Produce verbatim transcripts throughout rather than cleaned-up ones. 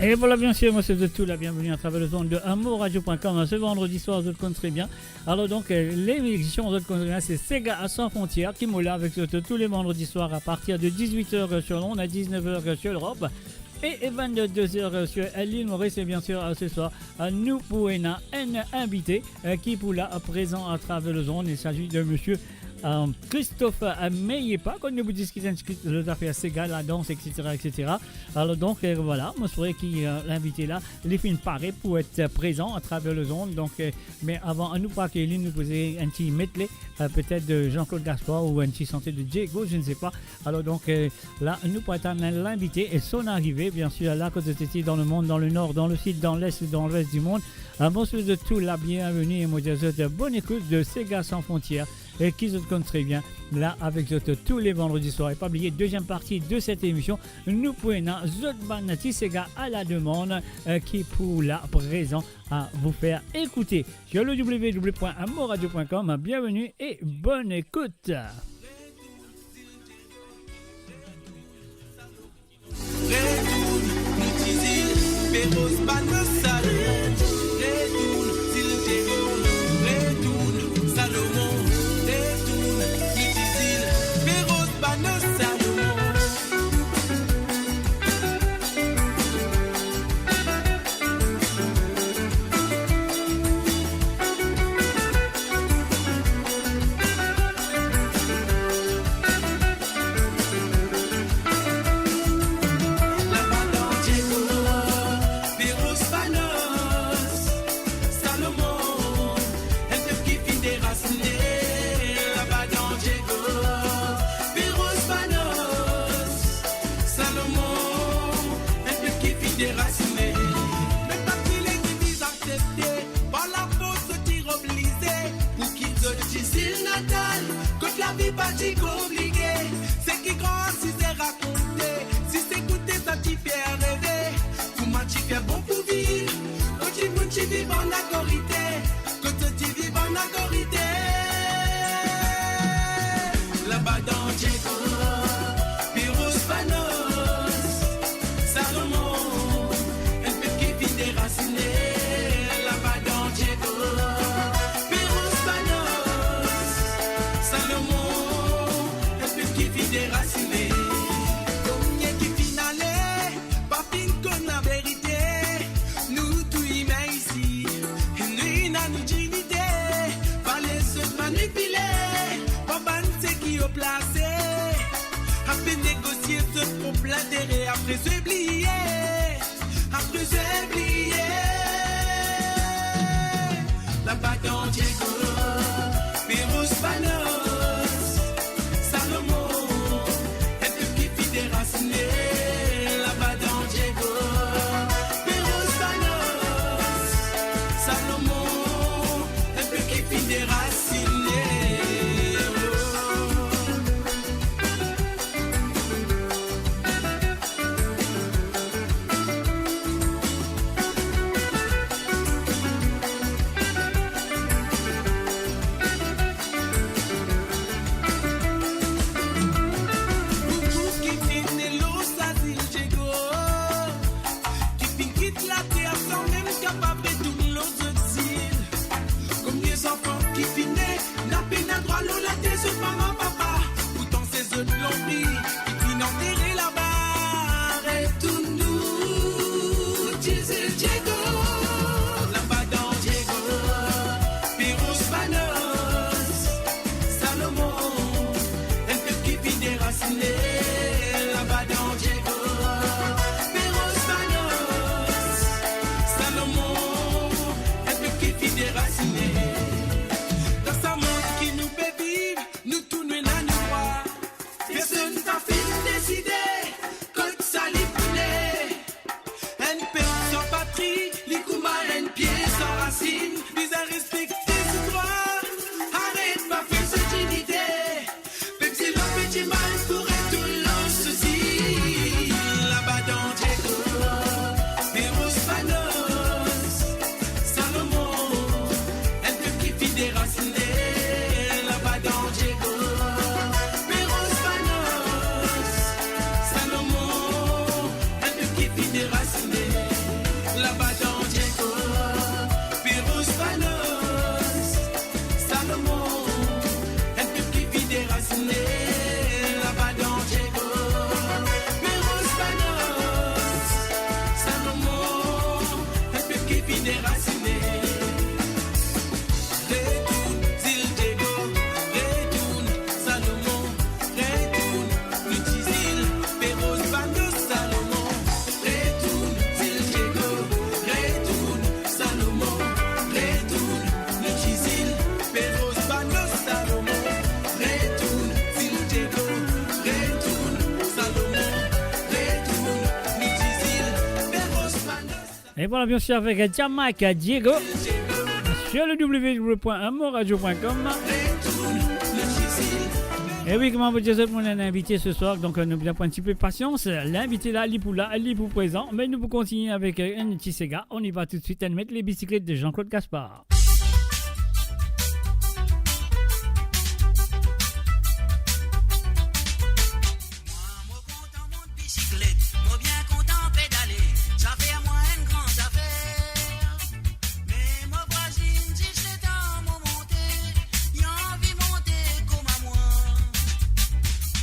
Et voilà, bien sûr, mo swet zot tou la bienvenue à travers les ondes de amour radio point com. Ce vendredi soir, zot konn tre bien. Alors donc, euh, l'émission, zot konn tre bien, c'est Sega sans frontières, ki mo la avek zot tous les vendredis soirs à partir de dix-huit heures sur l'onde, à dix-neuf heures sur l'Europe et, et vingt-deux heures sur, euh, l'île Maurice. Et bien sûr, euh, ce soir, euh, nou pou ena enn invité, euh, ki pou la, euh, prezan à travers les ondes. Il s'agit de monsieur, euh, Christophe, euh, Meyepa, kot nou pou diskit enn ti pe zafer sega, ladans, et cetera, et cetera. Alors donc, euh, voilà, mo swete ki, euh, l'invité la, li finn pare pou et prezan à travers les ondes. Donc, euh, mais avant, annou pa akeyir li, nou poze enn ti medley, euh, peut-être de Jean-Claude Gaspard ou enn ti sante de Diego, je ne sais pas. Alors donc, euh, la, nou pou atann l'invité et son arrivée, bien sûr, la, kot zot ete dans le monde, dans le nord, dans le sud, dans l'est ou dans l'ouest du monde. Euh, mo swet zot tou la bienvenue et mo dir zot bonne écoute de Sega sans frontières, et ki zot konn tre bien, la, avek zot tous les vendredis soirs. Et pas oublier, deuxième partie de cette émission, nou pou ena zot bann ti sega à la demande, euh, ki pou la prezan à vous faire écouter sur le w w w point amour radio point com. Bienvenue et bonne écoute. Retourn, nou ti zil, Feroz Panos Salomon. Retourn, zil Diego. Retourn, Salomon. Retourn, nou ti zil, Feroz Panos Salomon. Laba dan Diego, Feroz Panos Salomon, enn pep ki finn derasine. Laba dan Diego, Feroz Panos Salomon, enn pep ki finn derasine. Me pa ki legliz aksepte, par lafors zot ti oblize, pou kit zot ti zil natal, kot lavi pa ti konplike. Seki gran asize rakonte, si se koute sa ti fer reve, kouma ti fer bon pou viv, kot dimoun ti viv an akorite, kot zot ti viv an akorite. Laba dan Diego, Feroz Panos Salomon, enn pep ki finn derasine. Laba dan Diego, Feroz Panos Salomon, enn pep ki finn derasine. Komie ki finn ale, pa finn konn laverite. Nou tou imin isi, nou ena nou dignite. Pa les zot manipile par bann seki o plase. Apel negosie zot prop lintere, apre zot bliye, apre zot bliye. Laba dan Diego, Feroz Panos Salomon, enn pep ki finn derasine. Laba dan Diego, Feroz Panos Salomon, enn pep ki finn derasine. Boukou ki finn lor sa zil Diego, ki finn kit later san mem kapav retourn lor zot zil. Komie zanfan ki finn ne, napa pena drwa lor later zot mama, papa. Pourtan se zot lonbri ki finn antere laba. Retourn nou ti zil Diego. Laba dan Diego, Feroz Panos Salomon, enn pep ki finn derasine. Laba dan Diego, Feroz Panos Salomon, enn pep ki finn derasine. Dan sa mond ki nou pe viv, nou tou nou ena nou drwa. Personn pa finn deside kot sa li pou ne. Enn pep san patri, li kouma enn pie san rasinn. Bizin respekte zot drwa, aret bafe zot dignite. Pep zil la pe dimal pou retourn lor so zil. Laba dan Diego, Feroz Panos Salomon, enn pep ki finn derasine. Laba dan Diego, Feroz Panos Et voilà, bien sûr, avec Jamaïque Diego sur le w w w point moradio point com. E wi, kouma mo dir zot, mo ena enn invite ce soir, donk, euh, nou bizin pran enn tipe pasians. Linvite la, li pou la, li pou prezan, me nou pou kontigne avek, euh, enn ti sega. On y va tout de suite, enn met Les Bicyclettes de Jean-Claude Gaspard. Mwa, mo kontan mont bisiklet, mo bien kontan pedale, sa fer mwa enn gran zafer. Me mo vwazinn, zis letan mo monte, li anvi monte kouma mwa.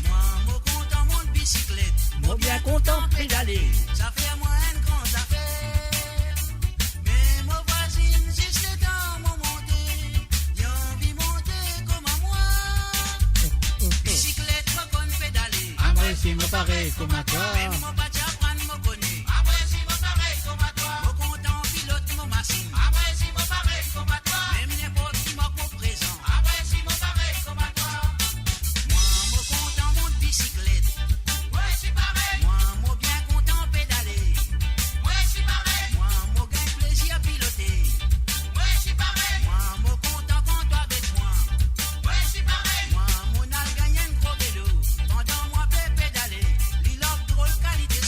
Mwa, mo kontan mont bisiklet, mo bien kontan pedale, sa fer mwa enn gran zafer. Me mo vwazinn, zis letan mo monte, li anvi monte kouma mwa. Bisiklet mo konn pedale, amwesi mo parey kouma twa. Mem mo pa ti aprann, mo kone, amwesi mo parey kouma twa. Mo kontan pilot mo masinn, amwesi mo parey kouma twa. Mem ninport ki mank mo prezan, amwesi mo parey kouma twa. Mwa, mo kontan mont bisiklet. Mwa, mo bien kontan pedale. Mwa, mo gagn plezir pilote. Mwa, mo kontan kan to avek mwa. Mwa, mo al gagn enn gro velo. Pandan mwa pe pedale, li lok drol kalite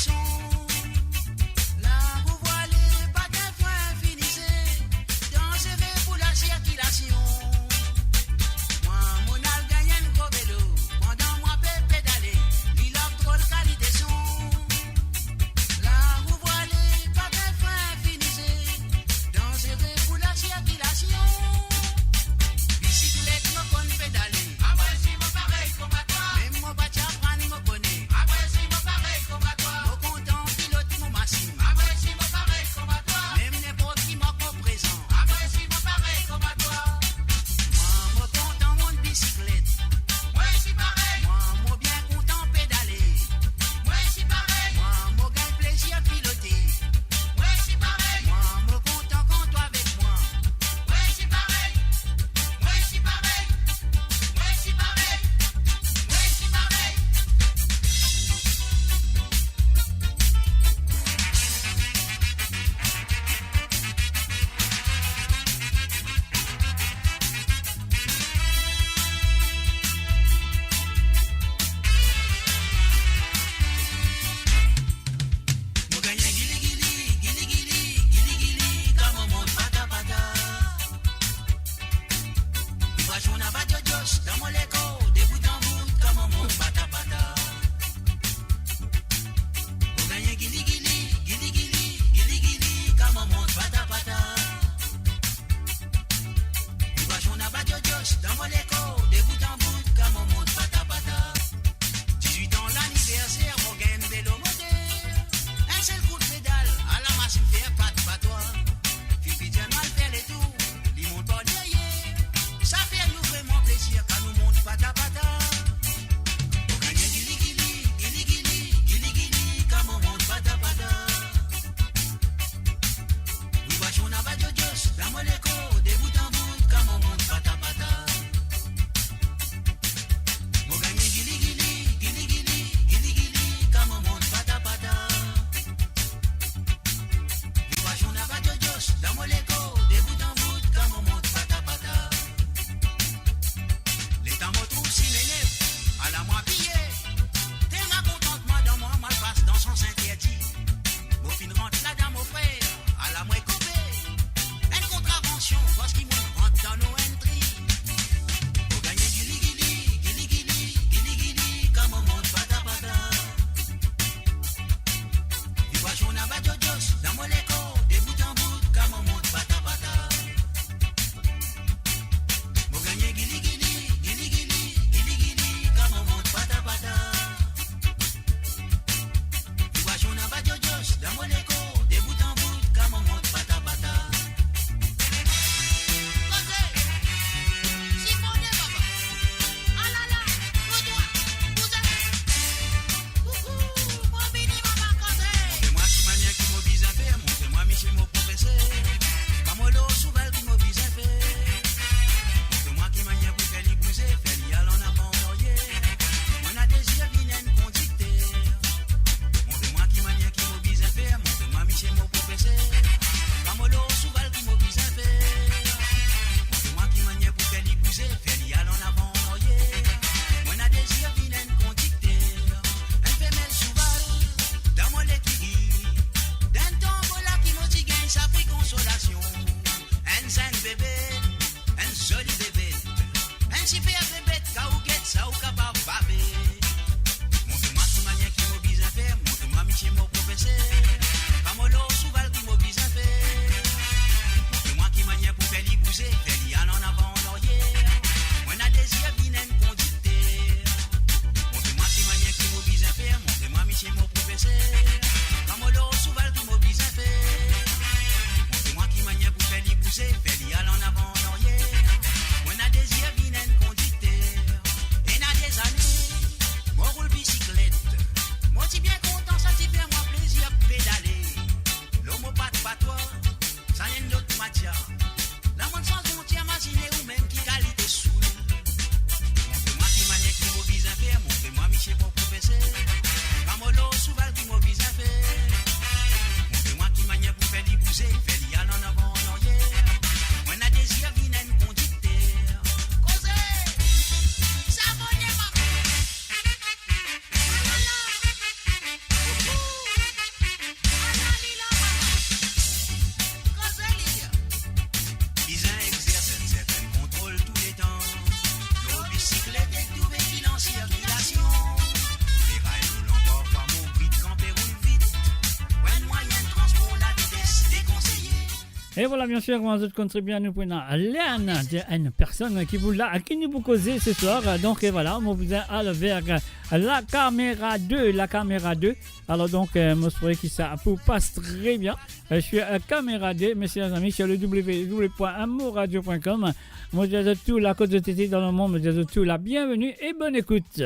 E vwala, bien sir, kouma zot konn tre bien, nou pou ena linn de enn personn ki pou la, ki nou pou koze se swar. Donk, e vwala, mo bizin al ver La Caméra deux, La Caméra deux. Alor donk, eh, mo espere ki sa pou pas tre bien, eh, sur, eh, Caméra deux, mes chers amis, sur le w w w point moradio point com. Mo dir zot tou, la kot zot ete dan lemond, mo dir zot tou la bienvenue et bonne écoute.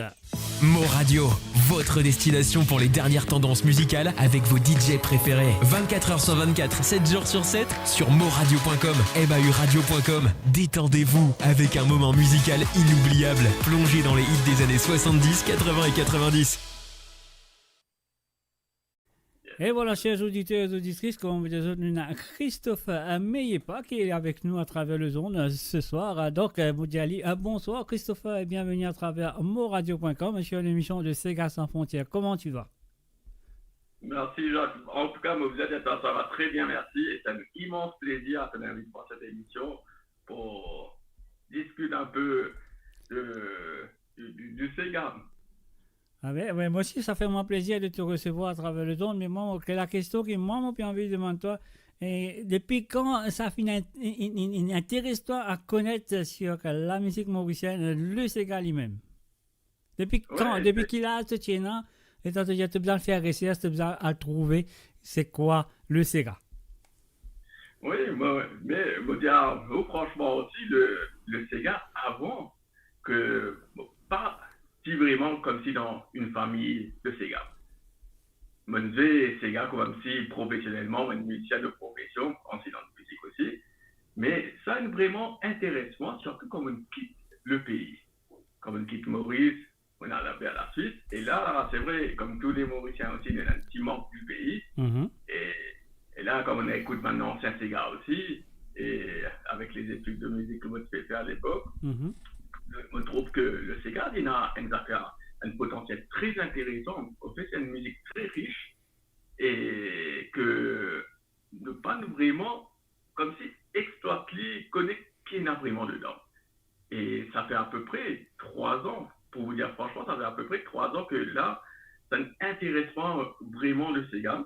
Mo Radio, votre destination pour les dernières tendances musicales avec vos D J préférés. Vingt-quatre heures sur vingt-quatre, sept jours sur sept, sur moradio point com, M A U radio point com. Détendez-vous avec un moment musical inoubliable. Plongez dans les hits des années soixante-dix, quatre-vingts et quatre-vingt-dix. E vwala, cher oditer, oditris, kouma mo dir zot, nou ena Christopher, eh, Meyepa ki avek nou atraver lezond, eh, se swar. Eh, donk, eh, mo dir li, eh, bonswar, Christopher, et bienvenue à travers moradio point com sur l'émission de Sega Sans Frontières. Comment tu vas ? Merci, Jacques. En tout cas, mo bizin dir twa, ça va très bien, merci. Et c'est un immense plaisir de t'inviter pour cette émission pour discuter un peu de, du, du, du Sega. Ah ouais, ouais, moi aussi, ça fait moi plaisir de te recevoir à travers lezond, mais moi, que la question que moi, mo pe anvi demann twa, eh, depuis quand ça fin int-, in-, in-, in-, intéresse toi à connaître sur la musique mauricienne, le Sega lui-même ? Depuis quand, ouais, depuis quel âge tu es là ? Et toi, tu as besoin de faire recherche, tu as besoin de trouver c'est quoi le Sega ? Oui, moi, ouais. Mais, mo dir, franchement aussi, le, le Sega, avant, ke, bon, pa ti vreman koumsi dan enn fami de sega. Mo'nn zwe sega koumsi profesionelman, mo enn mizisien de profesion, ansenan de mizik osi. Me sa inn vreman interes mwa, sirtou kan mo'nn kit le pei. Kan mo'nn kit Moris, mo'nn al ver la Swis. E la, se vre, kouma tou le Morisien osi, nou ena enn ti mank du pei. Mhm. E E la, kan mo'nn ekout bann ansien sega osi, e avek le zetid de mizik ke mo ti pe fer alepok, mhm, mo trouv ke le sega, li ena enn zafer, enn potansiel tre interesan. Anfet, se enn mizik tre ris e ke nou pa'nn vreman koumsi exploit li, kone ki ena vreman dedan. E sa fer apepre trwa an, pou vous dire franchement, sa fer apepre trwa an ke la, sa inn interes mwa vreman le sega.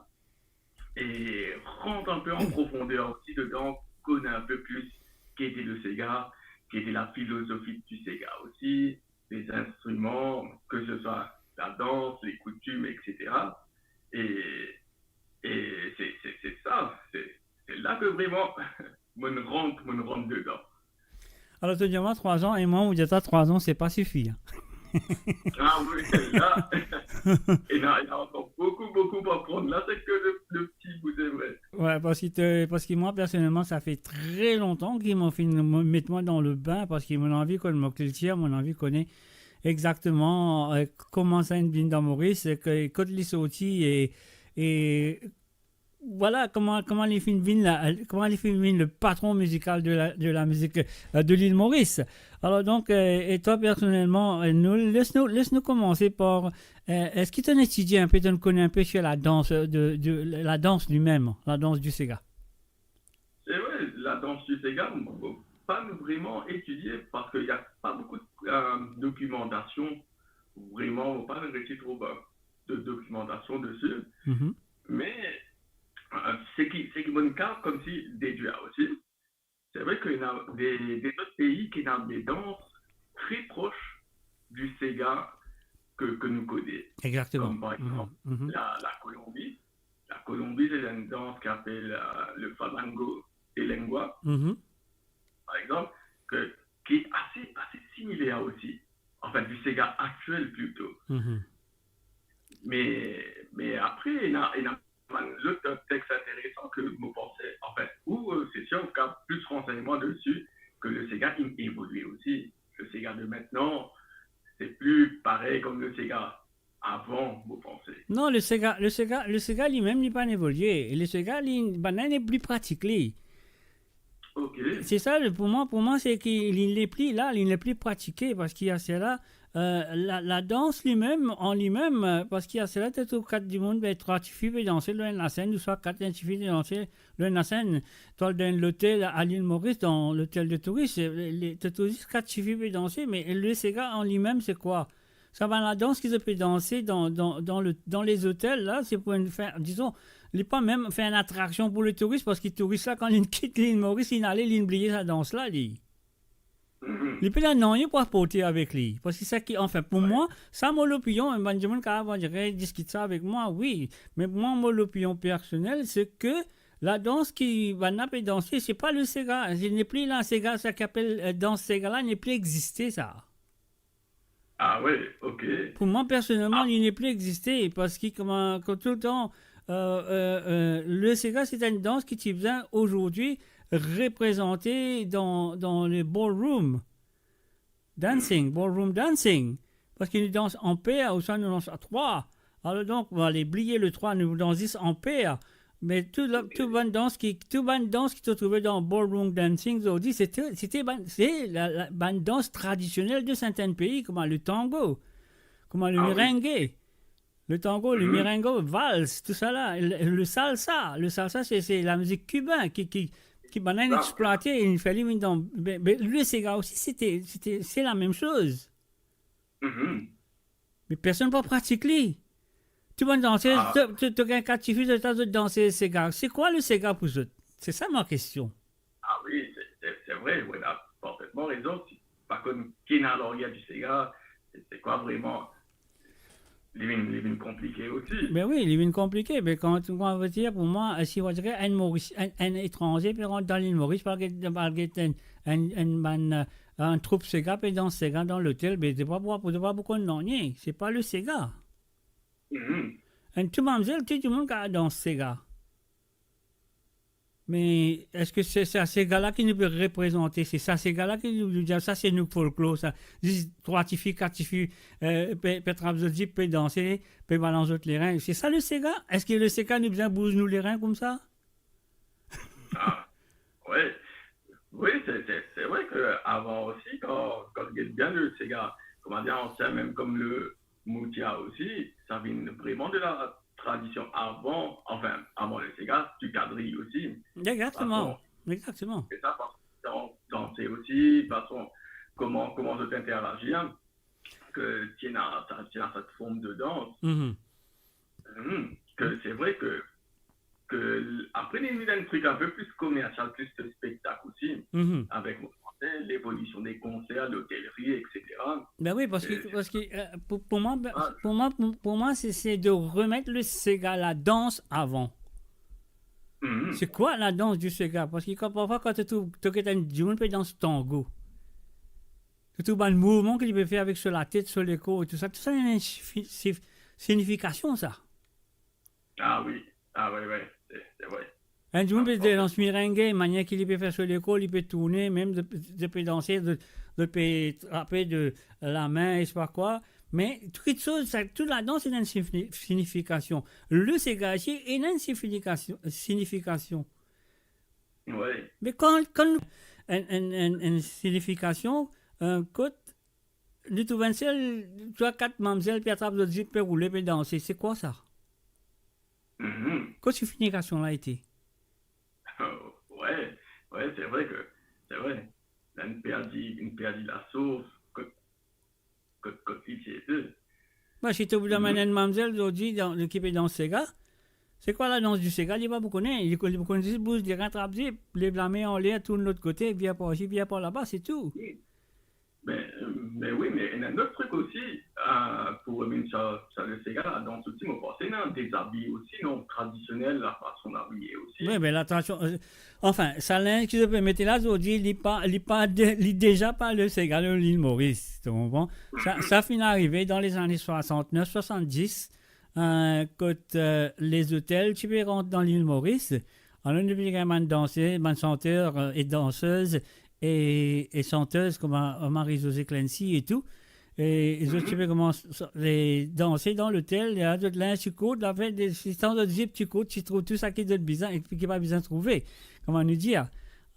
E rant enn pe an profonder osi dedan, kone enn pe plis ki ete le sega, ki ete la filozofi du sega osi, les instruments, que ce soit la danse, les coutumes, et cetera. E, e se, se, se sa, se, se la ke vreman mo'nn rant, mo'nn rant dedan. Alor, to dir mwa trwa an, e mwa, mo dir twa trwa an, se pa sifi, hein. Ah oui, la, ena, ena ankor boukou, boukou pou aprann. La, se ke le, le ti bout, se vre. Wi, parski to, parski mwa, personelman, sa fer tre lontan ki mo finn, mo met mwa dan le bin, parski mo anvi konn mo kiltir, mo anvi kone exakteman, eh, kouma sa inn vinn dan Moris, e ke, kot li sorti, e, e vwala kouma, kouma li finn vinn la, kouma li finn vinn le patron mizikal de la, de la mizik, eh, de lil Moris. Alor donk, eh, e twa personelman, eh, nou, les nou, les nou koumanse par, eh, eski to'nn etidie enn pe, to'nn kone enn pe sur la dans de, de, la dans lui-même, la dans du sega ? Se vre, la dans du sega, mo, mo pa'nn vreman etidie parski ena pa boukou de, eh, dokimantasion, vreman, mo pa'nn resi trouv, eh, de dokimantasion desi. Mhm. Me, eh, seki, seki mo'nn kav koumsi dedwir osi, se vre ke ena de, de lot pei ki ena de dans tre pros du sega ke, ke nou kone. Exakteman. Kouma par exanp, mhm, mhm, la, la Kolonbi. La Kolonbi, se enn dans ki apel, eh, le fandango de lengua, mhm, par exanp, ke, ki ase, ase similer osi. Anfin, du sega aktiel plito. Mhm. Me, me apre, ena, ena bann lot text interesan ke mo panse, anfin, ou, eh, se sir, ou kav plis ransegnman desi, ke le sega inn evolie osi. Le sega de mintnan, se pli parey kouma le sega avan, mo panse. Non, le sega, le sega, le sega limem, li pa'nn evolie. E le sega, li, bann la inn nepli pratik li. Ok. Se sa, le, pou mwa, pou mwa, se ki li nepli la, li nepli pratike, parski asela, eh, la, la dans limem, an limem, eh, parski asela, to trouv kat dimoun, be, trwa tifi pe danse lor enn lasenn, ouswa kat tifi pe danse lor enn lasenn. To al dan enn lotel a lil Moris, dan lotel de touris, le, le, to trouv zis kat tifi pe danse, me le sega an limem, se kwa ? Sa bann ladans ki zot pe danse dan, dan, dan le, dan lezotel la, se pou enn, fer, dizon, li pa mem fer enn atraksion pou letouris, parski touris la, kan li kit Lil Moris, li ale, li bliye sa dans la, li. Li pena nanye pou aporte avek li. Parski sa ki, anfin, pou mwa, sa mo lopinion, bann dimoun kapav, on dirait, diskit sa avek mwa, wi. Me mwa, mo lopinion personel, se ke ladans ki bann la pe danse, se pa le sega. Li nepli la, sega, sa ki apel, euh, dans sega la, nepli existe, sa. Ah oui, ok. Pou mwa, personelman, li nepli existe, parski kouma, kouma toultan, euh, euh, euh, le sega, se enn dans ki ti bizin azordi reprezante dan, dan le ballroom dancing, ballroom dancing. Parski nou dans an per, ouswa nou dans a trwa. Alor donk, nou ale bliye le trwa, nou dans zis an per. Me tou la, tou bann dans ki, tou bann dans ki to trouve dan ballroom dancing zordi, se te, se te bann, se la, la, bann dans tradisionel de sertin pei, kouma le tango, kouma le merengue. Le tango, le merengue, vals, tou sa la, le, le salsa, le salsa, se, se lamizik kibin ki, ki, ki bann la inn explwate, inn fer li vinn dan, be, be, le sega osi, se te, se te, se lamem soz. Me personn pa pratik li. Tou bann danser, to, to, to gagn kat tifi, zot, zot danse sega. Se kwa le sega pou zot? Se sa mo kestion. Ah oui, c'est, c'est, c'est vrai, vous avez parfaitement raison. Si pa konn ki ena laryer di sega, c'est, c'est quoi vraiment? Li vinn, li vinn konplike osi. Ben wi, li vinn konplike, me kan, kan ve dir, pou mwa, si, on dirait, enn Moris, enn, enn etranze pe rant dan Lil Moris, pa get, pa get enn, enn, enn bann, euh, enn troup sega pe dans sega dan lotel, be, se pa pou, se pa pou konn nanye, se pa le sega. Enn tou mamzel, tou dimoun kapav dans sega. Me eski se sa sega la ki nou pe reprezante? Se sa sega la ki nou, nou dir, sa se nou folklor, sa. Zis trwa tifi, kat tifi, euh, pe, pe trap zot zip, pe danse, pe balans zot lerin. Se sa le sega? Eski le sega nou bizin bouz nou lerin koumsa? Ah, ouais. Oui, c'est, c'est, c'est vrai que avant aussi, quand, quand on regarde bien le séga, comment dire, ancien, même comme le moutya aussi, ça vient vraiment de la tradition avant, enfin, avant le séga, du kadri aussi. Exactement, exactement. Et ça, parce que dans, dans c'est aussi, façon, comment, comment on interagir, hein, que tu as, tu as cette forme de danse. Mhm. Mhm. Que c'est vrai que, que l-, après, il y a un truc un peu plus commercial, plus de spectacle aussi, avec l'évolution des concerts, l'hôtellerie, et cetera. Ben wi, parski, euh, parski, euh, pou, pou mwa, ben, pou mwa, pou, pou mwa, se, se de remet le sega, la dans avan. Mhm. Se kwa la dans di sega? Parski kan, parfwa, kan to trouv, to get enn dimoun pe dans tango, to trouv bann mouvman ki li pe fer avek so latet, so lekor e tou sa, tou sa ena enn sifi-, sif-, sinifikasion, sa. Ah oui, ah ouais, ouais, c'est, c'est vrai. Enn dimoun pe dans merengue, manier ki li pe fer so lekor, li pe tourne, mem de, de pe danse, de, de pe trape de lame, e spa kwa. Me tou kiksoz, sa, tou ladans ena enn sifni-, sinifikasion. Le sega isi ena enn sinifikasion, sinifikasion. Ouais. Me kan, kan enn, enn, enn, enn sinifikasion, euh, kot nou trouv enn sel, trwa, kat mamzel pe atrap zot zip, pe roule, pe danse, se kwa sa? Mhm. Kot sinifikasion la ete? Ouais, ouais, c'est vrai que, c'est vrai. La, nou perdi, nou perdi la source, kot, kot, kot li ti ete. Bon, si to pou demann enn mamzel zordi dan, ki pe dans sega, se kwa ladans di sega, li pa pou kone. Li, li pou kone zis bouz lerin, trap zip, lev lame anler, tourn lot kote, vir par isi, vir par laba, se tou. Oui. Mais, mais oui, mais il y a un autre truc aussi, euh, pour revenir sur, sur le séga, la dans aussi, moi, je pense, non, des habits aussi, non, traditionnels, la façon d'habiller aussi. Wi, me la tradision, euh, anfin, sa linz ki zot pe mete la zordi, li pa, li pa de, li deza pa le sega de Lil Moris, to konpran? Sa, sa finn arive dan lezane swasantnef, swasanndis, euh, kot, euh, lezotel ti pe rant dan Lil Moris. Alor, nou pe gagn bann danser, bann santer, euh, e dansez, e, e santez kouma Marie-Josée Clency e tou. E, e zot ti pe koumans, e, danse dan lotel, e zot linz ti kourt, lafer de, sitan zot zip ti kourt, ti trouv tou seki zot bizin, e ki pa bizin trouve, kouma nou dir.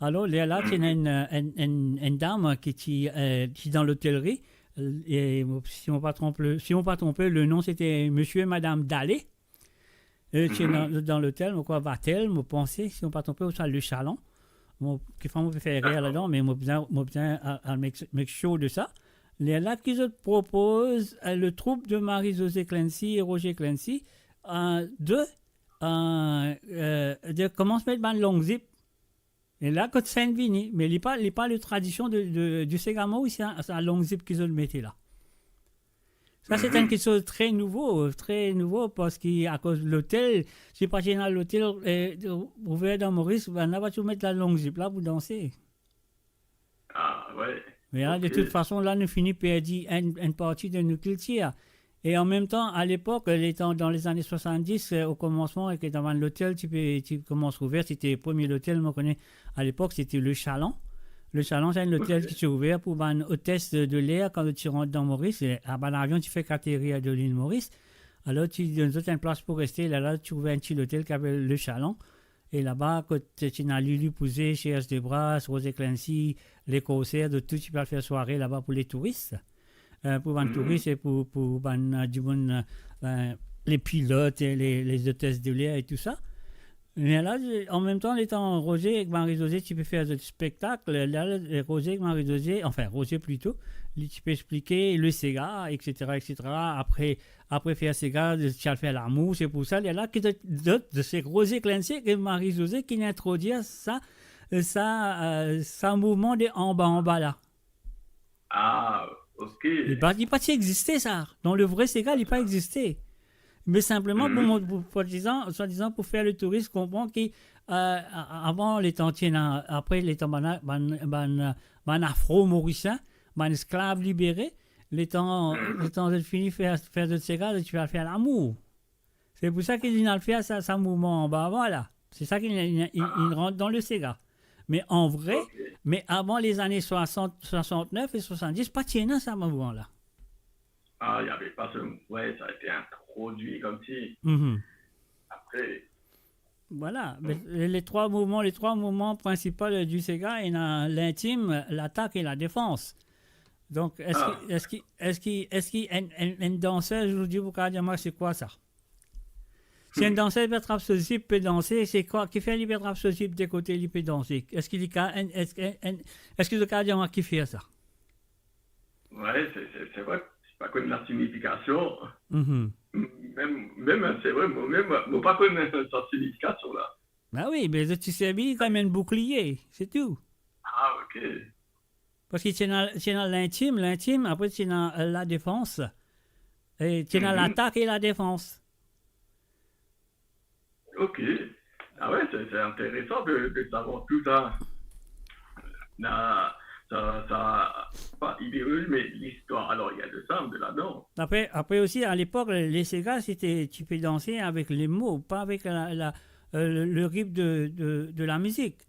Alor, lerla, ti ena enn, enn, enn, enn dam ki ti, euh, ti dan lotelri, e mo, si mo pa tronp le, si mo pa tronpe, le nom c'était Monsieur et Madame Dalé. E ti ena dan, dan lotel, mo krwar Vatel, mo panse, si mo pa tronpe, ouswa Le Chalon. Mo, kikfwa mo pe fer erer ladan, me mo bizin, mo bizin al, al make, make sure de sa. Lerla ki zot propoz, euh, le troup de Marie-Josée Clancy e Roger Clancy, euh, de, euh, euh, de koumans met bann long zip. E la kot sa inn vini, me li pa, li pa le tradision de, de, di sega morisien, sa long zip ki zot mete la. Sa, se enn kiksoz tre nouvo, tre nouvo, parski akoz lotel, si pa ti ena lotel, eh, ouver dan Moris, bann la pa ti pou met la long zip la pou danse. Ah, ouais. Me la, de tout fason, la, nou fini perdi enn, enn parti de nou kiltir. E an mem tan, a lepok, letan, dan lezane swasanndis, eh, o koumansman, ek dan bann lotel, ti pe, ti koumans ouver, ti te premie lotel, mo kone, a lepok, se te Le Chaland. Le Chaland, se enn lotel ki ti ouver pou bann otes de, de ler, kan zot ti rant dan Moris, e, a, bann avion ti fek aterir de lil Moris. Alor, ti donn zot enn plas pou reste, la, la, ti ouver enn ti lotel ki apel Le Chaland. E laba, kot ti ena Lulu Pouzet, Serge Debras, Roger Clancy, Les Corsaires, zot tou ti pe al fer sware laba pou letouris. Eh, pou bann touris e pou, pou bann, eh, dimoun, eh, ben, les pilotes et les, les hôtesses de l'air et tout ça. Me la, an mem tan, letan Roger ek Marie-Josée ti pe fer zot spektak, la, Roger ek Marie-Josée, anfin, Roger plito, li ti pe explike le sega, et cetera, et cetera. Apre, apre fer sega, ti al fer lamour, se pou sa, lerla ki zot, zot, se Roger Clancy ek Marie-Josée ki inn introdwir sa, sa, eh, sa mouvman de anba-anba la. Ah, ok. Li pa, li pa ti existe, sa. Dan le vre sega, li pa existe. Me sinpleman pou mont-, pou, swadizan, swadizan pou fer letouris konpran ki, eh, a-, a-, avan, letan ti ena, apre, letan bann, bann, bann, bann afro-morisien, bann esklav libere, letan, letan zot fini fer, fer zot sega, zot ti al fer lamour. Se pou sa ki li inn al fer sa, sa mouvman anba-anba la. Se sa ki li, li, li, li rant dan le sega. Me an vre, me avan lezane swasant, swasantnef e swasanndis, pa ti ena sa mouvman la. Ah, il y avait pas ce, ouais, ça a été introduit comme si. Mhm. Après. Voilà, me le, le trwa mouvman, le trwa mouvman prinsipal di sega, ena lintim, latak e ladefans. Donk, eski, eski, eski, eski enn, enn, enn danser zordi pou kapav dir mwa se kwa sa? Si enn danser pe trap so zip, pe danse, se kwa? Kifer li pe trap so zip de kote, li pe danse? Eski li ka, enn, eski, enn, enn, eski zot kapav dir mwa kifer sa? Ouais, c'est, c'est, c'est vrai, je pas connu la signification. Mhm. Même, même, c'est vrai, moi, même, moi, pas connu sa signification là. Ben oui, ben, zot ti servi li kouma enn boukliye, se tou. Ah, ok. Parski ti ena, ti ena lintim, lintim, apre ti ena, euh, ladefans. E ti ena latak e ladefans. Ok. Ah ouais, c'est, c'est intéressant de, de savoir tout ça. Na, sa, sa, pa ideolozi, me listwar. Alors, il y a de ça, de la danse. Apre, apre osi, a lepok, le, le sega, se te, ti pe danse avek le mo, pa avek la, la, euh, le, le ritm de, de, de la mizik.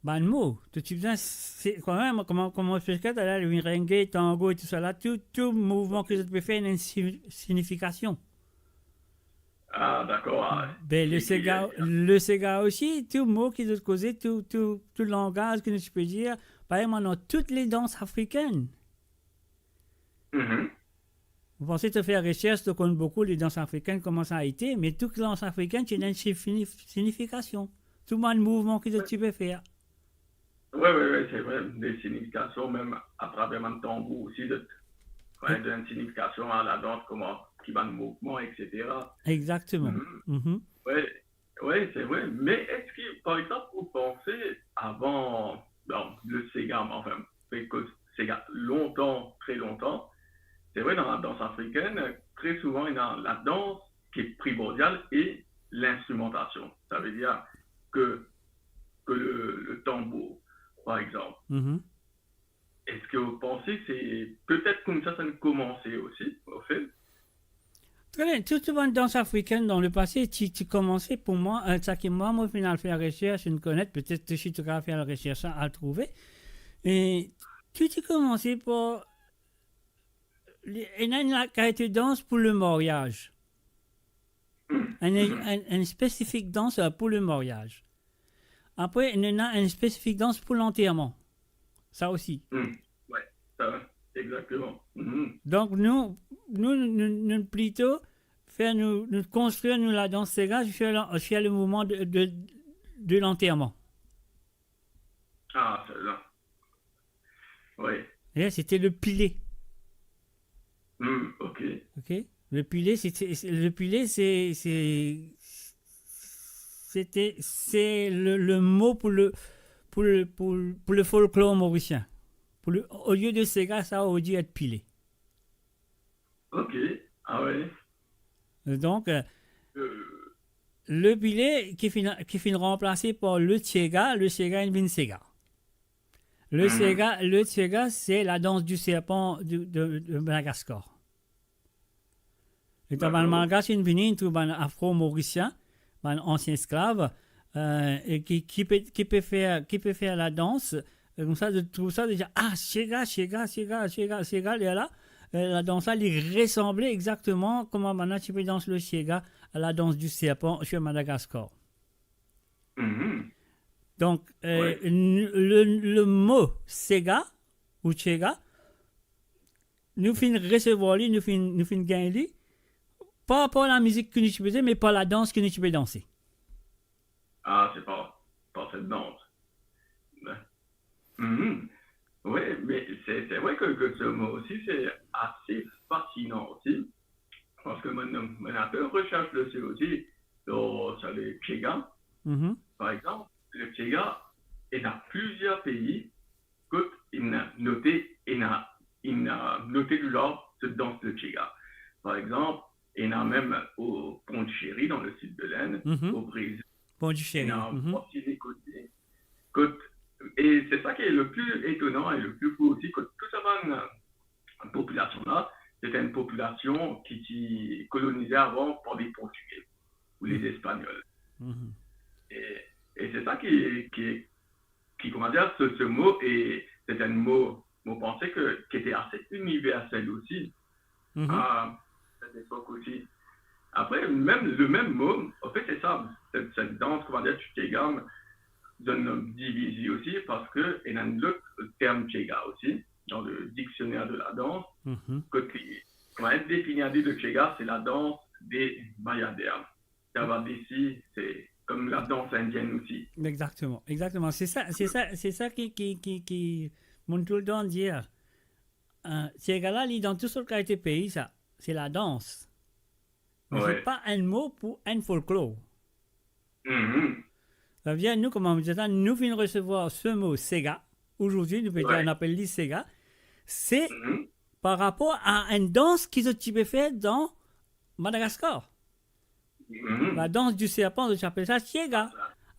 Bann mo, to ti bizin, se, kanmem, kouma, kouma mo explike taler, le merengue, tango e tou sa la, tou, tou mouvman ki zot pe fer, ena enn si-, signifikasion. Ah, dakor, ah. Ben, le sega, le sega osi, tou mo ki zot koze, tou, tou, tou langaz ki nou ti pe dir, parey, mwa, dan tout le dans afrikenn. Mhm. Mo panse to fer resers, to konn boukou le dans afrikenn, kouma sa ete, me tou dans afrikenn, ti ena enn sifini-, signifikasion. Tou bann mouvman ki zot ti pe fer. Ouais, ouais, ouais, c'est vrai, des significations, même à travers bann tanbour aussi, de, ouais, donn signifikasion a ladans, kouma, ki bann mouvman, et cetera. Exactement. Mhm. Mhm. Ouais, ouais, c'est vrai. Mais est-ce que, par exemple, vous pensez, avant, bon, le sega, mais enfin, fait que sega longtemps, très longtemps, c'est vrai, dans la danse africaine, très souvent, il y a la danse qui est primordiale et l'instrumentation. Ça veut dire que que le, le tambour, par exemple. Mhm. Est-ce que vous pensez que c'est peut-être comme ça ça a commencé aussi, au fait ? Tre bien, tou, tou bann dans afrikenn dan lepase, ti, ti koumanse pou mwa, euh, sa ki mwa, mo finn al fer resers, finn konet, petet to osi to kapav fer resers sa, al trouve. E tou ti koumanse par, li, ena enn kalite dans pou le maryaz. Enn, enn, enn spesifik dans, euh, pou le maryaz. Apre, nou ena enn spesifik dans pou lanterman. Sa osi. Hmm. Ouais, sa, exactement. Mhm. Donk, nou, nou, nou, nou plito fer nou, nou konstrir nou ladans sega, jusqu'à la, jusqu'à le moment de, de, de l'enterrement. Ah, celle-là. Oui. E se te le pile. Hmm, ok. Ok. Le pile, c'est, c'est, le pile, c'est, c'est, c'était, c'est le, le mot pour le, pour le, pour, pour le folklore mauricien. Pour le, au lieu de séga, sa ou dir et pile. Ok. Ah ouais. Donc, euh, Euh, le pile qui fin, qui fin ranplase par le tiega, le tiega, il vinn séga. Le Mhm. séga, le tiega, c'est la danse du serpent de, de, de Madagascar. E kan bann Dakor. Malgas inn vini, inn trouv bann afro-morisien, bann ansien esklav, euh, e ki, ki pe, ki pe fer, ki pe fer ladans, e koumsa, zot trouv sa, zot dir, "Ah, tiega, tiega, tiega, tiega, tiega," lerla, euh, ladans la, li resanble exakteman kouma bann la ti pe dans le tiega, la danse du serpent sur Madagascar. Mhm. Donk, euh, Ouais. n-, le, le mo séga ou tiega, nou finn resevwar li, nou finn, nou finn gagn li, pa rapor lamizik ki nou ti pe zwe, me par ladans ki nou ti pe danse. Ah, c'est par, par cette danse. Ben. Mhm. Oui, mais c'est, c'est vrai que, que ce mot aussi, c'est assez fascinant aussi. Parce que moi, moi, j'ai un peu recherché dessus aussi. Donc, sur le tiega, Mhm. par exemple, le tiega, il y a plusieurs pays kot inn a note, inn a, inn a note li la, se dans le tiega. Par exemple, il y en a même au Pondichéry, dans le sud de l'Inde, Mhm. au Brésil, Pondichéry, il y en a mhm. Aussi des côtés. Kot, e se sa ki le pli etonan e le pli fou osi, kot tou sa bann, euh, popilasion la, se enn popilasion ki ti kolonize avan par les Portugais ou les Mhm. Espagnols. Mhm. E, e se sa ki, ki, ki, kouma dir, se, se mo, e se enn mo, mo panse ke, ki ete ase iniversel osi, Mhm. a set epok osi. Apre, mem, le mem mo, anfet, se sa, set, set dans, kouma dir, tiega, zot inn divize li osi, parski ena enn lot term tiega osi, dan le diksioner de la dans, Mhm. kot li, kouma dir, definir li, le tiega, se la dans des bayadères. Kavaddisi, se kom la dans indienne osi. Exactement, exactement. C'est ça, c'est ça, c'est ça qui, qui, qui, qui, monn toultan dir, euh, tiega la, li dan tou sort kalite pei, sa. Se ladans. Me se Ouais. Pa enn mo pou enn folklor. Mhm. Savedir, nou, kouma nou dir sa, nou finn resevwar se mo séga. Aujourd'hui, nou pe dir, Ouais. Nou apel li séga. Se Mhm. par rapor a enn dans ki zot ti pe fer dan Madagascar. Mhm. La danse du serpent, zot ti apel sa tiega.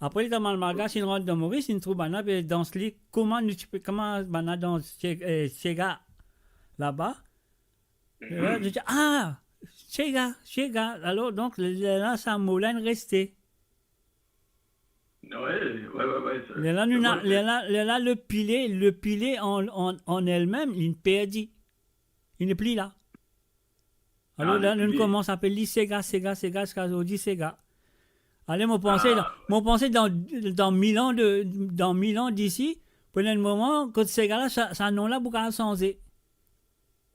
Apre, letan bann Malgas inn rant dan Moris, inn trouv bann la pe dans li, kouma nou ti pe, kouma bann la dans tie-, eh, tiega laba. Mhm. E la, zot dir, "Ah, tiega, tiega." Alor, donk, le, le, la, sa mo la inn reste. Ouais, ouais, ouais, ouais, sa, Lerla nou sa ena, va, lerla, lerla le pile, le pile an, an, an elmem, li perdi. Li nepli la. Alor, ah, la, nou koumans apel li séga, séga, séga, ziska zordi séga. Ale, mo panse, ah, dan, mo panse dan, dan mil an de, dan mil an disi, pou enn moman, kot séga la, sa, sa nom la pou kapav sanze.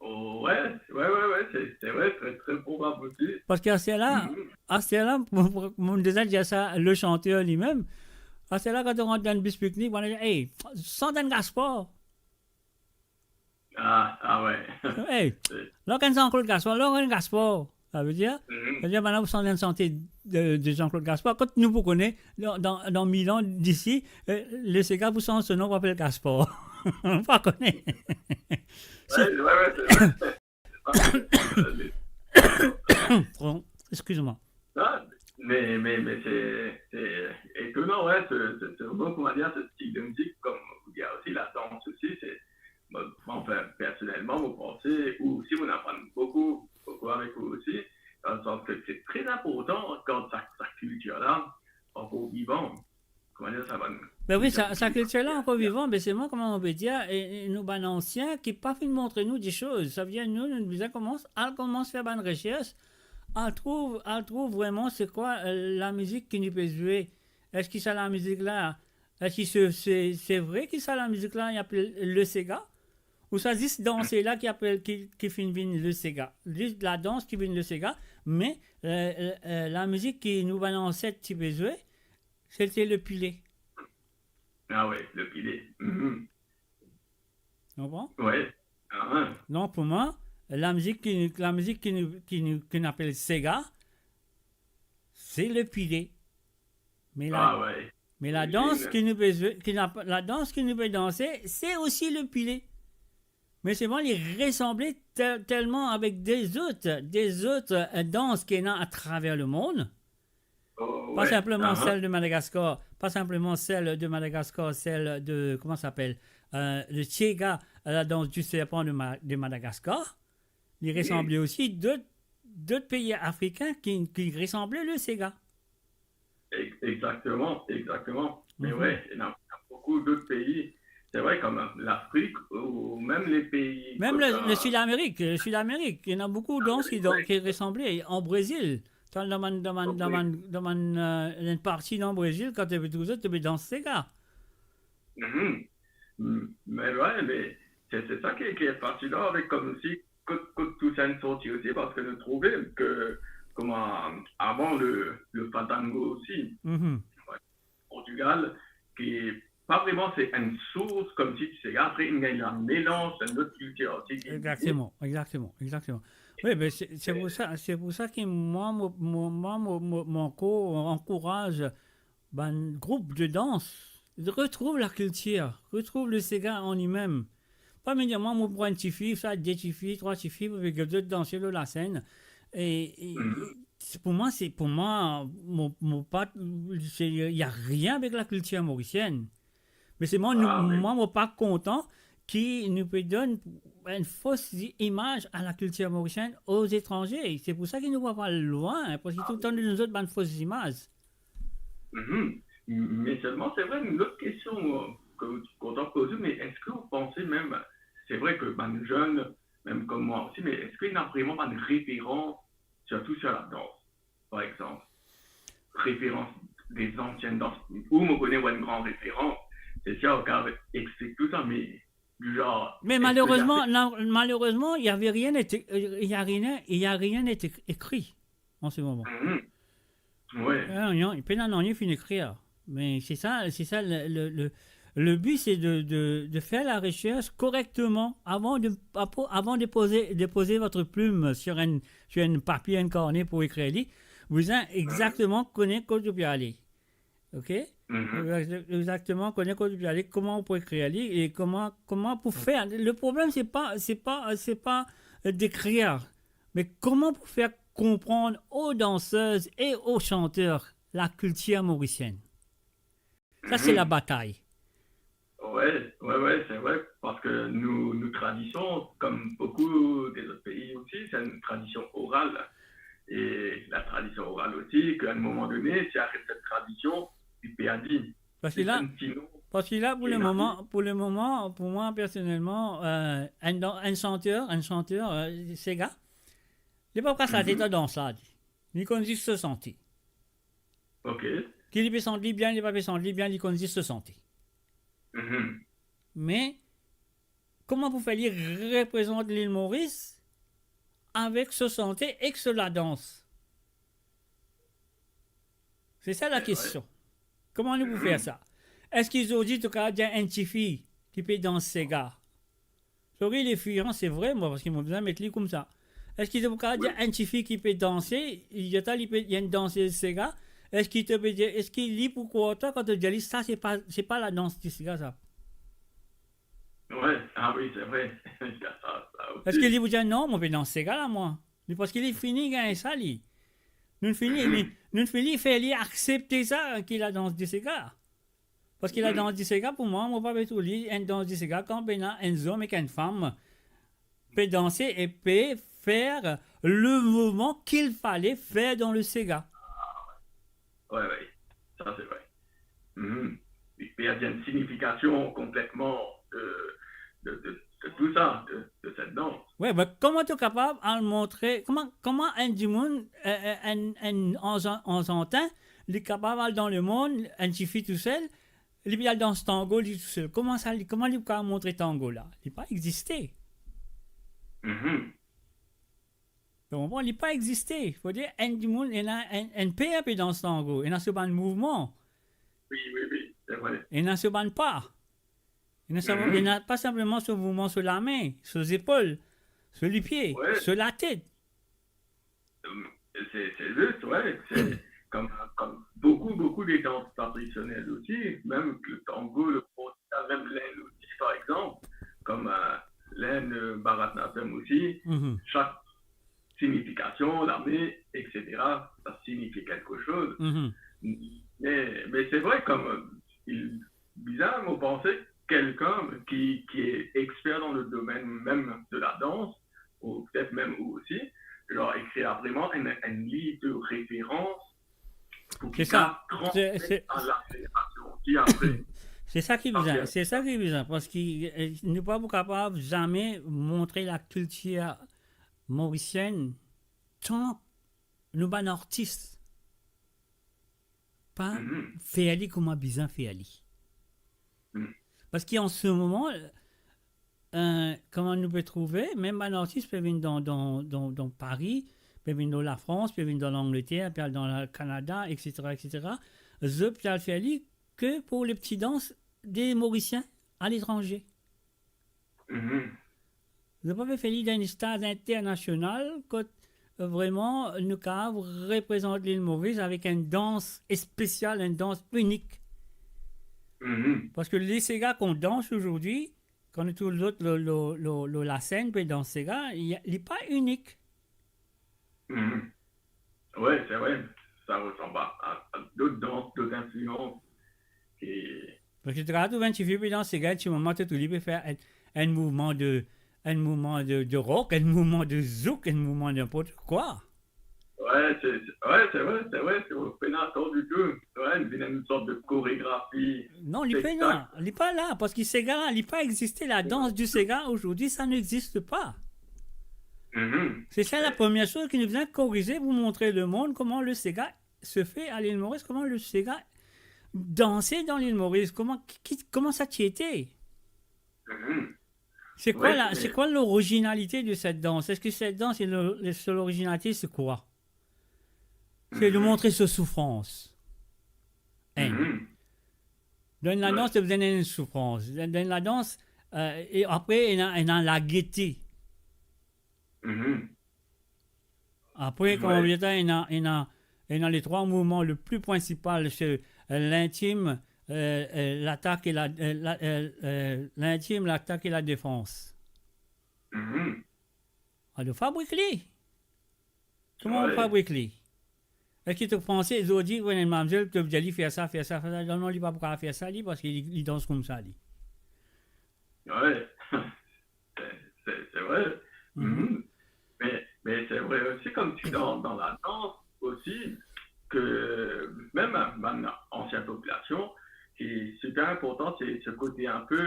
Oh, ouais, ouais, ouais, ouais, c'est, c'est vrai, très, très probable aussi. Parski aster la, mhm, aster la, mo, mo, mo deza dir sa, le chanteur limem, aster la, kan to rant dan enn bis piknik, bann la dir, "Hey, sant enn Gaspar." Ah, ah ouais. Hey, lank enn Jean-Claude Gaspar, lank enn Gaspar. Savedir, mhm, savedir, bann la pou sant enn sante de, de Jean-Claude Gaspar. Kot nou pou kone, dan, dan, dan mil an disi, eh, le séga pou sanz so nom, pou apel Gaspar. Nou pa kone. Ouais, ouais, ouais, c'est vrai. Pardon, excuse-moi. Ah, mais, mais, mais c'est, c'est étonnant, ouais, ce, ce, ce, bon, comment dire, ce style de musique, comme vous dites aussi, la danse aussi, c'est, bon, enfin, personnellement, vous pensez, ou si vous apprenez beaucoup, beaucoup avec vous aussi, dans le sens que c'est très important quand sa, sa culture-là, encore vivant. Kouma dir sa, bann... Ben oui, sa, sa kiltir la ankor vivan, ben selman, kouma mo pe dir, e, e nou bann ansien ki pa finn montre nou de soz. Savedir nou, nou bizin koumans, al koumans fer bann resers, al trouv, al trouv vreman se kwa, eh, lamizik ki nou pe zwe. Eski sa lamizik la, eski se, se, se vre ki sa lamizik la, li apel le séga? Ou sa zis dans la ki apel, ki, ki finn vinn le séga? Zis ladans ki vinn le séga, me, eh, eh, eh, lamizik ki nou bann anset ti pe zwe, c'était le pile. Ah ouais, le pile. Mhm. Tu comprends? Ouais. Ah ouais. Donc, pour moi, la mizik ki, la mizik ki nou, ki nou, ki nou apel sega, se le pile. Me la, Ah ouais. me la dans ki nou bezwen, ki nou ap-, la dans ki nou pe danse, se osi le pile. Me selman li resanble tel-, telman avek dezot, dezot, euh, dans ki ena atraver lemond. Oh, Pa ouais. sinpleman Aha. sel de Madagaskar, pa sinpleman sel de Madagaskar, sel de, kouma sa apel, euh, le sega, la danse du serpent de Ma-, de Madagascar. Li Mhm. resanble osi dot, dot pei afrikin ki, ki resanble le sega. Ex-, exactement, exactement. Mais Mhm. ouais, il y a beaucoup d'autres pays. C'est vrai, comme l'Afrique ou même les pays Mem comme le, ça. le Sud Amerik, le Sud Amerik, ena boukou dans ki, dan-, ki resanble. An Brezil, dan, dan bann, dan bann, Ok. dan bann, dan bann, euh, enn parti dan Brezil, kan to pe trouv zot, to pe dans sega. Mhm. Mm, mais ouais, mais c'est, c'est ça qui, qui est fascinant avec comme si kot, kot tou sa inn sorti osi, parski nou trouve ke, kouma, avan le, le fandango osi, Mhm. Portugal, ki pa vreman se enn sours, koumsi ti sega, apre inn gagn la melanz, enn lot kiltir osi ki Exactement, exactement, exactement. Oui, mais c'est, c'est pour ça, c'est pour ça que moi, mo, mo, moi, mo, mo, mo ankor ankouraz bann group de dans, retrouv lakiltir, retrouv le sega an limem. Pa vinn dir mwa, mo pran enn tifi, sa, de tifi, trwa tifi, pou get zot danse lor lasenn. E, e, Mhm. se pou mwa, se pou mwa, mo, mo pa, se, y a rien avek lakiltir morisienn. Me selman, nou, Ah, oui. mwa, mo pa kontan ki nou pe donn enn fos imaz a lakiltir morisienn o etranze. Se pou sa ki nou pa al lwin, parski toultan nou donn zot bann fos imaz. Mhm. Mais seulement, c'est vrai, une autre question, euh, que je suis content de poser, mais est-ce que vous pensez même, c'est vrai que bann zenn, mem kouma mwa osi, mais est-ce qu'il y a vraiment bann référence, surtout sur la danse, par exemple? Référence des anciennes danses. Ou mo kone ou enn gran referans, se sir ou kav explik tou sa, me du genre, Me est-ce que il y a malheureusement, non, malheureusement, il y avait rien été, euh, il y a rien, il y a rien été écrit en ce moment. Mhm. Ouais. Ah, non, pena nanye finn ekrir. Mais c'est ça, c'est ça le, le, le, le but, c'est de, de, de faire la recherche correctement avant de, avant de poser, de poser votre plume sur un, sur un papier, un carnet pour écrire li. Vous devez exactement connaître où vous allez. OK? Mhm. Exactement connaître où vous allez, comment vous pouvez écrire li et comment, comment pour faire. Le problème, c'est pas, c'est pas, c'est pas, euh, d'écrire, mais comment pour faire comprendre aux danseuses et aux chanteurs la culture mauricienne. Ça, c'est Mhm. la bataille. Ouais, ouais, ouais, c'est vrai, parce que nous, nos traditions, comme beaucoup des autres pays aussi, c'est une tradition orale. Et la tradition orale aussi, qu'à un moment donné, si arrête cette tradition, tu perds. Parce que là, parce que là, pour le moment, pour le moment, pour moi, personnellement, euh, un, dan-, un chanteur, un chanteur, euh, sega, li pa kas latet dan dans la, li. Li konn zis sante. OK. Ki li pe sant li bien, li pa pe sant li bien, li konn zis sante. Mhm. Me, kouma pou fer li reprezant Lil Moris avek so sante ek so ladans? Se sa la kestion. Kouma nou pou fer sa? Eski zordi to kav dir enn tifi ki pe dans sega, Sorry, li firan, se vre, mwa, parski mo bizin met li koumsa. Eski to pou kav dir enn tifi ki pe danse, li, li pe, li enn dansez sega, eski to pe dir, eski li pou krwar twa kan to dir li, sa se pa, se pa ladans di sega, sa? Ouais, ah oui, c'est vrai. Il y a ça, ça aussi. Eski li pou dir, "Non, mo pe dans sega la, mwa"? Li, parski li fini gagn sa, li. Nou fini, nou, nou fini fer li aksepte sa, ki ladans di sega. Parski ladans di sega, pou mwa, mo pa pe trouv li enn dans di sega, kan pena enn zom ek enn fam pe danse e pe fer le mouvman ki fale fer dan le sega. Ouais, ouais. Ça, c'est vrai. Mhm. Il perd une signification complètement de, de, de, de tout ça, de, de cette danse. Ouais, ben, kouma to kapav al montre, kouma, kouma enn dimoun, euh, euh, enn, enn Anz-, Anzantin, li kapav al dan lemond, enn tifi tousel, li pe al dans tango, li tousel. Kouma sa, li, kouma li pou kav montre tango la? Li pa existe. Mhm. To konpran? Li pa existe. Fode enn dimoun, ena enn, enn per pe dans tango, ena so bann mouvman. Oui, oui, oui, c'est vrai. Ena so bann pa. Ena sa, mhm, ena pa sinpleman so mouvman so lame, so zepol, Sur les pieds, ouais, sur la tête. Euh, c'est, c'est juste, ouais. C'est comme, comme beaucoup, beaucoup de danses traditionnelles aussi, même le tango, le portugais, même l'Inde aussi, par exemple, comme euh, l'Inde, euh, Bharatanatyam aussi, mhm, chaque signification, l'armée, et cetera, ça signifie quelque chose. Mhm. Mais, mais c'est vrai, comme euh, il bizarre, vous pensez, quelqu'un qui, qui est expert dans le domaine même de la danse, ou peut-être même ou aussi, genre écrire vraiment un, un livre de référence pour qu'il puisse transmettre à la génération qui après. C'est ça qui est bizarre, c'est ça qui est bizarre, parce que euh, nous pas capables jamais montrer la culture mauricienne tant nou bann artis pa fer li kouma bizin fer li. Parski an se moman, euh, kouma nou pe trouve, mem bann artis pe vinn dan, dan, dan, dan Paris, pe vinn dan Lafrans, pe vinn dan Langleter, pe al dan Kanada, et cetera, et cetera. Zot pe al fer li ke pou le pti dans de Morisien aletranze. Zot pa pe fer li dan enn stad internasional kot, euh, vreman nou kapav reprezant Lil Moris avek enn dans spesial, enn dans inik. Parski le sega ki dans azordi, kan nou trouv zot lor, lor, lor, lor lasenn pe dans sega, li, li pa inik. Ouais, c'est vrai. Ça ressemble à, à, à d'autres danses, d'autres influences. Et... Parski to trouv enn tifi pe dans sega, enn ti moman to trouv li pe fer enn, enn mouvman de, enn mouvman de, de rock, enn mouvman de zouk, enn mouvman de n'importe quoi. Ouais, c'est, c'est- ouais, c'est vrai, c'est vrai, c'est vrai. Pena ator ditou. Ouais, il devient une sorte de chorégraphie. Non, li pena, li pa la, parski sega, li pa existe. La danse du sega aujourd'hui, ça n'existe pas. C'est ça la première chose ki nou bizin korize pou montre le monde comment le sega se fait à l'île Maurice, comment le sega danse dan l'île Maurice, comment, ki, comment ça ti ete. C'est quoi la, c'est quoi l'originalité de cette danse ? Est-ce que cette danse, et le, le, son originalité, c'est quoi ? C'est de montrer sa souffrance. Hein ? Dan la dans, to bizin enn soufrans. Dan, dan la dans, euh, e apre, ena, ena lagete. Apre, kouma nou dir sa, ena, ena, ena le trwa mouvman le pli prinsipal, se, euh, lintim, euh, euh, latak e la, euh, la, euh, euh, lintim, latak e la defans. Alor, fabrik li. Kouma ou fabrik li ? Eski to panse, zot dir, "Wi, enn mamzel, to dir li fer sa, fer sa, fer sa." Non, non, li pa pou kapav fer sa, li, parski li, li dans koumsa, li. Ouais. C'est, c'est, c'est vrai. Mais, mais c'est vrai aussi, comme tu dis, dans, dans la danse aussi, que même, hein, bann ansien popilasion, ki super inportan, se, se kote inpe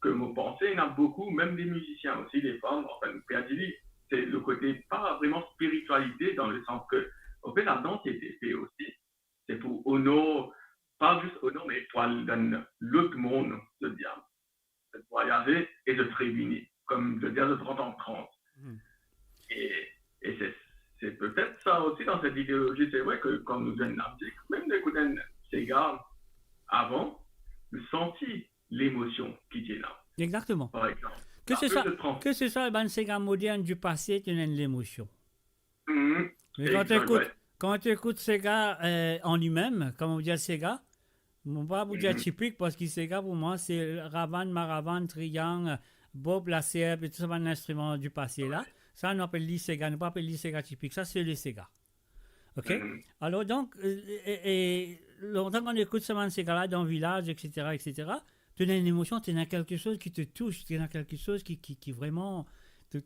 ke mo panse, ena boukou, mem de mizisien osi, de fam, anfin, nou pe dir li, se le kote pa vreman spiritialite, dan le sans ke, anfet, la dans ete fe osi, se pou onor, pa zis onor, me pou al dan lot mond, se dir, se vwayaze e se revini, kom se dir, se trant an trant. E, e se, se petet sa osi dan set ideolozi. Se vre ke kan nou zwenn lamuzik, mem nou ekout enn sega avan, nou santi lemosion ki ti ena. Exactement. Par exanp, ke se swa, ke se swa bann sega modern di pase, ti ena enn lemosion. Me kan to ekout, kan to ekout sega, euh, an limem, kouma nou dir sega, mo pa pou dir tipik, parski sega pou mwa, se ravann, maravann, triyang, bop, laserp, e tou sa bann instriman di pase la. Sa, nou apel li sega, nou pa apel li sega tipik. Sa, se le sega. OK ? Alor, donk, euh, e, e, lontan kan nou ekout sa bann sega la dan vilaz, et cetera, et cetera, to ena enn emosion, to ena kelke soz ki to tous, to ena kelke soz ki, ki, ki vreman to,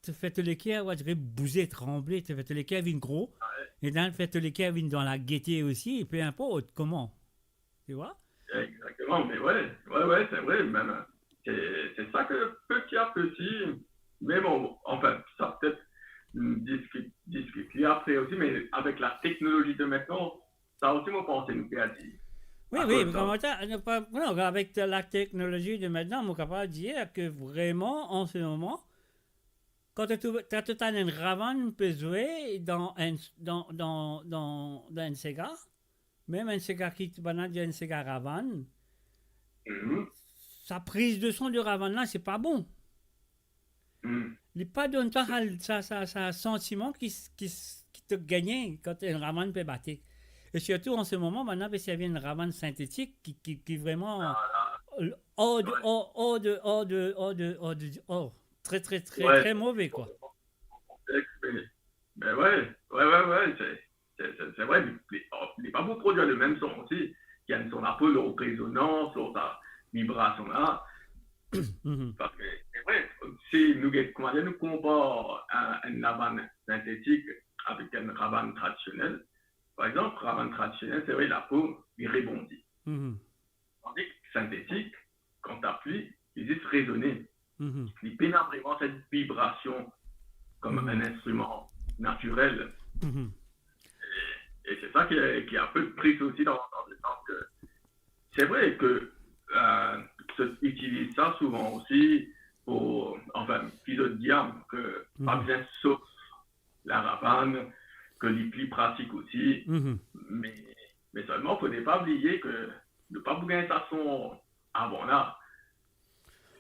to fer to leker, on dirait, bouze, tranble, to fer to leker vinn gro, e dan fer to leker vinn dan lagete osi, pe inport kouma. Tu vois ? Exactement, mais ouais, ouais, ouais, c'est vrai, même, c'est, c'est ça que petit à petit, mais bon, enfin, ça peut-être, mm, discuter, discuter après aussi, mais avec la technologie de maintenant, sa osi, mo panse, nou pe dir. Wi, wi, kouma sa, nou pa, non, avek la teknolozi de mintnan, mo kapav dir ke vreman, an se moman, kan to, to, to tann enn ravann pe zwe dan enn, dan, dan, dan, dan enn sega, mem enn sega ki, bann la dir enn sega ravann, sa priz de son de ravann la, se pa bon. Hmm. Li pa donn twa sa, sa, sa, sa santiman ki, ki, ki to gagne kan enn ravann pe bate. E sirtou an se moman, bann la pe servi enn ravann sintetik ki, ki, ki vreman, ah, hors de, hors, hors de, hors de, hors de, hors de, hors. Tre, tre, tre, ouais, tre move, kwa. Konpleks, me, me ouais, ouais, ouais, ouais, se, se, se, se vre, li, li, li pa pou prodwir lemem son osi, ki enn son lapo, lor rezonans, lor sa vibrasion la. Mhm. Parski, se vre, si nou get, kouma dir, nou konpar enn, enn ravann sintetik avek enn ravann tradisionel, par exanp, ravann tradisionel, se vre, lapo, li rebondi. Mhm. Tandis ki sintetik, kan tap li, li zis rezone. Mhm. Li pena vreman set vibrasion kom, mhm, enn instriman natirel. Mhm. E, e se sa ki, ki inpe tris osi dan, dan le sans ke se vre ke, euh, zot itiliz sa souvan osi pou, anfin, ki zot dir ke pa, mhm, bizin sof laravann, ke li pli pratik osi. Mhm. Me, me selman, fode pa bliye ke nou pa pou gagn sa son avan la.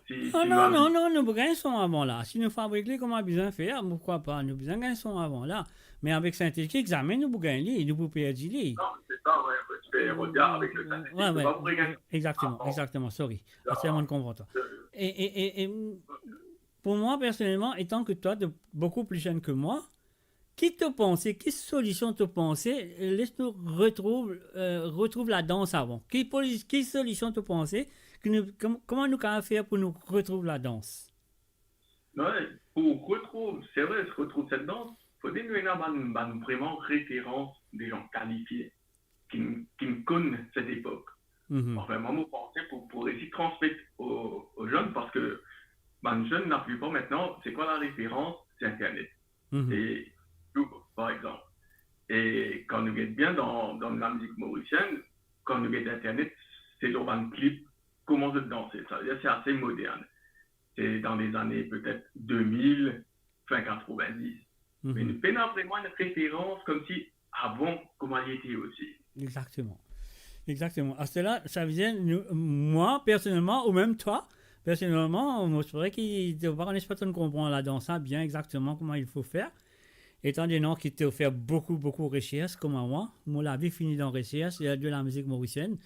Si, non, si non, nou non, non, nou pou gagn son avan la. Si nou fabrik li kouma bizin fer, poukwa pa, nou bizin gagn son avan la. Me avek sintetik, zame nou pou gagn li, nou pou perdi li. Non, se sa, ouais, pe, pe regarde avek le sintetik, ouais, nou pa pou gagn. Exactement, exactement, sorry. Aster mo konpran twa. E, e, e, e, pour moi, personnellement, étant que toi, t'es beaucoup plus jeune que moi, ki to panse, ki solision to panse, les nou retrouv, euh, retrouv ladans avan? Ki poli-, ki solision to panse, ki nou, kom-, kouma nou kapav fer pou nou retrouv ladans? Non, pou retrouv, se vre, retrouv set dans, fode nou ena bann, bann vreman referans, de zan kalifie, ki, ki konn set epok. Mhm. Anfin, mwa, mo panse pou, pou resi transmet o, o zenn, parski bann zenn, laplipar aster, se kwa lareferans? Se Internet. Mhm. E YouTube, par exanp. E kan nou get bien dan, dan lamizik morisienn, kan nou get Internet, se lor bann klip, kouma zot danse. Savedir se ase modern. Se dan lezane petet de mil, fin katrovin-dis. Mhm. Me nou pena vreman enn referans koumsi avan, kouma li ete osi. Exactement. Exactement. Aster la, savedir, nou, mwa, personelman, ou mem twa, personelman, mo espere ki to pa konn, pa tonn konpran ladans la bien exactement comment il faut faire. Étant donné que tu as fait beaucoup, beaucoup de recherches, comme moi, mon lavi fini dan resers, euh, de la mizik morisienn.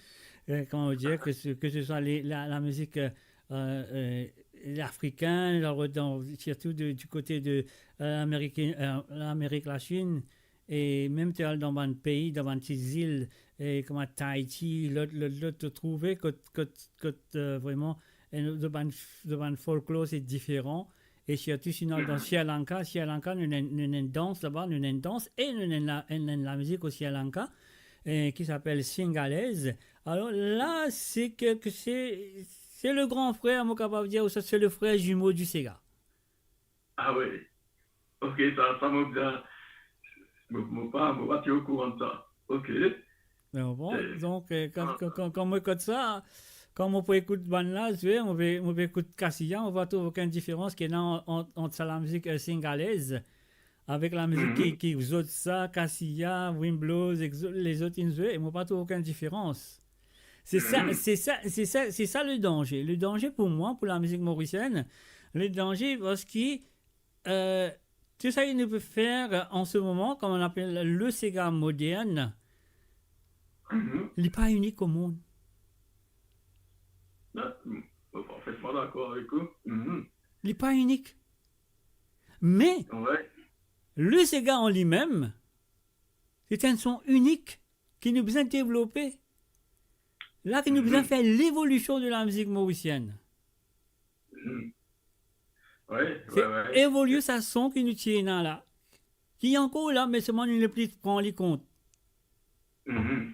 Euh, kouma dir, ke se, ke se swa le, la, la mizik, euh, euh, euh, afrikenn, dan, dan, sirtou de, di kote de, euh, Amerik, euh, Lamerik Lasin, e mem to al dan bann pei, dan bann ti zil, e kouma Tahiti, lot, lot, lot, to trouve kot, kot, kot, euh, vreman, e nou, de bann, de bann folklor, se diferan. E sirtou si nou al dan Sri Lanka, Sri Lanka, nou ena, nou ena enn dans laba, nou ena enn dans e nou ena enn la, enn, enn lamizik o Sri Lanka, eh, ki apel Singalez. Alor la, se kelke, se, se le gran frer, mo kapav dir, ou sa, se le frer zimo di sega. Ah oui. Ok, sa, sa mo bizin, mo, mo pa, mo pa ti okouran de sa. Ok. Bon, bon, eh, donk, eh, kan, ah, kan, kan, kan mo ekout sa, kan mo pou ekout bann la zwe, mo pe, mo pe ekout Kasiya, mo pa trouv okenn diferans ki ena ant, ant, ant sa lamizik, eh, Singalez avek lamizik, mhm, ki, ki zot sa, Kasiya, Wimbloz, ek zo-, lezot inn zwe, e mo pa trouv okenn diferans. Se sa, mhm, se sa, se sa, se sa le danze. Le danze pou mwa, pou lamizik morisienn, le danze parski, euh, tou sa ki nou pe fer an se moman, kouma nou apel le sega modern, mhm, li pa inik o mond. Non, mo parfetman dakor avek ou. Mhm. Li pa inik. Me, ouais, le sega an limem, se enn son inik ki nou bizin devlope. La ki nou bizin, mhm, fer levolision de lamizik morisienn. Mhm. Ouais, se, ouais, ouais, evolie sa son ki nou ti ena la. Ki ankor la, me selman nou nepli pran li kont. Mhm.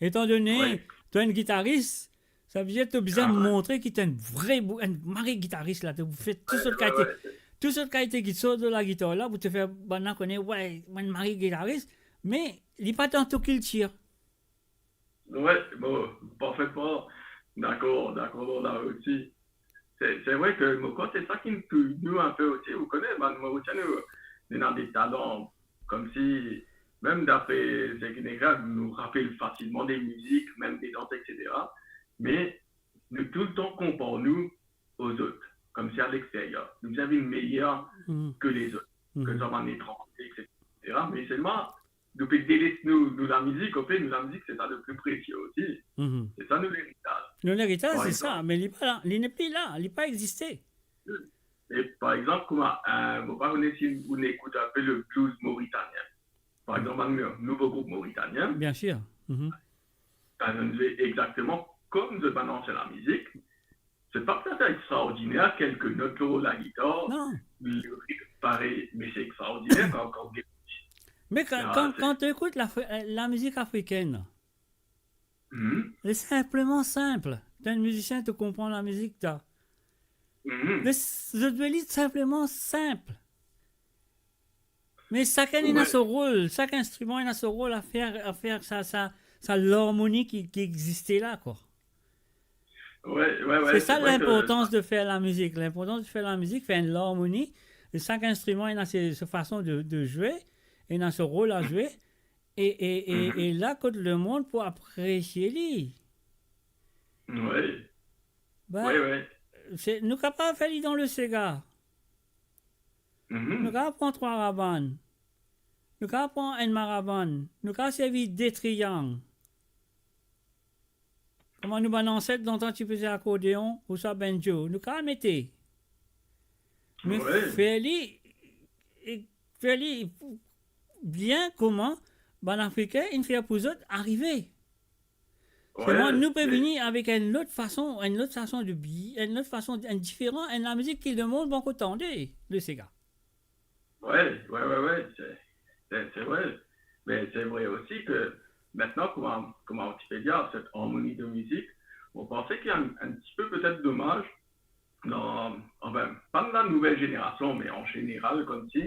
Etan done, ouais, to enn gitaris, savedir to bizin, ah ouais, montre ki to enn vre bou-, enn mari gitaris la, to fer tou, ouais, sort, ouais, kalite, ouais, tou sort kalite ki sort dan lagitar la, pou to fer bann la kone, we, mo enn mari gitaris, me li pa dan to kiltir. Ouais, bon, parfetman dakor, dakor lor la osi. Se, se vre ke mo krwar se sa ki touy nou inpe osi. Ou kone, bann Morisien, nou, nou ena de talan, koumsi, mem dapre seki nou ekrir, nou rapel fasilman de mizik, mem de dans, et cetera. Me nou toultan konpar nou o zot. koumsi a lexteryer. Nou bizin vinn meyer Mhm. ke lezot, ke Mhm. sa bann etranze, et cetera. Me selman, nou pe deles nou, nou lamizik, anfet, nou lamizik, se sa le pli presie osi. Mhm. Se sa nou leritaz. Nou leritaz, Par se sa, egzanp. me li pa la, li nepli la, li pa existe. E par egzanp, kouma, euh, mo pa kone si ou ekout inpe le blues moritanien. Par egzanp, bann nouvo group moritanien, Bien sir. Mhm. kan zot zwe exakteman kom zot bann ansien lamizik, se pa petet extraordiner, kelke not lor lagitar, Non. le ritm parey, me se extraordiner kan, kan Me kan, Ya, kan, se kan to ekout la, euh, lamizik afrikenn, Mhm. li sinpleman sinp. To enn mizisien, to konpran lamizik, ta. Mhm. Li, zot zwe li sinpleman sinp. Me sakenn ena Wi. so rol, sak instriman ena so rol a fer, a fer sa, sa, sa larmoni ki, ki existe la, kwa. Wi, wi, wi, Se se sa vre ke linportans de fer lamizik. Linportans de fer lamizik, fer enn larmoni, e sak instriman ena se, so fason de, de zwe, ena so rol a zwe, e, e, e, Mhm. e la kot lemond pou apresie li. Wi. Ben, Wi, wi. se, nou kapav fer li dan le sega. Mhm. Nou kapav pran trwa rabann. Nou kapav pran enn marabann. Nou kapav servi de triang. Kouma nou bann anset lontan ti pe zwe akordeon ouswa banjo, nou kapav mete. Me Wi. fer li, e, fer li bien kouma bann Afrikin inn fer pou zot arive. Wi, Selman, nou pe me vini avek enn lot fason, enn lot fason de bi-, enn lot fason, enn diferan, enn lamizik ki lemond pa ankor tande, le sega. Wi, wi, wi, wi, se, se, se vre. Me se vre osi ke mintnan, kouma, kouma ou ti pe dir, set armoni de mizik, mo panse ki enn, enn tipe petet domaz, dan, anfin, pa dan la nouvel zenerasion, me an zeneral, koumsi,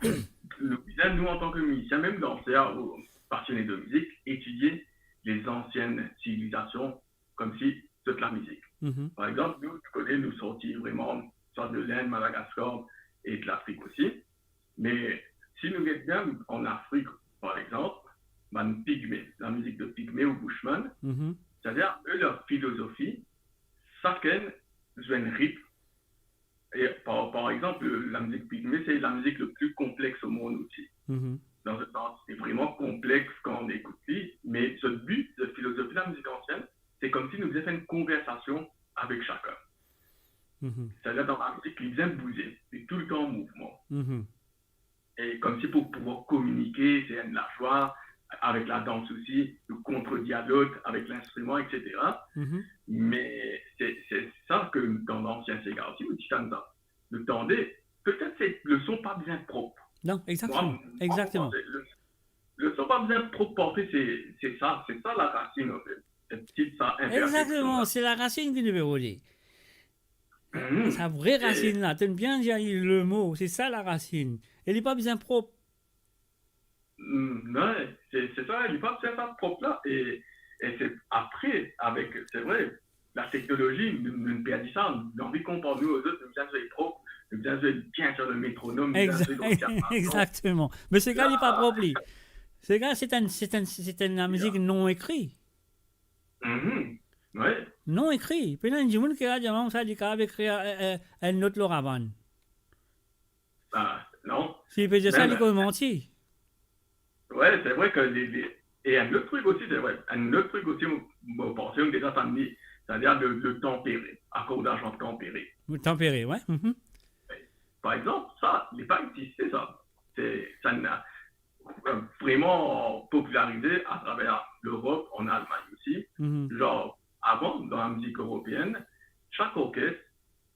nou bizin, nou, antan ke mizisien, mem danser ou pasione de mizik, etidie lezansienn sivilizasion, koumsi, zot lamizik. Mhm. Par exanp, nou, nou kone, nou sorti vreman, swa de Lind, Madagaskar, e de Lafrik osi. Me si nou get bien an Afrik, par exanp, bann Pigme, lamizik de Pigme ou Bushman, Mhm. setadir, e, ler filozofi, sakenn zwe enn ritm. E par, par exanp, lamizik Pigme, se lamizik le pli konplex o mond osi. Mhm. Dan se sans, li vreman konplex kan ou ekout li, me zot bi, zot filozofi lamizik ansienn, se koumsi nou bizin fer enn konversasion avek sakenn. Mhm. Setadir, dan lamizik, li bizin bouze, li toultan an mouvman. Mhm. E koumsi pou pouvwar kominike, se enn lazwa, avek ladans osi, nou kontredialoge avek linstriman, et cetera. Mhm. Me se, se sa ke dan lansien sega osi, nou ti tann sa. Nou tande, petet se le son pa bizin prop. Non, exactement, Mwa, mwa, exactement. Mo panse, le, le son pa bizin prop, parski se, se sa, se sa larasinn, anfet. Se tit sa, inperfeksion Exactement, la. se larasinn ki nou pe rode. Mhm. Sa vre E rasinn la, to'nn bien dir le mo, se sa larasinn. E li pa bizin prop. Mm, non, se, se sa, li pa bizin sa prop la. E, e se apre, avek, se vre, lateknolozi, nou, nou perdi sa, nou anvi konpar nou lezot, nou bizin zwe prop, nou bizin zwe bien sir le metronom, nou bizin Exa-, zwe dan diapazon. exactement. Me sega li pa Ah. prop li. Sega, se enn, se enn, se enn lamizik Yeah. non ekri. Mhm. Wi. Non ekri. Pena enn dimoun ki a dir, "Mwa, sa, li kapav ekrir, eh, eh, enn not lor rabann." Ah, non. Si li pe dir sa, Mem li konn manti. Wi, se vre ke li, li, e enn lot trik osi, se vre, enn lot trik osi, mo, mo panse, nou deza tann li, setadir le, le tanpere, akordaz an tanpere. Le tanpere, wi. Mhm. Par exanp, sa, li pa existe, sa. Se, sa ena, euh, vreman popilarize atraver Lerop, an Almagn osi. Mhm. Zanr, avan, dan lamizik eropeinn, sak orkes,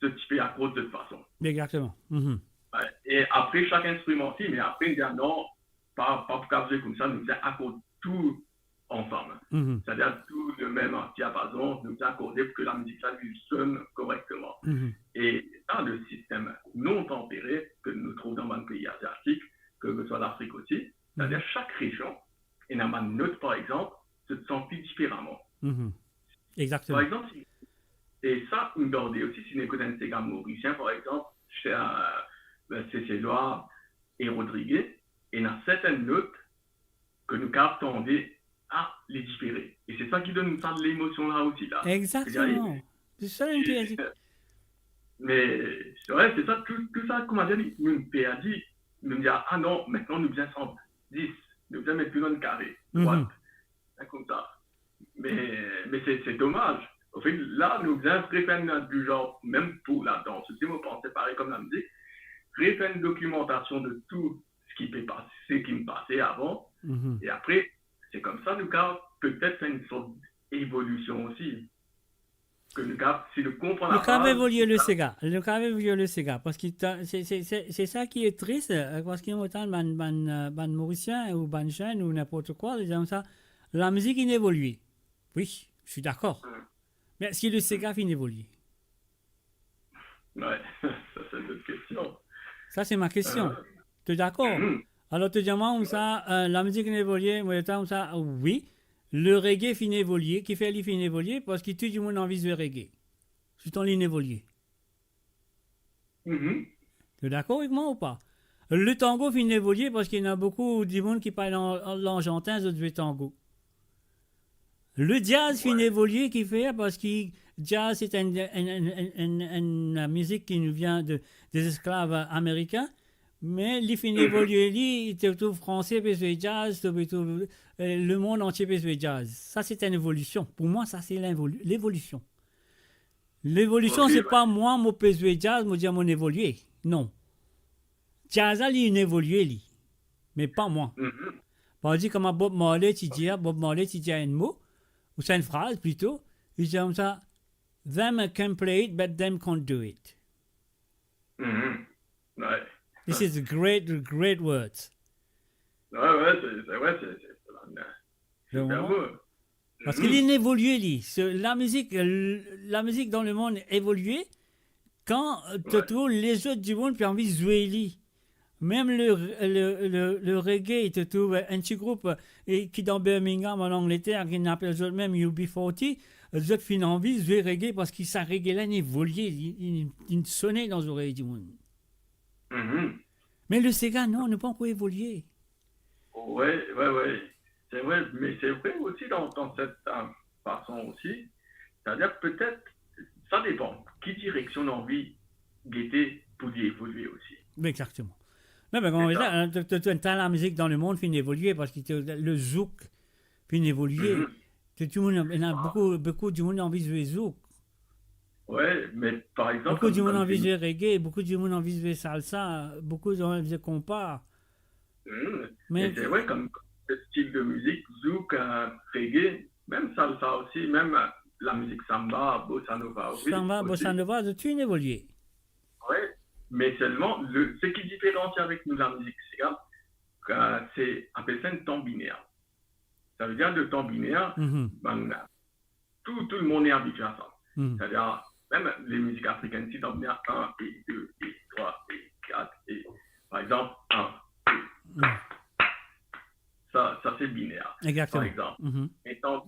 zot ti pe akord zot fason. Exactement. Mhm. Wi. E apre, sak instriman osi, me apre, nou dir, non, pa, pa pou kapav zwe koumsa, nou bizin akord tou ansam. Mhm. Setadir tou le mem diapazon, nou bizin akorde pou ke lamizik la, li sonn korekteman. Mhm. E sa, le sistem non tanpere ke nou trouv dan bann pei aziatik, ke, ke swa Lafrik osi, setadir Mhm. sak rezion, ena bann not, par exanp, zot santi diferaman. Mhm. Exactement. Par exanp, si, e sa, nou gete osi, si nou ekout enn sega morisien, par exanp, se, euh, Seselwa e Rodrige, ena sertenn not ke nou kapav tande, ah, li difere. E se sa ki donn sa lemosion la osi la. Exactement. Setadir, Se sa, li, enn ti, Me, se vre, se sa, tou, tou sa, kouma dir, nou perdi, nou dir, "Ah non, aster nou bizin san dis, nou bizin met tou dan enn kare, Mhm. drwat, koumsa." Me, me se, se domaz. Anfet, la, nou bizin refer enn, du genre, mem pou ladans osi, mo panse parey kom lamizik, refer enn dokimantasion de tou seki pe pase, seki pase avan. Mhm. E apre, se koumsa nou kav petet fer enn sort evolision osi. Ke nou kav, si nou konpran Nou kav lavaz, evolie le sa- sega. Nou kav evolie le sega. Parski ta-, se, se, se, se sa ki tris, eh, parski mo tann bann, bann, eh, bann Morisien ou bann zenn ou ninport kwa, li dir sa, lamizik inn evolie. Wi, je suis d'accord. Mm. Me eski le sega finn evolie? Wi, sa se enn lot kestion. Sa se ma kestion. Euh, To dakor? Mhm. Alor, to dir mwa koumsa, eh, lamizik inn evolie, mo dir twa koumsa, wi, le reggae finn evolie, kifer li finn evolie? Parski tou dimoun anvi zwe reggae. Sitan linn evolie. Mhm. To dakor avek mwa ou pa? Le tango finn evolie parski ena boukou dimoun ki pa al an, an Larzantin, zot zwe tango. Le jazz finn Wi. evolie, kifer? Parski jazz se enn, enn, enn, enn, enn, enn mizik ki nou vien de, de zesklav amerikin, me li finn Mhm. evolie, li, to trouv Franse pe zwe jazz, to pe trouv, eh, lemond antie pe zwe jazz. Sa se enn evolision. Pou mwa, sa se linvol-, levolision. Levolision, Ok, se wi. pa mwa, mo pe zwe jazz, mo dir mo evolie. Non. Jazz la, li inn evolie, li. Me pa mwa. Mhm. Parski kouma Bob Marley ti dir, Bob Marley ti dir enn mo, ouswa enn fraz plito, li dir koumsa, "Them can play it, but them can't do it." Mhm. Wi. This is great, great words. Wi, wi, se, se, wi, se, se, se, Donk, super mo. Parski Mhm. li evolie, li. Se, lamizik, l-, lamizik dan lemond evolie kan, eh, to Wi. trouv lezot dimoun pe anvi zwe li. Mem le, le, le, le reggae, to trouv, eh, enn ti group, eh, ki dan Birmingham, an Angleter, ki apel zot mem U B forty, eh, zot finn anvi zwe reggae parski sa reggae la inn evolie, li, li, li sone dan zorey dimoun. Mhm. Me le sega, non, nou pa ankor evolie. Wi, wi, wi. Se vre, me se vre osi dan, dan set, eh, fason osi. Setadir petet, sa depann ki direksion nou anvi gete pou li evolie osi. Exakteman. Non, me kouma Seta- sa, eh, to, to, to, ta lamizik dan lemond finn evolie parski to, le zouk finn evolie. Mhm. To, dimoun, ena Ah. boukou, boukou dimoun anvi zwe zouk. Wi, me par exanp, Boukou dimoun anvi zwe reggae, boukou dimoun anvi zwe salsa, boukou dimoun anvi zwe konpa. Mm. Me E se vre, kom, kom stil de mizik, zouk, eh, reggae, mem salsa osi, mem, eh, lamizik samba, bossa nova osi. Samba, bossa nova, zot inn evolie. Wi, me selman, le, seki diferansie avek nou lamizik sega, eh, se apel sa enn tan biner. Savedir, le tan biner, Mhm. bann, tou, tou lemonn inn abitiye a sa. Mhm. Setadir, mem lemizik afrikin, si tan biner, enn, de, de, trwa, de, kat, e, par exanp, enn, de. Mhm. Sa, sa se biner, Exakteman. par exanp. Mhm. Etan,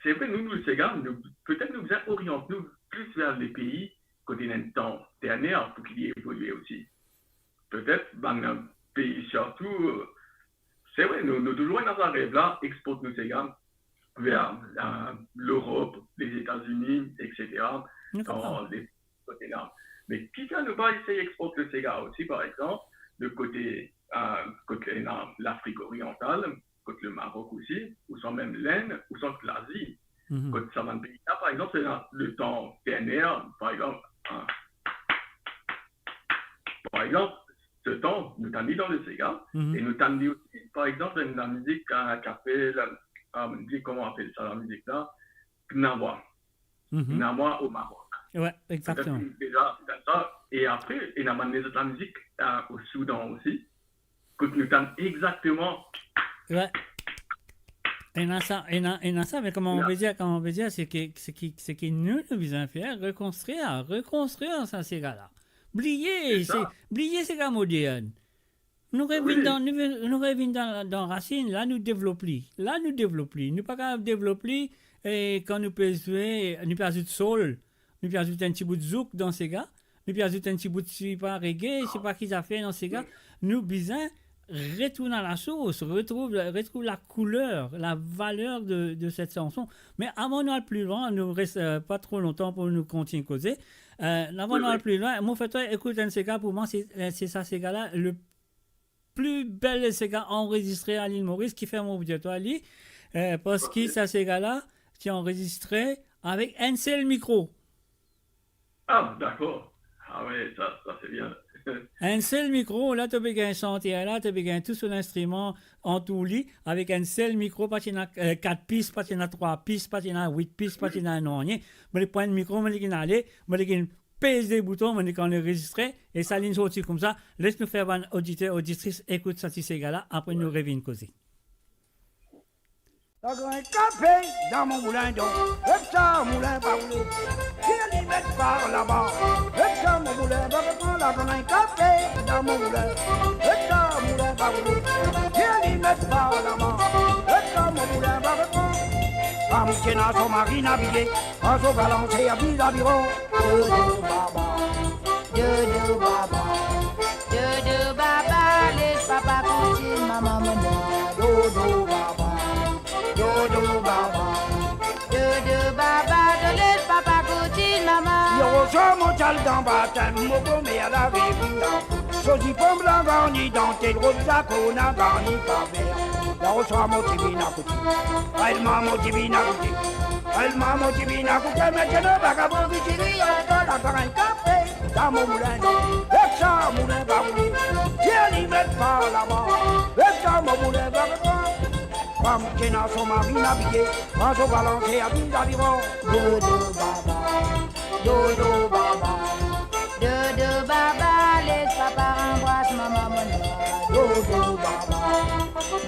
se vre, nou, nou, sega, nou, petet nou bizin oriant nou plis ver lepei kot ena enn tan terner pou ki li evolie osi. Petet bann pei sirtou, eh, se vre, nou, nou touzour ena sa rev la, export nou sega ver, eh, Lerop, Lezetazini, et cetera, Dakor. dan le kote la. Me kifer nou pa esey export le sega osi, par exanp, le kote, eh, kot ena Lafrik Oriantal, kot le Marok osi, ouswa mem Lenn, ouswa Lazi. Mhm. Kot sa bann pei la, par exanp, ena le tan terner, par exanp, eh, par exanp, se tan, nou tann li dan le sega, Mhm. e nou tann li osi, par exanp, enn lamizik, eh, ki apel, eh, mi kouma apel sa lamizik la, Gnawa. Mhm. Gnawa o Marok. Wi, exakteman. Petet deza, petet sa. E apre, ena bann lezot lamizik, eh, o Soudan osi, kot nou tann exakteman. Wi. Ena sa, ena, ena sa, me kouma mo pe dir, kouma mo pe dir, seki, seki, seki nou, nou bizin fer, rekonstrir, rekonstrir sa sega la. Bliye, Se sa. se, bliye sega modern. Nou revinn Wi. dan, nou, nou revinn dan, dan rasinn, la nou devlop li. La nou devlop li. Nou pa kapav devlop li, e kan nou pe zwe, nou pe azout soul, nou pe azout enn ti bout zouk dan sega, nou pe azout enn ti bout, sepa, reggae, sepa ki zafer dan sega. Nou bizin retourn a la sours, retrouv, retrouv la kouler, la valer de, de set sanson. Me avan nou al pli lwin, nou res, eh, pa tro lontan pou nou kontign koze. Euh, avan nou al pli lwin, mo fer twa ekout enn sega pou mwa, se, euh, se sa sega la, le pli bel sega anrezistre a Lil Moris, ki fer mo dir twa li, euh, parski sa sega la ti anrezistre avek enn sel mikro. Ah, dakor. Ah wi, sa, sa se bien. Enn sel mikro, la to pe gagn santer la, to pe gagn tou so linstriman antour li, avek enn sel mikro, pa ti ena, euh, kat pis, pa ti ena trwa pis, pa ti ena wit pis, pa ti ena nanye. Mo le pran enn mikro, mo le gagn ale, mo le gagn pez de bouton, mo le gagn anrezistre, e sa linn sorti koumsa. Les nou fer bann oditer, oditris ekout sa ti sega la, apre nou revinn koze. Lagrin kafe dan mo moulin, donk, ek sa moulin pa boule. Ki li met par laba, ek sa mo moulin pa pran. Lagrin kafe dan mo moulin, ek sa moulin pa boule. Ki li met par laba, ek sa mo moulin pa pran. Fam ki ena so mari, inn abiye, pa so galanse, abiye dan biro. Dodo baba, dodo baba, dodo baba, les papa kouti mama mama. Dodo baba, dodo baba, dodo baba, to les papa kouti mama. Yo, so mo ti al dan batem, mo komer larivier. So zipon blan garni dantel, rod, zakona garni paver. Yo, so mo ti vinn akoute. Ay, mama, mo ti vinn akoute. Ay, mama, mo ti vinn akoute, me ti ena vagabon ki ti kriye, lagrin kafe dan mo moulin, donk, ek sa moulin pa boule. Ki li met par laba, ek sa mo moulin pa pran. Fam ki ena so mari, inn abiye, pa so galanse, abiye dan biro. Dodo baba, dodo baba, dodo baba, les papa anbras mama mama. Dodo baba,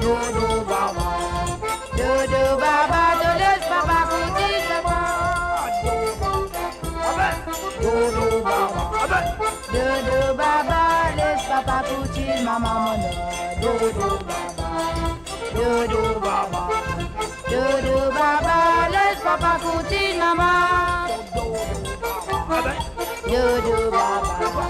dodo baba, dodo baba, to les papa kouti mama. Dodo baba, dodo baba, dodo baba, les papa kouti mama mama. Dodo baba, dodo baba, dodo baba, les papa kouti mama. Dodo baba,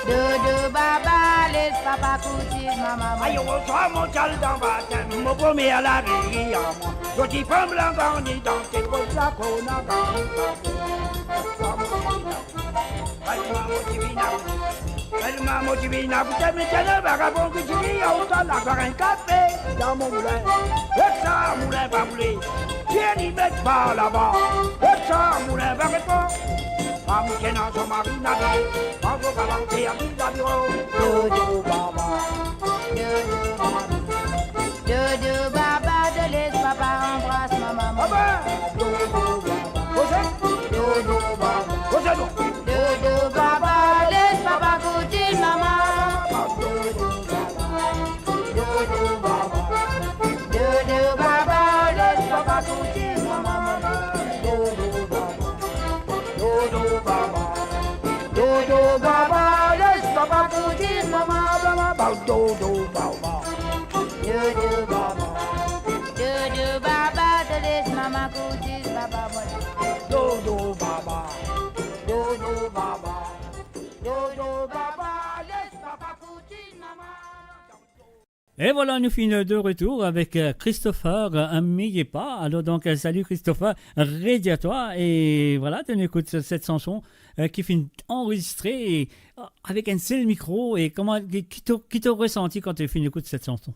dodo baba, les papa kouti mama. Ayo, so mo ti al dan batem, mo komer larivier. Zot ti pran blan garni dantel, rod, zakona garni paver. Ay, mama, mo ti vinn akoute. Ay, mama, mo ti vinn akoute, me ti ena vagabon ki ti kriye, lagrin kafe dan mo moulin, ek sa moulin pa boule. Ki li met par laba, ek sa moulin pa pran. Fam ki ena so mari, inn abiye, pa so galanse, abiye dan biro. Dodo baba, dodo baba, dodo baba, to les papa anbras mama mama. Dodo baba, dodo baba, dodo baba, les papa kouti mama. Dodo baba, dodo baba, dodo baba, les papa kouti mama mama. Dodo baba, dodo baba, dodo baba, les papa kouti mama mama. Dodo baba, dodo baba, dodo baba, to les mama kouti papa mama. Dodo baba, dodo baba, dodo baba, les papa kouti mama. E vwala, nou finn de retour avek, euh, Christopher, euh, Amiye Pa. Alor donk, euh, salut Christopher, redir twa, e vwala, nou ekout set sanson, euh, ki finn anrezistre, e, euh, avek enn sel mikro, e kouma, ki, ki to, ki to resanti kan to finn ekout set sanson?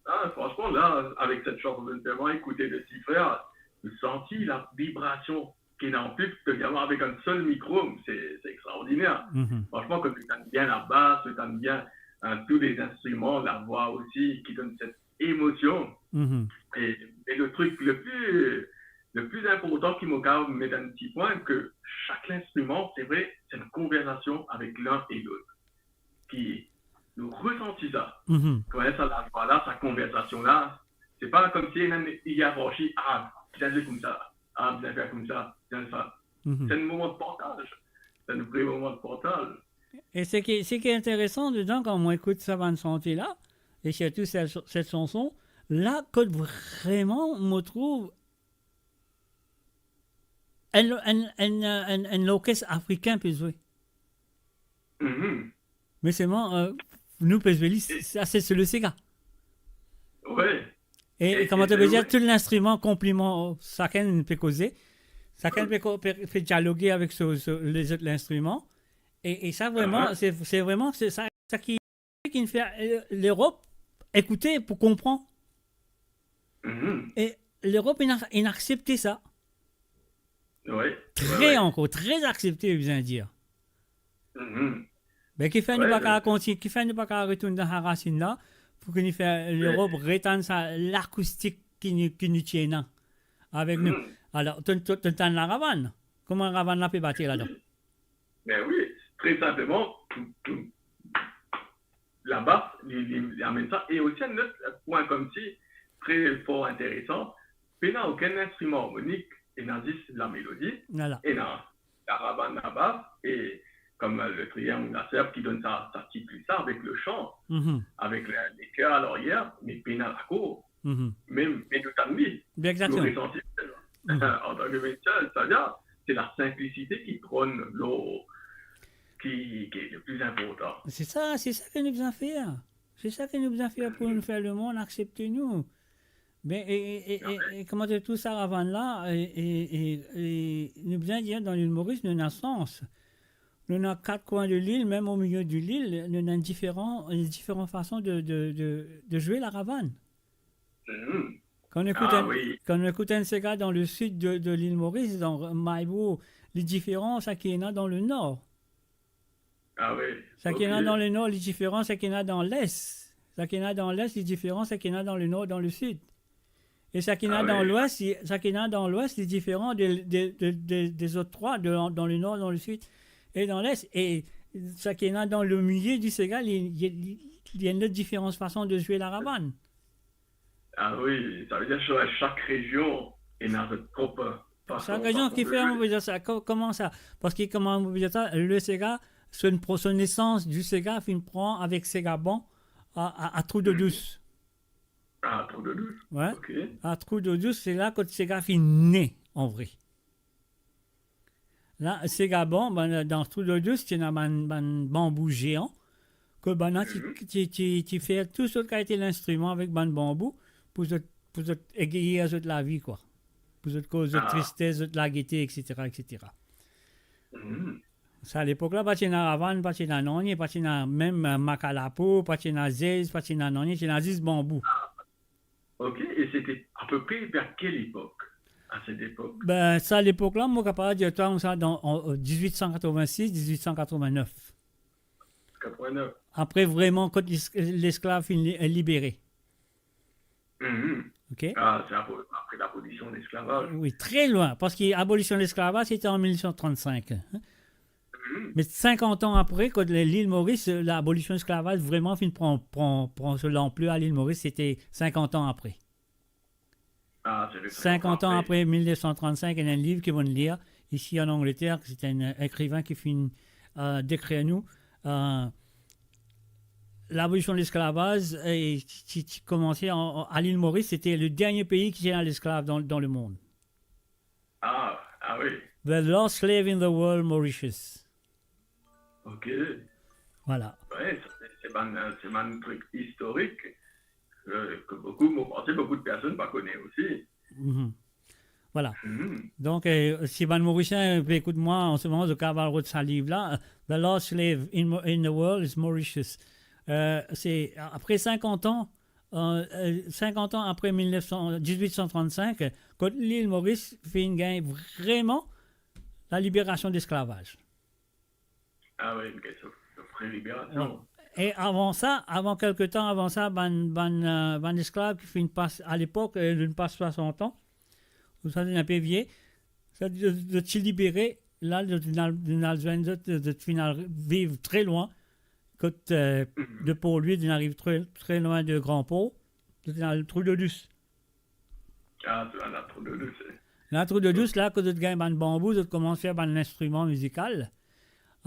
Ah, franchement, là, avec cette chanson, je me fais vraiment écouter de six frères, je sens la vibration ki ena an piblik, avek enn sel mikro, c'est, c'est extraordinaire. Mhm. Franchement, quand tu entends bien la basse, tu entends bien, hein, tous les instruments, la voix aussi, qui donne cette émotion. Mhm. Et, et le truc le plus, le plus important qui me met un petit point, que chaque instrument, c'est vrai, c'est une conversation avec l'un et l'autre. Ki nou resanti sa. Mhm. Kouma sa, lavwa la, sa konversasion la, se pa koumsi ena enn iyararki, ah, bizin zwe koumsa, ah, bizin fer koumsa, bizin sa. Mhm. Se enn moman de partaz. Se enn vre moman de partaz. E seki, seki interesan dedan, kan mo ekout sa bann sante la, e sirtou set, set sanson la, kot vreman mo trouv enn, enn, enn, enn, enn lorkes afrikin pe zwe. Mhm. Me selman, euh, nou pe zwe li, sa se, se le sega. Wi. E, e, e kouma to pe dir, tou linstriman, konpliman, sakenn pe koze. Sakenn pe ko-, pe, pe dialoge avek so, so, lezot linstriman. E, e sa, vreman, se, se vreman, se sa, sa ki, ki fer, eh, Lerop ekoute pou konpran. E Lerop, inn a-, inn aksepte sa. Wi, tre wi, wi. Ankor, tre aksepte, bizin dir. Be, kifer nou pa kapav kontign-, kifer nou pa kapav retourn dan sa rasinn la, pou ki nou fer Lerop retann sa lakoustik ki nou, ki nou ti ena avek nou. Alor, to, to, to tann laravann. Kouma laravann la pe bate ladan? Ben wi, tre sinpleman, tou, tou, labas, li, li, li amenn sa. E osi, enn lot pwin koumsi tre for interesan, pena okenn instriman armonik, ena zis lamelodi, ena laravann, labas, e kom le triang, laserp ki donn sa, sa tit li sa, avek le san, avek le, le kor laryer, me pena lakor. Mem, me nou tann li, nou resanti li, antan ki mizisien, savedir, se lasinplisite ki pran lor, ki, ki le pli inportan. Se sa, se sa ki nou bizin fer. Se sa ki nou bizin fer pou nou fer lemond aksepte nou. Be, e, e, e, e, e kouma dir, tou sa laravann la, e, e, e, e nou bizin dir, dan Lil Moris, nou ena sans. Nou ena kat kwin de lil, mem o milie de lil, nou ena enn diferan, enn diferan fason de, de, de, de zwe laravann. Kan nou ekout enn, kan nou ekout enn sega dan le sid de, de Lil Moris, dan Maribor, li diferan sa ki ena dan le nor. Sa ki ena dan le nor, li diferan sa ki ena dan les. Sa ki ena dan les, li diferan sa ki ena dan le nor, dan le sid. E sa ki ena dan lwes, li, sa ki ena dan lwes, li diferan de, de, de, de, dezot trwa, de, dan le nor, dan le sid e dan les. E sa ki ena dan le milie di sega, li, li, li, li enn lot diferan fason de zwe laravann. Ah wi, savedir sa, sak rezion ena zot prop fason. Sak rezion ki fer, mo pe dir sa, ko-, kouma sa? Parski kouma mo pe dir sa, le sega, so pro-, so nesans di sega finn pran avek sega ban a, a, a Trou d'Eau Douce. Ah, Trou d'Eau Douce. Wi. Ok. A Trou d'Eau Douce, se la kot sega finn ne, an vre. La, sega ban, bann, dan Trou d'Eau Douce, ti ena bann, bann banbou zean, ke bann la ti, ti, ti, ti fer tou sort kalite linstriman avek bann banbou pou zot, pou zot egeye zot lavi, kwa. Pou zot koz zot tristes, zot lagete, et cetera, et cetera. Sa lepok la, pa ti ena laravann, pa ti ena nanye, pa ti ena mem, eh, makalapo, pa ti ena zez, pa ti ena nanye, ti ena zis banbou. Ok, e sete apepre ver kel epok, a set epok? Be, sa lepok la, mo kapav dir twa koumsa, dan, an, an dizwit san katrovin-sis, dizwit san katrovin-nef. Katrovin-nef. Apre, vreman, kot lis-, lesklav finn li-, libere. Ok? Ah, se apre, apre labolision lesklavaz. Wi, tre lwin, parski abolision lesklavaz, sete an mil nef san trannsink. Me sinkant an apre, kot le, Lil Moris, labolision lesklavaz vreman finn pran, pran, pran so lanpler a Lil Moris, sete sinkant an apre. Ah, se le sinkant an apre. Sinkant an apre, mil nef san trannsink, ena enn liv ki mo'nn lir isi an Angleter, ki se enn, eh, ekriven ki finn, eh, dekrir nou, eh, labolision lesklavaz, eh, ti, ti, ti koumanse an, an, a Lil Moris, sete le dernie pei ki ti ena lesklav dan, dan lemond. Ah, ah wi. The last slave in the world, Mauritius. Ok. Vwala. Wi, sa, se, se bann, se bann trik istorik, eh, ke boukou, mo panse boukou de personn pa kone osi. Vwala. Donk, eh, si bann Morisien pe ekout mwa an se moman, zot kapav al rod sa liv la, The Last Slave in Mo-, in the World is Mauritius. Eh, se apre sinkant an, eh, eh, sinkant an apre mil nef san, dizwit san trannsink, kot Lil Moris finn gagn vreman laliberasion de lesklavaz. Ah wi, enn kestion de vreliberation. Wi. E avan sa, avan kelke tan avan sa, bann, bann, eh, bann esklav ki finn pas, a lepok, eh, finn pas swasant an, ou sa, enn pe vie, sa, zot, zot ti libere, la, zot finn al, finn al zwenn zot, zot finn al viv tre lwin, kot, eh, de Port Louis, zot finn ariv tre, tre lwin de Gran Port, zot finn al Trou d'Eau Douce. Ah, se la, la Trou d'Eau Douce, eh. La Trou d'Eau Douce, la, kot zot gagn bann banbou, zot koumans fer bann linstriman mizikal.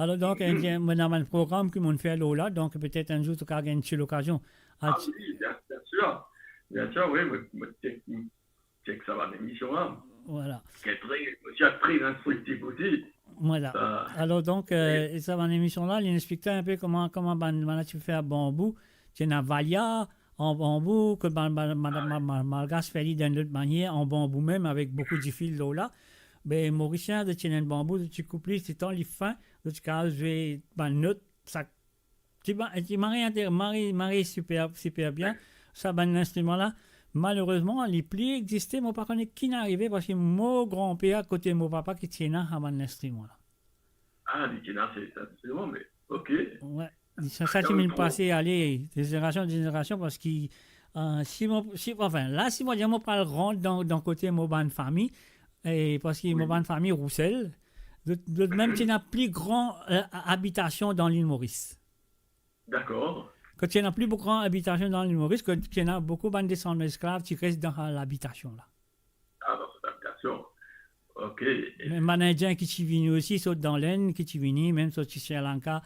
Alor, donk, eh, mo ena bann program ki mo'nn fer lor la, donk petet enn zour to kapav gagn ti lokazion. Ah wi, bien, bien sir. Bien sir, wi, mo, mo, chek, chek sa bann emision la. Vwala. Ki tre, osi, tre instriktif osi. Vwala. Alor, donk, eh, sa bann emision la, li esplik enpe kouma, kouma bann, bann la ti fer banbou, ti ena valia, an banbou, kot bann, bann, bann, bann, bann Malgas fer li dan enn lot manier, an banbou mem, avek boukou difil lor la. Be, Morisien, zot ti ena enn banbou, zot ti koup li, letan li fin, zot ti kapav zwe bann not, sa ti ba-, ti mari inter-, mari, mari siper, siper bien, sa bann linstriman la. Malerezman, li pli existe, mo pa kone ki inn arive, parski mo granper kote mo papa ki ti ena sa bann linstriman la. Ah, li ti ena se, se, se bon, me, ok. Wi. Sa, sa ti finn pase, ale, de zenerasion an zenerasion, parski, eh, si mo, si, anfin, la, si mo dir mo pral rant dan, dan kote mo bann fami, e parski mo bann fami Roussel, zot, zot mem ti ena pli gran, eh, abitasion dan Lil Moris. Dakor. Kot ti ena pli gran abitasion dan Lil Moris, kot ti ena boukou bann desandan esklav ti res dan sa labitasion la. Ah, dan set abitasion. Ok. Mem bann Indien ki ti vini osi, sot dan Lenn, ki ti vini, mem sot Sri Lanka,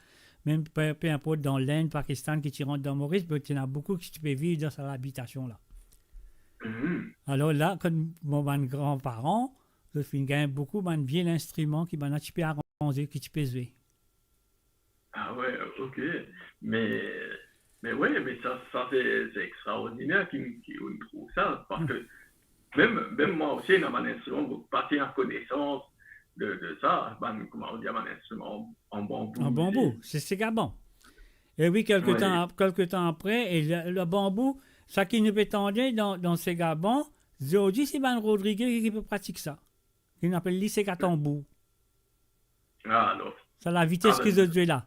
mem pe, pe inport dan Lenn, Pakistan, ki ti rant dan Moris, be ti ena boukou ki ti pe viv dan sa labitasion la. Mhm. Alor la, kot mo bann granparan, zot finn gagn boukou bann vie linstriman ki bann la ti pe aranze, ki ti pe zwe. Ah wi, ok. Me, me wi, me sa, sa se, se extraordiner ki, ki ou trouv sa, parski mem, mem mwa osi, ena bann instriman, mo pa ti ena konesans de, de sa, bann, kouma ou dir, bann instriman an, an banbou. An banbou, se, se sega ban. E wi, kelke tan ap-, kelke tan apre, e le, le banbou, sa ki nou pe tande dan, dan sega ban, zordi se bann Rodrige ki, ki pe pratik sa. Ki nou apel li sega tanbou. Ah, alor. Sa lavites ki zot zwe la.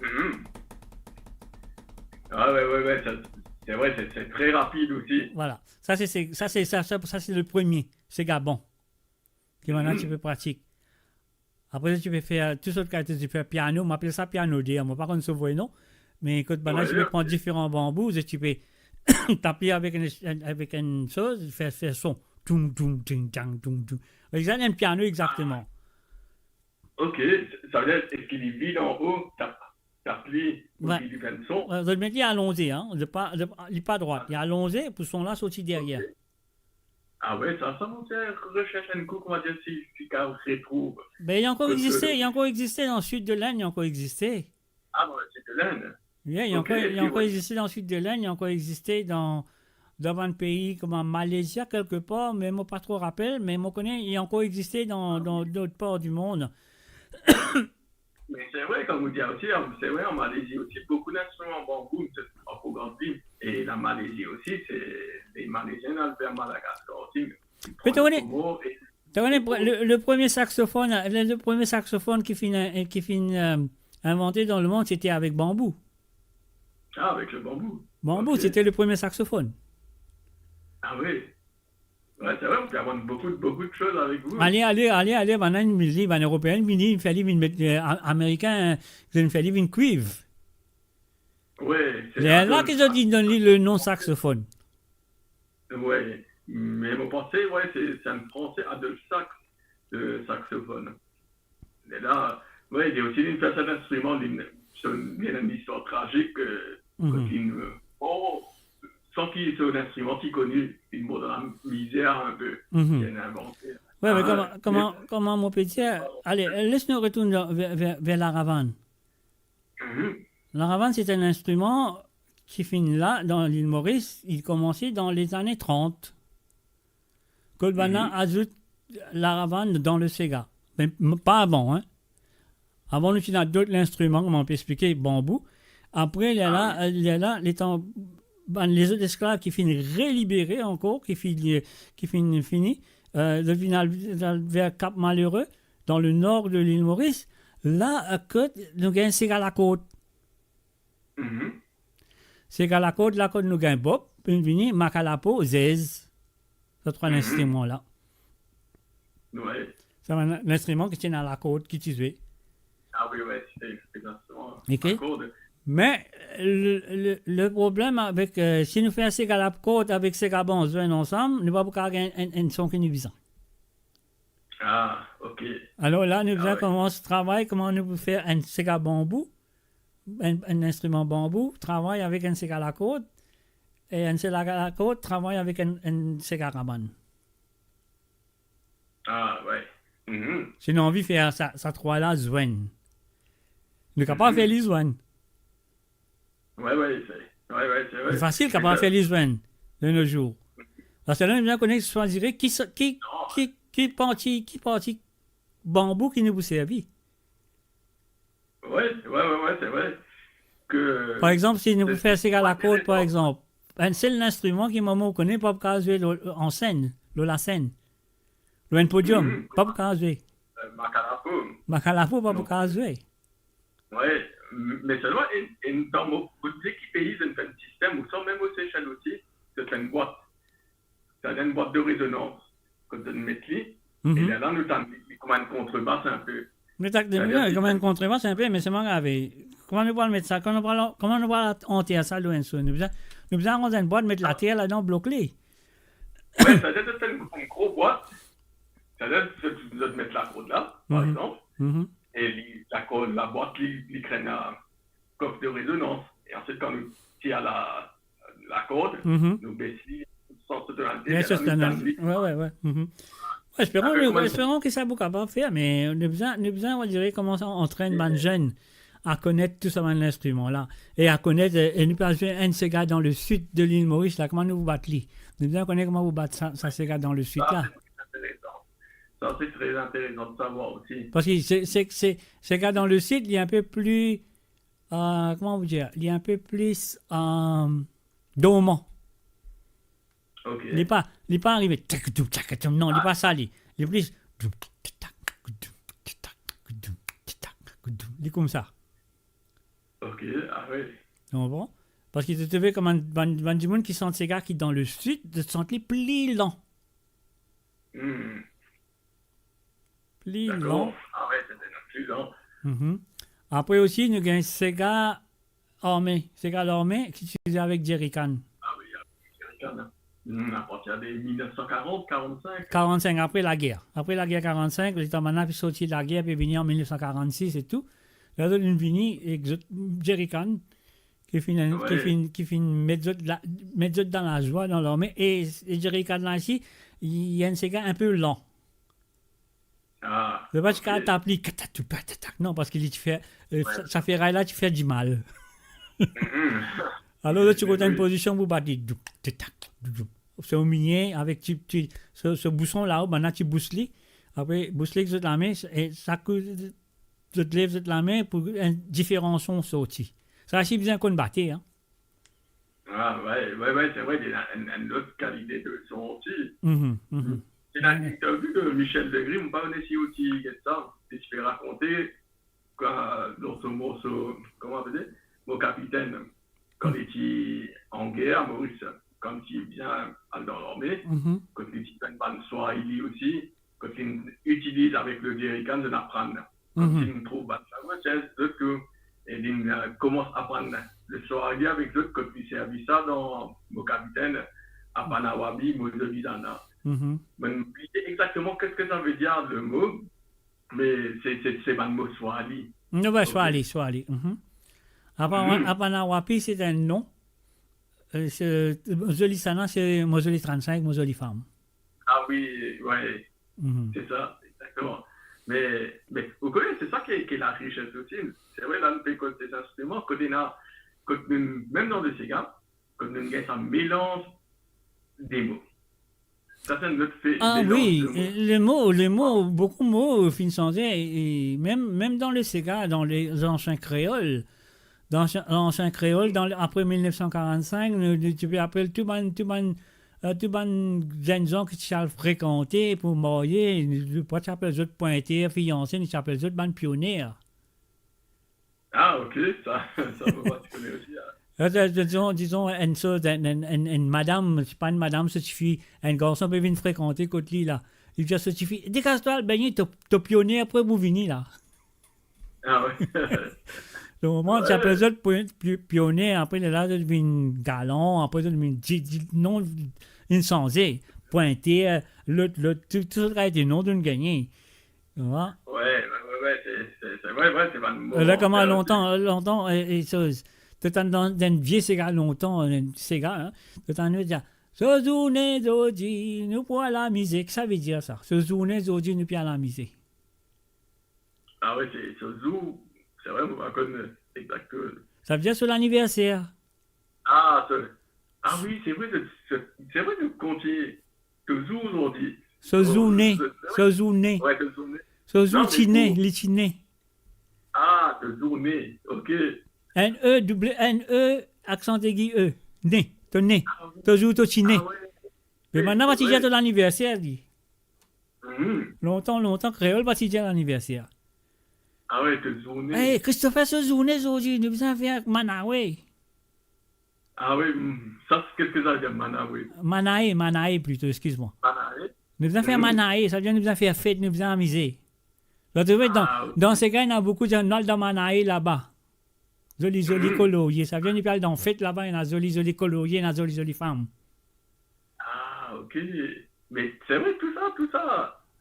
Mhm. Ah, wi, wi, wi, sa, se vre, se, se tre rapid osi. Vwala. Sa, se, se, sa, se, sa, sa, sa, se le premie, sega ban. Ki bann la ti pe pratik. Apre, ti pe fer tou sort kalite, ti pe fer piano, mo apel sa piano de, mo pa konn so vre non. Me kot bann la ti pe pran diferan banbou, ti pe tap li avek enn, avek enn soz, fer, fer son. Toum, toum, ting, tang, toum, toum. Egzak, enn piano, egzakteman. Ah. Ok, sa vedir, eski li vid anbo, tap, tap li, pou ki li fer enn son? Wi, zot met li alonze, hein. Li pa, li, li pa drwat, li alonze pou son la sorti deryer. Ok. Ah wi, sa, sa, mo fer resers enn kou, koumadir si, si kapav retrouv. Be, li ankor egziste, li ankor egziste dan sid de Lenn, li ankor egziste. Ah, dan le sid de Lenn? Wi, li ankor, li ankor egziste dan sid de Lenn, li ankor egziste dan, dan bann pei kouma Malezia kelkepar, me mo pa tro rapel, me mo kone li ankor egziste dan, dan dot par di mond. Me se vre, kouma ou dir osi, se vre, an Malezi osi, boukou linstriman banbou, an Pougandvi, e la Malezi osi, se, le Malezien al ver Madagaskar osi. Me to kone, to kone, le, le premie saxophone, le, le premie saxophone ki finn, ki finn, euh, invante dan lemond, sete avek banbou. Ah, avek le banbou. Banbou, ok. Sete le premie saxophone. Ah wi. Wi, se vre, nou pe aprann boukou, boukou de soz avek ou. Ale, ale, ale, ale, bann la inn vini, bann Eropeen vini, inn fer li vinn met, euh, A-, Amerikin, inn fer li vinn kwiv. Wi, se la ki zot inn donn li le nom saxophone. Wi, me mo panse, wi, se, se enn Franse, Adolphe Sax, le saxophone. E la, wi, li osi, li fer sa linstriman, li, se, li ena enn listwar trazik, euh, kot li, euh, oh, san ki so linstriman ti koni, li mor dan lamizer inpe, li ena invante. Wi, me kouma, kouma, kouma mo pe dir, ale, les nou retourn dan, ver, ver, ver laravann. Mhm. Laravann, se enn instriman ki finn la dan Lil Moris, li koumans dan lezane trant. Kot bann la azout laravann dan le sega. Me, m-, pa avan, hein. Avan, nou ti ena dot linstriman, kouma mo pe explike, banbou. Apre, lerla, euh, lerla, letan bann lezot esklav ki finn relibere ankor, ki finn, ki finn fini, euh, zot vinn al, al ver Cap Malheureux, dan le nor de Lil Moris, la, euh, kot nou gagn sega lakord. Mhm. Sega lakord, la kot nou gagn bop, vinn vini, makalapo, zez. Sa trwa linstriman la. Wi. Sa bann linstriman ki ti ena lakord, ki ti zwe. Ah wi, wi, se, se linstriman lakord. Me, le, le, le problem avek, euh, si nou fer sega lakord avek sega ban zwenn ansam, nou pa pou kapav gagn enn, enn son ki nou bizin. Ah, ok. Alor la, nou bizin koumans travay, kouma nou pou fer enn sega banbou, enn, enn instriman banbou, travay avek enn sega lakord, e enn sega lakord, travay avek enn, enn sega rabann. Ah, wi. Mhm. Si nou anvi fer sa, sa trwa la zwenn. Nou kapav fer li zwenn. Wi, wi, se, wi, wi, se vre. Li fasil, kapav fer li zwenn de nos jours. Parski la, nou bizin kone swazir ki sa, ki, ki, Ki parti, ki parti banbou ki nou pou servi? Wi, wi, wi, wi, se vre. Ke par exanp, si nou pou fer sega lakord, par exanp, enn sel linstriman ki mwa mo kone pa pou kav zwe lor, an senn, lor lasenn, lor enn podiom, pa pou kav zwe. Makalapo. Makalapo pa pou kav zwe. Wi, me selman, e, e dan mo, mo dir ki pei zot inn fer enn sistem, ou sa mem o Sesel osi, zot fer enn bwat. Sa enn bwat de rezonans, kot zot met li, e lerla nou tann li kouma enn kontrebas inpe. Me tak de, kouma enn kontrebas inpe, me selman gade, kouma nou pou al met sa, kouma nou pou al, kouma nou pou al anter sa lor enn so? Nou bizin, nou bizin aranz enn bwat, met later ladan, blok li. Wi, savedir zot fer enn, enn gro bwat, savedir zot, zot met lakord la, par exanp, e li, lakord, labwat, li, li kree enn kof de rezonans. E answit, kan nou tir la, lakord, nou bes li, sans totalite, wi, lerla nou tann li. Wi, wi, wi. Wi, esperon, nou, kouma esperon ki sa pou kapav fer, me nou bizin, nou bizin, on dirait, koumans a antrenn bann zenn a konet tou sa bann linstriman la, e a konet, e, e nou pa zwe enn sega dan le sid de lil Moris la, kouma nou pou bat li? Nou bizin kone kouma pou bat sa, sa sega dan le sid la. Sa, se tre interesan. Sa, se tre interesan de savwar osi. Parski se, se, se, sega dan le sid, li enn pe pli, euh, kouma pou dir, li enn pe pli, euh, dorman. Ok. Li pa, li pa arive, tak, tou, tak, tou, non, li pa sa, li. Li pli, doum, titak, doum, titak, doum, titak, doum. Li koumsa. Ok, ah wi. Ou konpran? Parski to trouve kouma bann, bann dimoun ki sant sega ki dan le sid, zot sant li pli lan. Hmm. Pli lan. Dakor. Ah wi, se pli lan. Mhm. Apre osi, nou gagn sega arme, sega larme, ki itilize avek jerrycan. Ah wi, avek jerrycan, hein. Hmm, apartir de mil nef san karant, karant-sink. Karant-sink, apre lager. Apre lager karant-sink, letan bann la pe sorti lager, pe vini an mil nef san karant-sis e tou. La, zot inn vini ek zot jerrycan, ki finn, ki finn, ki finn met zot la, met zot dan lazwa, dan larme. E, e jerrycan la osi, li enn sega inpe lan. Ah, ok. Zot pa ti kapav tap li, katatou, patatak, non, parski li ti fer, euh, sa, sa feray la ti fer dimal. Mhm. Alor, zot ti rod enn pozision pou bat li, douk, titak, douk, douk. Se omilie avek ti, ti, se, se bouson la, ou bann la ti bous li. Apre, bous li ek zot lame, e sa kou, zot lev zot lame pou enn diferan son sorti. Sa osi bizin konn bate, hein. Ah, wi, wi, wi, se vre, li ena enn, enn lot kalite de son osi. Mhm, mhm. Ena enn interview de Michel Legris, mo pa kone si ou ti get sa, li ti pe rakonte, kan, dan so morso, kouma apel li, Mo Kapitenn, kan li ti an ger, Moris, kan li ti bizin al dan larme, mhm, kot li ti fer bann Swahili osi, kot li itiliz avek le jerrycan, zot aprann. Koumsi, mhm, nou trouv bann Savo, tiens, zot tou, e li, euh, koumans aprann le Swahili avek zot, kot li servi sa dan Mo Kapitenn, Apanawabi, Mozolizana. Mhm. Mo bliye exakteman ki sa sa ve dir, le mo, me se, se, se bann mo Swahili. Non, ben, ok. Swahili, Swahili. Mhm. Apa-, mhm, Apanawabi, se enn non. Euh, se, Mozolizana, se Mozoli trannsink, Mozoli fam. Ah wi, wi. Mhm. Se sa, exakteman. Me, me, ou kone, se sa ki, ki larises osi. Se vre, la, nou pe koz de zinstriman, kot ena, kot nou, mem dan le sega, kot nou gagn sa melanz de mo. Sa, se enn lot fe, ah melanz wi, de mo. Le mo, le mo, boukou mo finn sanze, e mem, mem dan le sega, dan le, lansien kreol, dan lansien kreol, dan le, apre mil nef san karant-sink, nou, nou ti pe apel tou bann, tou bann, euh, tou bann zenn zan ki ti al frekante pou marye, nou, nou pa ti apel zot pwinter, fianse, nou ti apel zot bann pioner. Ah, ok, sa, sa, mo pa ti kone osi, hein. Euh, dizon, dizon, enn soz, enn, enn, enn, enn madam, se pa enn madam, so tifi, enn garson pe vinn frekante kot li la. Li dir so tifi, "Degaz twa, al begne, to, to pioner apre pou vini la." Ah wi. Donk, moman, ti apel zot pi-, pi-, pioner, apre lerla zot vinn galan, apre zot vinn di-, di-, non, vinn sanze. Pwinter, lot, lot, tou, tou sa ti non donn gagne. Ou konpran? Wi, wi, wi, wi, se, se, se, wi, wi, se bann mo. La, kouma lontan, lontan, e, e, so, to tann dan, dan enn vie sega lontan, enn sega, hein, to tann dir, "So zourne zordi, nou pou al amize." Ki sa ve dir sa? "So zourne zordi, nou pou al amize." Ah wi, se, so zour, se vre, mo pa konn exakteman. Sa ve dir so laniverser. Ah, so, ah wi, se vre, se, se, se vre, nou kontign touzour zordi. So zourne, so zourne. Ouais, so zourne. So zour ti ne, li ti ne. Ah, so zourne, ok. N E, double N E, aksan egi E. Ne, to ne. Ah, oui. To zour to ti ne. Ah, ouais. Me bann la pa ti dir to laniverser, li. Mhm. Lontan, lontan, kreol pa ti dir laniverser. Ah ouais, so zourne. Eh, Christopher, so zourne zordi, nou bizin fer manawe. Ah oui, hmm, sa, qu'est-ce que ça veut dire, manawe? Manae, manae plito, eskiz mwa. Manae? Nou bizin fer manae, sa vedir nou bizin fer fet, nou bizin amize. Zot trouve, dan, dan sega, ena boukou dir, nou al dan manae laba. Zoli, zoli kolorye, sa vedir nou pe al dan fet laba, ena zoli, zoli kolorye, ena zoli, zoli fam. Ah, ok. Me se vre, tou sa, tou sa,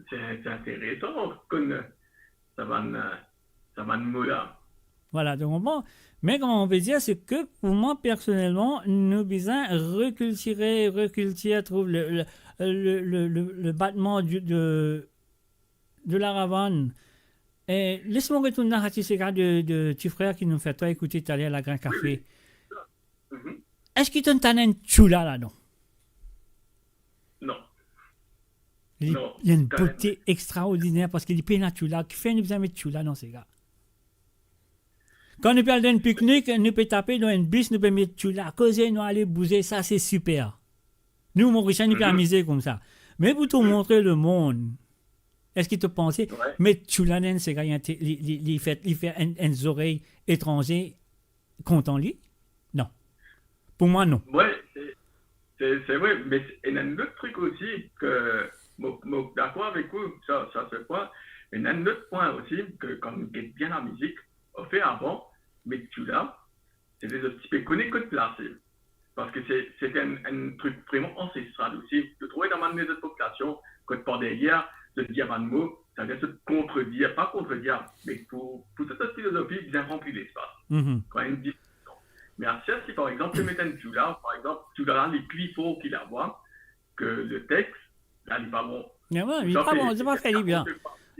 se, se interesan, konn sa bann, sa bann mo la. Vwala, donk, bon, me kouma nou pe dir, se ke pou mwa, personelman, nou bizin rekiltire, rekiltir, trouv le, le, le, le, le, le batman di, de, de laravann. E les mwa retourn dan sa ti sega de, de ti frer ki nou fer twa ekoute taler, Lagrin Kafe. Wi, wi. Mhm. Eski to'nn tann enn tchoula ladan? Non. Li, non, li ena enn bote extraordiner, parski li pena tchoula, kifer nou bizin met tchoula dan sega? Kan nou pe al dan enn piknik, nou pe tape dan enn bis, nou pe met tchoula, koze, nou ale bouze, sa se siper. Nou, Morisien, nou pe amize koumsa. Me pou to montre lemond, eski to panse met tchoula dan enn sega, li, li, li fer, li fer enn, enn zorey etranze kontan li? Non. Pou mwa, non. Wi, se, se, se vre, me ena enn lot trik osi ke mo, mo dakor avek ou, sa, sa se pwin. Me ena enn lot pwin osi ke kan nou get bien lamizik, anfin avan, met tchoula, se zot ti pe kone kot plase. Parski se, se enn, enn trik vreman ansestral osi. To trouve dan bann lezot popilasion, kot par deryer, zot dir bann mo, savedir zot kontredir, pa kontredir, me pou, pou zot, zot filozofi, bizin ranpli lespas. Mhm. Kan enn diskisyon. Me aster, si par exanp, to met enn tchoula, par exanp, tchoula la, li pli for ki lavwa, ke le text, la, li pa bon. Non, non, li pa bon, li pa fer li bien.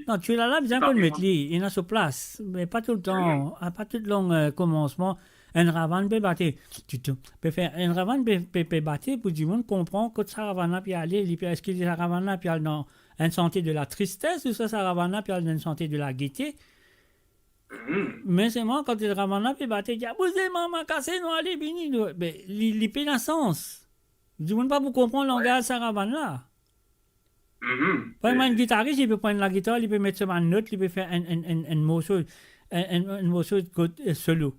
Non, tchoula la bizin konn met li, li ena so plas, me pa toultan, pa toultan, eh, komansman, enn ravann pe bate, ti tou, pe fer, enn ravann pe, pe, pe bate pou dimoun konpran kot sa ravann la pe ale, li pe, eski sa ravann la pe al dan enn sante de la tristes, ouswa sa ravann la pe al dan enn sante de la gete. Mhm. Me selman kan ravann la pe bate, dir, "Bouze, mama, kase, nou ale, vini, nou." Be, li, li pena sans. Dimoun pa pou konpran langaz sa ravann la. Mhm. Par exanp, enn gitaris, li pe pran lagitar, li pe met so bann not, li pe fer enn, enn, enn, enn morso, enn, enn, enn morso kot, eh, solo.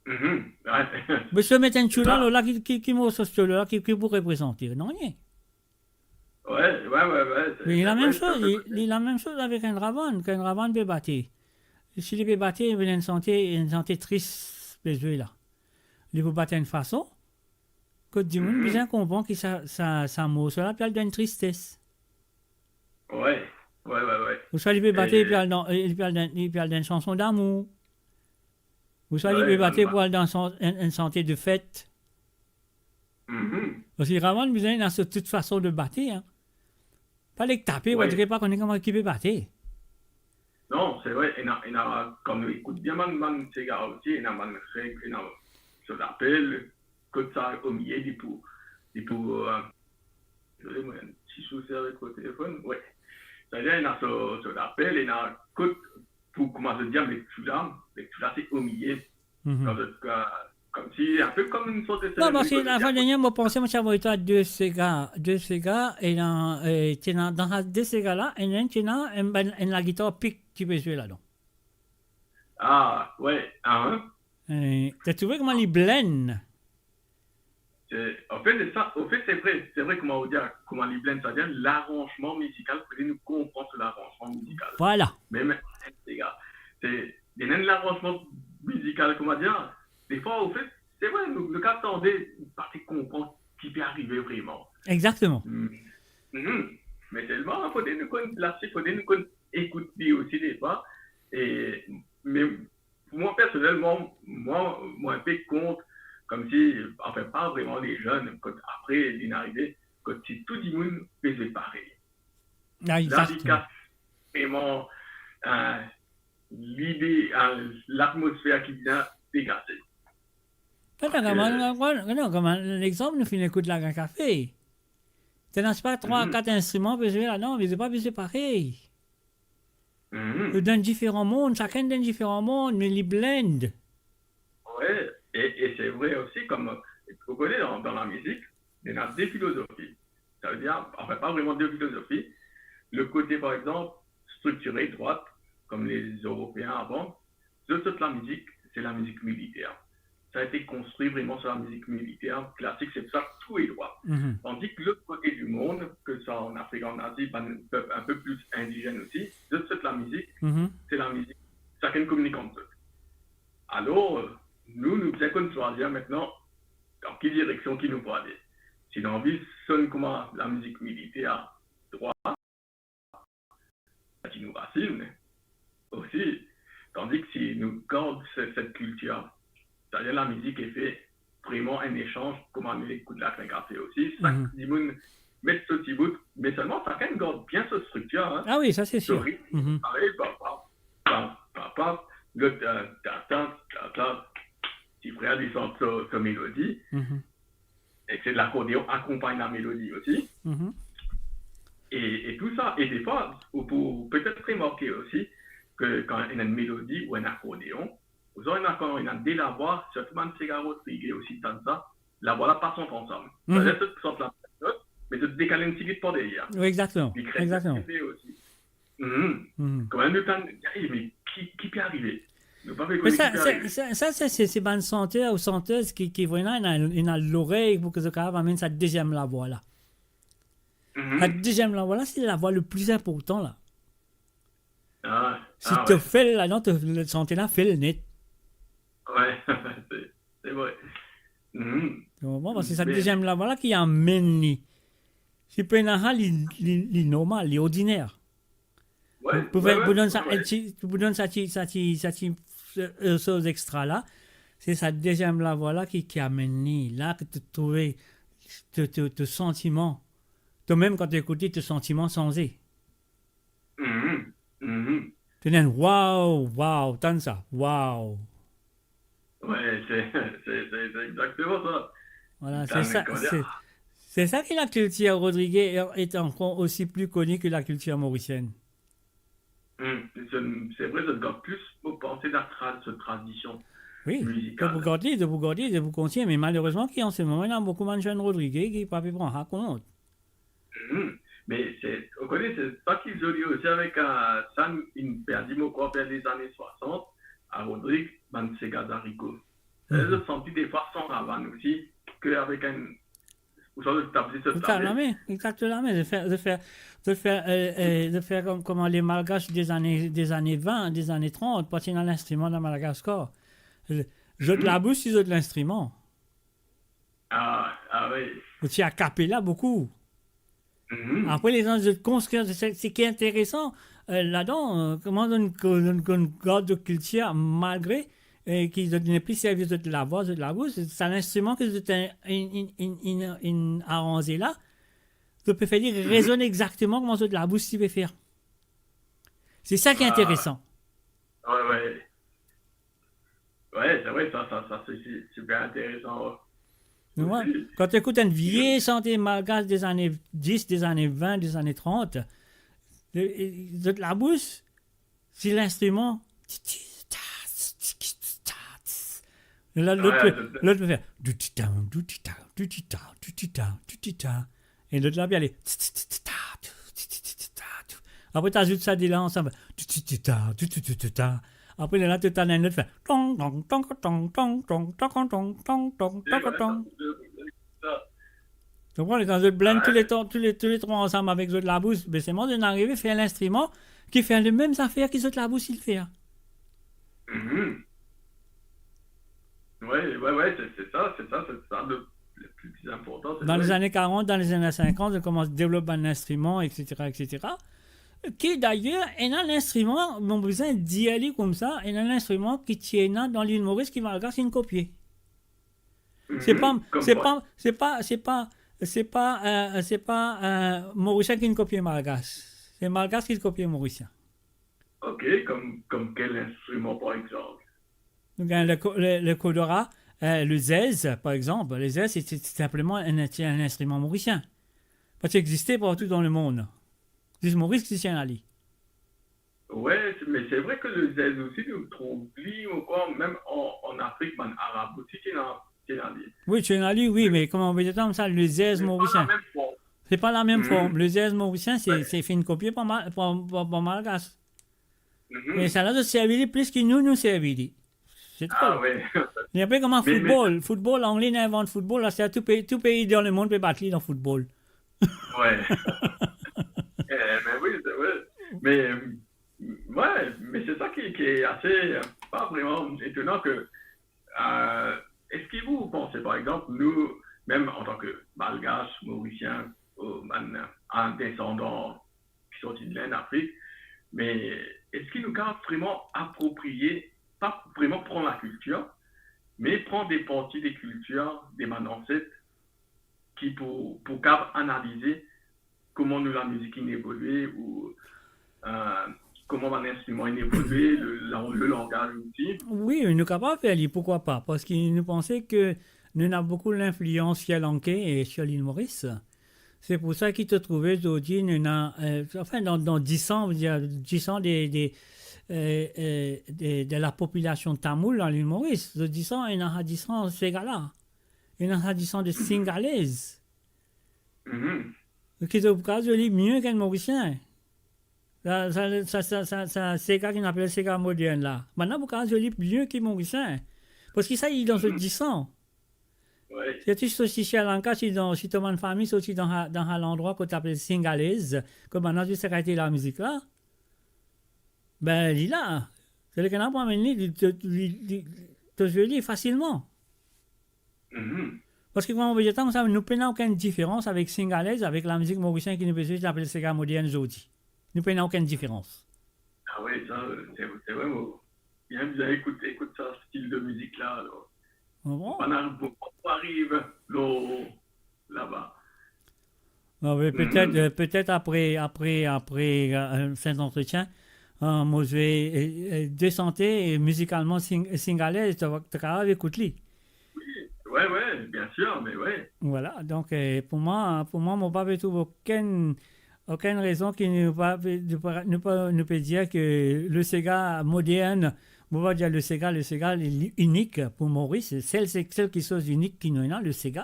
Mhm. Wi. Me si to met enn tchoula la, ki, ki, ki morso solo la, ki, ki pou reprezante? Nanye. Wi, wi, wi, wi. Me li lamem soz, li, li lamem soz avek enn ravann, kan enn ravann pe bate. Si li pe bate, li vinn enn sante, enn sante tris pe zwe la. Li pou bat enn fason kot dimoun bizin konpran ki sa, sa, sa morso la pe al dan enn tristes. Wi, wi, wi, wi. Ouswa li pe bate, li pe al dan, li pe al dan, li pe al dan enn sanson damour. Ouswa li pe bate pou al dan san-, enn, enn sante de fet. Mhm. Parski ravann bizin ena so tou fason de bate, hein. Pa nek tape, ou dir pa kone kouma ki pe bate. Non, se vre, ena, ena, kan nou ekout bien bann, bann sega osi, ena bann reg, ena so lapel, kot sa omilie, li pou, li pou, eh, dezole, mo enn ti sousi avek mo telefonn, wi. Savedir, ena so, so lapel, ena kot pou koumans dir, met tchoula, met tchoula se omilie. Mhm. Dan zot ka, koumsi, enn pe koum enn sort de... Non, parski lafwa dernie, mo panse mo ti avoy twa de sega, de sega, ena, eh, ti ena, dan sa de sega la, ena enn, ti ena enn, enn, enn lagitar pik ki pe zwe ladan. Ah, wi, ah, hein. Eh, to trouve kouma li blenn? Se, anfet, se sa, anfet, se vre, se vre, kouma ou dir, kouma li blenn, savedir laranzman mizikal, fode nou konpran so laranzman mizikal. Vwala. Mem, sega, se, li ena enn laranzman mizikal, kouma dir, defwa, anfet, se vre, nou, nou kapav tande, pa ti konpran ki pe arive vreman. Exakteman. Mm. Mhm. Me selman, fode nou konn plase, fode nou konn ekout li osi defwa. E, me mwa, personelman, mwa, mwa, enn pe kont, koumsi, anfin, pa vreman lezenn, kot apre, linn arive, kot si tou dimoun pe zwe parey. Ah, la, li kas vreman, eh, lide, eh, latmosfer ki bizin degaze. Atann, kouma, kouma, kouma, kouma, lexanp, nou finn ekout Lagrin Kafe. Ena, sipa, trwa, kat instriman pe zwe ladan, me zot pa pe zwe parey. Zot dan diferan mond, sakenn dan diferan mond, me li blend. Wi, e, e se vre osi, kom, ou kone, dan, dan lamizik, ena de filozofi. Savedir, anfin, pa vreman de filozofi. Le kote, par exanp, striktire, drwat, kom Lezeropeen avan, zot, zot lamizik, se lamizik militer. Sa ete konstri vreman sir lamizik militer, klasik, se pou sa tou e drwa. Tandi ki lot kote dimond, ke sa an Afrik, an Azi, bann pep inpe plis indizenn osi, zot, zot lamizik, se lamizik, sakenn kominik ant zot. Alor, nou, nou bizin konn swazir aster dan ki direksion ki nou pou ale. Si nou anvi sonn kouma lamizik militer, drwat, sa ki nou rasinn osi, tandi ki si nou gard se, set kiltir, savedir lamizik e fer vreman enn lesanz, kouma nou ekout Lakrin Kafe osi, sak dimoun met so ti bout, me selman sakenn gard bien so striktir, hein. Ah wi, sa se sir. So ritm, parey, pa, pa, pa, pa, pa, lot, euh, ta, ta, ta, ta, ti frer li sant so, so melodi, ek se lakordeon akonpagn lamelodi osi. E, e tou sa, e defwa, ou pou petet remarke osi, ke kan ena enn melodi ou enn akordeon, ou zwenn kan ena de lavwa, sirtou bann sega Rodrige osi tann sa, lavwa la pa sant ansam. Savedir zot sant lamem not, me zot dekal enn tigit par deryer. Wi, exakteman. Li kre enn tigit osi. Kan mem nou tann, "Ey, me ki, ki pe arive?" Nou pa pe kone ki pe arive. Sa, sa, sa, se, se, se bann santer ou santez ki, ki vremem ena, ena lorey pou ki zot kapav amenn sa deziem lavwa la. Sa deziem lavwa la, se lavwa le pli inportan la. Si to fel ladan, to, le sante la, fel net. Wi, se, se vre. Ou konpran? Parski sa deziem lavwa la ki amenn li. Si pena sa, li, li, li normal, li ordiner. Pou fer, pou donn sa, pou donn sa ti, sa ti, sa ti, euh, soz extra la, se sa deziem lavwa la ki, ki amenn li. La ki to trouve to, to, to santiman, to mem kan to ekout li, to santiman sanze. To dir, "Waw, waw, tann sa, waw." Wi, se, se, se, se exakteman sa. Vwala, se sa, se, se sa ki lakiltir Rodrige e, e ankor osi pli koni ki lakiltir morisienn. Se, se vre, zot gard plis pou panse la tra-, so tradision mizikal. Wi, to pou gard li, to pou gard li, to pou kontigne, me malerezman ki an se moman, ena boukou bann zenn Rodrige ki pa pe pran sa kont. Me se, ou kone, se sa ki zoli osi avek, euh, sa, inn perdi, mo krwar, perdi lezane swasant, a Rodrig, bann sega zariko. Zot santi defwa san ravann osi, ke avek enn, ou sa zot tabli, zot tabli. Exakteman, exakteman. Zot fer, zot fer, zot fer, euh, euh, zot fer kom, kouma le Malgas de zane, de zane vin, de zane trant, pa ti ena linstriman dan Madagaskar. Zot labous, se zot linstriman. Ah, ah wi. Ou ti a capella boukou. Apre, lezan zot konstrir, se, se ki interesan, euh, ladan, euh, kouma zot, zot, zot gard zot kiltir, malgre, euh, ki zot nepli servi zot lavwa, zot labous, sa linstriman ki zot inn, inn, inn, inn, inn aranze la, zot pe fer li rezonn exakteman kouma zot labous ti pe fer. Se sa ki interesan. Wi, wi. Wi, se vre, sa, sa, sa, se, se siper interesan, wi. Wi. Kan to ekout enn vie sante malgas de zane dis, de zane vin, de zane trant, e, e, zot labous, se linstriman, ti, ti, ta, ti, ti, ti, ta, ti. La, lot, lot pe fer, dou, ti, ta, dou, ti, ta, dou, ti, ta, dou, ti, ta, dou, ti, ta. E lot la pe ale, ti, ti, ti, ti, ta, tou, ti, ti, ti, ti, ta, tou. Apre, to azout sa de la ansam, ti, ti, ti, ta, ti, ti, ti, ti, ta. Apre, lerla to tann enn lot fer, tong, tong, tong, tong, tong, tong, tong, tong, tong, tong, tong, tong. To konpran, kan zot blend tou le tan, tou le, tou le trwa ansam avek zot labous, be selman zot inn arive fer linstriman ki fer lemem zafer ki zot labous inn fer. Mhm. Wi, wi, wi, se, se sa, se sa, se sa le, le pli, pli inportan, se vre. Dan lezane karant, dan lezane sinkant, zot koumans devlop bann linstriman, etsetera, etsetera. Ki dayer, ena linstriman, mo bizin dir li koumsa, ena linstriman ki ti ena dan Lil Moris ki Malgas inn kopie. Se pa, se pa, se pa, se pa, se pa, euh, se pa, euh, Morisien ki'nn kopie Malgas. Se Malgas ki'nn kopie Morisien. Ok, kom, kom kel instriman, par exanp? Nou gagn le ko-, le, le kodora, euh, le zez, par exanp. Le zez, se, se, se sinpleman enn, enn instriman morisien. Parski li existe partou dan lemond. Zis Moris ki ti ena li. Wi, se, me se vre ki lezez osi, nou trouv li ankor, mem an, an Afrik, bann Arab osi ti ena, ti ena li. Wi, ti ena li, wi, me kouma mo pe dir twa, sa, lezez morisien. Me pa lamem form. Se pa lamem form. Lezez morisien, se, se finn kopie par ma-, par, par, par Malgas. Me sa la, zot servi li plis ki nou, nou servi li. Se tou. Li enpe kouma foutbol. Foutbol, Angle inn invant foutbol, la, se tou pei, tou pei dan lemond pe bat li dan foutbol. Wi. Eh, me wi, se vre. Me, wi, me se sa ki, ki ase, pa vreman etonan ki, eh, eski zot panse, par exanp, nou, mem antan ki Malgas, Morisien, ou bann, eh, desandan ki sorti de Lenn, Afrik, me eski nou kapav vreman apropriye, pa vreman pran lakiltir, me pran de parti de kiltir de bann anset ki pou, pou kapav analize kouma nou lamizik inn evolie ou, eh, kouma bann instriman inn evolie, le, la, le langaz osi. Wi, nou kapav fer li, poukwa pa? Parski nou panse ki nou ena boukou linflians srilankey e sir lil Moris. Se pou sa ki to trouve zordi nou ena, eh, anfin, dan, dan dis an, vedir, dis an de, de, eh, eh, de, de lapopilasion tamoul dan lil Moris. Zot dis an, ena sa dis an Sega la. Ena sa dis an de Singalez. Ki zot pou kapav zwe li mie ki enn Morisien. Sa, sa, sa Sega ki nou apel Sega modern la. Bann la pou kapav zwe li mie ki Morisien. Parski sa, li dan so dis an. Wi. Si to sorti Sri Lanka, si dan, si to bann fami sorti dan sa, dan sa landrwa kot apel Singalez, kot bann la zis sa kalite lamizik la, be, li la. Se lekenn pou amenn li, li, li, li, to zwe li fasilman. Parski kouma mo pe dir twa, sa, nou pena okenn diferans avek Singalez, avek lamizik morisien ki nou pe zwe, ki apel Sega modern zordi. Nou pena okenn diferans. Ah wi, sa, se, se vre, mo bien bizin ekout, ekout sa stil de mizik la, alor. Ah bon? Mo pa ariv, mo pa ariv lor laba. Bon, be, petet, eh, petet apre, apre, apre, eh, set antretien, eh, mo zwe, eh, eh, de sante, eh, mizikalman sing-, Singalez, to, to kapav ekout li. Wi, wi, wi, bien sir, me wi. Vwala, donk, eh, pou mwa, pou mwa, mo pa pe trouv okenn, okenn rezon ki nou pa, nou pa, nou pa, nou pe dir ki le Sega modern, mo pa dir le Sega, le Sega li, li inik pou Moris, sel, se sel kiksoz inik ki nou ena, le Sega.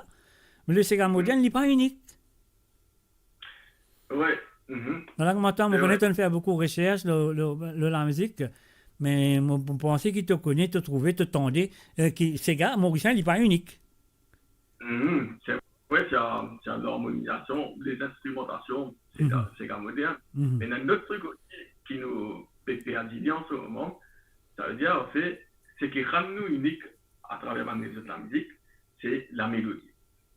Me le Sega modern, li pa inik. Wi. Ala kouma twa, mo kone to inn fer boukou resers lor, lor, lor lamizik, me mo, mo panse ki to kone, to trouve, to tande, eh, ki Sega morisien, li pa inik. Se vre, ti ena, ti ena larmonizasion, lezinstrimantasion, Sega, Sega modern. Me ena enn lot trik osi ki nou pe perdi li an se moman, savedir, anfet, seki rann nou inik atraver bann lezot lamizik, se lamelodi.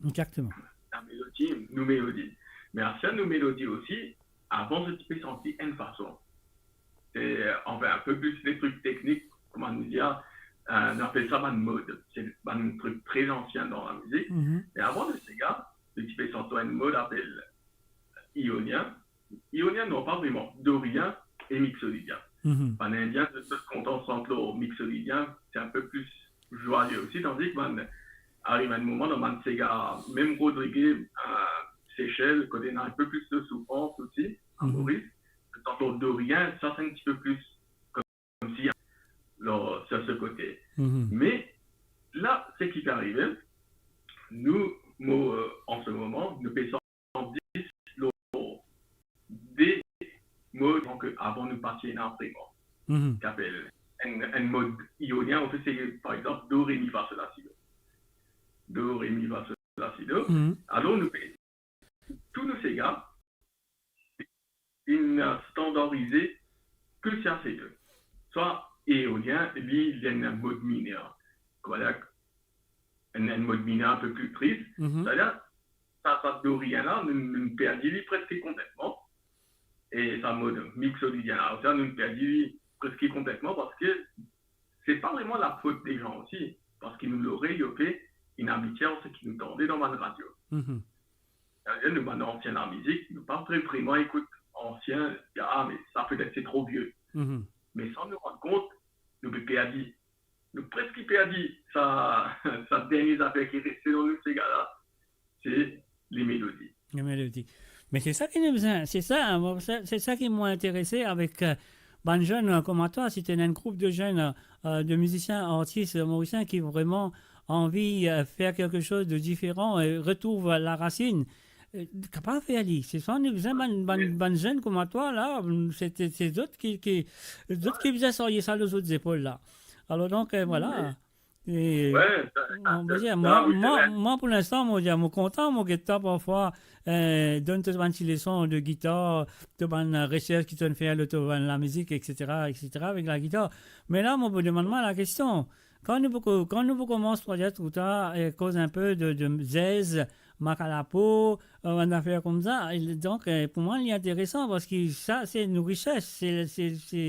Exakteman. Lamelodi, nou melodi. Me aster nou melodi osi, avan zot ti pe santi enn fason. E, anfin, enn pe plis de trik teknik, kouma nou dir, eh, nou apel sa bann mod. Se bann trik tre ansien dan lamizik. Me avan le Sega, nou ti pe santi enn mod apel Ionien, Ionien non, pa vreman, Dorien e Mixolydien. Bann Indien, zot, zot kontan sant lor Mixolydien, se enn pe plis zwaye osi, tandis ki bann, ariv enn moman dan bann Sega, mem Rodrige, eh, Sesel, kot ena enn pe plis de soufrans osi, a Moris, zot sant lor Dorien, sa se enn tipe plis koumsi, lor, sir se kote. Me la, seki pe arive, nou, mo, eh, an se moman, nou pe zis lor de mod, donk, avan nou pa ti ena vreman. Ki apel enn, enn mod ionien, anfet, se, par exanp, do, re, mi, fa, sol, la, si, do. Do, re, mi, fa, sol, la, si, do. Alor, nou pe, tou nou Sega, inn standarize ki sa se de. Swa eolien, li, li enn mod miner. Kouma dir, enn, enn mod miner enn pe pli tris. Savedir, sa, sa Dorien la, nou, nou perdi li preske konpletman. E sa mod Mixolydien la, sa, nou perdi li preske konpletman parski se pa vreman lafot de zan osi, parski nou lorey, ok, inn abitie ar seki nou tande dan bann radio. Savedir, nou bann ansien lamizik, nou pa vre, vreman ekout ansien, ah, me sa petet se tro vie. Me san nou rann kont, nou pe perdi, nou preske perdi sa, sa dernie zafer ki reste dan nou Sega la, se lemelodi. Lemelodi. Me se sa ki nou bizin, se sa, mo, se, se sa ki mo interese avek, eh, bann zenn, eh, kouma twa, si to ena enn group de zenn, eh, eh, de mizisien, artis, eh, morisien ki vreman anvi, eh, fer kelke soz de diferan e retrouv, eh, larasinn, eh, kapav fer li. Se sa nou bizin, bann, bann, bann zenn kouma twa la, se, se, se zot ki, ki, zot ki bizin sarye sa lor zot zepol la. Alor donk, eh, vwala. E, mwa, mwa, mwa, pou linstan, mo dir, mo kontan, mo get twa parfwa, eh, donn to bann ti leson de gitar, to bann reserch ki to'nn fer lor to bann lamizik, etsetera, etsetera, avek lagitar. Me la, mo pou demann mwa lakestion. Kan nou pou ko-, kan nou pou koumans proze tou ta, eh, koz enpe de, de zez, makalapo, eh, bann zafer koumsa. E donk, eh, pou mwa, li interesan parski sa, se nou rises, se, se, se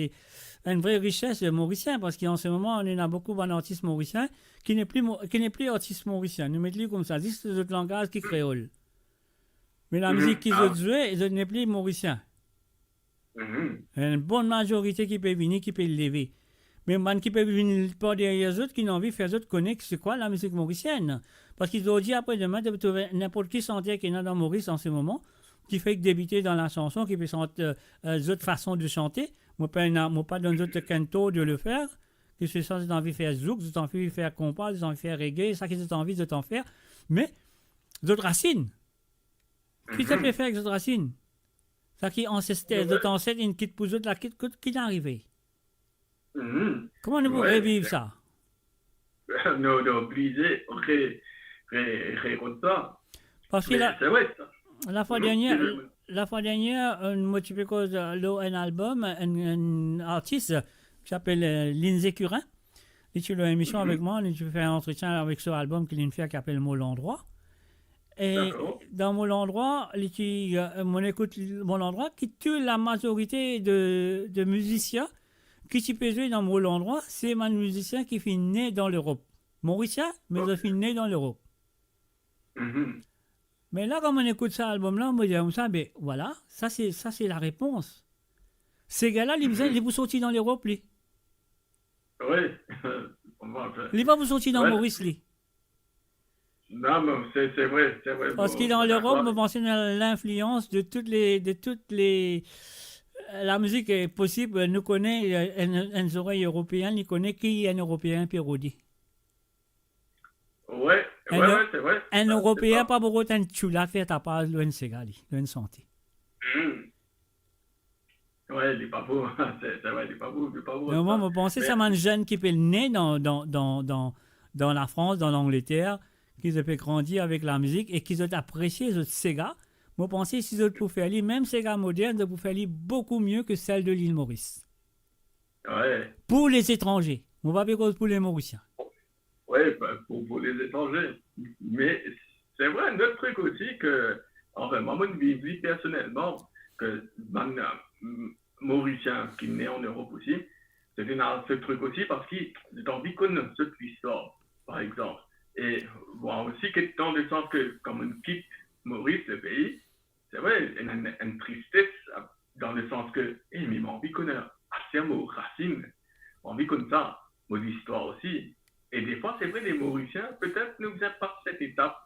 enn vre rises morisien, parski an se moman, nou ena boukou bann artis morisien ki nepli mo-, ki nepli artis morisien. Nou met li koumsa, zis zot langaz ki kreol. Me lamizik ki zot zwe, zot nepli morisien. Enn bon mazorite ki pe vini, ki pe leve. Me bann ki pe vini par deryer zot, ki ena anvi fer zot kone ki se kwa lamizik morisienn. Parski zordi, apre demin, to pe trouve ninport ki santer ki ena dan Moris an se moman, ki fek debite dan lasanson, ki pe sant, eh, eh, zot fason de sante. Mo pa ena, mo pa donn zot okenn tor de le fer, ki se sa zot anvi fer zouk, zot anvi fer konpa, zot anvi fer reggae, sa ki zot anvi, zot anvi fer. Me zot rasinn, ki zot pe fer ek zot rasinn? Sa ki ansester, zot anset inn kit pou zot la, kit, kot ki arive? Kouma nou pou reviv sa? Nou, nou oblize re-, re-, rekont sa. Parski la, lafwa dernie, lafwa dernie, eh, mo ti pe koz, eh, lor enn albom, enn, enn artis ki apel, eh, Lindsay Curin. Li ti lor emision avek mwa, li ti fer enn antretien avek so albom ki li'nn fer ki apel Mo Landrwa. E dan Mo Landrwa, li ti, eh, mo'nn ekout Mo Landrwa, ki tou lamazorite de, de mizisien ki ti pe zwe dan Mo Landrwa, se bann mizisien ki finn ne dan Lerop. Morisien, me zot finn ne dan Lerop. Me la, kan mo'nn ekout sa albom la, mo dir koumsa, be, vwala, sa se, sa se larepons. Sega la, li bizin, li pou sorti dan Lerop, li. Wi. Li pa pou sorti dan Moris, li. Non, me se, se vre, se vre. Parski dan Lerop, mo panse ena linflians de tout le, de tout le, eh, lamizik, eh, posib, eh, nou kone, eh, enn, enn zorey Eropeen, li kone ki enn Eropeen pe rode. Wi, wi, se vre. Enn Eropeen pa pou rod enn tchoula fer tapaz lor enn sega li, lor enn sante. Wi, li pa pou, se, se vre, li pa pou, li pa pou. Me mwa, mo panse sa bann zenn ki pe ne dan, dan, dan, dan, dan Lafrans, dan Langleter, ki zot pe grandi avek lamizik e ki zot apresie zot sega, mo panse si zot pou fer li, mem sega modern, zot pou fer li boukou mie ki sel de Lil Moris. Wi. Pou lezatranze. Mo pa pe koz pou le Morisien. Wi, pa pou, pou lezatranze. Me se vre, enn lot trik osi ke, anfin, mwa, mo'nn viv li personelman, ke bann, eh, Morisien ki ne an Lerop osi, se ena se trik osi, parski zot anvi konn zot listwar, par exanp. E mwa osi, ki dan le sans ke, kan mo'nn kit Moris, le pei, se vre, ena enn, enn tristes, dan le sans ke, eh, me mo anvi konn ase mo rasinn, mo anvi konn sa, mo listwar osi. E defwa, se vre, le Morisien, petet nou bizin pas set etap.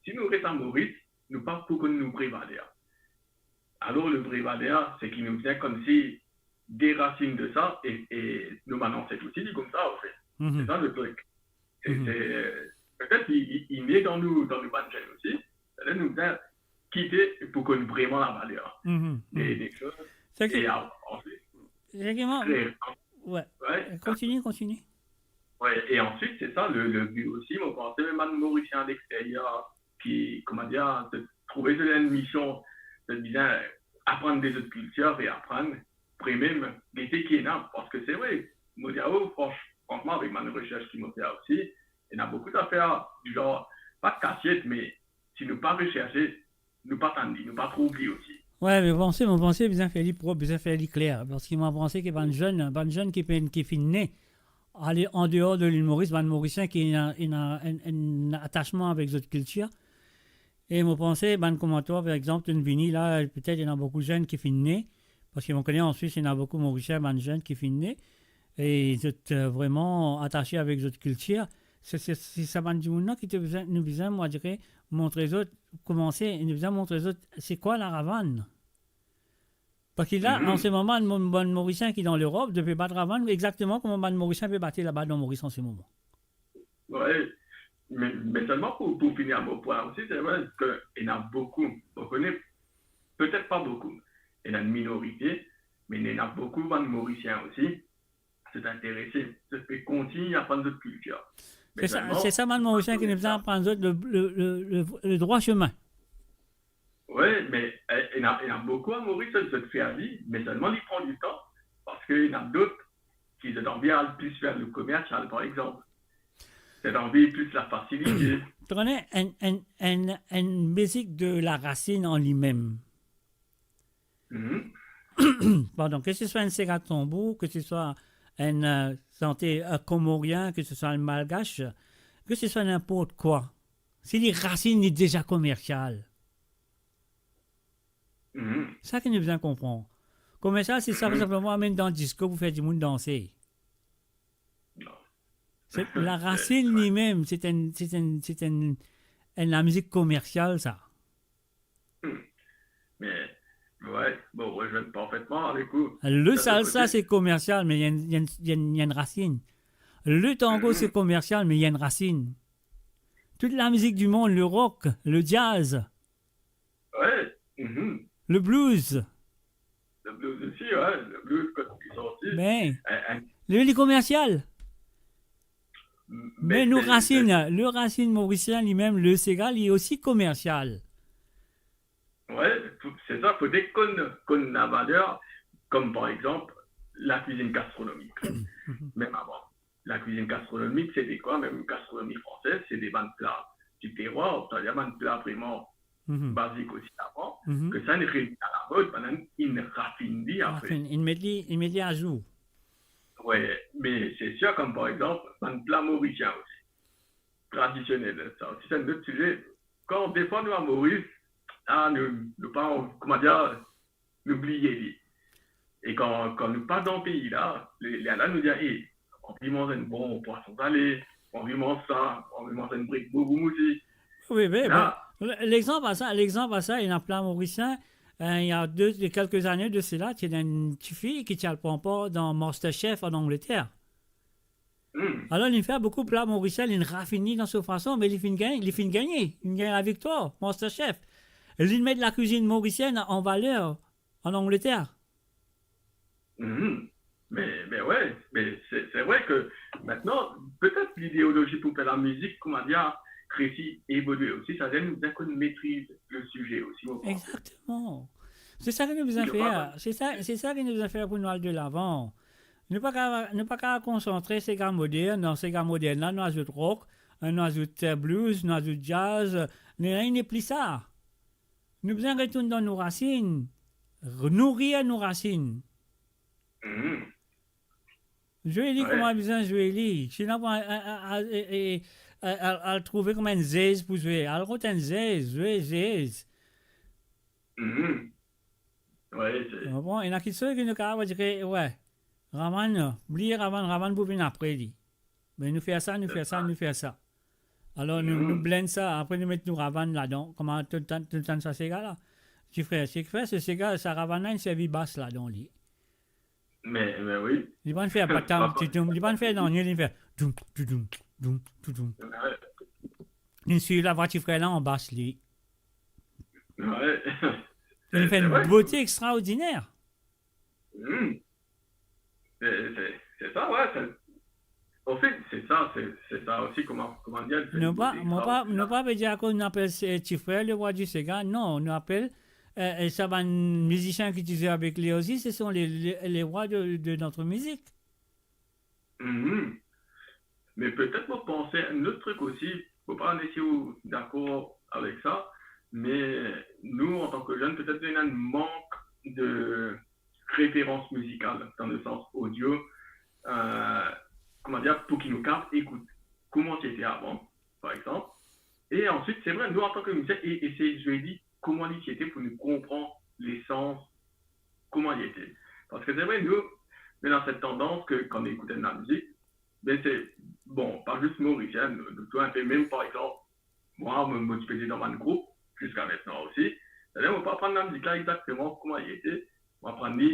Si nou res a Moris, nou pa pou konn nou vre valer. Alor, le vre valer, se ki nou bizin koumsi derasinn de sa, e, e nou bann anset osi, li koumsa, anfet. Se sa le trik. Se, se, petet li, li, li ne dan nou, dan nou bann zenn osi. Setadir nou bizin kite pou konn vreman lavaler de, de koz. E a-, answit, se ki mwa, wi, kontinie, kontinie. Wi, e answit, se sa, le, le bi osi, mo panse, mem bann Morisien aleksteryer ki, kouma dir, trouve zot enn mision, zot bizin aprann de zot kiltir, reaprann, pre mem, gete ki ena, parski se vre, mo dir, o, frans-, fransman, avek bann reserch ki mo fer osi, ena boukou zafer, dizer, pa kasiet, me si nou pa reserse, nou pa tann li, nou pa trouv li osi. Wi, me panse, mo panse bizin fer li prop, bizin fer li kler, parski mo panse ki bann zenn, bann zenn ki pe, ki finn ne, ale andeor de Lil Moris, bann Morisien ki ena, ena enn, enn atasman avek zot kiltir. E mo panse, bann kouma twa, par exanp, to'nn vini la, petet ena boukou zenn ki finn ne, parski mo kone an Swis, ena boukou Morisien, bann zenn ki finn ne, e zot, eh, vreman atase avek zot kiltir. Se, se, se sa bann dimoun la ki to bizin, nou bizin, mo dir, montre zot, koumanse, nou bizin montre zot se kwa la ravann. Parski la, an se moman, bann Mo-, bann Morisien ki dan Lerop, zot pe bat ravann exakteman kouma bann Morisien pe bat laba dan Moris an se moman. Wi, me, me selman pou, pou fini a mo pwin osi, se vre ke ena boukou, mo kone, petet pa boukou, ena enn minorite, me ena boukou bann Morisien osi, zot interese, zot pe kontign aprann zot kiltir. Se sa, se sa bann Morisien ki nou bizin aprann zot le, le, le, le, le drwa semin. Wi, me, eh, ena, ena boukou a Moris, zot fer li, me selman li pran ditan, parski ena dot ki zot anvi al plis ver le komersial, par exanp. Zot anvi plis lafasilite. To kone, enn, enn, enn, enn mizik de larasinn an limem. Pardon, ke se swa enn sega tanbour, ke se swa enn, eh, sante, eh, komorien, ke se swa enn malgash, ke se swa ninport kwa, si li rasinn li deza komersial. Sa ki nou bizin konpran. Komersial, se sa, sinpleman amenn dan disko pou fer dimoun danse. Se, larasinn limem, se enn, se enn, se enn, enn lamizik komersial, sa. Me, wi, mo rezwenn parfetman avek ou. Le salsa, se komersial, me li ena enn, li ena enn, li ena enn rasinn. Le tango, se komersial, me li ena enn rasinn. Tout lamizik dimond, le rok, le jazz, Wi. Le blues. Le blues osi, wi. Le blues, kot li sorti. Ben, li, li komersial. Me nou rasinn, le rasinn morisien limem, le sega, li osi komersial. Wi, se sa, fode konn, konn lavaler, kom par exanp, lakwizinn gastronomik. Mem avan. Lakwizinn gastronomik, se de kwa? Mem gastronomi fransez, se de bann pla di terwar, setadir bann pla vreman bazik osi avan, ke sa inn revinn alamod, bann inn rafinn li apre. Rafinn, inn met li, inn met li azour. Wi, me se sir, kom par exanp, bann pla morisien osi. Tradisionel, sa osi, se enn lot size. Kan defwa nou a Moris, a, nou, nou pa, kouma dir, nou bliye li. E kan, kan nou pa dan pei la, le, lerla nou dir, "E, mo anvi manz enn bon pwason sale, mo anvi manz sa, mo anvi manz enn brik bouboum osi." Wi, wi, bon, lexanp a sa, lexanp a sa, ena pla morisien, eh, il y a de, de quelques années de cela, ti ena enn tifi ki ti al pran par dan Master Chef an Angleter. Alor, li fer boukou pla morisien, li rafinn li dan so fason, me li finn gagn, li finn gagne, li gagn laviktwar, Master Chef. Li met lakwizinn morisienn an valer an Angleter. Me, me wi, me se, se vre ke mintnan, petet lideolozi pou fer lamizik, kouma dir, resi evolie osi, setadir nou bizin konn metriz le size osi, mo panse. Exakteman. Se sa ki nou bizin fer. Se sa, se sa ki nou bizin fer pou nou al delavan. Nou pa kav, nou pa kav konsantre sega modern, dan sega modern la, nou azout rok, eh, nou azout, eh, blues, nou azout jazz, eh, nou, nou nepli sa. Nou bizin retourn dan nou rasinn, re-, nourir nou rasinn. Zwe li kouma bizin zwe li. Sinon, pou al, al, al, al, al, al trouve kouma enn zez pou zwe. Al rod enn zez, zwe zez. Wi, se... Bon, ena kiksoz ki nou kapav dir, wi, ravann, bliye ravann, ravann pou vinn apre li. Me nou fer sa, nou fer sa, nou fer sa. Alor, nou, nou blend sa, apre nou met nou ravann ladan, kouma to tann, to tann sa sega la. Ti frer, ti frer, se sega, sa ravann la, inn servi bas ladan li. Me, me wi. Li pa'nn fer patam, tidoum, li pa'nn fer nanye, li fer doum, toudoum, doum, toudoum. Wi. Li swiv lavwa ti frer la an bas, li. Wi. Li fer enn bote extraordiner. Se, se, se sa, wi, se, anfet, se sa, se, se sa osi, kouma, kouma dir, nou pa, nou pa, nou pa pe dir akoz nou apel se, ti frer le rwa di sega, non, nou apel, eh, eh, sa bann mizisien ki ti zwe avek li osi, se son le, le, le rwa de, de notre mizik. Me petet mo panse enn lot trik osi, mo pa kone si ou dakor avek sa, me nou, antan ke zenn, petet nou ena enn mank de referans mizikal, dan le sans audio, eh, kouma dir, pou ki nou kav ekout kouma ti ete avan, par exanp. E answit, se vre, nou, antan ke mizisien, e, esey zwe li kouma li ti ete pou nou konpran lesans, kouma li ete. Parski se vre, nou, nou ena set tandans ke kan nou ekout enn lamizik, be se, bon, pa zis Moris, en, nou, nou tou inpe mem, par exanp, mwa, mo, mo ti pe zwe dan bann group, ziska mintenan osi. Setadir, mo pa aprann lamizik la exakteman kouma li ete, mo aprann li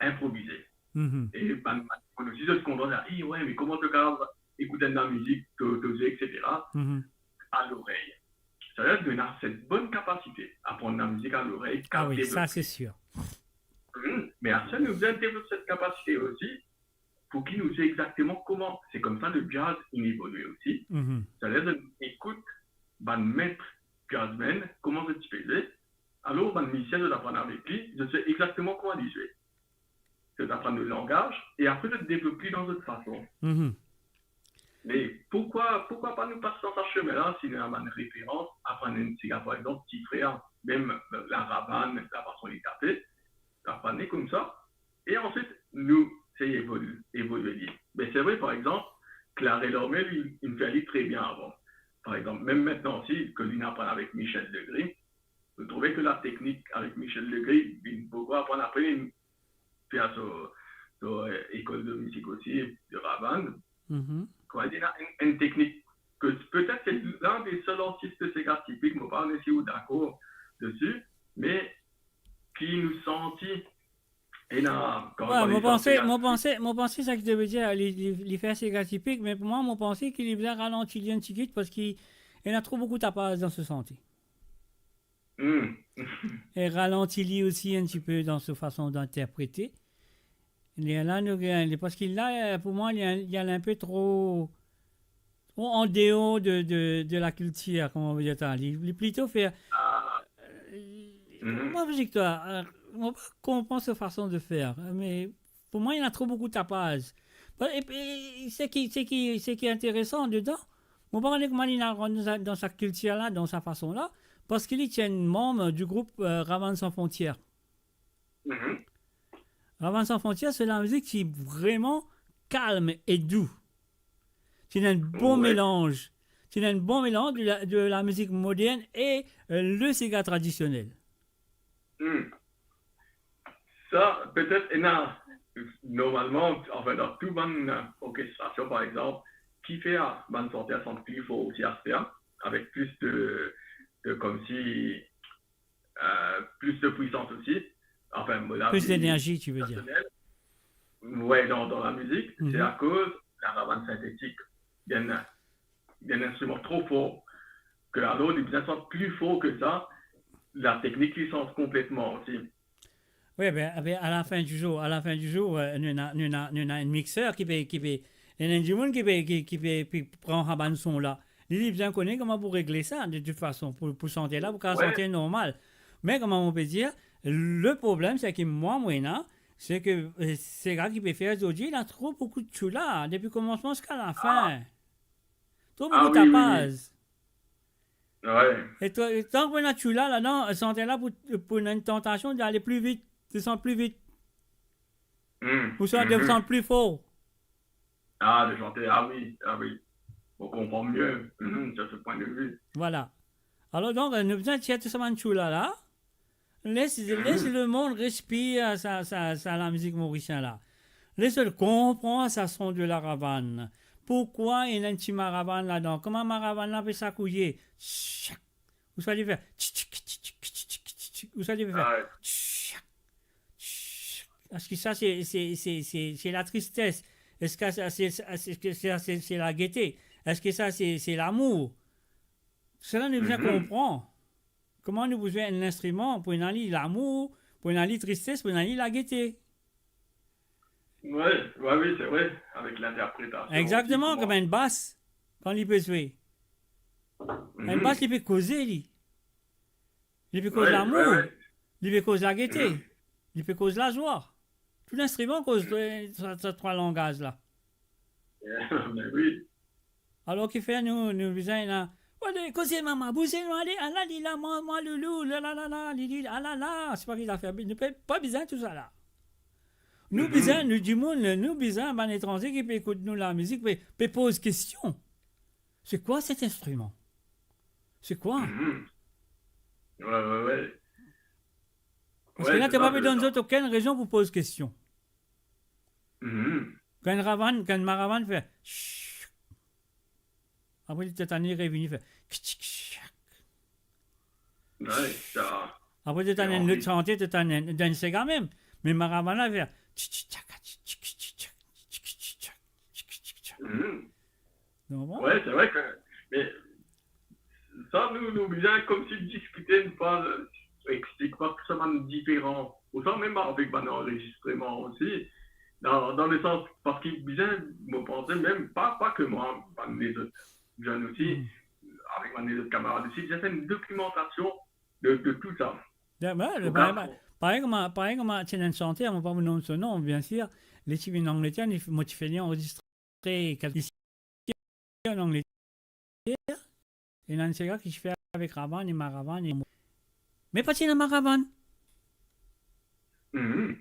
inprovize. Mhm. E bann, bann dimoun osi, zot kontan, zot dir, "Eh, we, me kouma to kapav ekout enn lamizik, to, to zwe, et cetera, Mhm. a lorey?" Setadir, nou ena set bonn kapasite aprann lamizik a lorey, Ah wi, sa, se sir. Mhm. Me apre, nou bizin devlop set kapasite osi, pou ki nou zwe exakteman kouma. Se koumsa le jazz inn evolie osi. Mhm. Setadir, nou ekout bann met jazzman, kouma zot ti pe zwe. Alor, bann mizisien, zot aprann avek li, zot zwe exakteman kouma li zwe. Zot aprann le langaz, e apre, zot devlop li dan zot fason. Mhm. Me poukwa, poukwa pa nou pas dan sa semin la, si nou ena bann referans, aprann enn sega, par exanp, Ti Frer, mem laravann, lafason li tape, aprann li koumsa, e answit, nou sey evolie, evolie li. Me se vre, par exanp, Clarel Orme, li, li fer li tre bien avan. Par exanp, mem mintenan osi, ke li inn aprann avek Michel Legris, nou trouve ke lateknik avek Michel Legris, li vinn boukou aprann apre, li fer so, so, eh, ekol de mizik osi, de Ravanne. Mhm. Kouma dir, ena enn, enn teknik ke petet se linn de sel artis sega tipik, mo pa kone si ou dakor desi, me ki nou santi ena, kan Wi, kan mo li panse, santi mo panse, mo panse sa ki to ve dir, li, li, li fer sega tipik, me pou mwa, mo panse ki li bizin ralanti li enn tigit, parski ena tro boukou tapaz dan so sante. Hmm. E ralanti li osi enn tipe dan so fason d'interprete. Lerla nou gagn, parski la, pou mwa, li, li al enpe tro, tro an deor de, de, de lakiltir, kouma on ve dir sa. Li, li plito fer, Ah. Mhm. Mo pa dir twa, eh, mo pa konpran so fason de fer, me pou mwa, ena tro boukou tapaz. Ba, epi, seki, seki, seki interesan dedan, mo pa kone kouma li inn al rant dan sa, dan sa kiltir la, dan sa fason la, parski li ti enn manm du group, eh, Ravanne Sans Frontières. Mhm. Ravanne Sans Frontières, se lamizik ki vreman kalm e dou. Ti ena enn bon Wi. melanz. Ti ena enn bon melanz de la, de lamizik modern e, eh, le sega tradisionel. Hmm. Sa, petet, ena, normalman, anfin, dan tou bann orkestrasion, par exanp, ki fer bann santer sant pli for osi aster, avek plis de, de, koumsi, eh, plis de pwisans osi. Anfin, mo la, Plis vi denerzi, ti ve dir. personel. Wi, dan, dan lamizik, Mhm. se akoz laravann sintetik. Li enn, li enn instriman tro for. Ke alor, li bizin sant pli for ke sa, lateknik li sanz konpletman osi. Wi, be, be, a la fin di zour, a la fin di zour, eh, nou ena, nou ena, nou ena enn mixer ki pe, ki pe, ena enn dimoun ki pe, ki, ki pe, pe pran sa bann son la. Li, li bizin kone kouma pou regle sa, de tout fason, pou, pou santer la, pou kapav Wi. santer normal. Me kouma mo pe dir, le problem, se ki mwa, mo ena, se ke, eh, sega ki pe fer zordi, ena tro boukou tchoula, depi komansman ziska lafin. Ah. Tro Ah boukou wi, wi, wi. tapaz. Wi. E to, e tank ena tchoula ladan, santer la pou, pou ena enn tantasion dale pli vit, desann pli vit. Hmm. Ouswa Mhm. desann pli for. Ah, de santer, ah wi, ah wi. Mo konpran mie, mhm, sur ce point de vue. Vwala. Alor donk, nou bizin tir tou sa bann tchoula la. Les, les Mhm. lemond respir sa, sa, sa lamizik morisien la. Les zot konpran sa son de laravann. Poukwa ena enn ti maravann ladan? Kouma maravann la pe sakouye? Tchak. Ouswa li fer tchik, tchik, tchik, tchik, tchik, tchik. Ouswa li fer Ah wi. tchak, tchak. Eski sa se, se, se, se, se latristes? Eski sa se, se, eski sa se, se lagete? Eski sa se, se lamour? Sela nou bizin Mhm. konpran. Kouma nou pou zwe enn instriman, pou ena li lamour, pou ena li tristes, pou ena li lagete. Wi, wi, wi, se vre, avek linterpretasion Exactement, osi, kouma kouma enn bas, kan li pe zwe. Enn Mhm. bas, li pe koze, li. Li pe koz Wi, lamour, wi, wi. li pe koz lagete, Mhm. li pe koz lazwa. Tou linstriman koz, eh, sa, sa trwa langaz la. Be wi. Alor ki fer nou, nou bizin la, ale, koze mama, bouze nou, ale, ala li la, mwa, mwa loulou, la, la, la, la, li, li, ala la, se pa ki zafer, nou pe, pa bizin tou sa la. Nou Mhm. bizin, nou dimoun, nou bizin, bann etranze ki pe ekout nou lamizik, pe, pe poz kestion. C'est quoi cet instrument? C'est quoi? Mhm. Wi, wi, wi. Parski Wi, la, se to sa, pa pe se donn sa. zot okenn rezon pou poz kestion. Mhm. Kan enn ravann, kan enn maravann fer, shh. Apre li tonn li revini fer, ktik, shak. Ouais, sa. Apre, to tann enn lot sante, to tann enn, dan sega mem. Me maravann la fer tchik, tchik, tchak, tchik, tchik, tchak, tchik, tchik, tchak, tchik, tchik, tchak. Mhm. Donk, bon. Ouais, c'est vrai que, mais ça, nous, nous bizin koumsi diskite, nou pa explik pa ki sa bann diferan. Ou sa mem avek bann anrezistreman osi. Dan, dan le sans, parski bizin, mo panse mem, pa, pa ke mwa, bann lezot zenn osi, Hmm. avek bann lezot kamarad osi, bizin fer enn dokimantasion de, de tou sa. Bien, ben, Ou ben, kapab ben, parey kouma, parey kouma ti ena enn santer, mo pa pou nom so nom, biensir, li ti vinn Angleter, li, mo ti fer li anrezistre kelke isi an Angleter, e ena enn sega ki ti fer avek ravann e maravann e mo-, me pa ti ena maravann. Mhm.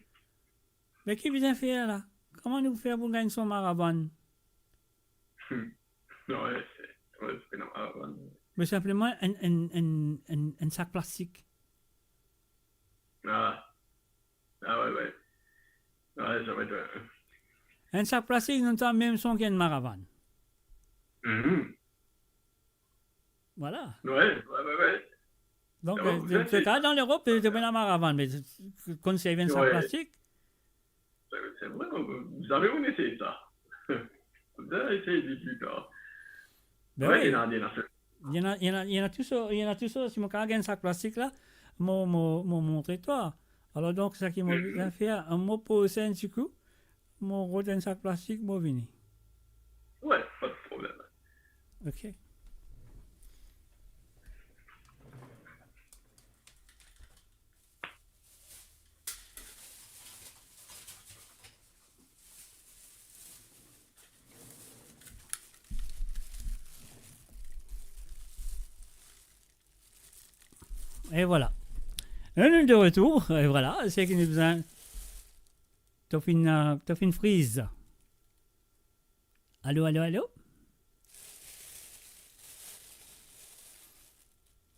Me ki bizin fer la? Kouma nou fer pou gagn son maravann? Hmm. Ouais, c'est, ouais, c'est normal, ouais. Me sinpleman enn, enn, enn, enn, enn sak plastik. Ah. Ah ouais, ouais. Ouais, ça va être, euh, Enn sak plastik, nou tann mem son ki enn maravann. Mhm. Voilà. Ouais, ouais, ouais, ouais. Donk, Ah bon, euh, ça, c'est, c'est, dan Lerop, euh, to pena maravann, me konserv enn sak Ouais. plastik. C'est, c'est vrai, on peut, vous savez, on essaie ça. On va essayer plus tard. Ben Ouais, oui. il y en a, il y en a fait. Il y en a, il y en a, il y en a tout ça, il y en a tout ça. Si mo kapav gagn sak plastik la, mo, mo, mo montre twa. Alor donk, sa ki mo Mhm. bizin fer, mo poz enn ti kou, mo rod enn sak plastik, mo vini. Ouais, pas de problème. Ok. E vwala. E nou de retour. E vwala, seki nou bizin. To finn, euh, to finn friz. Alo, alo, alo?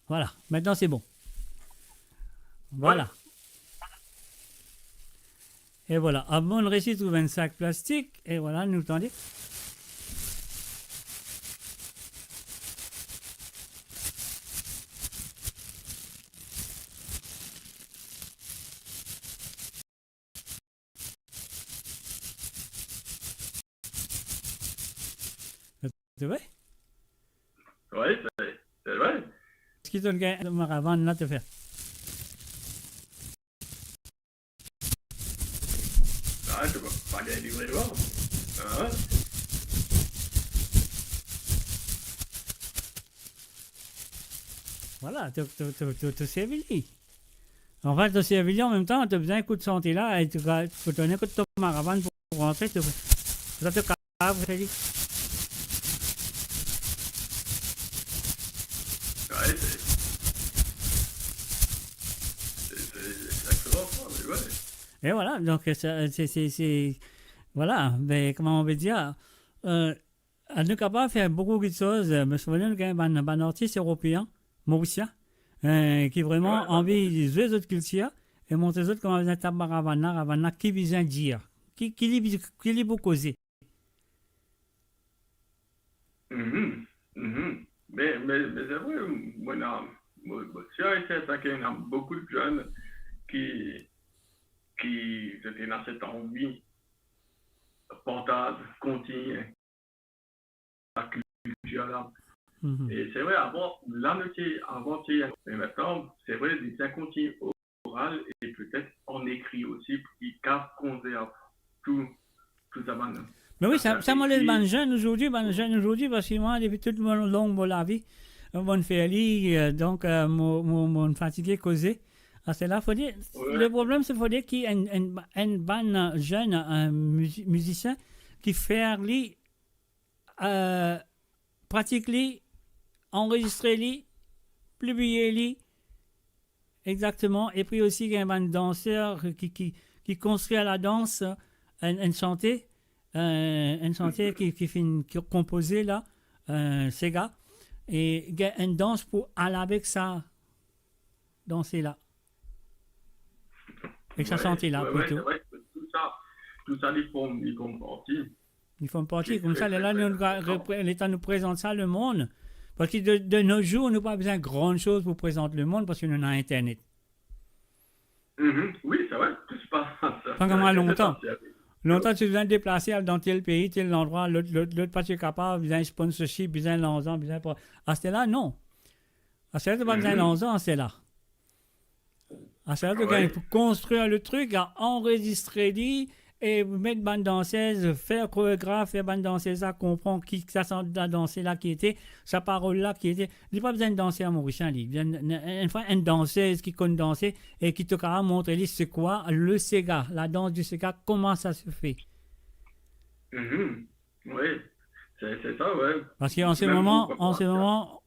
Voilà, maintenant c'est bon. Voilà. E vwala, avan nou resi trouv enn sak plastik, e vwala, nou tande. C'est vrai? Oui, c'est, c'est vrai. Eski to gagn maravann la, to fer? Ah, to pa gagn li vremem. Ah. Vwala, to, to, to, to, to servi li. Anfin, to servi li, an mem tan, to bizin ekout sante la, e to, to, to, kot to maravann pou rantre, to, to, to kapav fer li. Ouais, c'est, c'est, c'est exactement ça, mais ouais. E vwala, donk, se, se, se, se, vwala, me kouma on pe dir, euh, nou kapav fer boukou kiksoz, euh, me souvenir nou gagn bann, bann artis eropeen, morisien, euh, ki vreman Ouais, ouais. anvi zwe zot kiltir e montre zot kouma bizin tap maravann la, ravann la, ki bizin dir, ki, ki li, ki li pou koze. Mhm, mhm. Me, me, me se vre, mwa, mwa, mwa, sir e sertin ki ena boukou de zenn ki, ki, zot ena set anvi partaz, kontign sa kiltir la. Mhm. E se vre, avan, la nou ti, avan ti, me aster, se vre, li ti kontign oral e petet an ekri osi, pou ki kapav konserv tou, tou sa bann, Me wi, sa, sa, sa, mo les epi bann zenn azordi, bann zenn azordi, parski mwa, depi tou mo long mo lavi, euh, mo'nn fer li, euh, donk, euh, mo, mo, mo'nn fatige koze. Aster la, fode, Ouais. le problem, se fode ki enn, enn, enn bann zenn, euh, mizi-, mizisien ki fer li, euh, pratik li, anrezistre li, pibliye li, exakteman. Epi osi, gagn bann danser ki, ki, ki konstrir ladans, enn, enn sante, euh, enn sante ki, ki finn, ki konpoze la, euh, sega, e gagn enn dans pou al avek sa, danse la. Ek sa Ouais, sante la, ouais, ouais, plito. Se vre ki tou sa, tou sa, li form, li form parti. Li form parti, Li koumsa, kree, lerla, kree, nou, kree, kree, repre-, letan nou prezant sa lemond, Parski de, de nos jours, nou pa bizin gran soz pou prezant lemond parski nou ena Internet. Mhm. Wi, sa vre. Tou se pa sa. Pa kouma lontan. Lontan, ti bizin deplase, al dan tel pei, tel landrwa, lot, lot, lot pa ti kapav, bizin sponsorship, bizin larzan, bizin pa. Aster la, non. Aster la, to pa bizin larzan, aster la. Aster la, to gagn pou konstrir le trik, anrezistre li, e met bann dansez, fer koregraf, fer bann dansez la konpran ki sa, sa danse la ki ete, sa parol la ki ete. Li pa bizin danser morisien, li. Enn, enn, enn fwa, enn dansez ki konn danse e ki to kapav montre li se kwa le sega, la danse du sega, comment ça se fait. Mhm. Wi, se, se sa, wi. Parski an se moman, an se moman,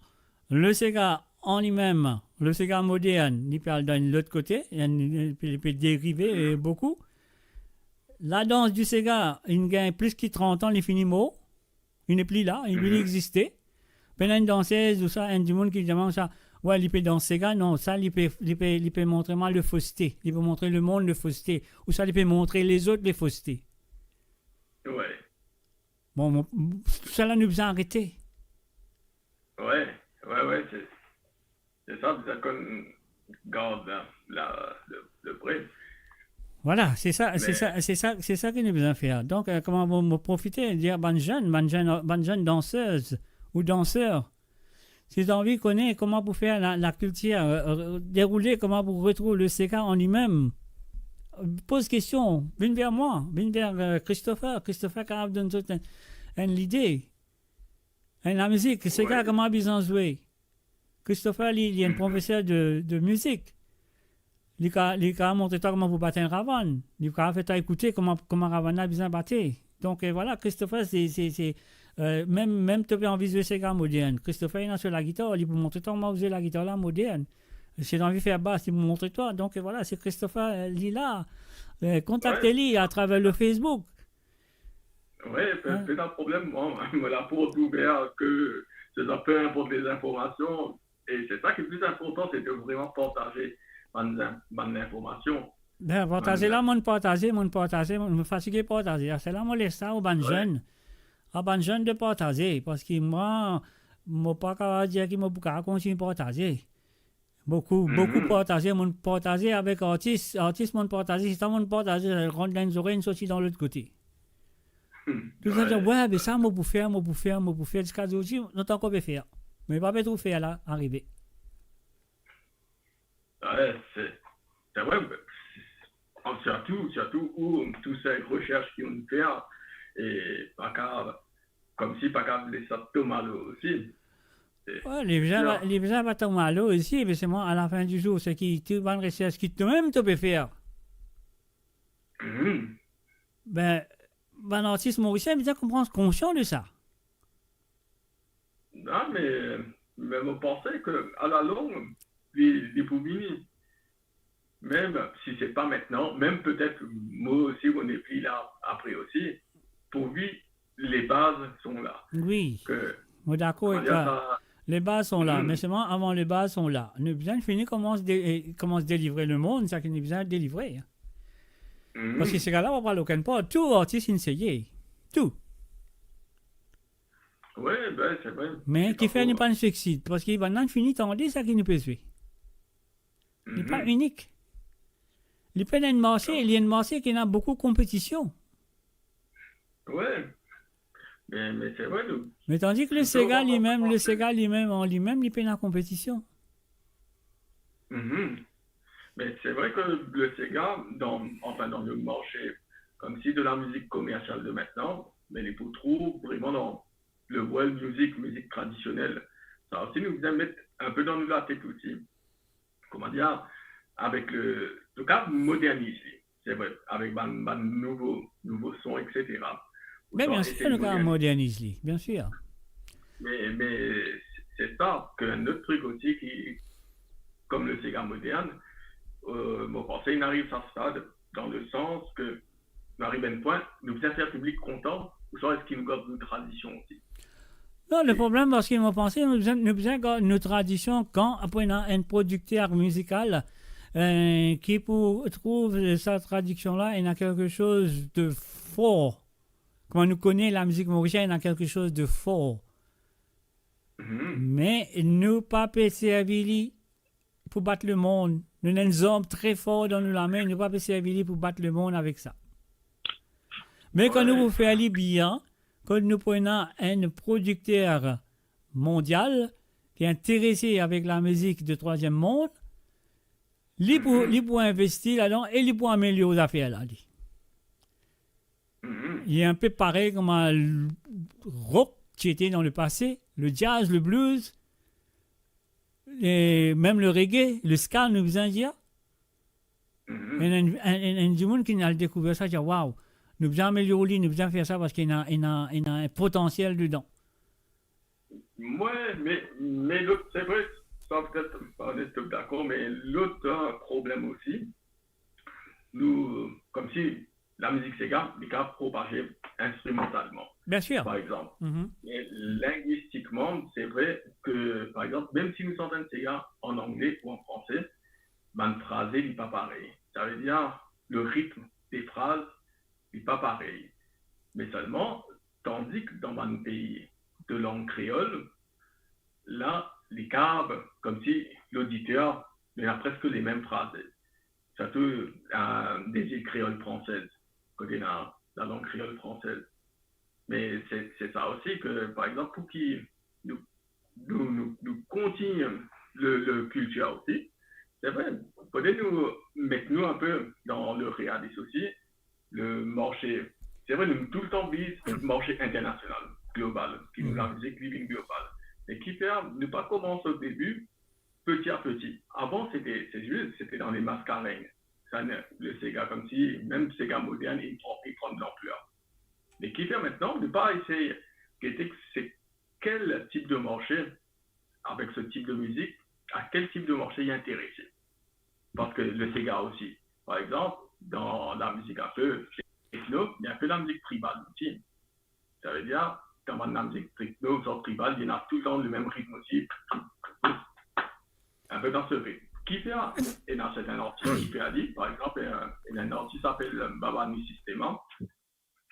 le sega an limem, le sega modern, li pe al dan enn lot kote, li pe, li pe derive, eh, boukou. La danse du sega, li gagn plis ki trant an, li fini mor. Li nepli la, li nepli existe. Pena enn dansez ou sa, enn dimoun ki dir mwa sa, wi, li pe dans sega, non, sa, li pe, li pe, li pe montre mwa le foste, li pe montre lemond le foste, ou sa, li pe montre lezot le foste. Wi. Bon, mo, tousala nou bizin arete. Wi, wi, wi, se, se sa, bizin konn gard la, la, le, le pre. Vwala, se sa, se sa, se sa, se sa ki nou bizin fer. Donk, eh, kouma mo, mo profite dir bann zenn, bann zenn, bann zenn dansez ou danser, si zot anvi kone kouma pou fer la, lakiltir, eh, eh, deroule, kouma pou retrouv le sega an limem, poz kestion, vinn ver mwa, vinn ver, eh, Christopher. Christopher kapav donn zot enn, enn lide. Enn lamizik, sega kouma bizin zwe. Christopher, li, li enn profeser de, de mizik. Li ka, li ka montre twa kouma pou bat enn ravann. Li ka fer twa ekoute kouma, kouma ravann la bizin bate. Donk, eh, vwala, Christopher, se, se, se, eh, mem, mem to pe anvi zwe sega modern, Christopher ena so lagitar, li pou montre twa kouma zwe lagitar la modern. Si to anvi fer bas, li pou montre twa. Donk, eh, vwala, se Christopher, eh, li la. Eh, kontakte li atraver le Facebook. Wi, pe, pena problem, mwa, mo laporte ouver, ke se sa, pe inport lezinformasion, e se sa ki pli inportan, se de vreman partaze bann, bann linformasion. Ben, partaze la, mo'nn partaze, mo'nn partaze, mo fatige partaze. Aster la, mo les sa a bann zenn, a bann zenn de partaze, parski mwa, mo pa kapav dir ki mo pou kapav kontign partaze. Boukou, boukou partaze, mo'nn partaze avek artis, artis mo'nn partaze, si sa mo'nn partaze, rant dan enn zorey, sorti dan lot kote. Tou sa, wi, be sa mo pou fer, mo pou fer, mo pou fer, ziska zordi, nou ankor pe fer. Me pa pe trouv fer la arive. Wi, se, se vre, sirtou, sirtou ou tou sa resers ki ou'nn fer, e pa kapav, koumsi pa kapav les sa tom alo osi. Wi, li bizin, li bizin pa tom alo osi, me selman, alafin di zour, seki tou bann resers ki to mem to pe fer, ben, bann artis morisien bizin konpran, konsian de sa. Non, me, me mo panse ke, alalong, li, li pou vini. Mem si se pa aster, mem petet mwa osi, mo nepli la apre osi, pourvi les bases sont là. Wi. Ke, mo dakor avek twa. Les bases sont là, me selman, avan les bases sont là, nou bizin fini koumans de, eh, koumans delivre lemond, seki nou bizin delivre. Parski seki la pa pou al okenn par, tou artis inn seye. Tou. Wi, ben, se vre. Me kifer nou pa finn suksid? Parski bann la fini tande seki nou pe zwe. Li pa inik. Li pena enn marse, li enn marse ki ena boukou konpetision. Wi. Me, me se vre, nou, me tandis ki le sega limem, le sega limem, an limem, li pena konpetision. Mhm. Me se vre ke le sega, dan, anfin, dan le marse, koumsi de la mizik komersial de aster, me li pou trouv vreman dan le world music, mizik tradisionel. Sa osi, nou bizin met inpe dan nou latet osi. Kouma dir, avek le, antouka, moderniz li. Se vre, avek bann, bann nouvo, nouvo son, et cetera. Be, biensir, nou kapav moderniz li, biensir. Me, me se sa, ke enn lot trik osi ki, kom le sega modern, eh, mo panse inn ariv sa stad, dan le sans ke nou ariv enn pwin, nou bizin fer piblik kontan, ouswa eski nou gard nou tradision osi? Non, le problem, parski mo panse, nou bizin, nou bizin gard nou tradision kan apre ena enn prodikter mizikal, eh, ki pou trouv sa tradision la, ena kelke soz de for. Kouma nou kone lamizik morisien, ena kelke soz de for. Me nou pa pe servi li pou bat lemonn. Nou ena enn zarm tre for dan nou lame, nou pa pe servi li pou bat lemonn avek sa. Me kan nou pou fer li bien, kan nou pou ena enn prodikter mondial ki interese avek lamizik de trwaziem mond, li pou, li pou investi ladan e li pou amelior zafer la, li. Li enpe parey kouma l-, rock ti ete dan lepase, le jazz, le blues, e mem le reggae, le ska, nou bizin dir. Enn, enn, enn, enn dimoun ki al dekouver sa, dir, "Waw, nou bizin amelior li, nou bizin fer sa parski ena, ena, ena enn potansiel dedan." Mwa, me, me lot, se vre, sa petet pa nou tou dakor, me lot, eh, problem osi, nou, koumsi lamizik sega, li kapav propaze instrimantalman. Bien sir. Par exanp. Me lingwistikman, se vre ke, par exanp, mem si nou sant enn sega an angle ou an franse, bann fraze, li pa parey. Savedir, le ritm de fraz, li pa parey. Me selman, tandis ke dan bann pei de lang kreol, la, li kapav, koumsi loditer, li ena preske lemem fraze. Sirtou, eh, de zil kreol fransez, kot ena lalang kreol fransez. Me se, se sa osi ke, par exanp, pou ki nou, nou, nou, nou kontigne le, le kiltir osi, se vre, fode nou met nou enpe dan le realis osi, le marse, se vre, nou toultan viz marse internasional, global, ki nou lamizik li vinn global. Me kifer nou pa koumans o debi, peti a peti. Avan, se te, se zis, se te dan le maskareng. Sa, le sega, koumsi, mem sega modern, li pran, li pran de lanpler. Me kifer aster, nou pa esey gete se kel tip de marse, avek se tip de mizik, a kel tip de marse li interese. Parski le sega osi, par exanp, dan lamizik enpe tekno, ena enpe lamizik tribal osi. Savedir, kan bann lamizik tekno, sort tribal, li ena toultan lemem ritm osi. Enpe dan se ritm. Kifer, ena sertin artis ki fer li, par exanp, eh, ena enn artis apel Babani Sistema,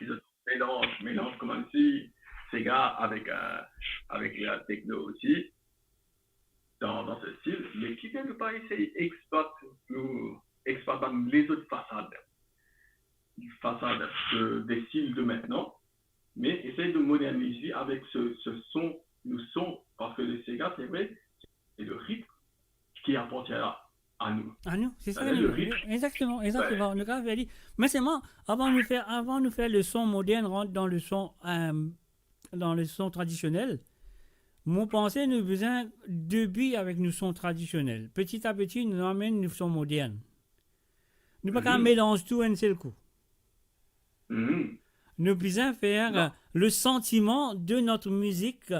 ki zot melanz, melanz koumsi sega avek, eh, avek la tekno osi, dan, dan se stil, me kifer nou pa esey exploit, nou exploit bann lezot fasad, fasad de, de stil de aster, me esey de moderniz li avek se, se son, nou son, parski le sega, se vre, se le ritm ki apartien a, a nou. A nou, se sa, le ritm. Exactement, exactement. Nou kapav fer li. Me selman, avan nou fer, avan nou fer le son modern rant dan le son, eh, dan le son tradisionel, mo panse nou bizin debi avek nou son tradisionel. Peti a peti, nou amenn nou son modern. Nou pa kapav melanz tou enn sel kou. Nou bizin fer, eh, le santiman de notre mizik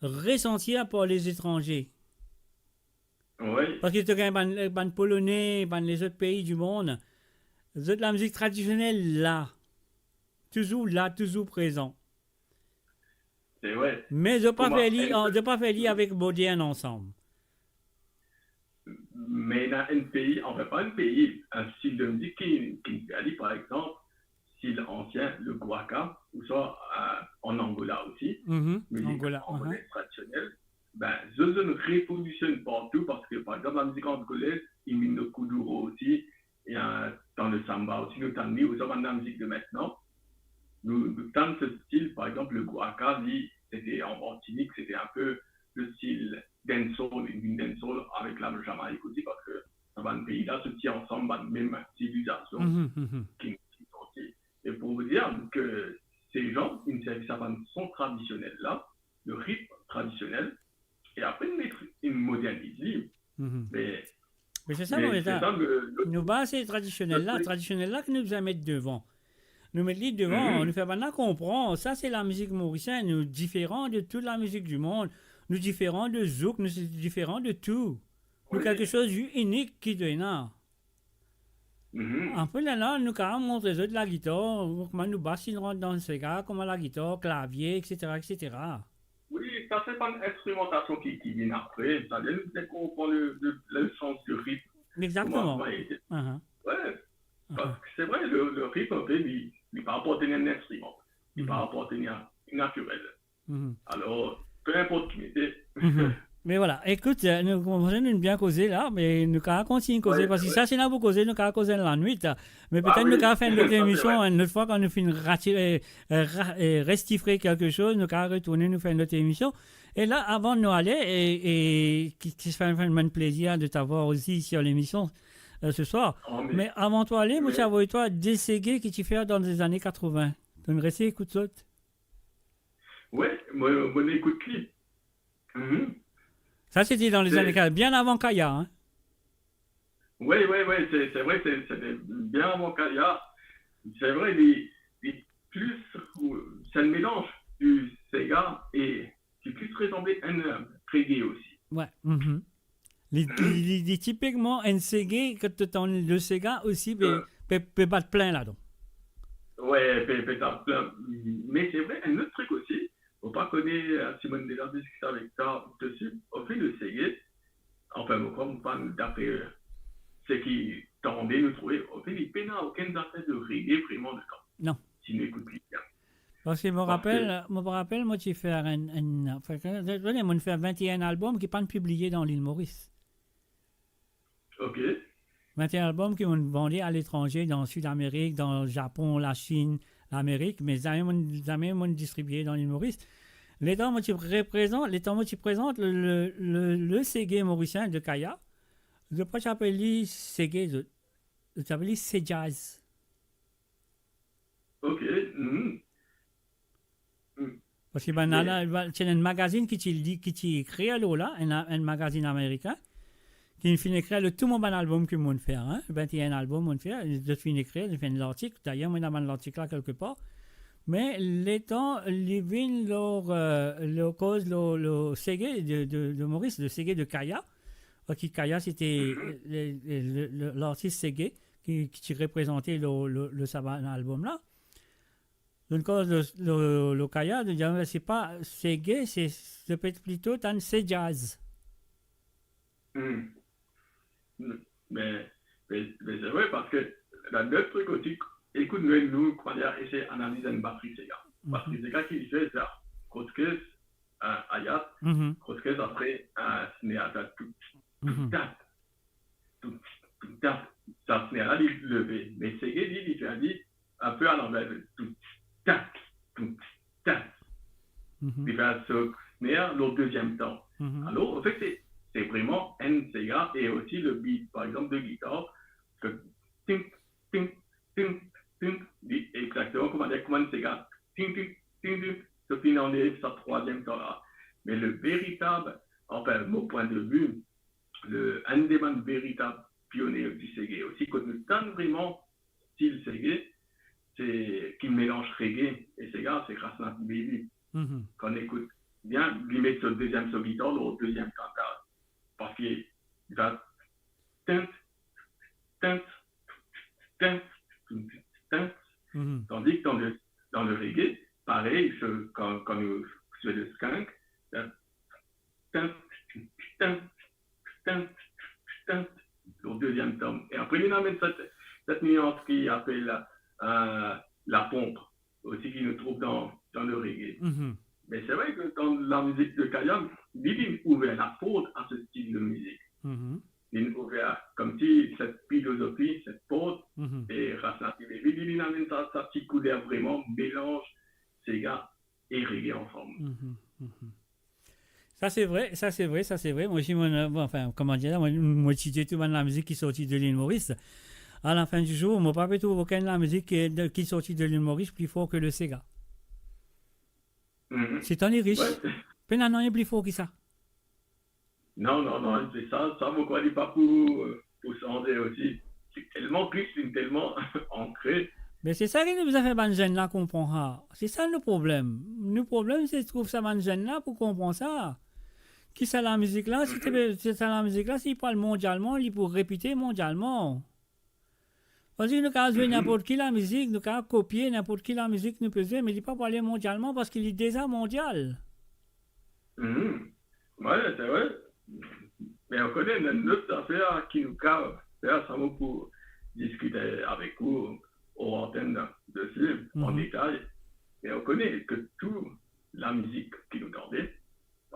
resantir par les étrangers. Wi. Parski to gagn bann, bann Polone, bann lezot pei dimond, zot lamizik tradisionel la, touzour la, touzour prezan. Se vre. Me zot pa fer li, zot pa fer li avek modern ansam. Me ena enn pei, anfin pa enn pei, enn stil de mizik ki, ki fer li, par exanp, stil ansien, le guaca, ouswa, eh, an Angola osi, mizik angolez tradisionel. Be, zot, zot reprodir li partou parski, par exanp, lamizik angolez, Himno Kuduro osi, e, eh, dan le samba osi, nou tann li, ouswa bann lamizik de aster. Nou, nou tann se stil, par exanp, le guaca, li, se te an Martinik, se te enpe le stil dancehall, li vinn dancehall avek la Jamaik osi, parski sa bann pei la, zot ti ansam, bann mem sivilizasion ki, ki sorti. E pou dir ke se zan, inn servi sa bann son tradisionel la, le ritm tradisionel, e apre inn met, inn moderniz li. Me, me se sa, me se sa, le, le, nou baz se tradisionel la, le, tradisionel la ki nou bizin met devan. Nou met li devan, nou fer bann la konpran, sa se lamizik morisien, nou diferan de tou lamizik dimond, nou diferan de zouk, nou diferan de tou. Nou, wi, kelke soz inik ki ena. Apre, la, la, nou kapav montre zot lagitar, kouma nou bas inn rant dan sega, kouma lagitar, klavie, et cetera, et cetera. Wi, sa se bann instrimantasion ki, ki vinn apre. Sa, nou bizin konpran le, le, le sans de ritm. Exactement. Kouma, kouma li ete. Wi. Parski se vre, le, le ritm, li, li pa apartenir a enn instriman. Li pa apartenir a, li natirel. Alor, pe inport ki mete. Mhm. Me vwala, ekout, eh, nou, nou bien koze la, me nou kav kontign koze, parski sa, si nou pou koze, nou kav koz enn lanwit. Me petet nou kav fer enn lot emision, enn lot fwa, kan nou finn rati-, eh, eh, ra-, eh, restifre kelke soz, nou kav retourne, nou fer enn lot emision. E la, avan nou ale, e, e ki, ki fer, fer mwa plezir de t'avoir aussi sur l'émission, euh, ce soir. Me avan to ale, mo ti avoy twa de sege ki ti fer dan lezane katrevin. Donk, res ekout zot. Wi, mo, mo ekout li. Mhm. Sa, se ti dan lezane katrevin, bien avan Kaya, hein? Wi, wi, wi, se, se vre, se, se bien avan Kaya. Se vre, li, li plis, se enn melanz de sega e ki plis resanble enn, euh, reggae osi. Wi, mhm. Li, li, li, li tipikman enn sege, kan to tann le sega osi, pe, pe, pe bat plin ladan. Wi, pe, pe bat plin. Me se vre, enn lot trik osi, mo pa kone, euh, si mo'nn deza diskit avek twa desi, anfin, le sege, anfin, mo krwar, mo pa, dapre, euh, seki tande nou trouve, anfin, li pena okenn zafer de reggae vreman dedan. Non. Si nou ekout li bien. Parski mo rapel, mo rapel, mo ti fer enn, enn, anfin, kan, mo'nn fer vinte-enn albom ki pa'nn pibliye dan Lil Moris. Ok. Vinte-enn albom ki mo'nn vande aletranze, dan Sid Amerik, dan Zapon, Lasinn, Lamerik, me zame mo'nn, zame mo'nn distribie dan Lil Moris. Letan mo ti reprezant, letan mo ti prezant le, le, le, le sege morisien de Kaya, zot pa ti apel li sege, zot, zot ti apel li sejazz. Ok, mhm. Hmm. Parski bann la, la, ti ena enn magazinn ki ti li, ki ti ekrir lor la, enn, enn magazinn amerikin, ki finn ekrir lor tou mo bann albom ki mo'nn fer, hein, vinte-enn albom mo'nn fer, zot finn ekrir, zot finn fer enn lartik, dayer, mo ena bann lartik la kelke par. Me letan li vinn lor, euh, lor koz, lor, lor sege de, de, de Moris, le sege de Kaya, parski Kaya, se ti le, le, le, le, lartis sege ki, ki ti reprezante lor, lor, lor sa bann albom la. Donk, kan le, le, le Kaya, li dir, "Se pa sege, se, se pe plito tann sejazz." Hmm. Me, me, me se vre, parski dan lot trik osi, ekout, nou, nou, kouma dir, esey analiz enn batri sega. Mhm. Batri sega ki li fer sa, kot kes, euh, hi-hat, mhm, kot kes apre, euh, snare, sa, tou, tou, mhm, tat, tou, tou, tat, sa snare la, li leve. Me sege, li, li fer li inpe alanver, tou, tat, tou, tat. Mhm. Li fer so snare lor deziem tan. Mhm. Alor, anfet, se, se vreman enn sega e osi le beat, par exanp, de gitar, ke ting, ting, ting, ting, li exakteman kouma, kouma enn sega. Ting, ting, ting, ting. Seki inn anlev sa trwaziem tan la. Me le veritab, anfin, mo pwin de vi, le, enn de bann veritab pione di sege osi, kot nou tann vreman stil sege, se ki melanz reggae e sega, se Ras Nati Baby. Mhm. Kan nou ekout bien, li met so deziem, so gitar lor deziem tan la. Parski li fer tent, tent, tent, tent. Mhm. Tandis que dans le, dans le reggae, pareil, je, quand, quand nous jouons le skunk, euh, tent, tent, tent, tent, au deuxième temps. Et après, il y a cette, cette nuance qui appelle, euh, la pompe. Osi ki nou trouv dan, dan le reggae. Mhm. Me se vre ke dan lamizik de Kaya, li, li ouver laport a se stil de mizik. Mhm. Li ouver koumsi set filozofi, set port, mhm, e Ras Nati Baby, li, li amenn sa, sa ti kouler vreman melanz sega e reggae ansam. Mhm, mhm. Sa se vre, sa se vre, sa se vre. Mwa osi, mo, mo, anfin, kouma dir sa, mo, mo etidie tou bann lamizik ki sorti de Lil Moris. A la fin di zour, mo pa pe trouv okenn lamizik ki, de, ki sorti de Lil Moris pli for ke le sega. Mhm. Se tann li rich. Wi. Pena nanye pli for ki sa. Non, non, non, se sa, sa, mo krwar li pa pou, pou sanze osi. Li telman rich, li telman ankre. Me se sa ki nou bizin fer bann zenn la konpran sa. Se sa nou problem. Nou problem, se trouv sa bann zenn la pou konpran sa. Ki sa lamizik la, si te, mhm, si sa lamizik la, si li pou al mondialman, li pou repite mondialman. Parski nou kav zwe, mhm, ninport ki lamizik, nou kav kopie ninport ki lamizik nou pe zwe, me li pa pou ale mondialman parski li deza mondial. Mhm. Wi, se vre. Me ou kone, ena lot zafer ki nou kav fer, sa mo pou diskite avek ou or antenn desi, an, mhm, detay. Me ou kone ke tou lamizik ki nou tande,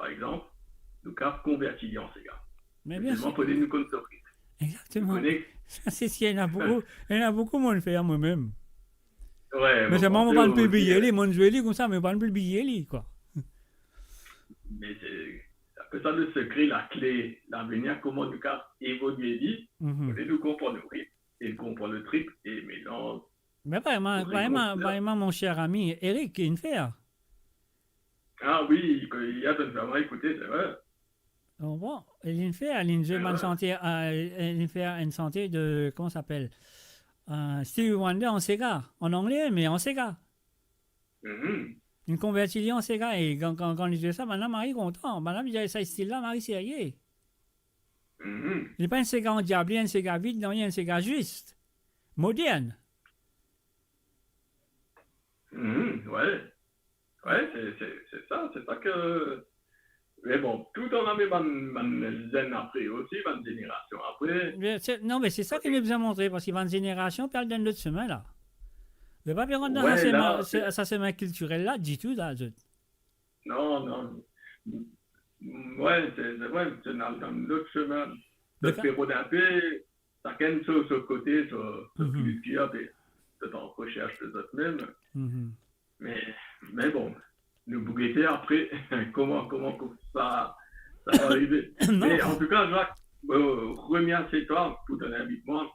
par exanp, nou kav konverti li an sega. Me bien sir. Selman fode nou konn so rit. Exactement. Ou kone? Sa, se si ena boukou, ena boukou mo'nn fer mwa mem. Wi, me selman mo pa'nn pibliye li, mo'nn zwe li koumsa, me mo pa'nn pibliye li, kwa. Me se, apre sa, le sekre, lakle, lavenir, kouma nou kav evolie li, fode nou konpran nou rit, e konpran le trip, e melanz. Me pa mwa, pa mwa, pa mwa, mon cher ami Eric, inn fer. Ah wi, li tonn fer mwa ekoute, se vre. Bon, bon, linn fer, linn zwe bann sante, euh, linn fer enn sante de, kouma sa apel? Euh, Stevie Wonder an sega, an angle, me an sega. Linn konverti li an sega, e kan, kan, kan li zwe sa, bann la mari kontan, bann la dir sa stil la mari serye. Li pa enn sega andiable, enn sega vid, non, enn sega zis, modern. Mhm, ouais. Ouais, c'est, c'est, c'est ça, c'est ça que... Mais bon, tout an ame bann, bann zenn apre osi, bann zenerasion apre. Me se, non, me se sa ki nou bizin montre, parski bann zenerasion pe al dan lot semin la. Zot pa pe rant dan sa semin, sa semin kiltirel la ditou la, zot. Non, non. Ouais, c'est, c'est vrai, c'est dans, dans l'autre chemin. Zot pe rod inpe, sakenn so, so kote, so, so kiltir, pe, zot an resers de zot mem. Me, me bon, nou pou gete apre, kouma, kouma, kouma sa, sa va arive. Non. Me an tou ka, Jacques, euh, remersie twa pou to invitman.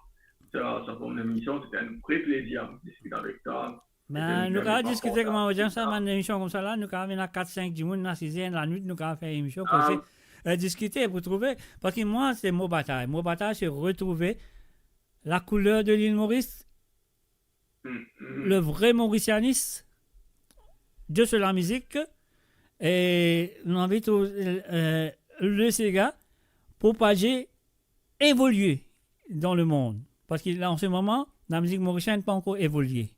Sa, sa pou mon emision, se te enn vre plezir diskit avek twa. Ben, nou kav diskite, kouma dir sa, bann emision koumsa la, nou kav ena kat, sink dimoun, asize lanwit, nou kav fer emision, koze, euh, diskite pou trouve, parski mwa, se mo batay. Mo batay, se retrouve la couleur de l'île Maurice, le vrai mauricianisme de sur la musique, e nou anvi trouve, euh, le sega propaze, evolie dan lemond. Parski la, an se moman, lamizik morisienn pa ankor evolie.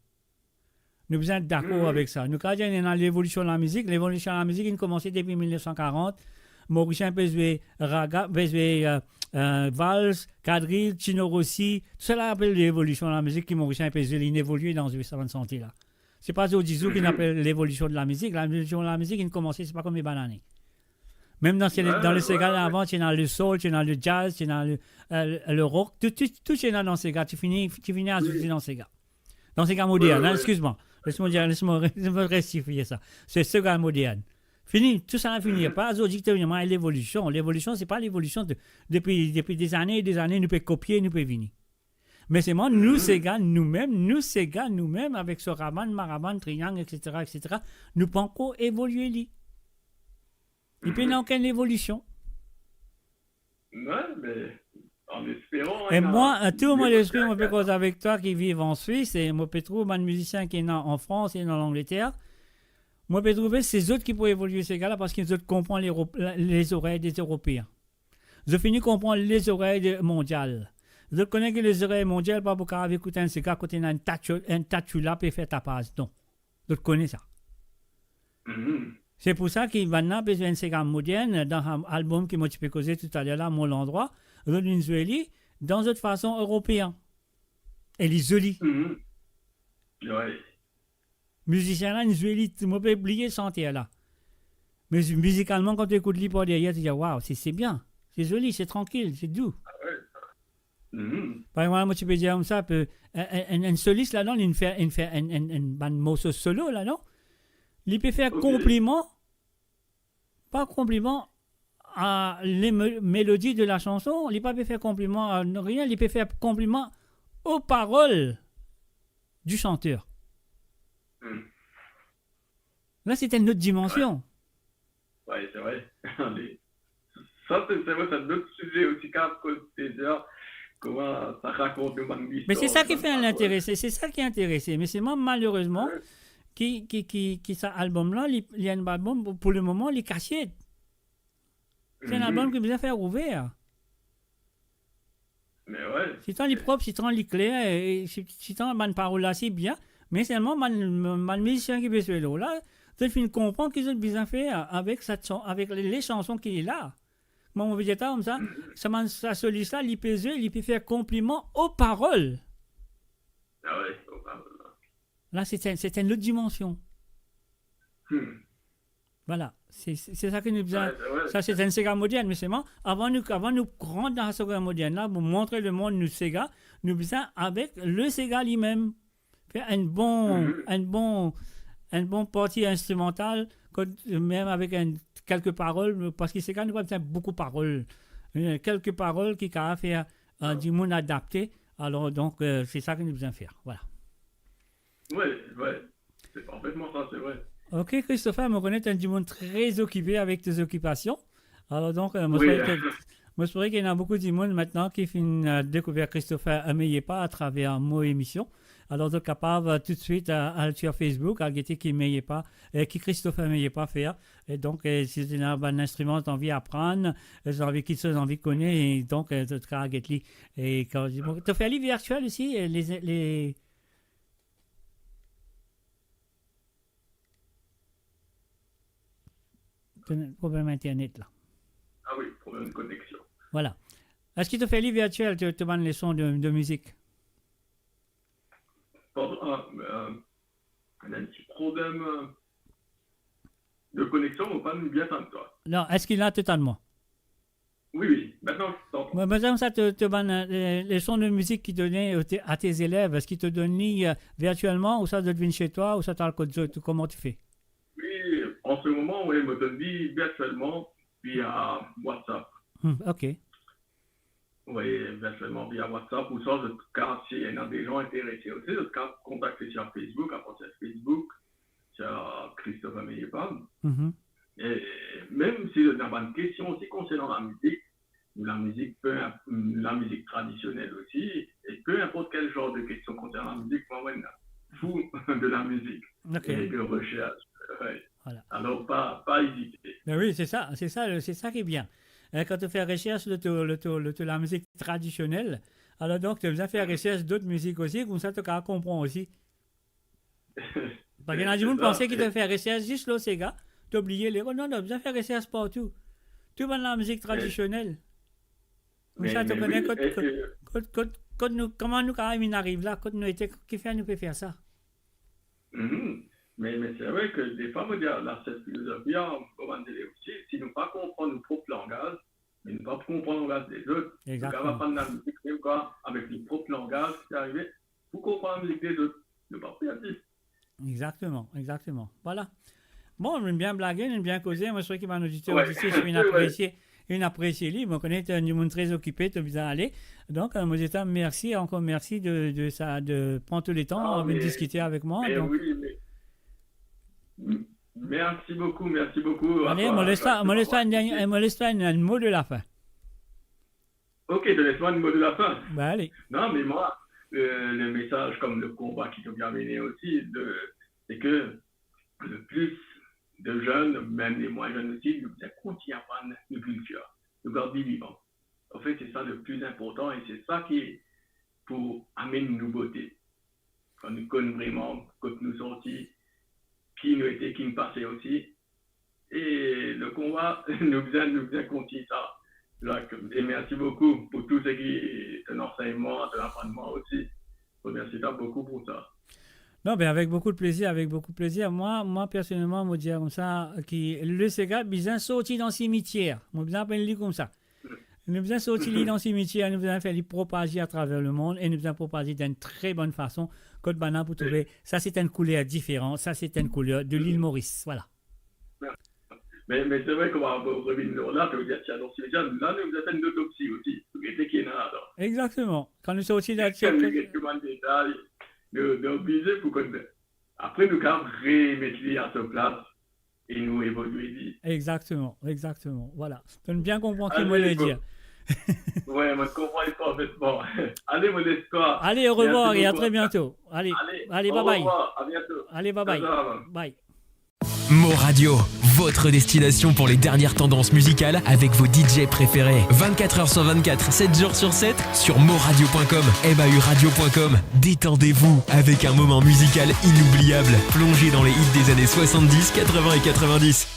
Nou bizin dakor avek sa. Nou kav dir ena levolision lamizik. Levolision lamizik inn koumanse depi mil nef san karant. Morisien pe zwe raga, pe zwe, euh, euh, vals, kadril, Tino Rossi. Tou sa la apel levolision lamizik ki Morisien pe zwe, linn evolie dan zwe sa bann sante la. Se pa zordi zour ki nou apel levolision de lamizik. Levolision de lamizik inn koumanse, se pa konbien bann ane. Mem dan, dan le sega avan, ti ena le soul, ti ena le jazz, ti ena le, euh, le, le rock, tou, tou, tou ti ena dan sega, ti fini, ti fini azoute dan sega. Dan sega modern, hein, excuse-moi. Les mo dir, les mo, les mo rektifie sa. Se sega modern. Fini, tou sa la fini. Pa zordi ki to vinn, mwa, levolision. Levolision, se pa levolision de, depi, depi dezane e dezane, nou pe kopie, nou pe vini. Me selman nou sega noumem, nou sega noumem avek so rabann, marabann, triang, et cetera, et cetera, nou pa ankor evolie li. Li pena okenn evolision. Ouais, mais en espérant, hein. E mwa, a tou mo lespri, mo pe koz avek twa ki viv an Swis, e mo pe trouv bann mizisien ki ena an Frans e an Langleter. Mo pe trouve se zot ki pou evolie sega la, parski zot konpran lero-, lezorey de Zeropeen. Zot fini konpran lezorey de mondial. Zot kone ki lezorey mondial pa pou kapav ekout enn sega kot ena enn ta tchoula, enn ta tchoula pe fer tapaz, non. Zot kone sa. Se pou sa ki bann la pe zwe enn sega modern dan albom ki mo ti pe koze toutaler la, Mon Landrwa. Zot vinn zwe li dan zot fason eropeen. E li zoli. Ouais. Mizisien la, inn zwe li, mo pe bliye santer la. Me mizikalman, kan to ekout li par deryer, to dir, "Waw, se, se bien. Se zoli, se trankil, se dou." Ah ouais. Par exanp, mo ti pe dir koumsa, pe, enn, enn, enn solis ladan, li fer, li fer enn, enn, enn bann morso solo ladan. Li pe fer konpliman pa konpliman a le me-, melodi de la chanson, li pa pe fer konpliman a rien, li pe fer konpliman aux paroles du chanteur. La, se enn lot dimansion. Ouais, c'est vrai. Sa, se, se vre, se enn lot size osi ki kav koz plezir, kouma sa rakont nou bann listwar. Me se sa ki fer linterese, se sa ki interese. Me selman, malerezman, ki, ki, ki, ki sa albom la, li, li enn albom pou, pou le moman, li kasiet. Se enn albom ki bizin fer ouver. Me ouais. Sitan li prop, sitan li kler, e si-, sitan bann parol la si bien, me selman bann, bann mizisien ki pe zwe lor la, zot finn konpran ki zot bizin fer avek sa son, avek le, le chanson ki la. Mwa, mo pe dir twa koumsa, sa bann, sa solis la, li pe zwe, li pe fer konpliman aux paroles. Ah ouais, aux paroles. La, se enn, se enn lot dimansion. Hmm. Vwala, se, se, se sa ki nou bizin. Sa se enn sega modern, me selman, avan nou, avan nou rant dan sa sega modern la, pou montre lemond nou sega, nou bizin avek le sega limem. Fer enn bon, enn bon, enn bon parti instrimantal, kot, mem avek enn, kelke parol, parski sega nou pa bizin boukou parol. Euh, kelke parol ki kapav fer, euh, dimoun adapte. Alor, donk, euh, se sa ki nou bizin fer. Vwala. Wi, wi. Se parfetman sa, se vre. Ok, Christopher, mo kone to enn dimoun tre okipe avek to zokipasion. Alor donk, euh, mo espere ki, mo espere ki ena boukou dimoun aster ki finn, euh, dekouver Christopher Aimé Yepar atraver mo emision. Alor, zot kapav, euh, toutswit, euh, al lor Facebook, al gete ki Aimé Yepar, euh, ki Christopher Aimé Yepar fer. E donk, euh, si zot ena bann instriman zot anvi aprann, euh, zot anvi kiksoz, zot anvi kone, e donk, euh, zot kapav get li. E kan, bon, to fer li virtiel osi, euh, le, le, to ena problem internet la. Ah wi, problem koneksion. Vwala. Eski to fer li virtiel, to, to bann leson de, de mizik? Pardon, ah, euh, ena enn ti problem, euh, de koneksion, mo pa bien tann twa. Non, eski la totalman? Wi, wi, aster tann. Mo, mo bizin sav to, to bann, euh, leson de mizik ki to donn, euh, te, a to zelev, eski to donn li, euh, virtielman, ouswa zot vinn se twa, ouswa to al kot zot, kouma to fer? Wi, an se moman, wi, mo donn li virtielman via WhatsApp. Hmm, ok. Wi, virtielman via WhatsApp, ouswa zot kapav, si ena de zan interese osi, zot kapav kontakte sir Facebook, apartir Facebook, sir Christopher Aimé Yepar. Mhm. E mem si zot ena bann kestion osi konsernan lamizik, nou lamizik, pe inp-, nou lamizik tradisionel osi, e pe inport kel zar de kestion konsernan lamizik, mwa, mwa ena fou de lamizik, ok, e de resers. Wi. Vwala. Alor, pa, pa ezite. Me wi, se sa, se sa, se sa ki bien. Hein, kan to fer resers lor to, lor to, lor to lamizik tradisionel, alor donk, to bizin fer resers dot mizik osi, koumsa to kapav konpran osi. Parski ena dimoun panse ki to fer resers zis lor sega, to bliye le, oh non, non, bizin fer resers partou. Tou bann lamizik tradisionel. Koumsa to kone kot, kot, kot, kot nou, kouma nou kapav vinn ariv la, kot nou ete, kifer nou pe fer sa. Mhm. Me, me se vre ki defwa, mo dir, la, set filozofi, an, kouma dir osi, si nou pa konpran nou prop langaz, me nou pa pou konpran langaz lezot. Egzakteman. Nou kapav aprann lamizik mem kan avek nou prop langaz, ki arive, pou konpran lamizik lezot, nou pa pou perdi. Egzakteman, egzakteman. Vwala. Bon, nou bien blage, nou bien koze. Mo swete ki bann oditer, oditris, inn apresie, inn apresie li. Mo kone to enn dimoun tre okipe, to bizin ale. Donk, euh, mo dir twa mersi, ankor mersi de, de sa, de pran to letan, ah, vinn diskite avek mwa. Me donk, wi, me, m-, mersi boukou, mersi boukou. Ale, mo les twa, mo les twa enn dernie, mo les twa enn, enn mo de lafin. Ok, to les mwa enn mo de lafin. Be ale. Non, me mwa, euh, le mesaz kom le konba ki to pe amenn osi, de, se ki le plis de zenn, mem le mwin zenn osi, nou bizin kontign aprann nou kiltir, nou gard li vivan. Anfet, se sa le pli inportan e se sa ki pou amenn nouvote. Kan nou konn vreman kot nou sorti, ki nou ete, ki nou pase osi. E le konba, nou bizin, nou bizin kontign sa. Zak, e mersi boukou pou tou seki, to ansegnman, to aprann mwa osi. Remersi twa boukou pou sa. Non, be, avek boukou de plezir, avek boukou de plezir. Mwa, mwa, personelman, mo dir koumsa ki le sega bizin sorti dan simitier. Mo bizin apel li koumsa. Nou bizin sorti li dan simitier, nou bizin fer li propaze atraver lemond e nou bizin propaze dan enn tre bonn fason, kot bann-la pou trouve, sa se enn kouler diferan, sa se enn kouler de lil Moris, vwala. Me, me se vre, kouma nou revinn lor la, sa ve dir, ti a dan simitier, la nou bizin fer enn otopsi osi, pou gete ki ena ladan. Egzakteman. Kan nou sorti dan simitier, nou get bann detay, nou, nou oblize pou konn, apre nou kapav remet li a so plas, e nou evolye li. Egzakteman, egzakteman. Vwala. To bien konpran ki mo le dir. Wi, mo konpran parfetman. Ale, mo les twa. Ale, orevwar e a tre biento. Ale, ale, bye bye. Orevwar, a biento. Ale, bye bye. Ciao, ciao. Bye. Mo Radio, votre destination pour les dernières tendances musicales avec vos D J préférés. Vingt-quatre heures sur vingt-quatre, sept jours sur sept, sur moradio point com, M A U radio point com. Détendez-vous avec un moment musical inoubliable. Plongez dans les hits des années soixante-dix, quatre-vingts et quatre-vingt-dix.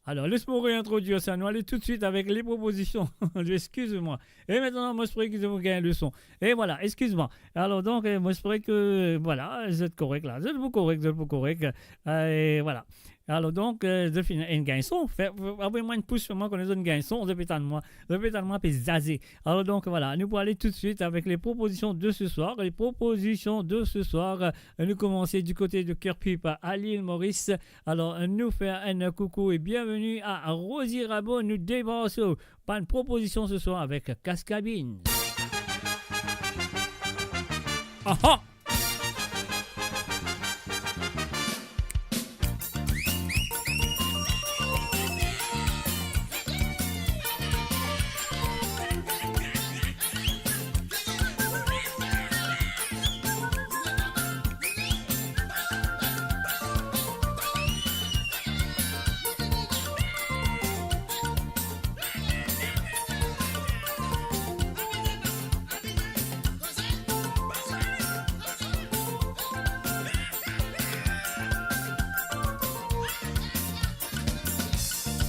Alors, laisse-moi réintroduire ça. Nou ale toutswit avek les propositions. Excuse-moi. E aster, mo espere ki zot inn gagn leson. E vwala, excuse-moi. Alors donc, euh, mo espere ki, vwala, zot korek la. Zot pou korek, zot pou korek. E vwala. Alors donc, euh, zot finn gagn son. Fer, avoy mwa enn pous, fer mwa kone zot gagn son, zot pe tann mwa. Zot pe tann mwa pe zaze. Alors donc, vwala, nou pou ale toutswit avek les propositions de ce soir. Les propositions de ce soir, euh, nou koumans du côté de Curepipe à l'île Maurice. Alors, euh, nou fer enn koukou e bienvenue à Rosie Rabo. Nou debar so bann propozision ce soir avek Kaskabinn. Aha!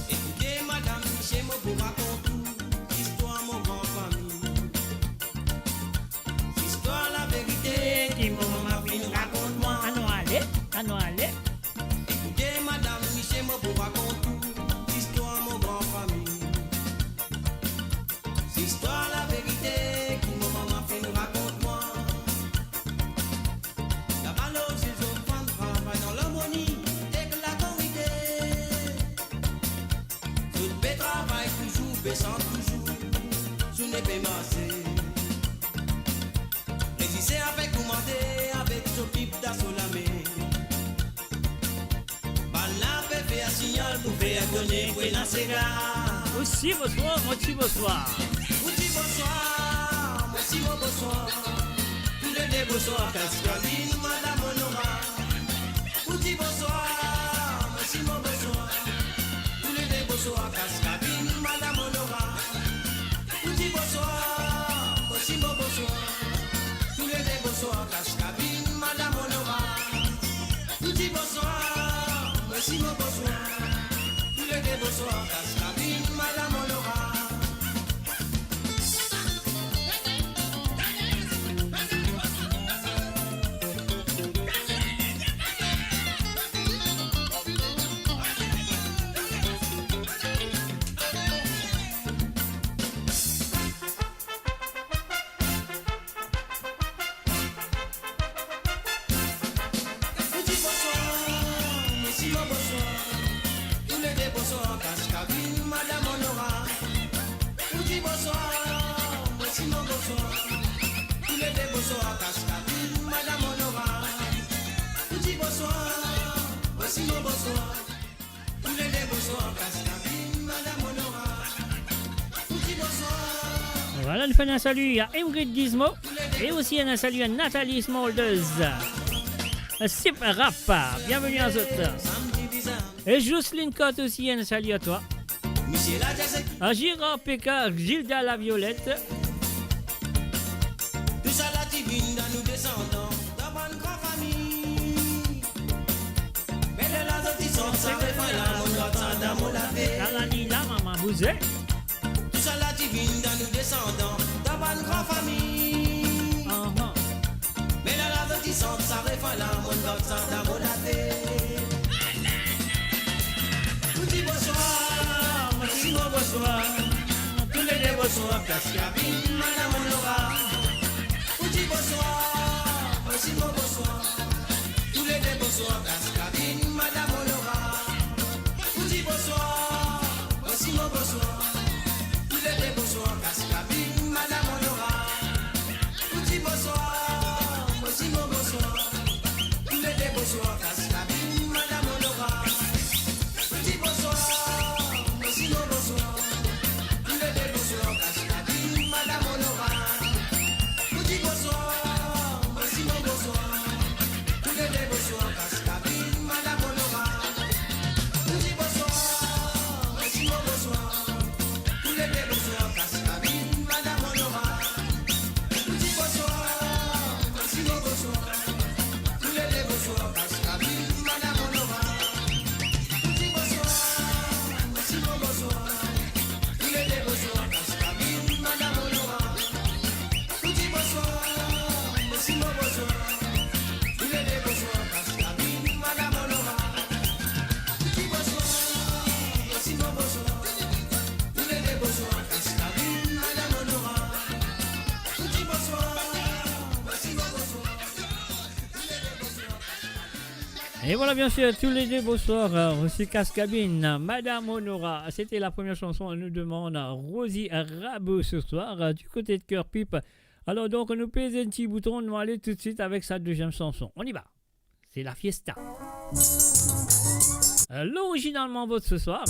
Ekoute, madam, misie, mo pou rakont ou listwar mo gran fami. Listwar laverite ki mo mama finn rakont mwa. Anou ale, anou ale. Ekoute, madam, misie, mo pou rakont ou listwar mo gran fami. Listwar laverite ki mo mama finn rakont mwa. Laba lor zil zot fann travay dan larmoni ek lakorite. Zot pe travay touzour, pe sant touzour, zourne pe marse. Rezize avek koumande, avek so pip dan so lame. Bannla pe fer signal pou fer etone pou ena sega. Ou si bonswar, mo ti bonswar. Ou ti bonswar, mo si mo bonswar. Toulede bonswar, Kaskabinn, madam Onora. Ou ti bonswar, mo si mo bonswar. Toulede bonswar, Kaskabinn, madam Onora. Ou ti bonswar, mo si mo bonswar. Toulede bonswar, Kaskabinn, madam Onora. Ou ti bonswar, mo si mo bonswar. Toulede bonswar, Kaskabinn, madam Onora. Ou ti bonswar, mo si mo bonswar. Toulede bonswar, Kaskabinn, madam Onora. Ou ti bonswar, mo si mo bonswar. Toulede bonswar, Kaskabinn, madam Onora. Ou ti bonswar, mo si mo bonswar. Toulede bonswar, Kaskabinn, madam Onora. Ou ti bonswar. Vwala, nou fer enn sali a Ingrid Gizmo e osi enn sali a Nathalie Smolders. Sip Rap, bienveni a zot. E Jocelyne Cotte osi, enn sali a twa. A Gérard Peka, Gilda Laviolette. Tousala ti vinn dan nou desandan, dan bann gran fami. Me lerla zot ti sant sa refren la, mo dan sa dan mo latet. Lalali la, mama bouze. Tousala ti vinn dan nou desandan, dan bann gran fami. Aha. Me lerla zot ti sant sa refren la, mo dan sa dan mo latet. Ou ti bonswar, mo ti mo bonswar. Toulede bonswar, Kaskabinn, madam Onora. Ou ti bonswar, mo ti mo bonswar. Toulede bonswar, Kaskabinn, madam Onora. Ou ti bonswar, mo ti mo bonswar. Toulede bonswar, Kaskabinn, madam Onora. Ou ti bonswar, mo ti mo bonswar. Toulede bonswar, Kaskabinn, madam Onora. Ou ti bonswar, mo ti mo bonswar. Toulede bonswar, Kaskabinn, madam Onora. Ou ti bonswar, mo ti mo bonswar. Toulede bonswar, Kaskabinn, madam Onora. Ou ti bonswar, mo ti mo bonswar. Toulede bonswar, Kaskabinn, madam Onora. Ou ti bonswar, mo ti mo bonswar. Toulede bonswar, Kaskabinn, madam Onora. Ou ti bonswar, mo Et voilà, bien sûr, tous les deux, bonsoir. Euh, voici Casse Cabine, Madame Honora. C'était la première chanson. On nous demande Rosie Rabot ce soir, euh, du côté de Cœur Pipe. Alors donc, on nous pèse un petit bouton, on va aller tout de suite avec sa deuxième chanson. On y va. C'est la fiesta. Euh, l'original Mambo de ce soir.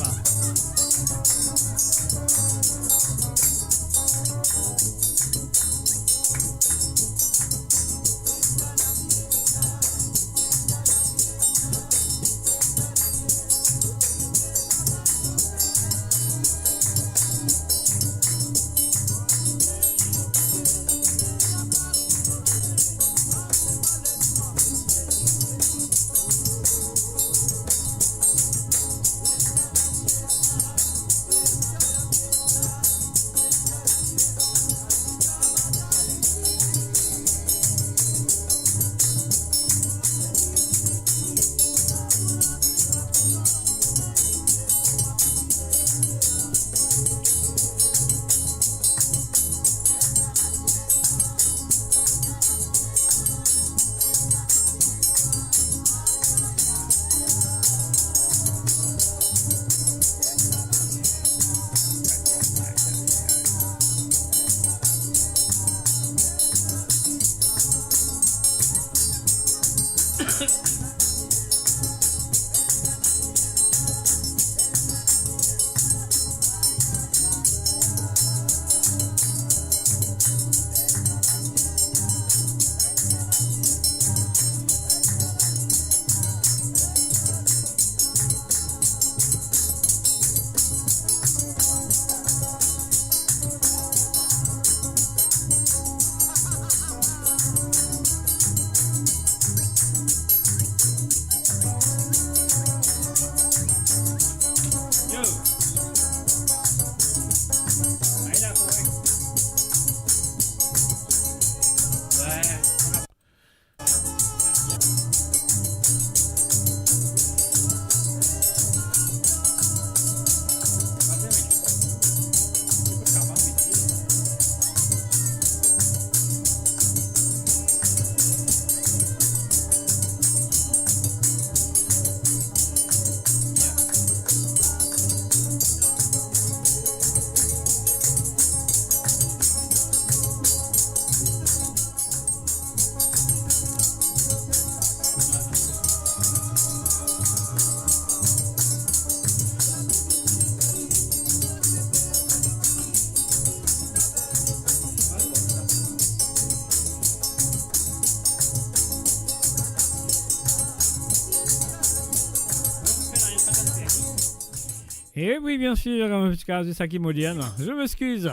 E wi, bien sir, an tou ka, se sa ki modern. Je m'excuse.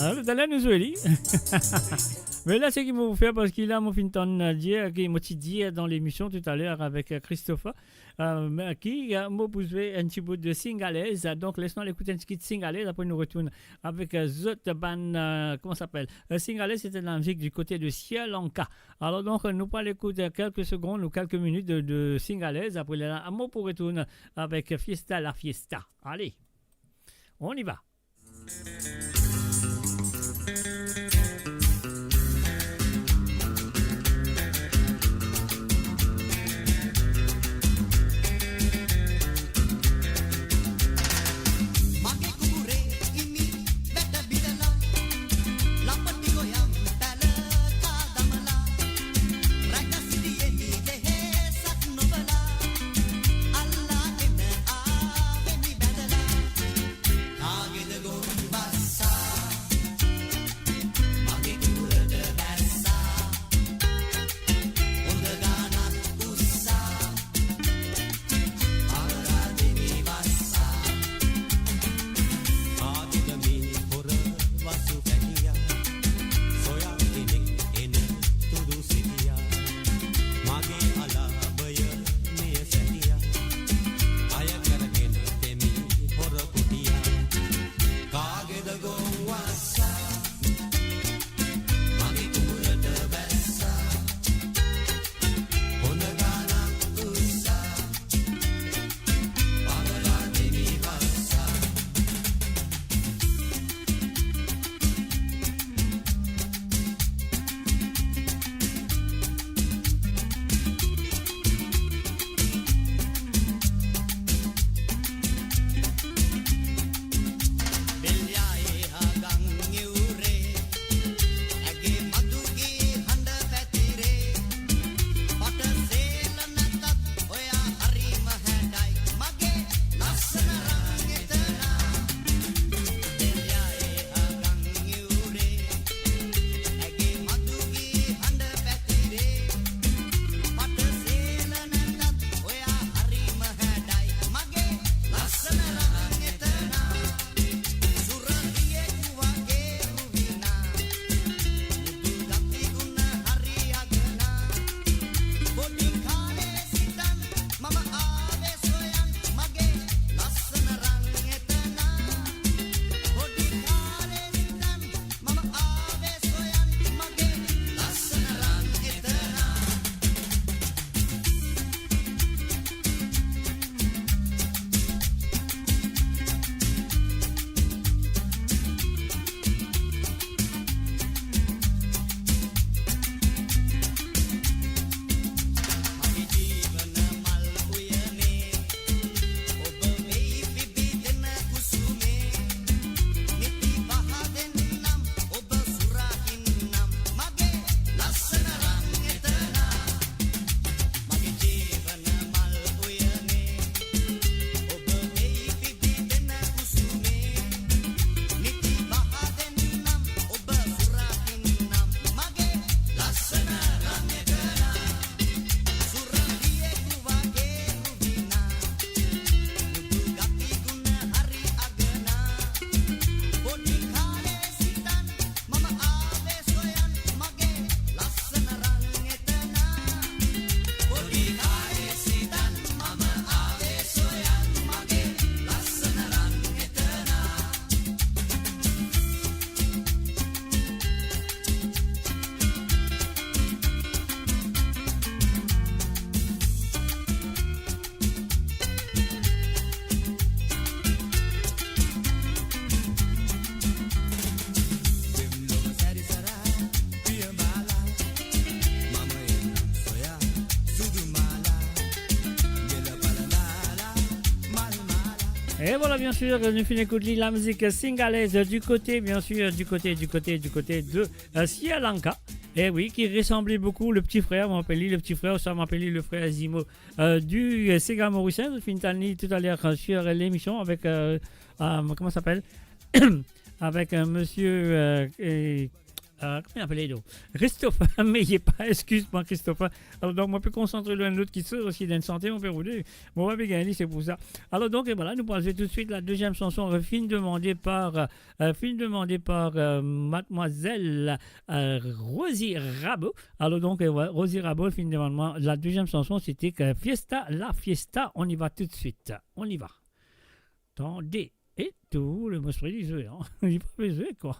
Alor, taler nou zwe li. Me la, seki mo pou fer, parski la, mo finn tann dir, ki mo ti dir dan lemision toutaler avek, euh, Christopher, euh, ki, euh, mo pou zwe enn ti bout de Singalais. Donk, les nou al ekout enn ti kit Singalais, apre nou retourn avek, euh, zot bann, euh, kouma sa apel? Euh, Singalais, se enn mizik du kote de Sri Lanka. Alor donk, nou pou al ekout, euh, kelke segonn ou kelke minit de, de Singalais. Apre la, mo pou retourn avek Fiesta la Fiesta. Ale, on y va. Et voilà, bien sûr, nous finissons écouter la musique singalaise du côté, bien sûr, du côté, du côté, du côté de, euh, Sri Lanka. Eh oui, qui ressemblait beaucoup le petit frère, on appelle lui le petit frère, ou ça, on appelle lui le frère jumeau, euh, du, euh, séga mauricien. Nous finissons tout à l'heure, euh, sur l'émission avec, euh, euh, comment ça s'appelle ? Avec, euh, monsieur, euh, et, euh, comment il s'appelle, donc ? Christophe, mais il est pas, excuse-moi, Christophe. Alors, donc, moi, je peux concentrer l'un l'autre qui sort aussi dans une santé, on peut rouler. Bon, on va bien gagner, c'est pour ça. Alors, donc, et voilà, nous passons tout de suite la deuxième chanson, euh, fin demandée par, euh, euh, fin demandée par, euh, mademoiselle, euh, Rosie Rabot. Alors, donc, euh, ouais, Rosie Rabot, fin demandée, la deuxième chanson, c'était que Fiesta, la Fiesta. On y va tout de suite. On y va. Attendez. E tou, le mospri li zwe, hein. Li pa pe zwe, kwa.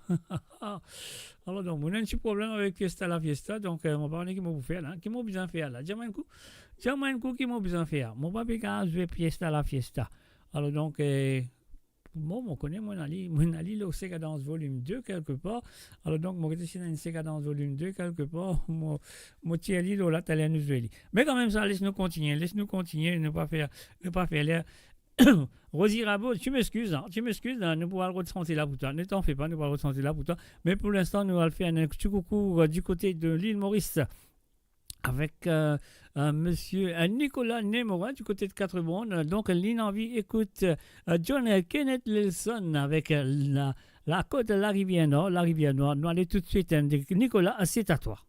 Alors, donc, mo ena enn ti problem avek Fiesta la Fiesta, donc, euh, mo pa kone ki mo pou fer la. Ki mo bizin fer la? Dir mwa enn kou, dir mwa enn kou ki mo bizin fer. Mo pa pe kapav zwe Fiesta la Fiesta. Alors, donc, euh, bon, mo kone, mo ena li, mo ena li lor Sega Dance Volume deux quelque part. Alors, donc, mo rete si ena enn Sega Dance Volume deux quelque part, mo, mo tir li lor la, taler nou zwe li. Me kanmem sa, les nou kontigne, les nou kontigne, nou pa fer, nou pa fer ler Rosie Rabot, tu m'excuses, hein, tu m'excuses, hein, nou pou al rod santi la pou twa. Ne t'en fais pas, nou pou al rod santi la pou twa. Me pou linstan, nou al fer enn ti koukou, euh, du kote de lil Moris avek, euh, euh, monsieur, euh, Nicolas Nemorin du kote de Quatre-Bornes. Donk, li ena anvi ekout, euh, John Kenneth Nelson avek, euh, la, la kot Larivier Nwar, Larivier Nwar. Nou ale toutswit, hein, Nicolas, c'est à toi.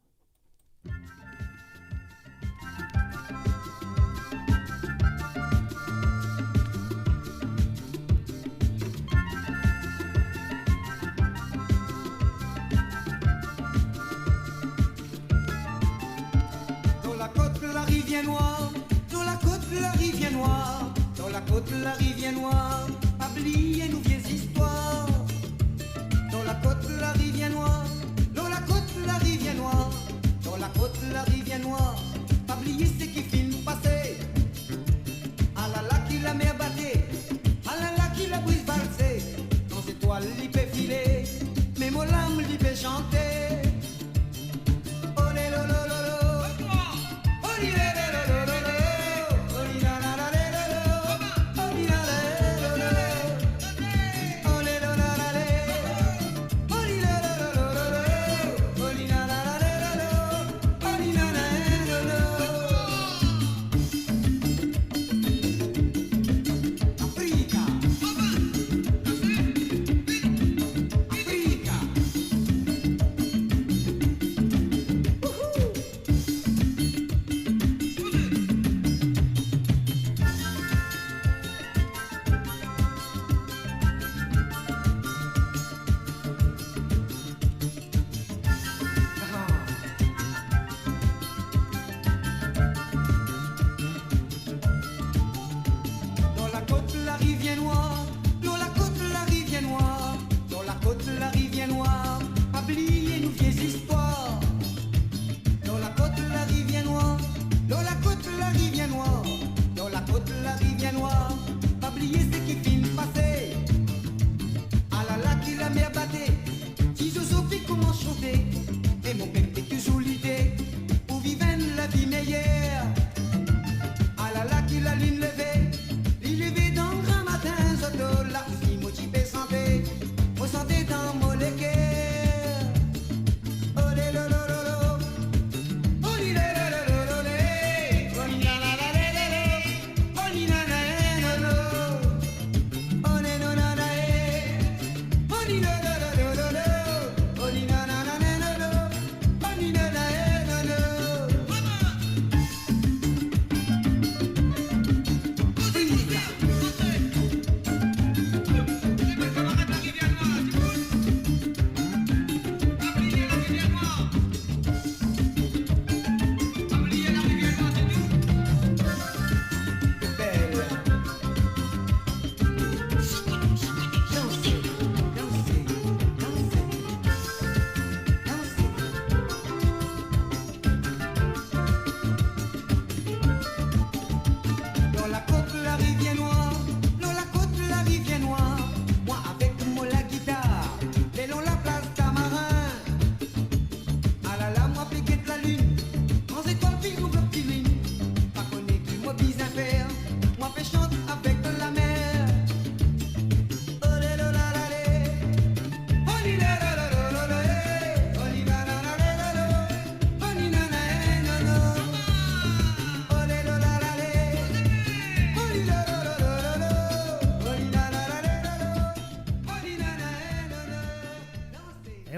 Dan lakot Larivier Nwar, dan lakot Larivier Nwar, dan lakot Larivier Nwar, pa bliye nou vie zistwar. Dan lakot Larivier Nwar, dan lakot Larivier Nwar, dan lakot Larivier Nwar, pa bliye seki finn pase. Alala ki lamer bate, alala ki labri valse, kan zetwal li pe file, me mo lam li pe sante.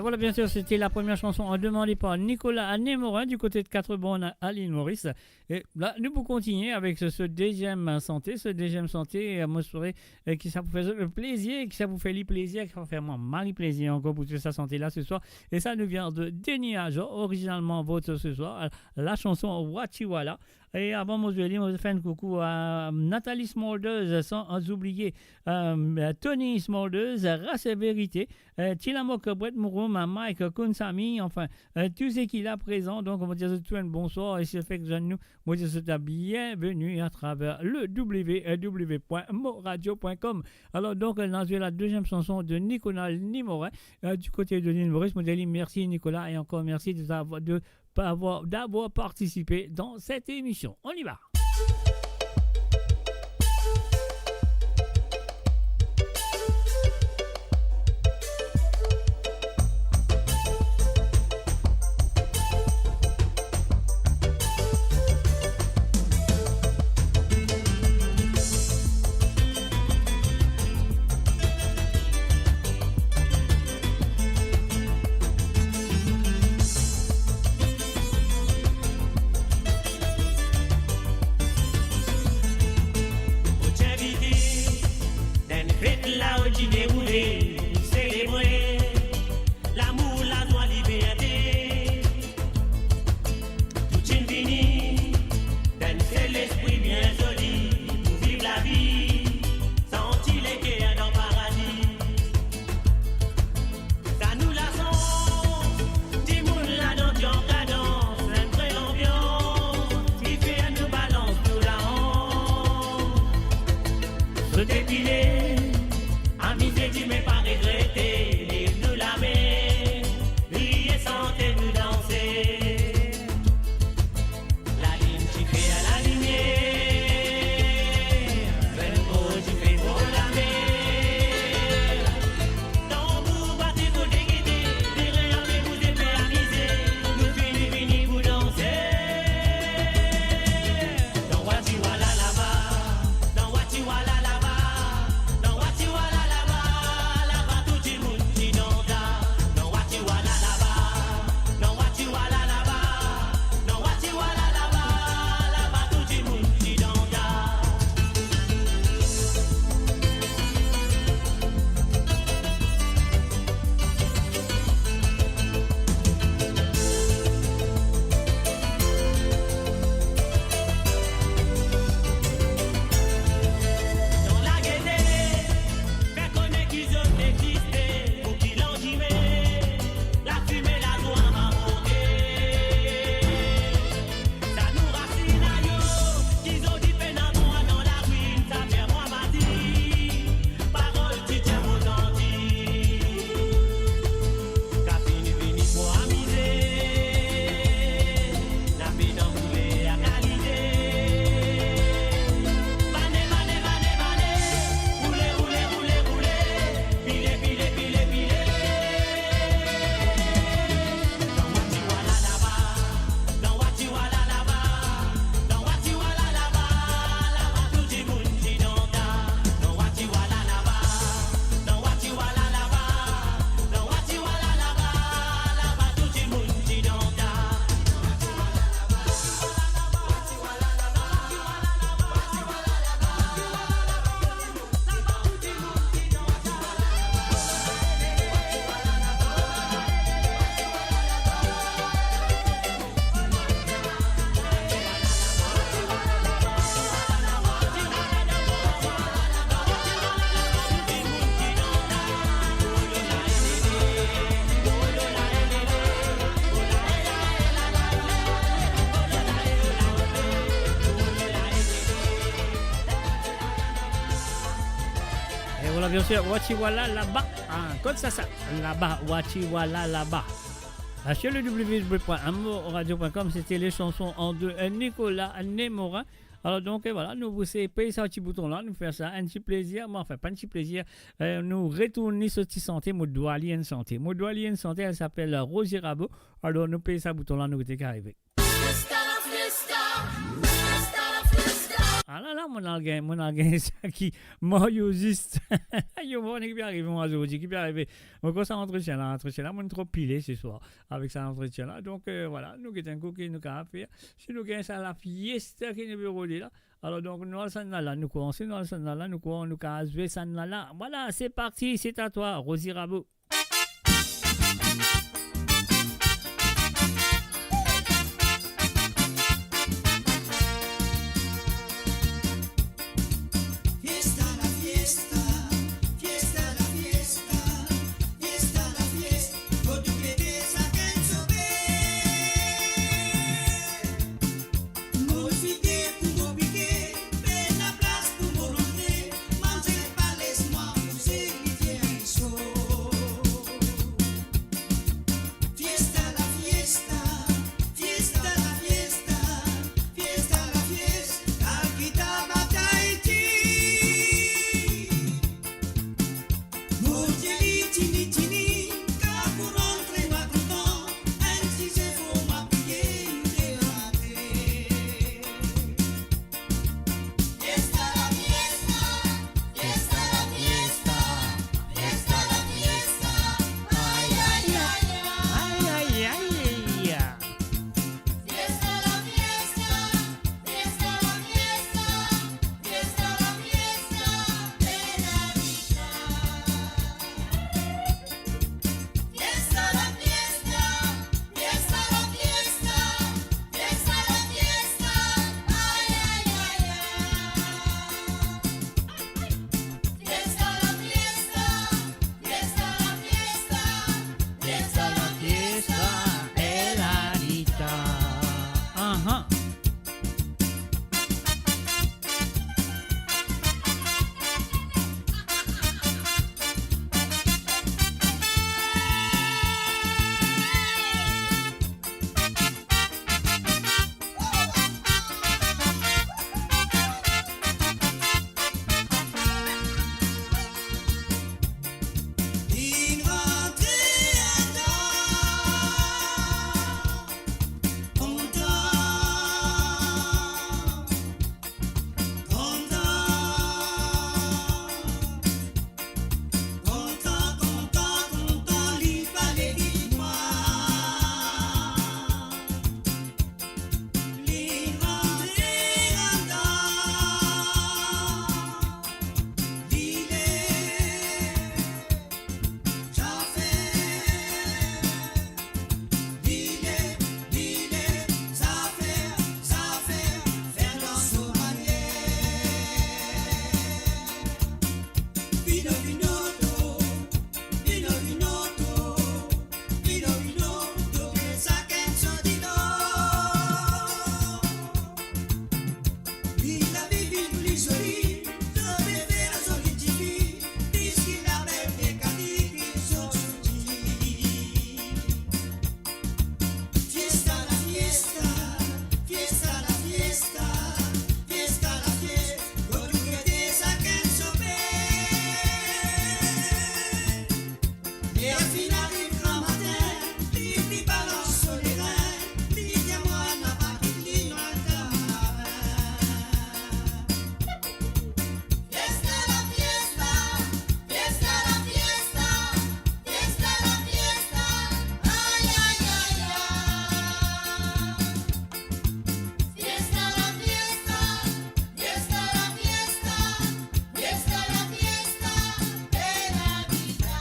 Voilà, bien sûr, c'était la première chanson, euh, demandée par Nicolas Némorin du côté de Quatre-Bornes à, à l'île Maurice. Et là, nous pouvons continuer avec ce, ce deuxième, euh, santé. Ce deuxième santé, euh, moi, je saurais, euh, que ça vous fait le plaisir, que ça vous fait le plaisir, que ça fait moi, Marie plaisir encore pour tout ça santé là ce soir. Et ça nous vient de Denis Ajo, originalement vôtre ce soir, euh, la chanson Watiwala. E avan mo zwe li, mo fer enn koukou a Nathalie Smulders, san oubliye, euh, Tony Smulders, Race Vérité, euh, Tilamok, Brett Mouroum, Mike Kunsami, enfin, euh, tou seki la prezan. Donk, mo dir zot tou enn bonswar e si zot fek zwenn nou, mo dir zot la bienveni atraver le w w w point moradio point com. Alor, donk, nou al zwe la deuxième chanson de Nicolas Némorin, euh, du côté de l'île Maurice. Mo dir li mersi, Nicolas, e ankor mersi de t'avoir, de pa avoir, d'avoir participé dans cette émission. On y va. Mo ti invite dan enn fet la ou ti deroule pou selebre lamour, lazwa, liberte. Tou ti vini dan enn sel lespri bien zoli pou viv lavi, santi leker dan paradi. Sa nou lasann, dimoun ladan ti an kadans, enn vre lanbians, ki fer nou balans nou lahans. Sote pile, amize, dime pa regrete, lev nou lame, kriye, sante, nou danse. Lalinn ti fer lalimier, bann mo ti fer mo lamer. Tanbour, bate, kote gete, derin, ame, bouze, pe amize, nou fini, vini pou danse. Dan Watiwala laba, dan Watiwala laba, dan Watiwala laba, laba tou dimoun ti dan ta. Dan Watiwala laba, dan Watiwala laba, dan Watiwala laba, laba tou dimoun ti dan ta. Dan lagete, fer kone ki zot existe, pou ki landime, lafime, lazwa va monte. Sa nou rasinn ayo, ki zordi pena drwa dan larwinn, sa fer mwa mati, parol ti dir mo tanti. Ka fini vini pou amize, lape dan koule a kalite. Bane, bane, bane, bane, roule, roule, roule, roule, pile, pile, pile, pile. Dan Watiwala laba, dan Watiwala laba, dan Watiwala laba, laba tou dimoun ti dan ta. Dan Watiwala laba, dan Watiwala laba, dan Watiwala laba, laba tou dimoun ti dan ta. E voila, bien sir, Watiwala laba. Ah, kot sa, sa? Laba, Watiwala laba. Ah, sur le w w w point amourradio point com, c'était les chansons en de, euh, Nicolas Némorin. Alor donk, euh, voila, nou pou se pey sa ti bouton la, nou fer sa enn ti plezir, me anfin, pa enn ti plezir, euh, nou retourn li so ti sante, mo dwa li enn sante. Mo dwa li enn sante, li apel Roger Rabo. Alor nou pey sa bouton la, nou kote ki arive. Fiesta, fiesta, fiesta, fiesta. Ah la la, monn al gagn, monn al gagn sa ki Mario Zis. Yo, bon, ki pe arive mwa zordi, ki pe arive? Mo koz sa antretien la, antretien la, monn tro pile se swar avek sa antretien la. Donk, euh, vwala, nou get enn kou ki nou kapav fer. Si nou gagn sa lafiesta ki nou pe rode la. Alor, donk, nou al sa la, nou koumans, nou al sa la, nou koumans, nou kapav zwe sa la. Vwala, c'est parti, c'est à toi, Rosie Rabot. Fiesta, la fiesta, fiesta, la fiesta, fiesta, la fiesta, por tu que te saquen sobre. Mo fite pou mo pike, pena plas pou mo rantre, manze pa les mwa pou se li vien so. Fiesta, la fiesta, fiesta, la fiesta, fiesta, la fiesta, al kita Tahiti. Mo tini, tini, tini, ka pou rantre mwa kontan, enn ti zefor mwa priye, nou de rantre. Fiesta, la fiesta, fiesta, la fiesta, fiesta, la fiesta, ay, ay, ay, ay. Ay, ay, ay, ay. Fiesta, la fiesta, fiesta, la fiesta, fiesta, la fiesta, bella vita. Fiesta, la fiesta, fiesta, la fiesta, fiesta, la fiesta, ay, ay, ay, ay. Fiesta, la fiesta, fiesta, la fiesta, fiesta, la fiesta, bella vita. Aha. Li rantre adan, kontan, kontan, kontan, kontan, kontan, li pale vit mwa. Li rantre adan, li le zafer, li le, li le zafer, zafer, fer dan so manier. Vino, vino, to, vino, vino, to, vino, vino, to, ke sakenn sorti dan. Li lavi vinn pli zoli, zot pe fer zoli tifi, piski label pe kati ki zot sorti. Fiesta, la fiesta, fiesta, la fiesta, fiesta, la fiesta, kot ou ete sakenn so pe. Ler finn ariv gramatin, li, li balans so lerin, li dir mwa napa kit li, nou al tamarin. Fiesta, la fiesta, fiesta, la fiesta, fiesta, la fiesta, ay, ay, ay, ay. Fiesta, la fiesta, fiesta, la fiesta, fiesta, la fiesta, bella vita.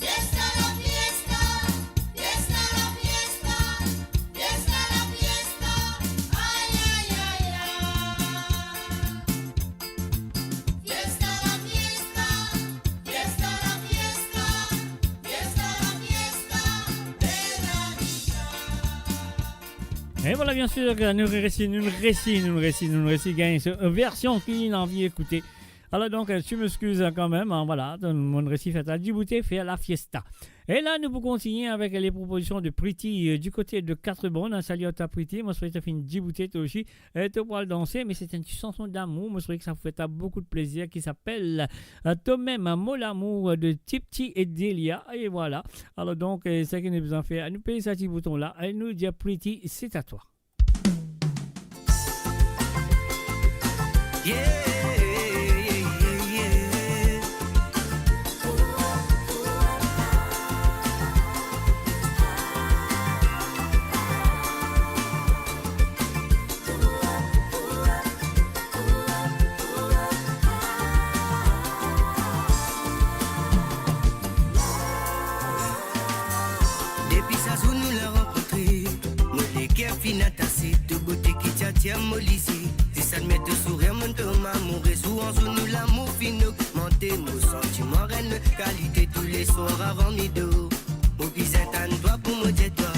Fiesta, la fiesta, fiesta, la fiesta, fiesta, la fiesta, ay, ay, ay, ay. Fiesta, la fiesta, fiesta, la fiesta, fiesta, la fiesta, bella vita. E vwala, bien sir, nou resi, nou resi, nou resi, nou resi gagn so version ki nou anvi ekoute. Alor donk, euh, tu m'excuses, hein, kanmem, hein, vwala, donk, monn resi fer ta diboute, fer la fiesta. E la, nou pou kontigne avek le propozision de Pretty, euh, du kote de Quatre Bornes. Salut à toi, Pretty, mo swete to finn diboute, twa osi. E to pou al danse, me se enn ti sanson damour, mo swete ki sa pou fer ta boukou de plezir, ki apel, euh, Toi-même, mon amour de Tipti et Delia. E vwala. Alor donk, euh, seki nou bizin fer, nou pez sa ti bouton la, e nou dir Pretty, c'est à toi. Yeah, yeah, yeah, yeah. Depi sa zour nou la rankontre, mo leker finn atase, to bote ki ti atir mo lizie. Zis admir to sourir, monn tom amour, e zour an zour nou lamour finn ogmante. Mo santi mwa enn kalite touleswar avan mi dor. Mo bizin tann twa pou mo dir twa.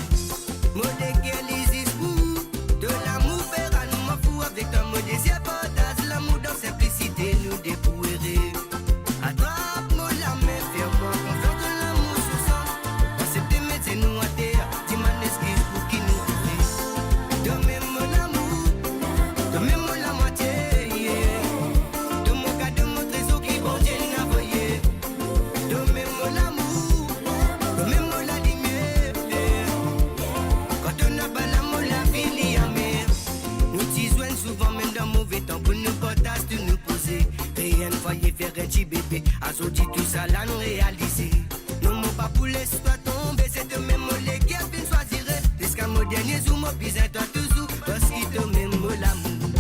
Mo leker li zis pou ou. To lamour fer nou mwa fou avek twa. Mo dezir partaz lamour dan sinplisite, nou de pou ere. Atrap mo lame, fer mwa konfians, to lamour sousans. Aksepte met zenou ater, dimann eskiz pou ki nou rive. To mem mo lamour, to mem mo lamwatie, yeah. To mo kado, mo trezor ki Bondie inn avoye. To mem mo lamour, to mem mo lalimier. Kan to napa la, mo lavi li amer. Nou ti zwenn souvan, mem dan move tan, pou nou partaz tou nou proze. Kree enn fwaye, fer enn ti bebe. Azordi tousala inn realize. Non, mo pa pou les twa tonbe, se to mem mo leker finn swazir. Ziska mo dernie zour, mo bizin twa touzour, parski to mem mo lamour.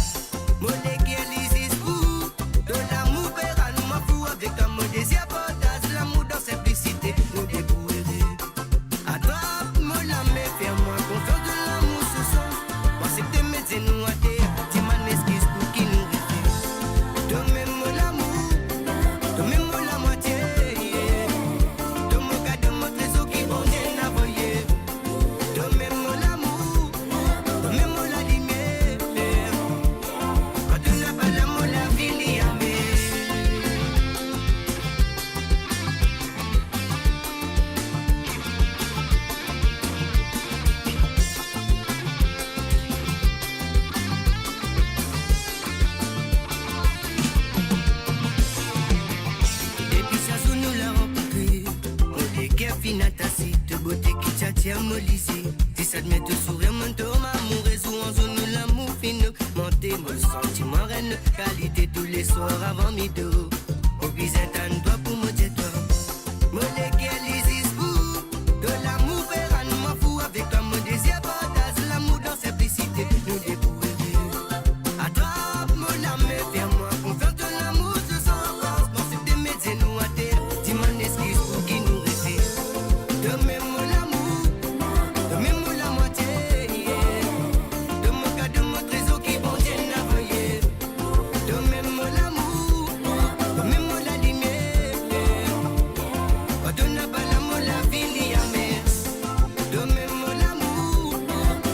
Mo leker li zis pou ou. To lamour fer nou mwa fou avek twa. Mo dezir partaz lamour dan sinplisite, nou de pou ere. Atrap mo lame, fer mwa konfians, to lamour sousans. Mo aksepte met zenou ater, dimann eskiz pou ki nou rive. To mem mo lamour, to mem mo lamwatie, yeah. To mo kado, mo trezor ki Bondie inn avoye. To mem mo lamour, to mem mo lalimier. Kan to napa la, mo lavi li amer. Depi sa zour nou la rankontre, mo leker finn atase, to bote ki ti atir mo lizie. Zis admir to sourir, monn tom amour, e zour an zour nou lamour finn ogmante. Mo santi mwa enn kalite touleswar avan mi dor. Mo bizin tann twa pou mo dir twa. Mo leker li zis pou ou. To lamour fer nou mwa fou avek twa. Mo dezir partaz lamour dan sinplisite, nou de pou ere. Atrap mo lame, fer mwa konfians, to lamour sousans. Mo aksepte met zenou ater, dimann eskiz pou ki nou rive. To mem mo lamour, to mem mo lamwatie, yeah. To mo kado, mo trezor ki Bondie inn avoye. To mem mo lamour, to mem mo lalimier. Kan to napa la, mo lavi li amer. To mem mo lamour,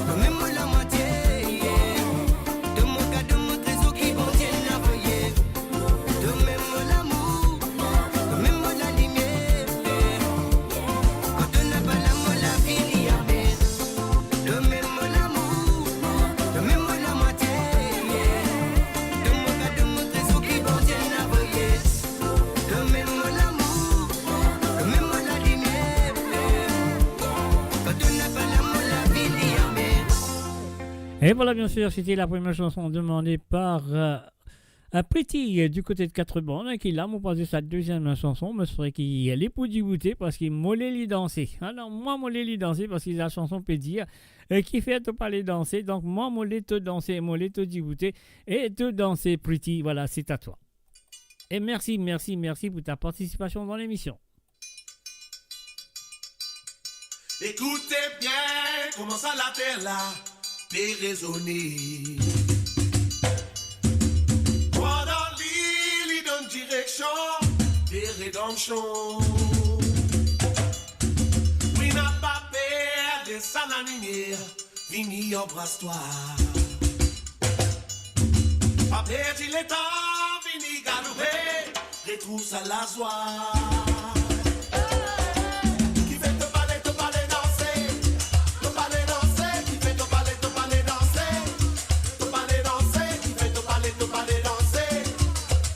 to mem mo lamwatie, yeah. To mo kado, mo trezor ki Bondie inn avoye. To mem mo lamour, to mem mo lalimier. Kan to napa la, mo lavi li amer. To mem mo lamour, to mem mo lamwatie, yeah. To mo kado, mo trezor ki Bondie inn avoye. To mem mo lamour, to mem mo lalimier. Kan to napa la, mo lavi li amer. Et voilà, bien sûr, c'était la première chanson demandée par, euh, euh, Pretty, euh, du côté de Quatre-Bornes, hein, ki la, mo pase sa deuxième chanson, mo espere ki li pou diboute, parski mo le li danse. Alor, mwa, mo le li danse, parski sa chanson pe dir, euh, kifer to pa le danse. Donk, mwa, mo le to danse, mo le to diboute, e to danse, Pretty. Voilà, c'est à toi. Et merci, merci, merci pour ta participation dans l'émission. Écoutez bien comment ça la terre là peut résonner. Krwar dan li, li donn direksion de redansion. Wi, napa per, desann lalimier, vini anbras twa. Pa perdi letan, vini galoupe, retrouv sa lazwa. Kifer to pa le, to pa le danse, to pa le danse, kifer to pa le, to pa le danse, to pa le danse, kifer to pa le, to pa le danse,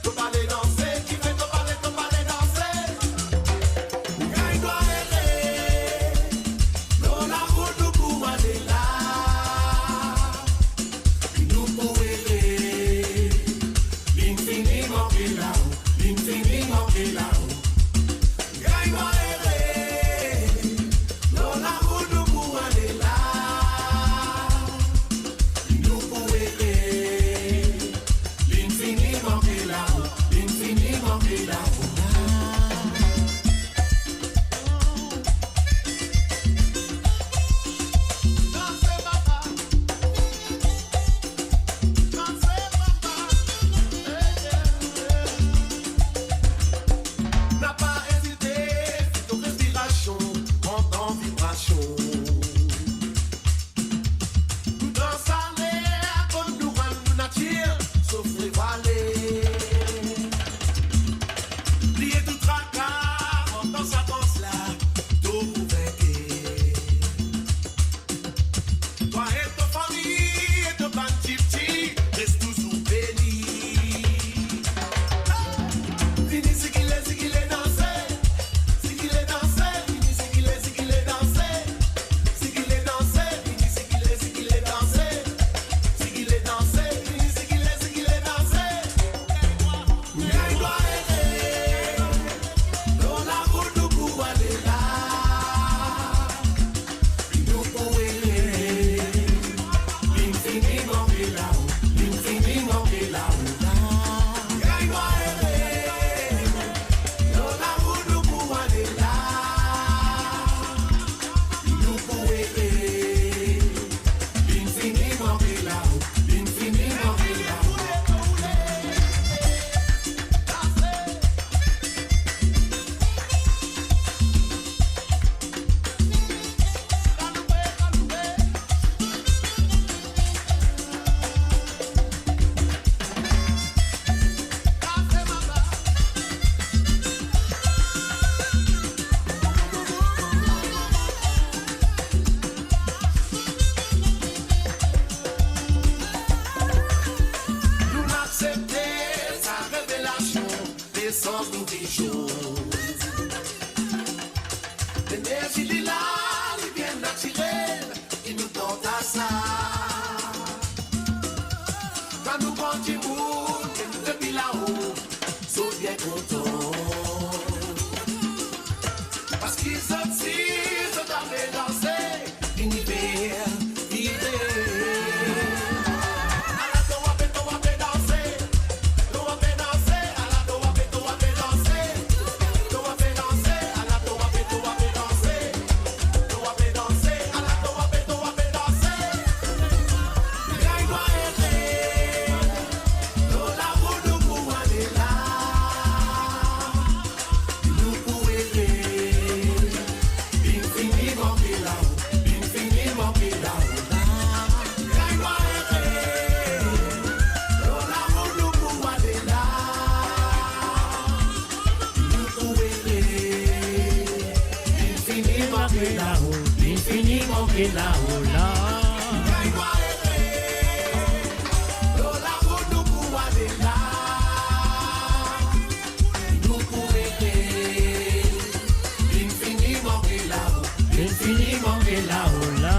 to pa le danse, kifer to pa le, to pa le danse. Nou gagn drwa ere, lor larout nou pou ale la. Nou pou ere, Manke lao, vinn fini manke lao la. Vinn fini manke lao, vinn fini manke lao la.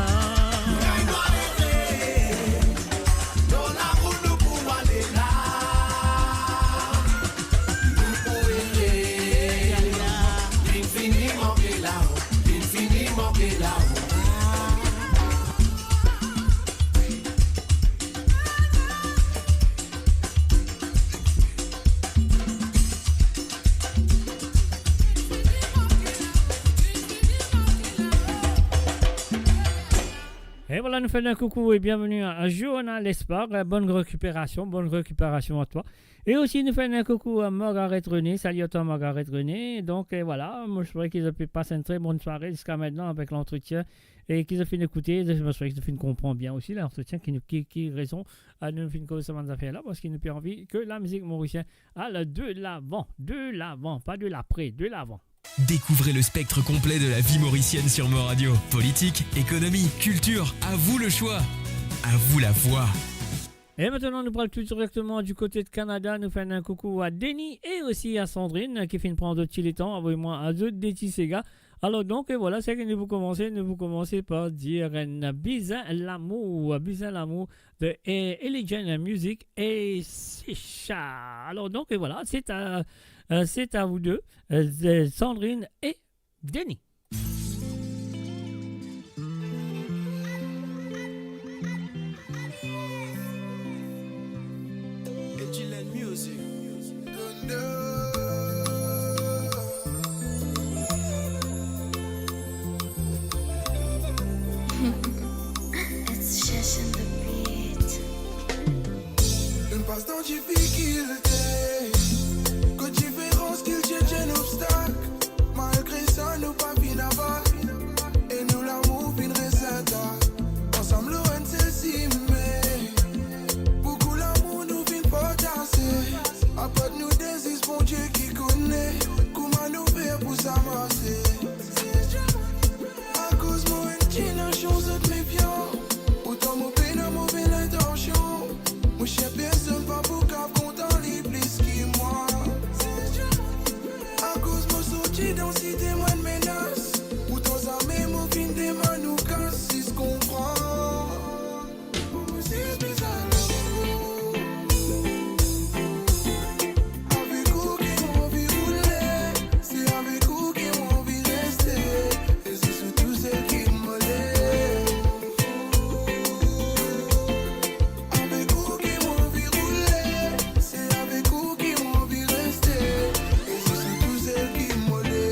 E vwala, nou fer enn koukou e bienveni a Journal Espoir. Bonn rekiperasion, bonn rekiperasion a twa. E osi, nou fer enn koukou a Margaret René. Sali a twa, Margaret René. Donk, e vwala, mo swete ki zot pe pas enn tre bonn sware ziska mintnan avek lantretien e ki zot finn ekoute. Mo swete ki zot finn konpran bien osi lantretien ki nou, ki, ki rezon, a, nou finn koz sa bann zafer la, parski nou pe anvi ki lamizik morisien al de lavan, de lavan, pa de lapre, de lavan. Découvrez le spectre complet de la vie mauricienne sur Mo Radio. Politique, économie, culture, à vous le choix. À vous la voix. E mintnan, nou pral tou direkteman di kote de Kanada. Nou fer enn koukou a Denis e osi a Sandrine ki finn pran zot ti letan avoy mwa zot de ti sega. Alor donk, e vwala, seki nou pou koumanse, nou pou koumanse par dir enn bizin lamour, bizin lamour de, e, Elijah Music e Sisha. Alor donk, e vwala, c'est à, euh, c'est à vous deux, euh, Sandrine et Denis. Elijah Music. It's Session the beat. Nou pas dan difikilte, kot diferans kiltir ti enn obstak. Malgre sa, nou pa finn avat, e nou lamour finn res intak. Ansam lor enn sel simin, boukou lamour nou finn partaze. Apart nou de, zis Bondie ki kone kouma nou fer pou sa marse. Akoz mo enn ti nasion, zot mefian, pourtan mo pena move lintansion. Mo sir personn pa pou kav kontan li plis ki mwa. Akoz mo sorti dan site, mo enn menas, pourtan zame mo finn demann ou kas, zis konpran. Mo zis bizin lamour. Avek ou ki mo anvi roule, se avek ou ki mo anvi reste. E se sirtou sel ki mo le. Avek ou ki mo anvi roule, se avek ou ki mo anvi reste. E se sirtou sel ki mo le.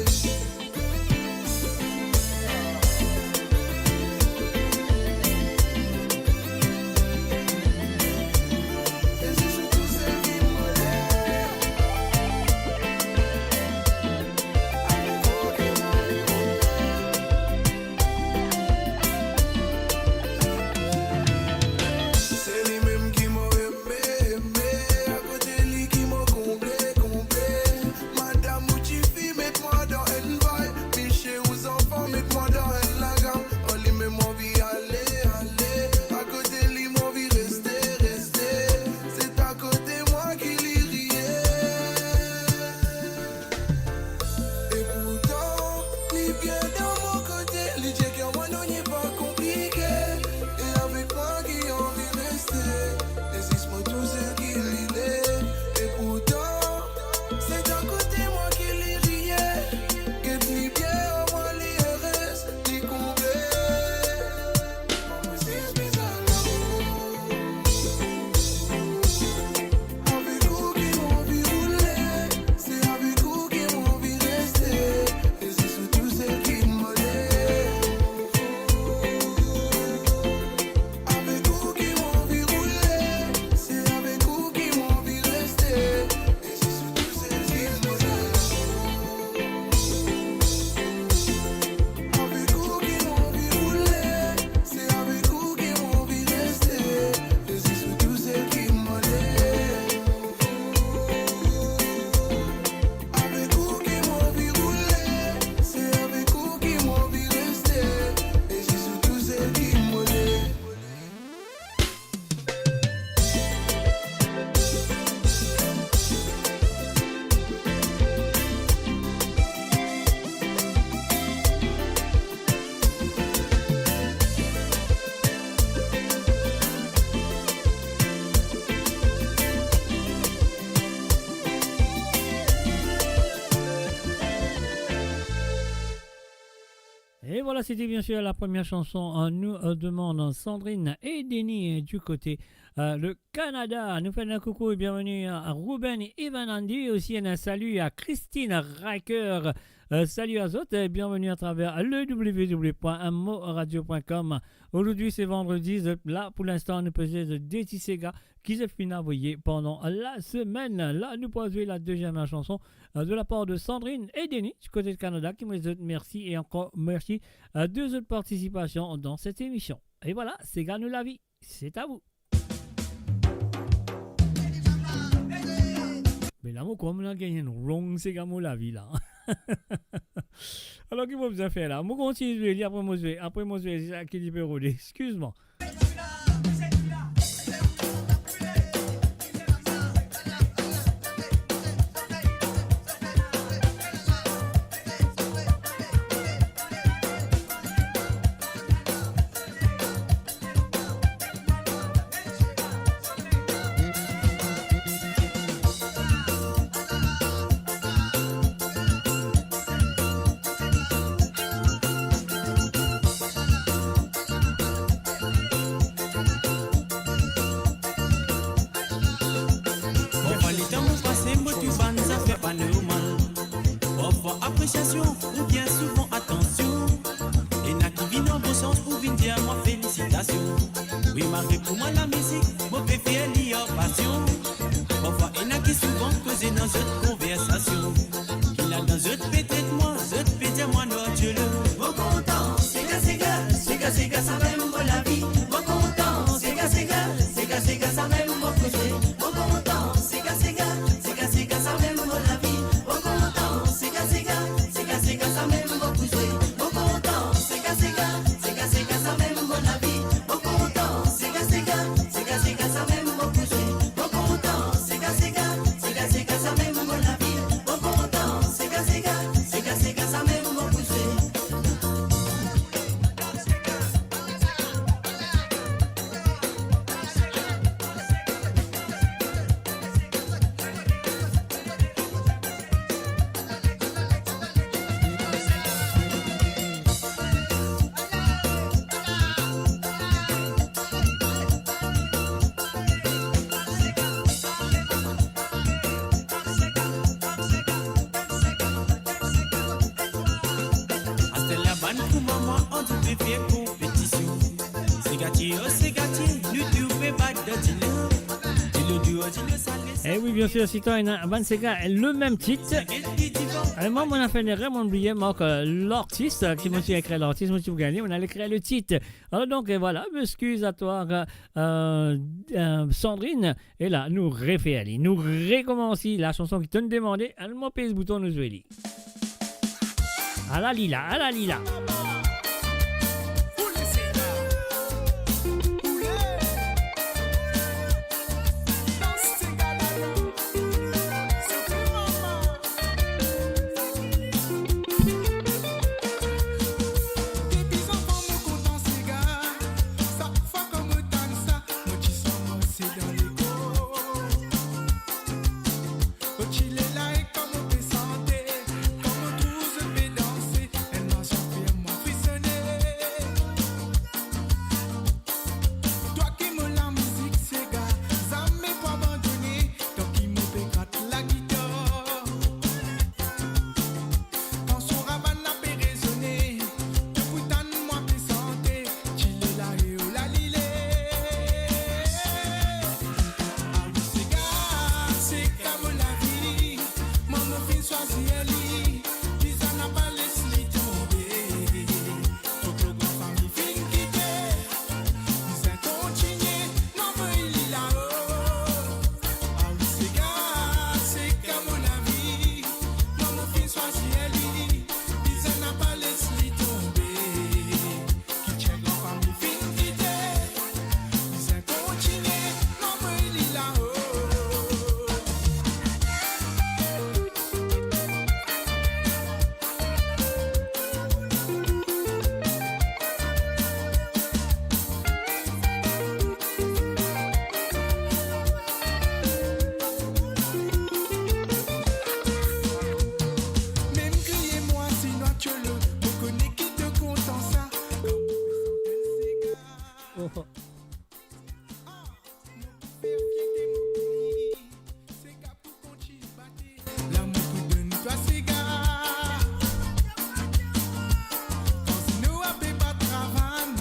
Et voilà, c'était bien sûr la première chanson. Euh, nous, euh, demandons Sandrine et Denis, euh, du côté, euh, le Canada. Nous faisons un coucou et bienvenue à, à Ruben et Evan Andy. Aussi, un salut à Christine Riker. Euh, salut à zot et bienvenue à travers le w w w point moradio point com. Aujourd'hui, c'est vendredi. Là, pour l'instant, nous faisons des petits ségas ki zot finn avoye pandan la semem. La, nou pou zwe la deuxième chanson, euh, de la part de Sandrine et Denis, du côté de Canada, ki mo dir zot mersi e ankor mersi, euh, de zot participasion dan set emision. Et voilà, Sega nou lavi, c'est à vous. Me la, mo krwar mo ena gagn enn wrong Sega mo lavi la. Alor, ki mo bizin fer la? Mo kontign zwe li, apre mo zwe, apre mo zwe, se sa ki li pe rode. Excuse-moi. Parfwa letan mo pase, mo trouv bann zafer pa normal. Parfwa apresiasion oubien souvan atansion. Ena ki vinn an bon sans pou vinn dir mwa felisitasion. Wi, malgre pou mwa lamizik, mo pe fer li ar pasion. Parfwa ena ki souvan koze dan zot konversasion. Ki ladan zot pe tret mwa, zot pe dir mwa nordjolo. Mo kontan, sega, sega, sega, sega, samem mo lavi. Mo kontan, sega, sega, sega, sega, samem mo pou zwe. Mo kontan, sega, sega, sega, sega, samem mo lavi. Mo kontan, sega, sega, sega, sega, samem mo pou zwe. Mo kontan, sega, sega, sega, sega, samem mo lavi. Mo kontan, sega, sega, sega, sega, samem mo pou zwe. Mo kontan, sega, sega, sega, sega, samem mo lavi. Mo kontan, sega, sega, sega, sega, samem mo pou zwe. Aster la bann kouma mwa, ann tou pe fer konpetision. Sega ti, oh, sega ti, nou tou pe bat dan dilo. Dilo dou, oh, dilo sale. Eh oui, bien sûr, si t'as une, bann sega, le même titre. Sega ti divan. Eh, mwa, mo inn fer enn erer, mo inn bliye mark, euh, lartis, euh, ki mo ti ekrir lartis, mo ti pou gagne, mo inn al ekrir le titre. Alors donc, euh, voilà, m'excuse à toi, euh, euh, Sandrine. E la, nou refer li, nou rekomans li, la chanson ki to'nn demande, al mo pez bouton, nou zwe li. Ala li la, ala li la. Depi zanfan mo kontan sega, sak fwa kan mo tann sa, mo ti san mwa se dan lekor. Mo ti le la e kan mo pe sante, kan mo trouv zot pe danse, enn marsion fer mwa Oh. Lamour pou donn twa sega. Kan zeno ape bat ravann,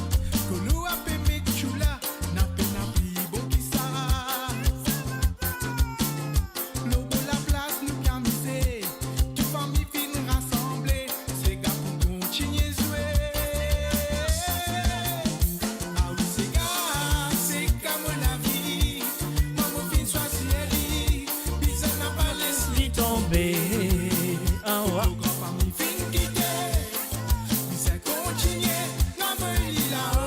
kolo ape met tchoula, na pena pli bon ki sa. Lor bor laplas nou pe amize, tou fami finn rasanble, sega pou kontigne zwe. Ah wi, sega, sega mo lavi, mwa mo finn swazir li, bizin napa les li tonbe. Ah wa. Gran fami finn kite, bizin kontigne, nou avoy li lao.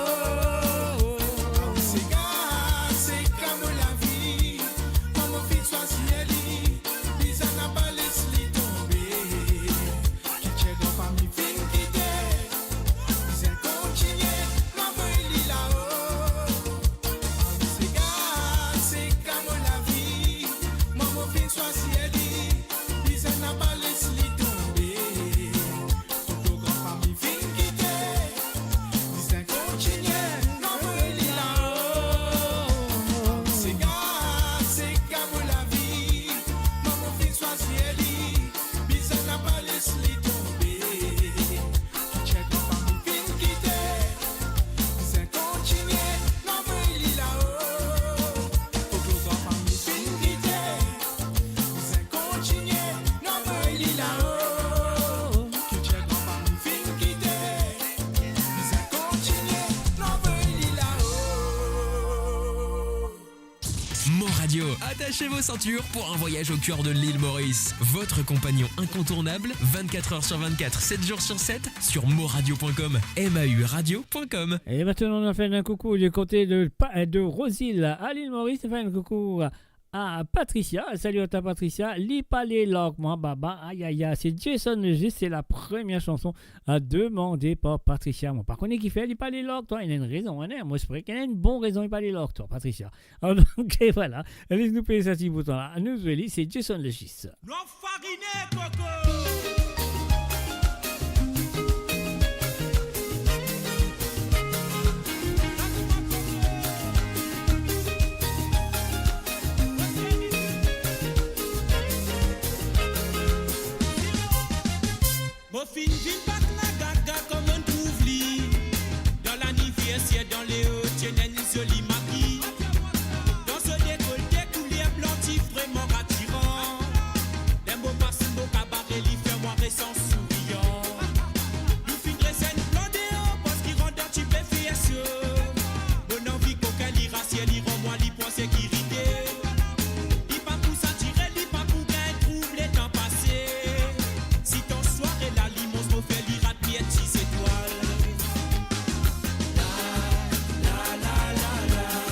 Ah wi, sega, sega mo lavi, mwa mo finn swazir li, bizin napa les li tonbe. Ki tir gran fami finn kite, bizin kontigne, nou avoy li lao. Ah wi, sega, sega mo lavi, mwa mo finn swazir li, bizin napa les li tonbe. Tou gran fami finn kite, bizin kontigne, nou avoy li lao. Sega, sega mo lavi, mwa mo finn swazir li, bizin napa les li tonbe. Ki tir gran fami finn kite, bizin kontigne, nou avoy li lao. Tou gran fami finn kite, bizin kontigne, nou avoy li lao. Ki tir gran fami finn kite, bizin kontigne, nou avoy li lao. Mon Radio. Attachez vos ceintures pour un voyage au cœur de l'île Maurice. Votre compagnon incontournable, vingt-quatre heures sur vingt-quatre, sept jours sur sept, sur moradio point com, M A U radio point com. Et maintenant, on fait un coucou du côté de Pa-, de Rose-Île, à l'île Maurice. On fait un coucou à Patricia. Salut à toi, Patricia. Li pale larg mwa, baba. Aïe, aïe, aïe. C'est Jason Legis. C'est la première chanson, euh, demandée par Patricia. Mo pa kone kifer li pale larg twa. Ena enn rezon, hein. Mo espere ki ena enn bon rezon li pale larg twa, Patricia. Alors, donc, et voilà. Allez, nou peye sa ti bouton la. Nou zwe li, c'est Jason Legis. Nou anfarine, koko! Mo finn vinn bat lagaga kouma trouv li. Dan laniverser, dan leo, ti ena enn zoli maki. Dan so dekolte kouler blan, ti vreman ratiran. Ler mo pas mo kabare, li fer mwa resan sourian. Nou finn dres enn plan deor, parski rant dan ti pe fer so. Mo anvi kokin, li rasir, li rann mwa, li pran sekirite. Li pa pou satire, li pa pou gagn trouv, letan pase. Si to sware la Limans, mo fer li rat mie ti zetwal. La, la, la, la, la.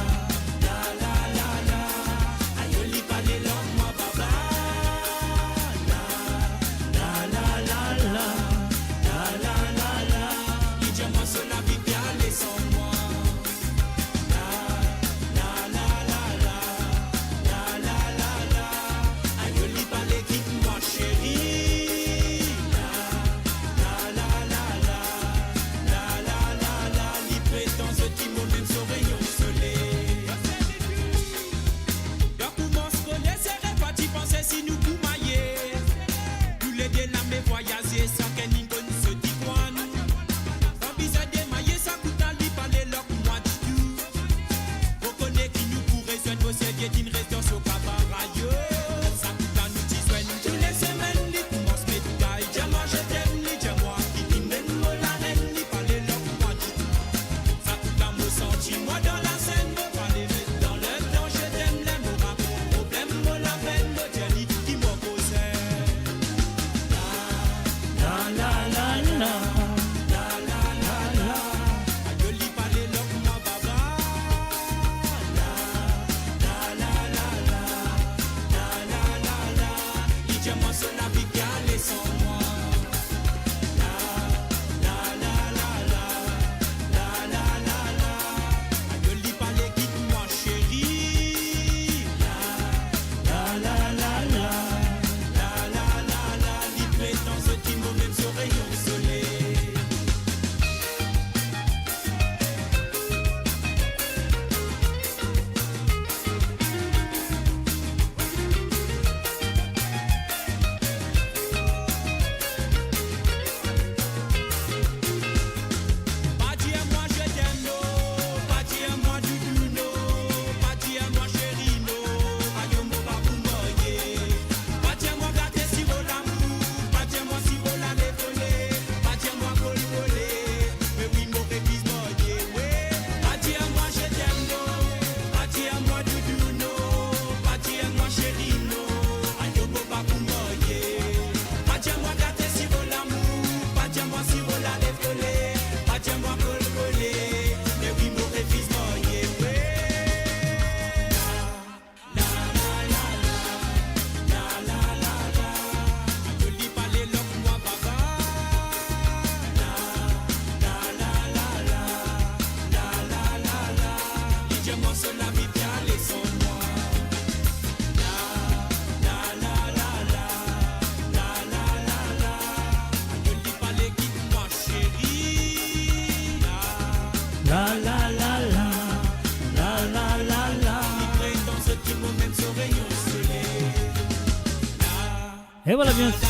E vwala, bien sir.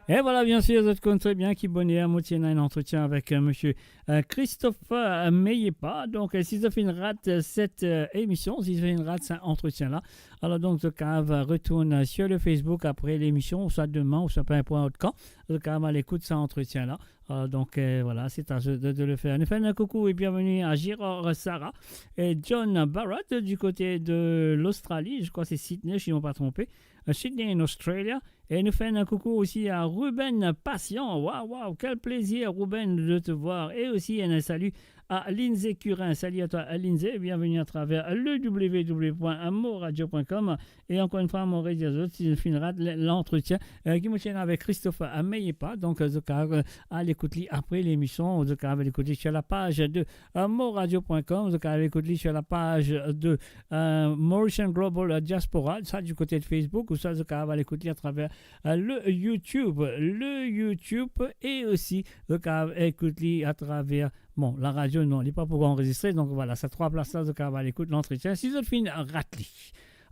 E vwala, bien sir, zot konn tre bien ki boner mo ti ena enn antretien avek, euh, misie, euh, Christopher, euh, Meyepa. Donk, euh, si zot finn rat, euh, set, euh, emision, si zot finn rat sa antretien la, alor donk, zot kapav retourn, euh, sur le Facebook apre lemision, ouswa demin, ouswa pe inporte kan, zot kapav al ekout sa antretien la. Euh, donk, euh, vwala, se a zot de, de le fer. Nou fer enn koukou e bienveni a Gérard Sarah e John Barrett du kote de Lostrali, je krwa se Sydney, si mo pa tronpe. Euh, Sydney in Australia. E nou fer enn koukou osi a Ruben Patient. Waw, waw, quel plaisir, Ruben, de te voir. E osi enn sali a Lindsay Curin. Salut à toi, Lindsay. Bienveni atraver le w w w point moradio point com. E ankor enn fwa, mo redir zot, si zot finn rat l-, lantretien, euh, ki mo ti ena avek Christopher, euh, Meyepa. Donk, euh, zot kapav, euh, al ekout li apre lemision, zot kapav al ekout li sur la page de, euh, moradio point com, zot kapav al ekout li sur la page de, euh, Mauritian Global, euh, Diaspora, sa du kote de Facebook, ouswa zot kapav al ekout li atraver, euh, le YouTube, le YouTube, e osi zot kapav ekout li atraver, bon, laradio, non, li pa pou anrezistre, donk vwala, sa trwa plas la, zot kapav al ekout lantretien, si zot finn rat li.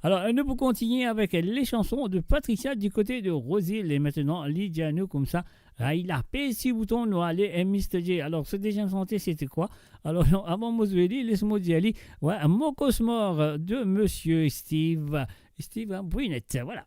Alor, euh, nou pou kontigne avek les chansons de Patricia du kote de Rose-Île. E aster, li dir nou koumsa, ray lape si bouton, nou ale, euh, Mister J. Alor, so deziem sante, sete kwa? Alor, non, avan mo zwe li, les mo dir li, wi, Mo Cauchemar de misie Steve, Steve Brunet, vwala.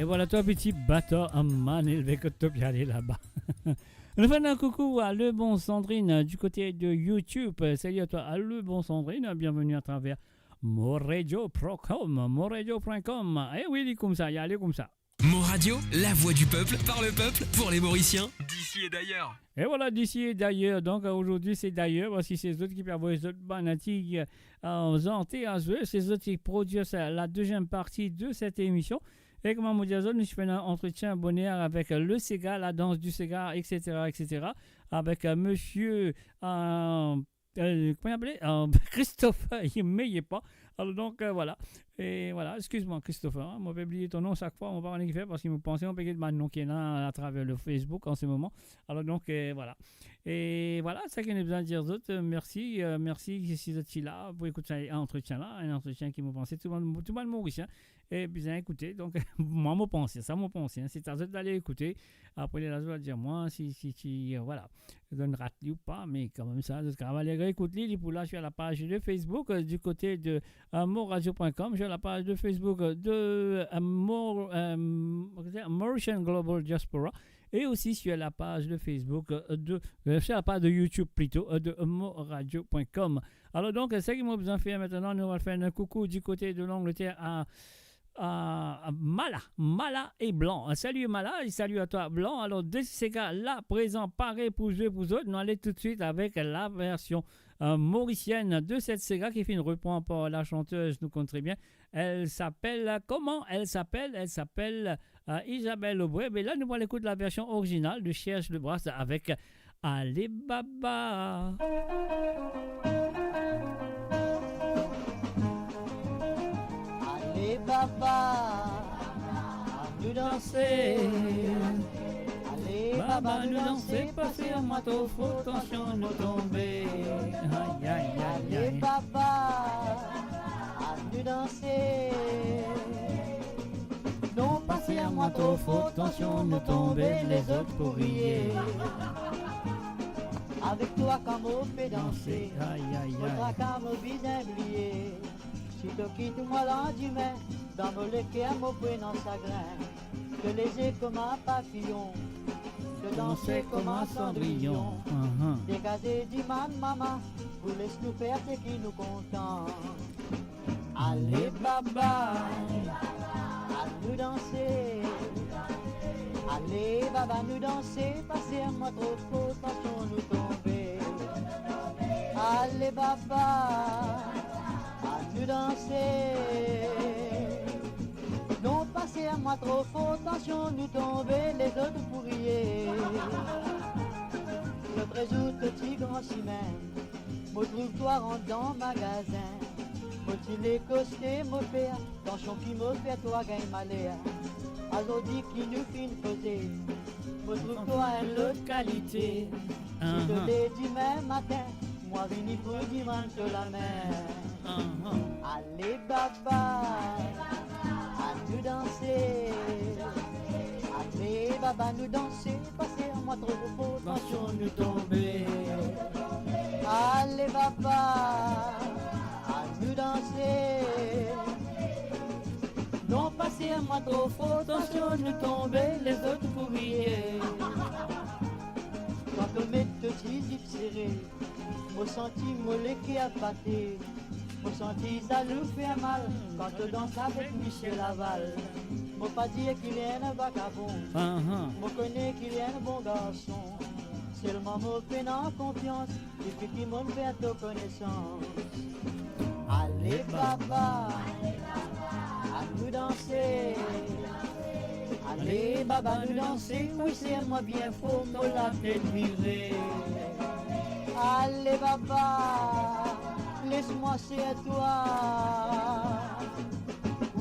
Voilà twa, piti batar, aman, elve kot to pe ale laba. Nou fer enn koukou a Le Bon Sandrine, euh, du côté de YouTube. Euh, salut à toi, à Le Bon Sandrine. Bienvenue à travers moradio point com, moradio point com. Eh oui, li koumsa, li ale koumsa. Mon Radio, la voix du peuple, par le peuple, pour les Mauriciens, d'ici et d'ailleurs. Et voilà, d'ici et d'ailleurs. Donc, euh, aujourd'hui, c'est d'ailleurs, parski se zot ki pe avoy zot bann ti, euh, zante a zwe, se zot ki prodwi sa, la deuxième partie de cette émission. E kouma mo dir zot, nou ti fer enn antretien boner avek, euh, le sega, la danse du sega, et cetera, et cetera, avek, euh, monsieur, euh, euh, kouma li apele? Euh, Christopher, li me ye pa. Alors donc, euh, voilà. E voilà, excuse-moi, Christopher, hein, mo pe bliye to nom sak fwa, mo pa kone ki fer, parski mo panse mo pe get bann nom ki ena atraver le Facebook en ce moment. Alors donc, euh, voilà. E voilà, sa ki nou bizin dir zot, euh, mersi, euh, mersi si zot ti la pou ekout sa antretien la, enn antretien ki mo panse tou bann, tou bann Morisien, e bizin ekoute. Donk, mwa, mo panse, sa mo panse, hein. Se a zot dale ekoute. Apre, lerla zot va dir mwa si, si, si, euh, voilà, zot inn rat li ou pa, me kanmem sa, zot kapav ale ekout li, li pou la sur la page de Facebook, euh, du côté de, euh, moradio point com, sur la page de Facebook, euh, de, euh, Mor-, euh, Mauritian Global Diaspora, et aussi sur la page de Facebook, euh, de, euh, sur la page de YouTube plutôt, euh, de moradio point com. Alors donc, sa ki mo bizin fer aster, nou al fer enn koukou du côté de l'Angleterre à, à Mala, Mala et Blanc. Salut Mala, et salut à toi Blanc. Alors, de sega la, prezan, pare pou zwe pou zot. Nou ale toutswit avek la version, euh, mauricienne de cette sega ki finn repran par la chanteuse, nou konn tre bien. Elle s'appelle comment? Elle s'appelle, elle s'appelle, euh, Isabelle Aubray. Me la, nou pou al ekout la version originale de Serge Lebras avec Ale Baba. Ale Baba, anou danse. Ale Baba, nou danse, pa serr mwa tro for, tansion nou tonbe. Ay, ay, ay, ay. Ale Baba, anou danse. Non, pa serr mwa tro for, tansion nou tonbe, lezot pou riye. Avek twa kan mo pe danse, ay, ay, mo traka mo bizin bliye. Si to kit mwa landime, dan mo leker mo pou ena sagrin. To leze kouma papiyon, to danse kouma Cendrillon. Degaze dimann mama, pou les nou fer seki nou kontan. Ale Baba, anou danse. Ale Baba, nou danse, pa serr mwa tro for, tansion nou tonbe. Ale Baba, anou danse. Non, pa serr mwa tro for, tansion nou tonbe, lezot pou riye. Lot zour to ti gran sime, mo trouv twa rant dan magazin. Mo ti le koste, mo per, tansion ki mo fer twa gagn maler. Azordi ki nou finn koze, mo trouv twa enn lot kalite. Si to le dimin matin, mwa vini pou dimann to lame. Ale Baba, anou danse. Ale Baba, nou danse, pa serr mwa tro for, tansion nou tonbe. Ale Baba, anou danse. Non, pa serr mwa tro for, tansion nou tonbe, lezot pou riye. Kan to met to ti zip sere, mo santi mo leker bate. Mo santi zalou fer mal kan to dans avek misie Laval. Mo pa dir ki li enn vakabon. Mo kone ki li enn bon garson. Selman mo pena konfians depi ki mo'nn fer to konesans. Ale Baba, anou danse. Ale Baba, nou danse, wi, serr mwa bien for, mo latet vire. Ale Baba, les mwa serr twa.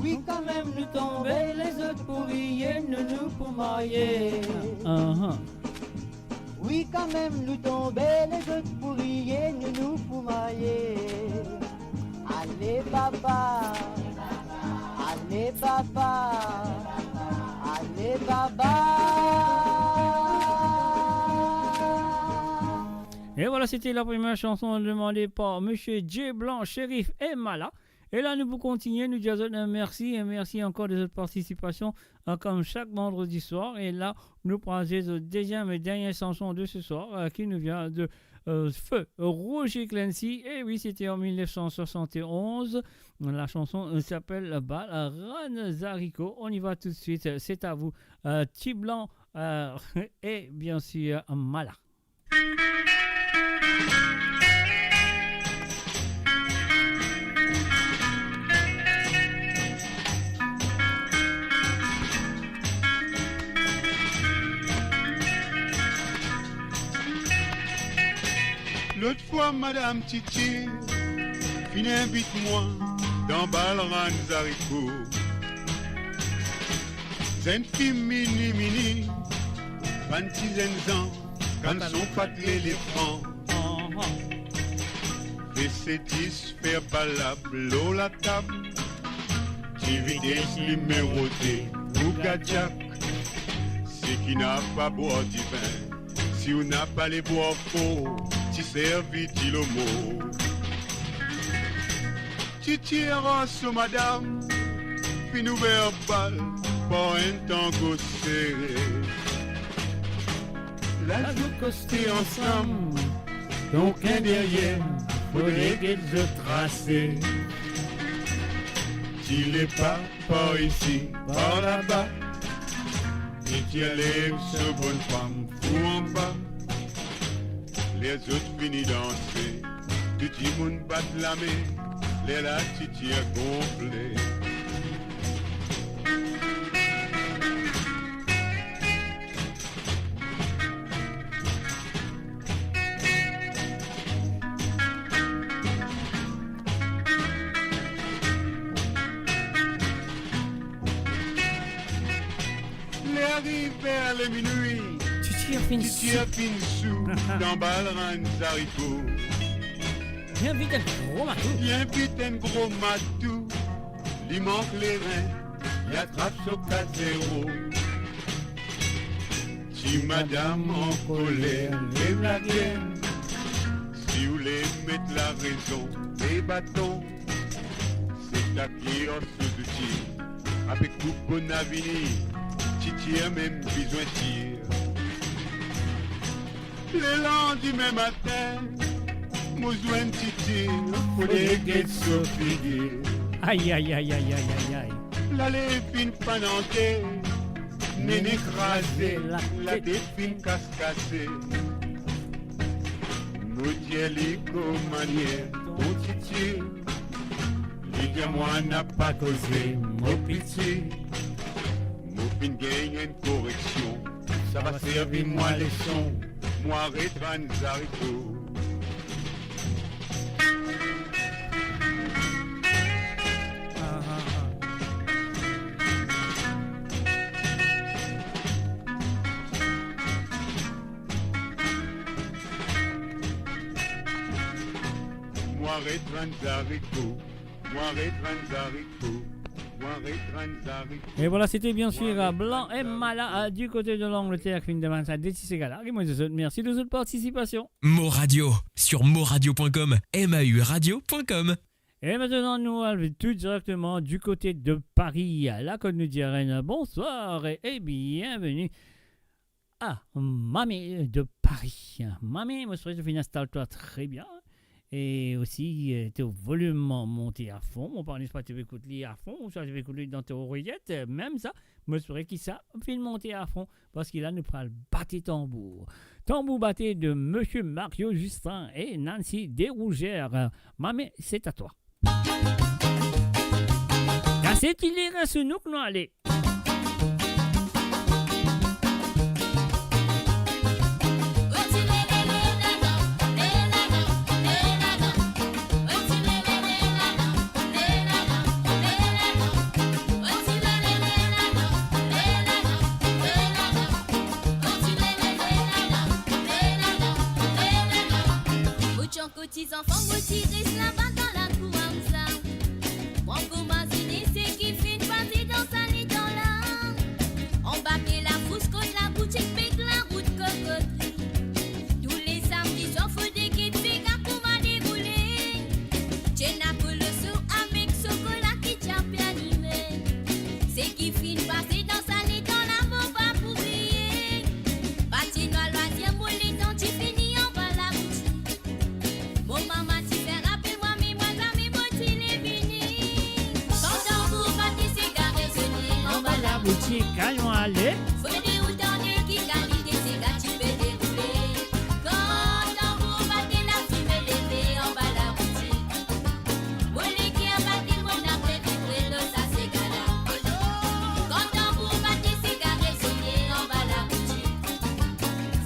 Wi, kanmem nou tonbe, lezot pou riye, nou, nou pou marye. Wi, kanmem nou tonbe, lezot pou riye, nou, nou pou marye. Ale Baba, ale Baba, ale Baba. Et voilà, c'était la première chanson demandée par Monsieur Jay Blanc, Chérif et Mala. E la, nou pou kontigne, nou dir a zot, euh, mersi, e mersi ankor de zot partisipasion, euh, kom sak vandredi swar. E la, nou pran zot deziem e dernie sanson de se swar, euh, ki nou vien de, euh, feu Roger Clancy. E wi, sete an mil nef san swasant e onz. La chanson, euh, s'appelle Bal Rann Zariko. On y va tout de suite. C'est à vous, euh, Ti Blan, euh, e bien sir, Mala. Lot fwa, madam Titi finn invit mwa dan bal rann zariko. Zenn fi mini mini, bann ti zenn zan, kannson pat lelefan. Fese dis fer palab lor latab. Ti vites nimero de pou gadiak. Seki napa bwar divin, si ou napa le bwar for, ti servi dilo mor. Titi ar so madam finn ouver bal par enn tango sere. La zot koste ansam, donk enn deryer, fode get zot trase. Ti lepa par isi, par laba. Titi al lev so bonn fam, fou anba. Ler zot fini danse, tou dimoun bat lame, lerla Titi gonfle. Ler ariv ver le minwi, Titi finn sou dan bal rann zariko. Li invit enn gro matou. Li invit enn gro matou. Li mank lerin, li atrap so kat zero. Ti madam ankoler, lev lager. Si ou le met larezon, le baton. Se ta ki ar so zouti, avek tou bonavini, Titi mem bizin tir. Lelandime matin, mo zwenn Titi, fode get so figir. Ay, ay, ay. Lale finn panante, nene kraze, latet finn kaskase. Mo dir li kouma li ena, bon Titi. Li dir mwa napa koze, mo piti. Mo finn gagn enn koreksion, sa va servi mwa leson. Mo aret rann zariko. Ah, ah, ah. Mo aret rann zariko. Mo aret rann zariko. Mo aret rann zariko. E vwala, sete bien sir, euh, Blanc et Mala, euh, du côté de l'Angleterre, ki finn demann sa, de ti sega la. E mo dir zot mersi de zot partisipasion. Mo Radio, sur moradio point com, M A U radio point com. E aster nou al tou direkteman du côté de Paris, la kot nou dir enn bonswar e, e bienveni. Ah, Mami de Paris. Mami, mo espere to finn instal twa tre bien. E osi, euh, to volim monte a fon. Mo pa kone si to pe ekout li a fon, ouswa to pe ekout li dan to oreyet, euh, mem sa. Mo espere ki sa finn monte a fon, parski la nou pral bat tanbour. Tanbour bate de Monsieur Mario Justin et Nancy Desrougères. Mami, c'est à toi. Kase ti lir sou nou ki nou ale. Kot ti zanfan, kot ti res laba dan lakour Hamza. Mo koumasin seki finn pase dan sa letan la. Anba pie lafous kot laboutik, pek larout Kokotri. Tou le samdi swar fode get sega kouma deboule. Ti ena Koloso avek so Boutik, ayon ale. Fode ou tande ki kalite sega ti pe deroule. Kan tanbour bate, lafime leve anba laboutik. Mo leker bate, mo nap pe vibre lor sa sega la. Kan tanbour bate, sega rezone anba laboutik.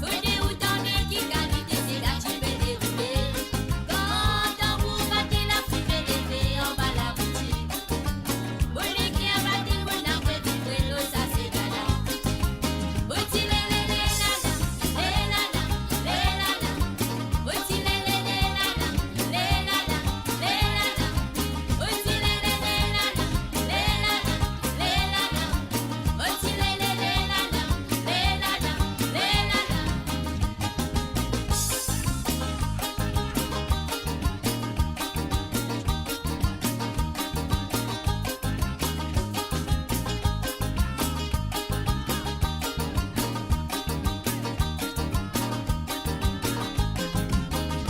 Fode ou tande ki kalite sega ti pe deroule. Kan tanbour bate, lafime leve anba laboutik. Mo leker bate, mo nap pe vibre lor sa sega la. Oti lele le la la, le la la, le la la. Oti lele le la la, le la la, le la la. Oti lele le la la, le la la, le la la. Oti lele le la la, le la la, le la la.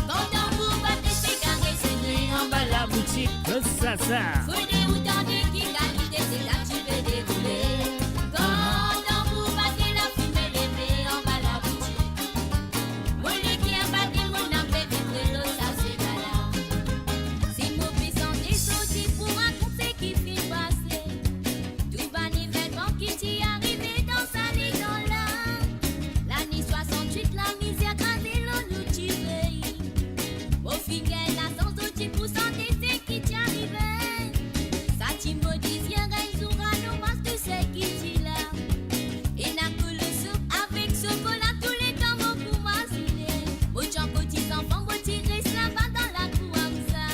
Kan tanbour bate, sega rezone anba laboutik. Sa, sa. Fode ou tande ki kalite sega ti pe deroule. Kan tanbour bate, lafime leve anba laboutik. Mo leker bate, mo nap pe vibre lor sa sega la. Si mo pe sante sorti pou rakont seki finn pase. Tou bann evenman ki ti arive dan sa letan la. Lane swasant-wit, lamizer kraze lor nou ti pei. Mo finn gagn lasans sorti pou sante seki ti arive. Sa ti mo deziem gagn zour a normal tou seki ti la. Ena kolo souf avek sokola, touletan mo pou mazine. Mo ti ankor ti zanfan, mo ti res laba dan lakour Amza.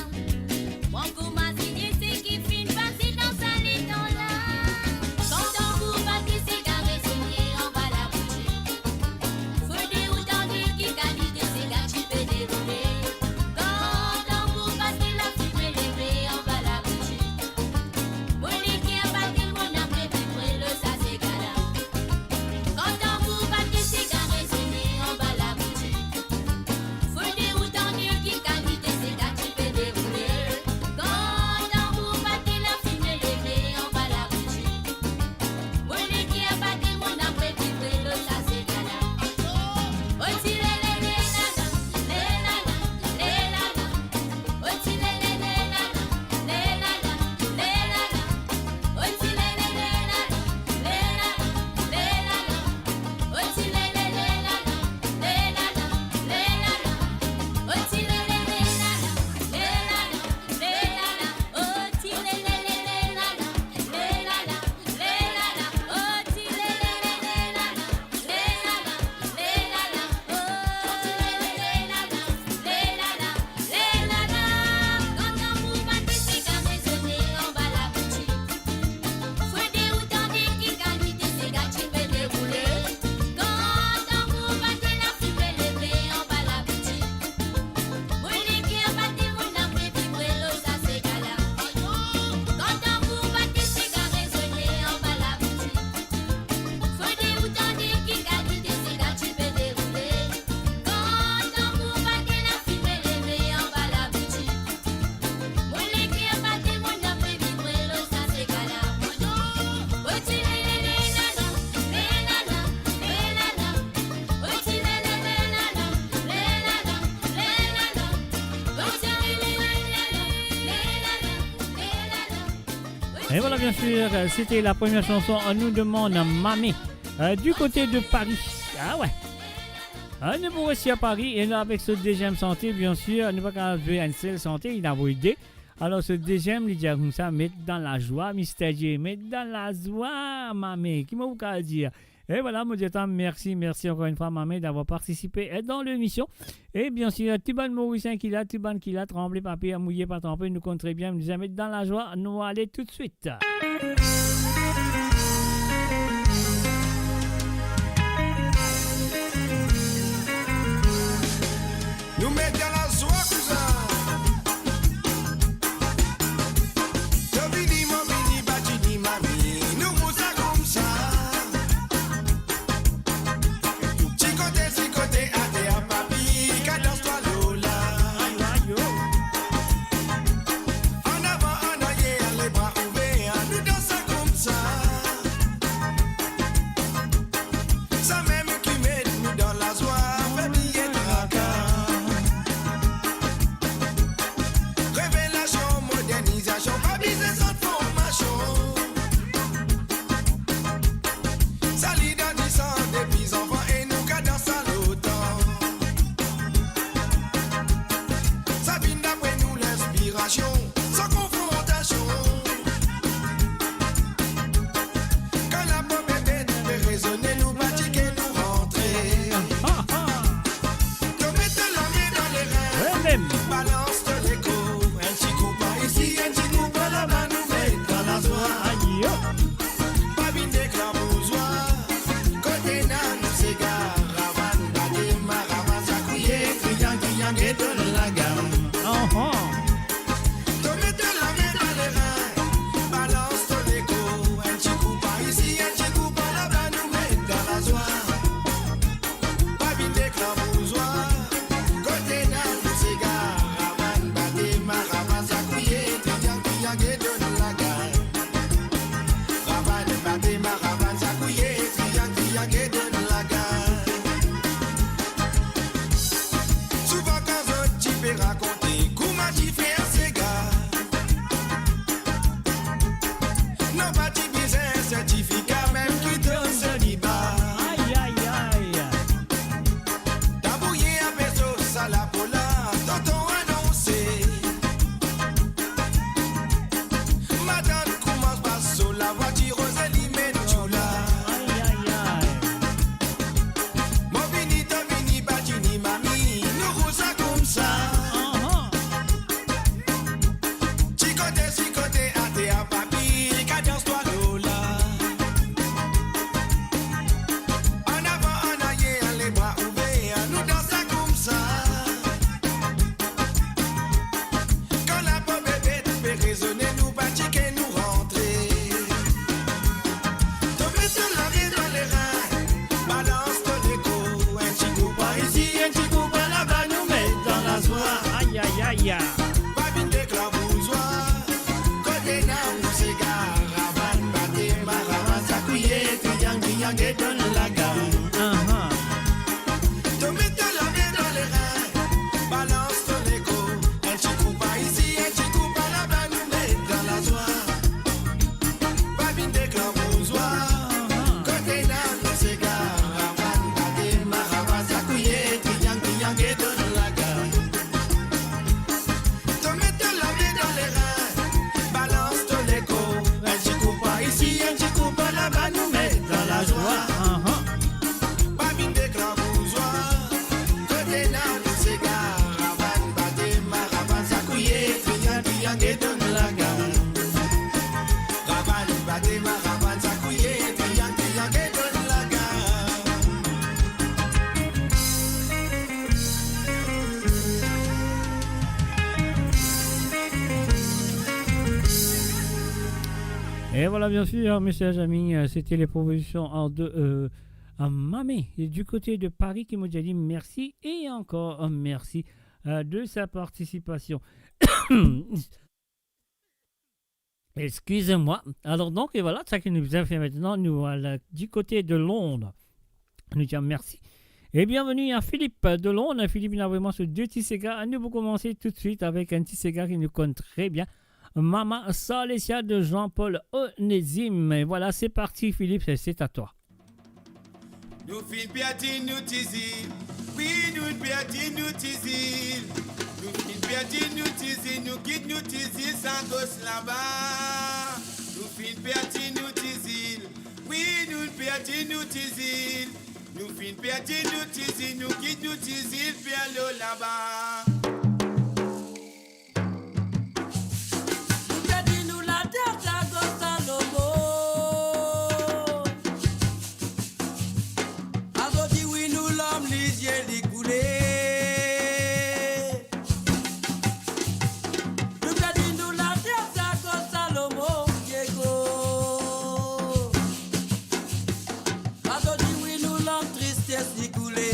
Mo ankor mazine seki finn pase dan sa letan la. Kan tanbour bate, sega rezone anba laboutik. Fode ou tande ki kalite sega ti pe deroule. Kan tanbour bate, lafime leve anba laboutik. Mo leker bate, mo nap pe vibre lor sa sega la. Kan tanbour bate, sega rezone anba laboutik. Fode ou tande ki kalite sega ti pe deroule. Kan tanbour bate, lafime leve anba laboutik. Mo leker bate, mo nap pe vibre lor sa sega la. Oti lele le la la, le la la, le la la. Oti lele le la la, le la la, le la la. Oti lele le la la, le la la, le la la. Oti lele le la la, le la la, le la la. Oti lele le la la, le la la, le la la. Oti lele le la la, le la la, le la la. Oti lele le la la, le la la, le la la. Oti lele le la la, le la la, le la la. Kan tanbour bate, sega rezone anba laboutik. Fode ou tande ki kalite sega ti pe deroule. Kan tanbour bate, lafime leve anba laboutik. Mo leker bate, mo nap pe vibre lor sa sega la. Kan tanbour bate, sega rezone anba laboutik. Fode ou tande ki kalite sega ti pe deroule. Kan tanbour bate, lafime leve anba laboutik. Mo leker bate, mo nap pe vibre lor sa sega la. Oti lele le la la, le la la, le la la. Oti lele le la la, le la la, le la la. Oti lele le la la, le la la, le la la. Et voilà, bien sûr, c'était la première chanson. On nous demande Mamé, euh, du côté de Paris. Ah ouais. Ah, nou pou reste à Paris et là, avec ce deuxième santé, bien sûr, nou pa kapav zwe enn sel santé, ena avoy de. Alors, ce deuxième, li dir koumsa, met dan lazwa, Mister J, met dan lazwa, Mamé. Ki mo pou kapav dir? Et voilà, mo dir twa mersi, mersi encore une fois, Mamé, d'avoir participé, euh, dans l'émission. E bien sir, tou bann Morisien ki la, tou bann ki la, tranble pa per, mouye pa tranpe, nou konn tre bien, nou zame dan lazwa, nou ale toutswit. Nou met dan lazwa koumsa. Yo vini, mo vini, pa ti ni mari, nou koumsa koumsa. Ti kote, ti kote, ater, papi, kadans twa lola. An avan, an aryer, lebra ouver, nou dans koumsa. Laga. Ravann, bate, maravann, sakouye, triyang, triyang, e donn laga. Souvan kan zot ti pe rakonte kouma ti fer sega, nou pa ti bizin sertifika, mem ki to soliba. Ay, ay, ay. Tabouye ape so sa lapola, tonton anonse. Matant koumans pas so lavwatir, Roze li met tyoula. Ay, ay, ay. Mo vini, to vini, bati ni mami, nou roul sa koumsa. Aha. Ti kote, si kote, ater, papi, kadans twa lola. An avan, an ayer, lebra ouver, nou dans sa koumsa. Kan lapo bebe pe rezone, nou pa ti ke nou rantre. To met to lame dan lerin, balans to lekor, enn ti kou par isi, enn ti kou par laba, nou met dan lazwa. Ay, ay, ay, ay. Pa vinn deklar bouzwa, kote nou sega, ravann, bate, maravann, sakouye, triyang, triyang, e donn laga. Aha. To met to lame dan lerin, balans to lekor, enn ti kou par isi, enn ti kou par laba, nou met dan lazwa. Pa vinn deklar bouzwa, kote nou sega, ravann, bate, maravann, sakouye, triyang, triyang, e donn laga. To met to lame dan lerin, balans to lekor, enn ti kou par isi, enn ti kou par laba, nou met dan lazwa. Aha. Pa vinn deklar bouzwa, kote nou sega, ravann, bate, maravann, sakouye, triyang, triyang, e donn laga. Ravann, bate, maravann, sakouye, triyang, triyang, e donn laga. Et voilà, bien sûr, mes chers amis, euh, c'était les propositions en deux, euh, à Mamé, et du côté de Paris, qui m'a déjà dit merci et encore, euh, merci, euh, de sa participation. Excusez-moi. Alors donc, et voilà, sa ki nou bizin fer aster, nou al di kote de Londres. Nou dir mersi. Et bienvenue à Philippe de Londres. Philippe, li ena vremem so de ti sega. Nou pou koumans toutswit avek enn ti sega ki nou konn tre bien. Mama Salesia de Jean-Paul Onésime. Et voilà, c'est parti, Philippe, c'est, c'est à toi. Nou finn perdi nou ti zil, wi, nou perdi nou ti zil. Nou finn perdi nou ti zil, nou kit nou ti zil sa gos laba. Nou finn perdi nou ti zil, wi, nou perdi nou ti zil. Nou finn perdi nou ti zil, nou kit nou ti zil pe al laba. Nou perdi nou later sa gos Salomo. Azordi wi nou larm lizie li koule. Nou perdi nou later sa gos Salomo, Diego. Azordi wi nou larm tristes li koule.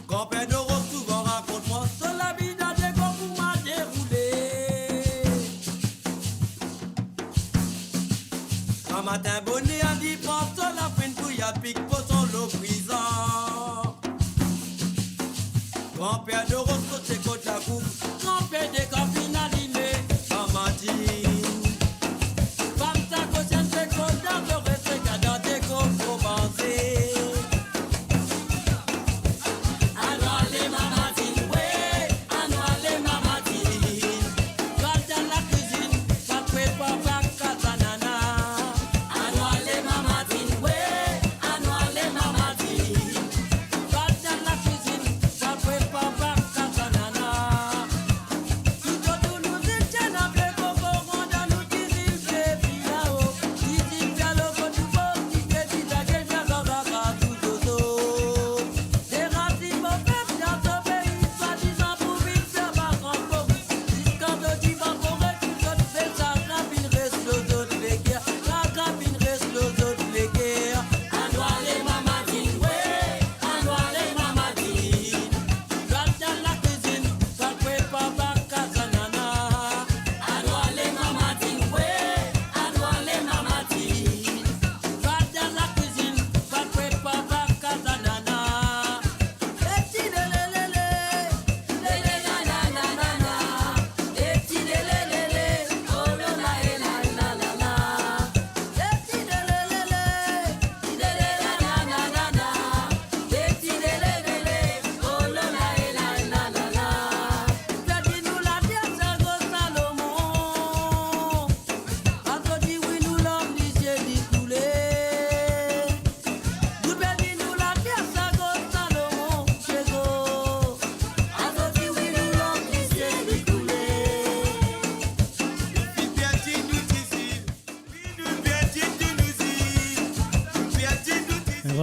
Granper Doro souvan rakont mwa so lavi dan Diego kouma deroule. Gramatin boner li pran so lafrinn pou li al pik poson lor prizon. Granper Doro sot kot lakour, granper Dego finn alime Mamadine. Fam sa kosien se kot la, lor reste gadan Dego komanse. Anou ale Mamadine, we, anou ale Mamadine. Al dan lakwizinn, al prepar baka zanana. Anou ale Mamadine, we, anou ale Mamadine. Al dan lakwizinn, al prepar baka zanana. Tou tou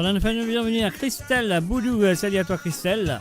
Voilà, nous faisons bienvenue à Christelle Boudou. Euh, salut à toi, Christelle.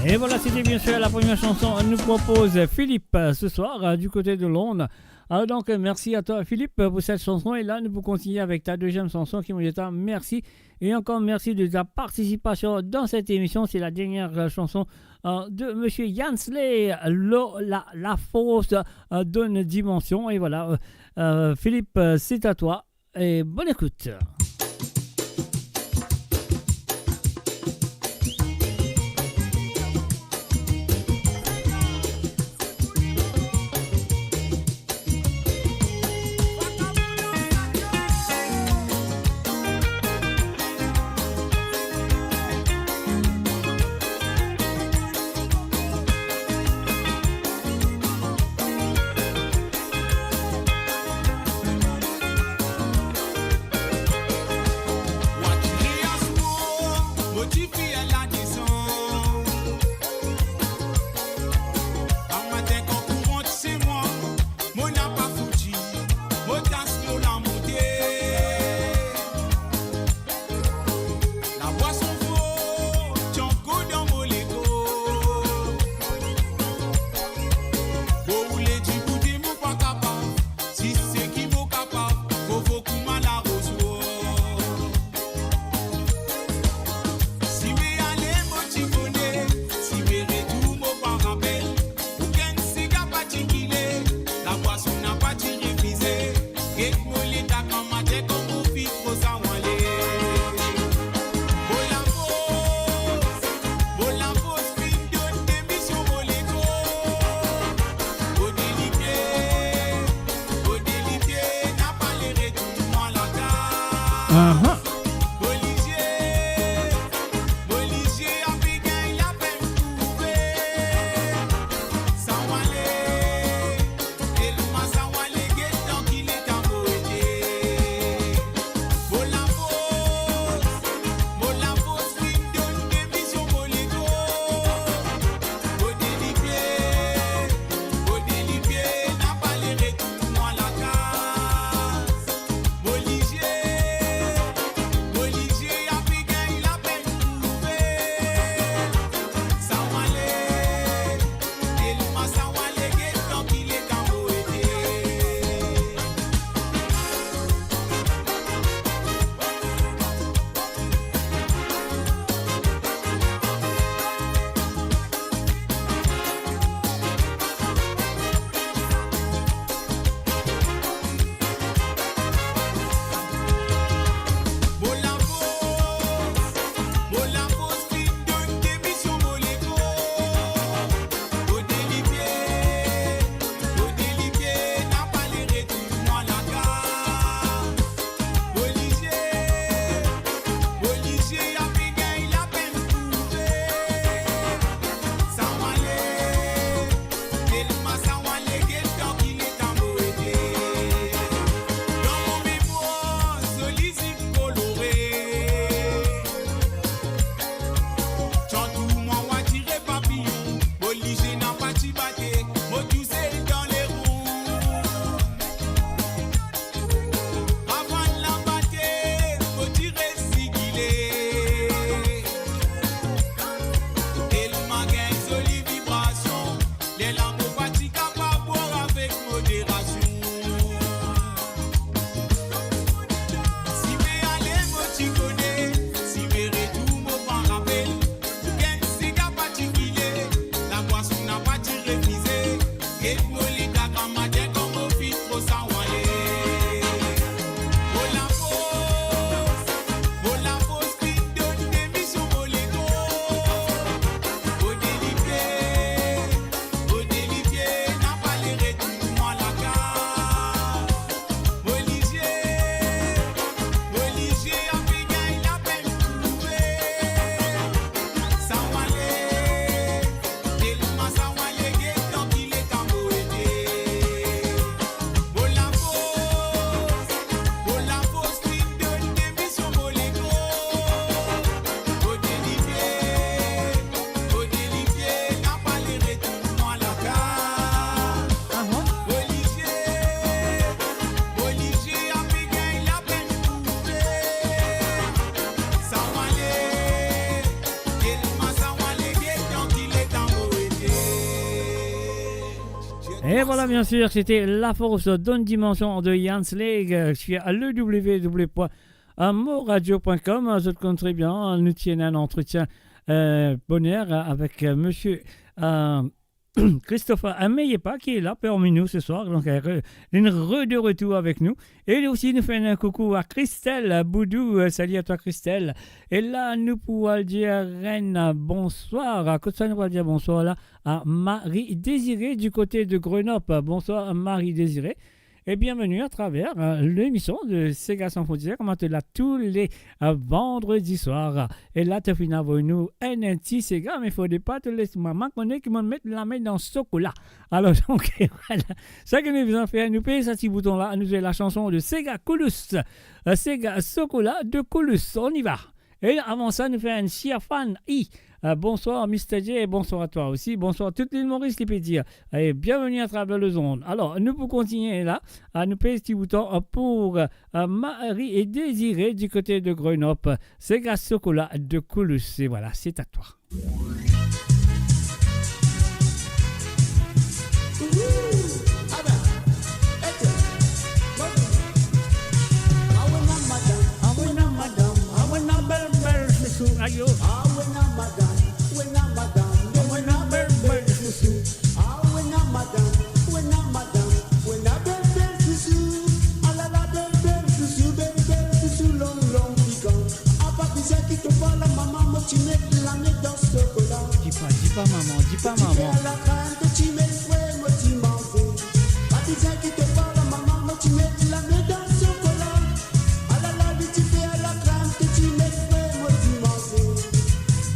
Et voilà, c'était bien sûr la première chanson. On nous propose Philippe, euh, ce soir, euh, du côté de Londres. Alors donc, euh, merci à toi, Philippe, euh, pour cette chanson. Et là, nous pouvons continuer avec ta deuxième chanson qui me dit merci. Et encore merci de ta participation dans cette émission. C'est la dernière, euh, chanson, euh, de Monsieur Yansley, Lo-, la, la force, euh, donne dimension. Et voilà, euh, euh, Philippe, euh, c'est à toi. Et bonne écoute. Mo napa fouti, mo tas lor lamonte. Labwason for, ti ankor dan mo lekor. Mo oule dibout e mo pa kapav, si seki mo kapav, fofo kouma larozwar. Si me ale mo ti kone, si me retour mo pa rapel. Okenn siga pa ti kile, labwason napa ti refize. Get mo leta kan matin kouma finn tro sa wale. Mo lafors, mo lafors finn donn demision mo lekor. Mo delibie, mo delibie, napa le retour mwa lakaz. Aha. Mo lizie, mo lizie, ape gagn lapenn trouve. Sa wale, telman sa wale, get dan ki leta mo ete. Mo lafors, mo lafors finn donn demision mo lekor. Mo delibie, mo delibie, napa le retour mwa lakaz. Mo lizie, Et voilà, bien sûr, c'était La Force donne dimension de Yann Slade, euh, sur le w w w point moradio point com. Zot konn tre bien, nou ti ena enn antretien, euh, boner, euh, avek, euh, monsieur, euh, Christopher Ameyepa ki la parmi nou ce soir. Donc, euh, re-, li re de retour avek nou. E li osi, nou fer enn koukou a Christelle Boudou. Euh, salut à toi, Christelle. E la, nou pou al dir enn bonswar. Kot sa nou pou al dir bonswar la? A Marie Désirée du côté de Grenoble. Bonsoir, Marie Désirée. Et bienvenue à travers, euh, l'émission de Sega Sans Frontières, kouma to la tou le, euh, vandredi swar. E la, to finn avoy nou enn, enn ti sega, me fode pa to les mama kone ki mo met lame dan sokola. Alor, donk, voilà. Sa ki nou bizin fer, nou pez sa ti bouton la, nou fer la chanson de Sega Koulous. Euh, Sega Sokola de Koulous. On y va. E avan sa, nou fer enn Siafan I. Euh, bonsoir, Mister J, bonsoir à toi aussi. Bonsoir toute l'île Maurice, li pe dir. Et bienvenue à travers les ondes. Alor, nou pou kontigne la. Ah, nou pez ti bouton, euh, pour, euh, Marie et Désiré du côté de Grenoble. Sega Sokola de Koulous. Et voilà, c'est à toi. Ayo. Apa bizin ki to par la mama, mo ti met lame dan sokola. Di pa, di pa mama, di pa mama. Ti fer lakrem, to ti met fre, mo ti manze. Pa bizin ki to par la mama, mo ti met lame dan sokola. Alala, li ti fer lakrem, to ti met fre, mo ti manze.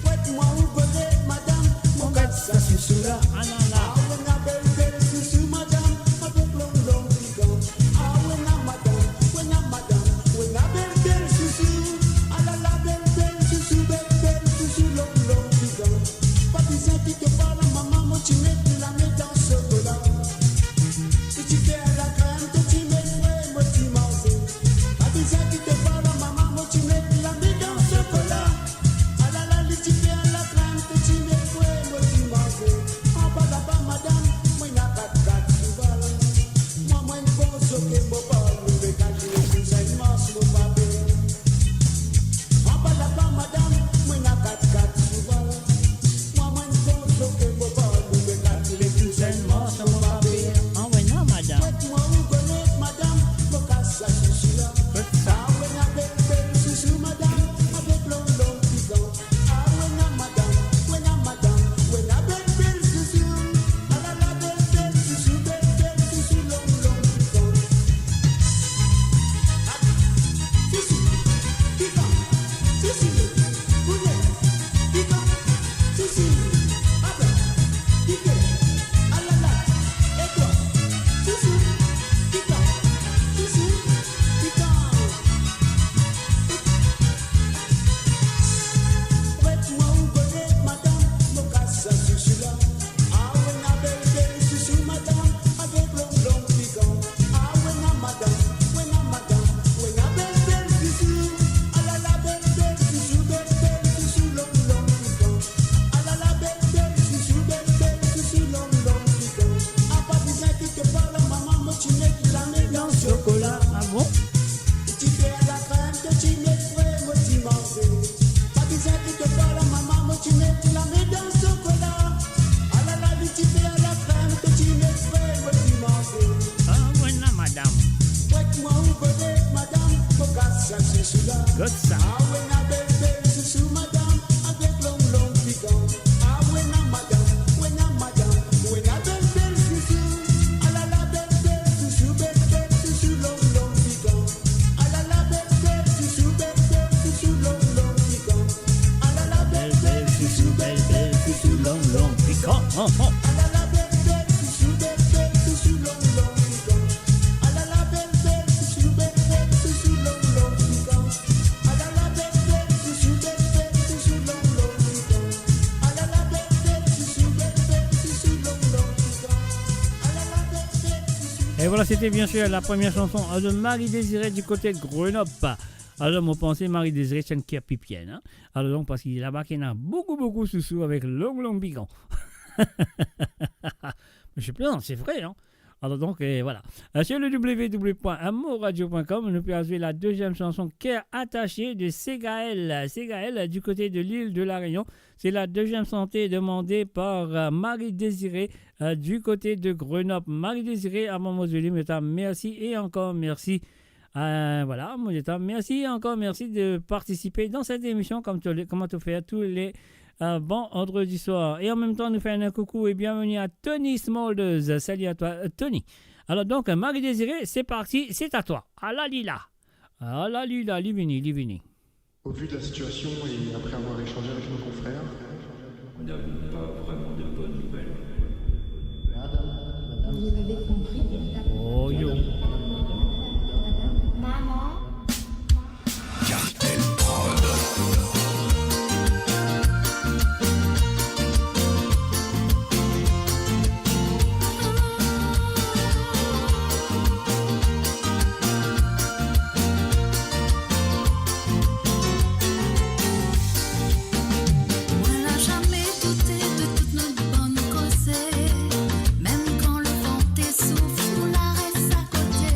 Pret mwa ou gole, madam, mo kas sa sousou la. Alala. Ah, ou ena bel, bel sousou, madam, avek long, long pikan. Ah, ou ena madam, ou ena madam, ou ena bel, bel sousou. Alala, bel, bel sousou, bel, bel sousou, long, long pikan. Pa bizin ki to par la mama, mo ti met lame dan sokola. Si ti fer lakrem, to ti met fre, mo ti manze. Pa bizin ki to par la mama, mo ti met lame dan sokola. Alala, li ti fer lakrem, to ti met fre, mo ti manze. Anba laba, madam, mo ena kat, kat souval. Mwa, mo enn bon zoke, mo pa louve kat, mo kouzin mars, mo pa pe. Anba laba, madam, mo ena kat, kat souval. Mwa, mo enn bon zoke, mo pa louve kat, mo kouzin mars, mo pa pe. Ah ouais, non, madam. Pret mwa ou gole, madam, mo kas sa sousou la. Kot sa? Ah, ou ena bel, bel sousou, madam, avek long, long pikan. Ah, ou ena madam, ou ena madam, ou ena bel, bel sousou. Alala, bel, bel sousou, bel, bel sousou, long, long pikan. Ah, sousou, pikan, sousou, poulet, pikan, sousou, ah ben, pikan, alala, et toi, sousou, pikan, sousou, pikan. Pret mwa ou gole, madam, mo kas sa sousou la. Ah, ou ena bel, bel sousou, madam, avek long, long pikan. Ah, ou ena madam, ou ena madam, ou ena bel, bel sousou. Alala, bel, bel sousou, bel, bel sousou, long, long pikan. Alala, bel, bel sousou, bel, bel sousou, long, long pikan. Apa bizin ki to par la mama, mo ti met lame dan sokola. Ah bon? Ti fer lakrem, to ti met fre, mo ti manze. Pa bizin ki to par la mama, mo ti met lame dan sokola. Alala, li ti fer lakrem, to ti met fre, mo ti manze. Ah, ou ena madam. Pret mwa ou gole, madam, mo kas sa sousou la. Kot sa? Ah, ou ena bel, bel sousou, madam, avek long, long pikan. Ah, ou ena madam, ou ena madam, ou ena bel, bel sousou. Alala, bel, bel sousou, bel, bel sousou, long, long pikan. Alala, bel, bel sousou, bel, bel sousou, long, long pikan. Alala, bel, bel sousou, bel, bel sousou, long, long pikan. Alala, bel, bel sousou, bel, bel sousou, long, long pikan. Alala, bel, bel sousou, bel, bel sousou, long, long pikan. Alala, bel, bel sousou, bel, bel sousou, long, long pikan. Alala, bel, bel sousou, bel, bel sousou, long, long pikan. Alala, bel, bel sousou. Et voilà, c'était bien sûr la première chanson, euh, de Marie Désirée du côté de Grenoble. Alor, mo panse Marie Désirée ti enn ker pipienn, hein. Alor, donk, parski laba ki ena boukou, boukou sousou avek long, long pikan. Me je plaisante, c'est vrai, hein. Alors donc, euh, voilà. Euh, sur le w w w point amourradio point com, nous pouvons jouer la deuxième chanson, Cœur attaché de Ségaël. Ségaël, euh, du côté de l'île de la Réunion. C'est la deuxième chanson demandée par, euh, Marie Désirée, euh, du côté de Grenoble. Marie Désirée, avant moi, je dis, mais t'as merci et encore merci. Euh, voilà, moi, je t'en remercie encore, merci de participer dans cette émission comme tu le, comme tu fais tous les, euh, vendredis soirs. Et en même temps, nous faisons un coucou et bienvenue à Tony Smulders. Salut à toi, euh, Tony. Alors donc, euh, Marie Désirée, c'est parti, c'est à toi. Ala li la. Ala li la, li vini, li vini. Au vu de la situation et après avoir échangé avec nos confrères, nous n'avons pas vraiment de bonnes nouvelles. Vous avez compris ? Oh, yo. Maman. Cartel Prod. Mwa la zame doute de tout nou bann koze, mem kan levan te souf, nou la res akote.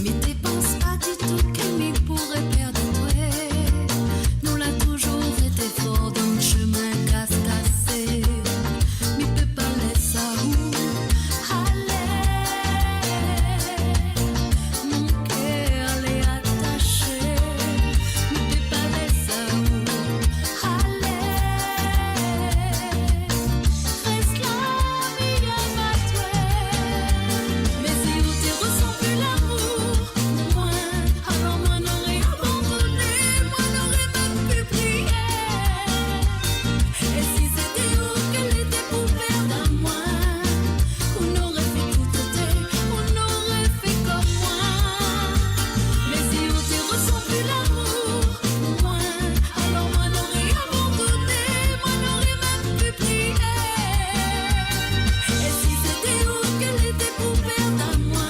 Mi te pans pa ditou ki mi pou perd twa. Nou la touzour rete for dan semin kas kase. Mi pe pa les ou ale. Mo ker le atase. Mi pe pa les ou ale. Res la, mi aim twa. Me si ou te resann pli lamour pou mwa, alor mwa nore abandone, mwa nore mem pi priye. E si se te ou ki le te pou perd mwa, ou nore fer tou ote, ou nore fer kom mwa. Me si ou te resann pli lamour pou mwa, alor mwa nore abandone, mwa nore mem pi priye. E si se te ou ki le te pou perd mwa,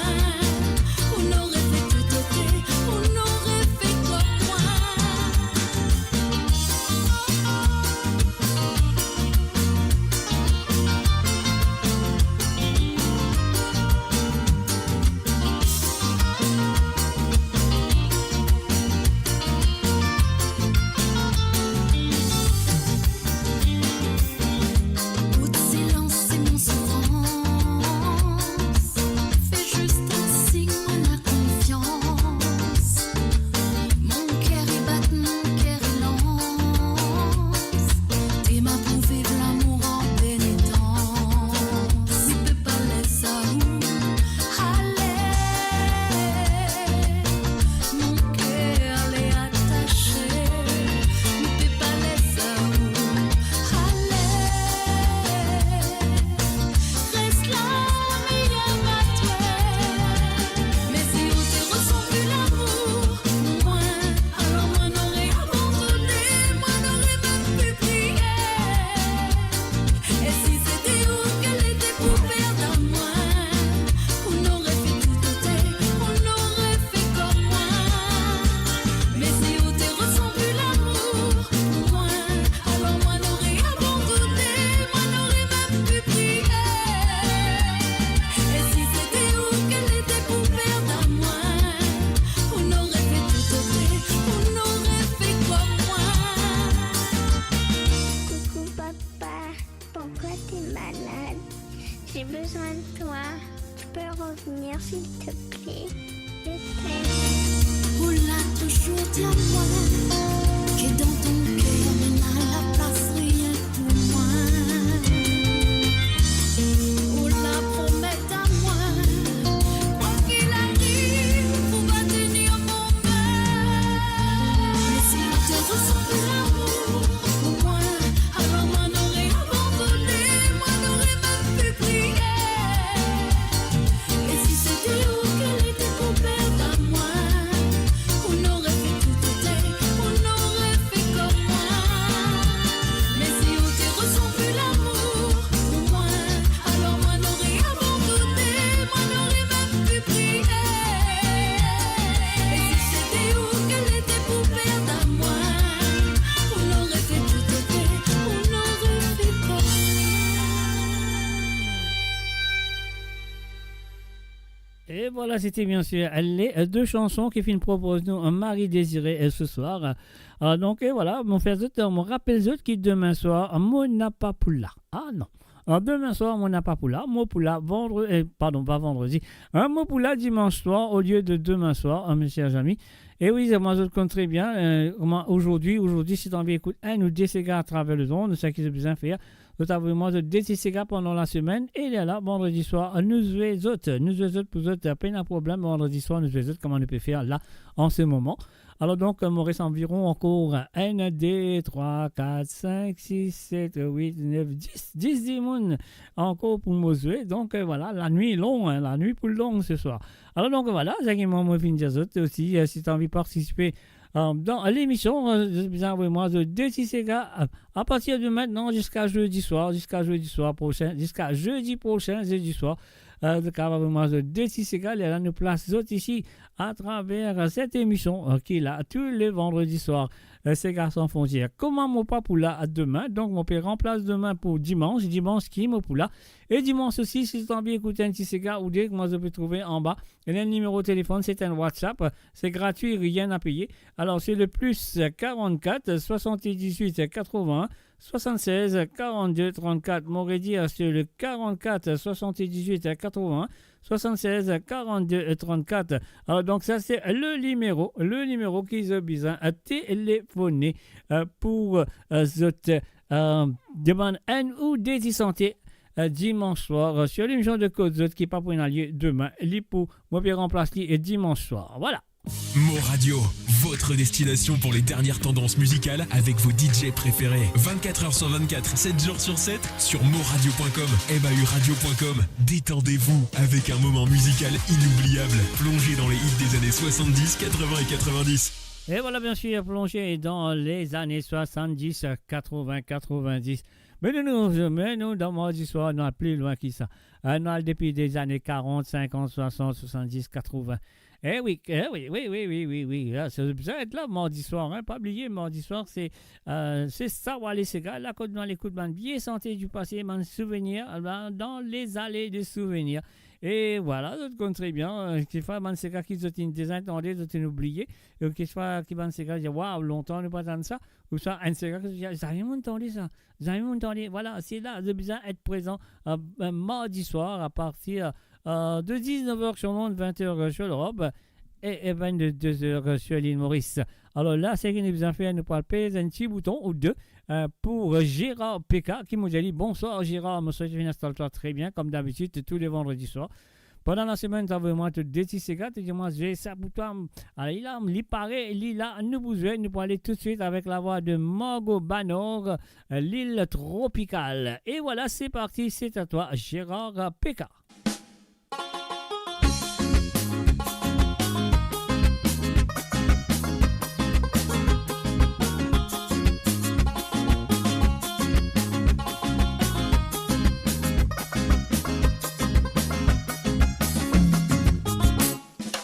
ou nore fer tou ote, ou nore fer kom mwa. Bout silans, se mo soufrans. Fer zis enn sign, mo la konfians. Mo ker i bat, mo ker i lans. Dema pou viv lamour an penitans. Mi pe pa les ou ale. Mo ker le atase. Mi pe pa les ou ale. Res la, mi aim twa. Me si ou te resann pli lamour pou mwa, alor mwa nore abandone, mwa nore mem pi priye. E si se te ou ki le te pou perd mwa, ou nore fer tou ote, ou nore fer kom mwa. Me si ou te resann pli lamour pou mwa, alor mwa nore abandone, mwa nore mem pi priye. E si se te ou ki le te pou perd mwa, ou nore fer tou ote, ou nore fer kom mwa. Coucou papa, pourquoi t'es malade ? J'ai besoin de toi. Tu peux revenir, s'il te plaît ? Je t'aime. Ou la touzour dir mwa ke dan to ker, mo ena laplas rienk pou mwa. Ou la promet a mwa, kwa ki ariv, ou va tenir mo min. Me si ou te resann lamour pou mwa, alor mwa nore abandone, mwa nore mem pi priye. E si se te ou ki le te pou perd mwa, ou nore fer tou ote, ou nore fer kom mwa. E vwala, sete biensir les deux chansons ki finn propoz nou Marie Désirée, euh, ce soir. Euh, donk, e vwala, mo fer zot, mo rapel zot ki demin swar, mo napa pou la. Ah non. Alors, demin swar, mo napa pou la. Mo pou la vandre-, eh, pardon, pa vandredi. Hein, mo pou la dimans swar olie de demin swar, hein, mes chers amis. E wi, mwa zot konn tre bien, euh, kouma azordi, azordi, si zot anvi ekout enn ou de sega atraver lezond, seki zot bizin fer, zot avoy mwa zot de ti sega pandan lasemenn, e lerla, vandredi swar, nou zwe zot, nou zwe zot pou zot, pena problem, vandredi swar, nou zwe zot, kouma nou pe fer la, an se moman. Alor donk, mo res anviron ankor enn, de, trwa, kat, sink, sis, set, wit, nef, dis, dis dimoun ankor pou mo zwe. Donk, euh, vwala, lanwit long, hein, lanwit pou long se swar. Alor donk, vwala, seki mwa, mo finn dir zot osi, euh, si zot anvi partisipe, euh, dan lemision, euh, zot bizin avoy mwa zot de ti sega, euh, a partir de maintenant jusqu'à jeudi soir, jusqu'à jeudi soir prochain, jusqu'à jeudi prochain, jeudi soir, euh, zot kapav avoy mwa zot de ti sega, lerla nou plas zot isi atraver, euh, set emision, euh, ki la tou le vandredi swar, euh, Sega San Frontières. Kouma mo pa pou la demin, donk mo pe ranplas demin pou dimans, dimans ki mo pou la. E dimans osi, si zot anvi ekout enn ti sega ou de, kouma zot pe trouve anba, ena enn nimero telefonn, se enn WhatsApp, se gratwi, rien à payer. Alors, c'est le plus quarante-quatre soixante-dix-huit quatre-vingts soixante-seize quarante-deux trente-quatre. Mo redir, c'est le quarante-quatre soixante-dix-huit quatre-vingts soixante-seize quarante-deux trente-quatre. Alors, donk, sa se le nimero, le nimero ki zot bizin telefone, euh, pou, euh, zot, euh, demann enn ou de ti sante, euh, dimans swar, euh, sir lemision de kot zot ki pa pou ena lie demin, li pou, mo pe ranplas li, euh, dimans swar. Vwala. Mo Radio, votre destination pour les dernières tendances musicales avec vos D J préférés. Vingt-quatre heures sur vingt-quatre, sept jours sur sept, sur moradio point com, M A U radio point com. Détendez-vous avec un moment musical inoubliable. Plongez dans les hits des années soixante-dix, quatre-vingts et quatre-vingt-dix. E vwala, biensir, plonze dan lezane swasanndis, katroven, katrovendis. Me nou, nou, me nou, dan Mardi Swar, nou al pli lwin ki sa. Eh, nou al depi lezane karant, sinkant, swasant, swasanndis, katroven. Eh wi, eh wi, wi, wi. Ah, sa bizin et la Mardi Swar, hein. Pa bliye, Mardi Swar, se, euh, se sa, vwala, sega la kot nou al ekout bann vie sante di pase, bann souvenir, eh ben, dans les allées de souvenirs. E vwala, zot konn tre bien, euh, kiswa bann sega ki zot inn deza tande, zot inn oubliye, e kiswa ki bann sega dir, "Waw, lontan nou pa tann sa," ouswa enn sega ki zot dir, "Zame mo'nn tande sa, zame mo'nn tande." Vwala, se la, zot bizin et prezan, euh, euh, Mardi Swar, a partir, euh, de diznef er sir Lond, vent er sir Lerop, e, e vennde-de er sir lil Moris. Alor la, seki nou bizin fer, nou pou al pez enn ti bouton ou de, euh, pou Gérard P K, ki mo dir li, "Bonswar Gérard, mo swete finn instal twa tre bien, kom dabitid, tou le vandredi swar. Pandan lasemenn, to avoy mwa to de ti sega, to dir mwa, zwe sa pou twa." Alor, li la, li pare, li la, nou pou zwe, nou pou ale toutswit avek lavwa de Margot Banor, euh, L'Île Tropicale. E vwala, se parti, se a twa, Gérard P K.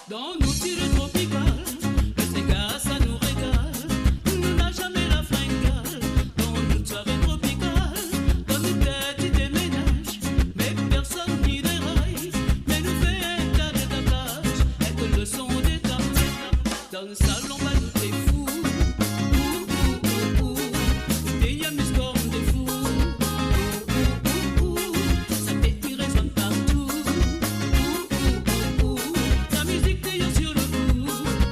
Dan nou ti le tropikal, le sega sa nou regal. Nou na zame lafrengal. Dan nou soire tropikal, kan nou tet ti demenaz, me personn ki deranz, me nou fer ta de ta plas, ek le son de ta. Dan salon, ba nou te fou. Ou, ou, ou, ou. Te ena mizik kom de fou. Ou, ou, ou, ou. Sa pe rezonn partou. Ou, ou, ou, ou. Lamizik te ena sir le kou.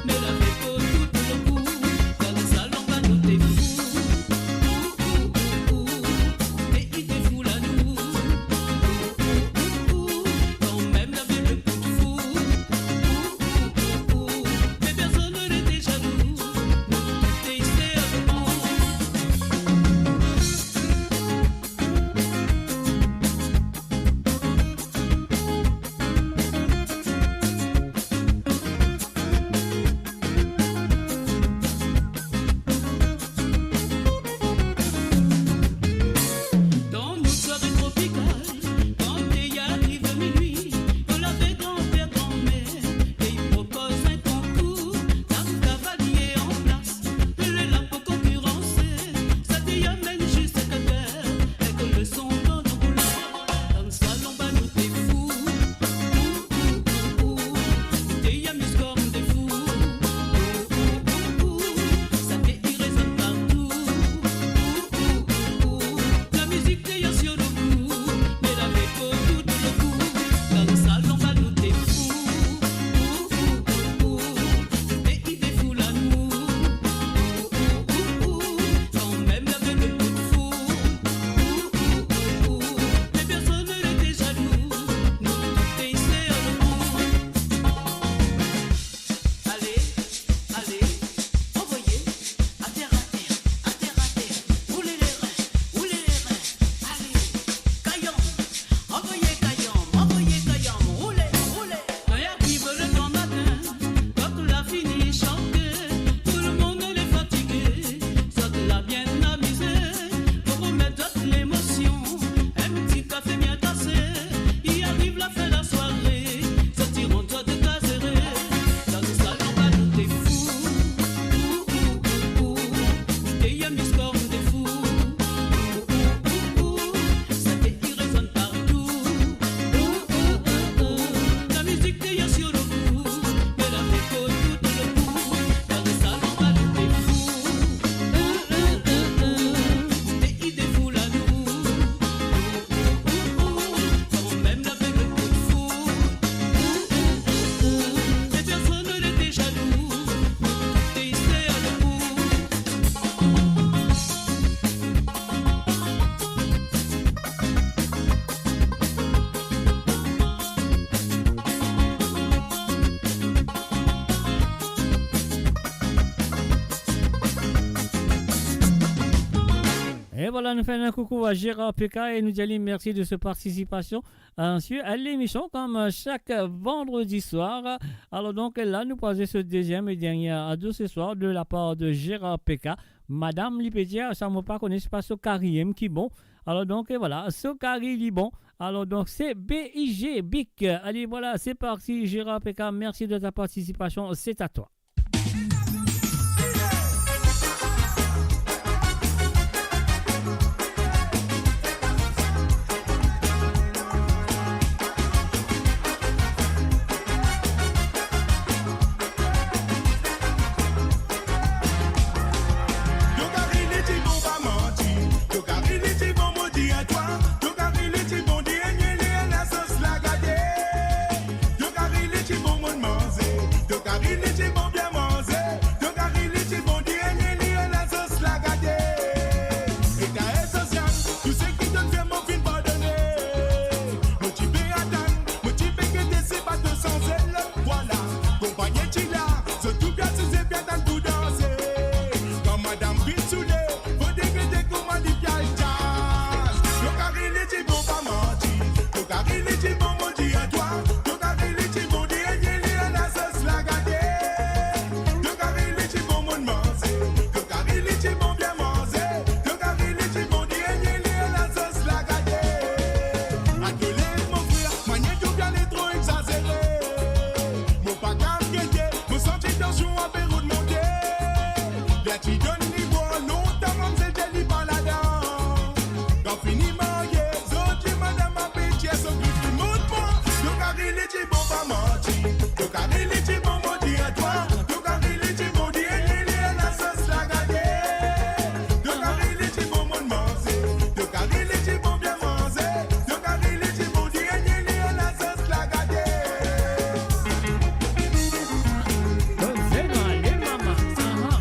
Me lavi pou tou le kou. Dan salon, ba nou te fou. Ou, ou, ou, ou. Te ena fou la nou. Ou, ou, ou, ou. Kanmem lavi pou fou. Ou, ou, ou, ou. Me personn nou te Voilà, nou fer enn koukou a Gérard P K e nou dir li mersi de so partisipasion, euh, sur, euh, lemision, kom, euh, sak vandredi swar. Alor donk, la, nou pou al zwe so deziem e dernie ado se swar de lapar de Gérard P K. Madam, li pe dir, sa mo pa kone, se pa so kari ki bon. Alor donk, e voilà, so kari li bon. Alor donk, se B I G, Big. Allez, voilà, c'est parti, Gérard P K, merci de ta participation, c'est à toi. To kari li ti bon, pa manti. To kari li ti bon, mo dir twa. To kari li ti bon, dernie ler lasos la gate. To kari li ti bon, mo manze. To kari li ti bon, bien manze. To kari li ti bon, dernie ler lasos la gate. E ta e sosial, tou seki to fer, mo finn pardone. Mo ti pe atann, mo ti pe gete si pa to sanze lot. Vwala, konpagnie ti la, zot tou pe asize, pe atann pou danse. Kan madam finn soule, fode gete kouma li pe al jazz. To kari li ti bon, pa manti. To kari li ti bon, mo dir twa. To kari li ti bon, dernie ler lasos la gate. To kari li ti bon, mo manze. To kari li ti bon, bien manze. To kari li ti bon, dernie ler lasos la gate. Atole, mon frer, manier to pe ale tro exazere. Mo pa kav gete, mo santi tansion ape rod monte. Ler ti donn li bwar, lontan manmzel dir li pa ladan. Kan fini marye, zot dir madam ape tir so grif, li mont mwa. To kari li ti bon, pa manti. To kari li ti bon, mo dir twa. To kari li ti bon, dernie ler lasos la gate. To kari li ti bon, mo manze. To kari li ti bon, bien manze. To kari li ti bon, dernie ler lasos la gate. Bon, finn ale, mama. Aha.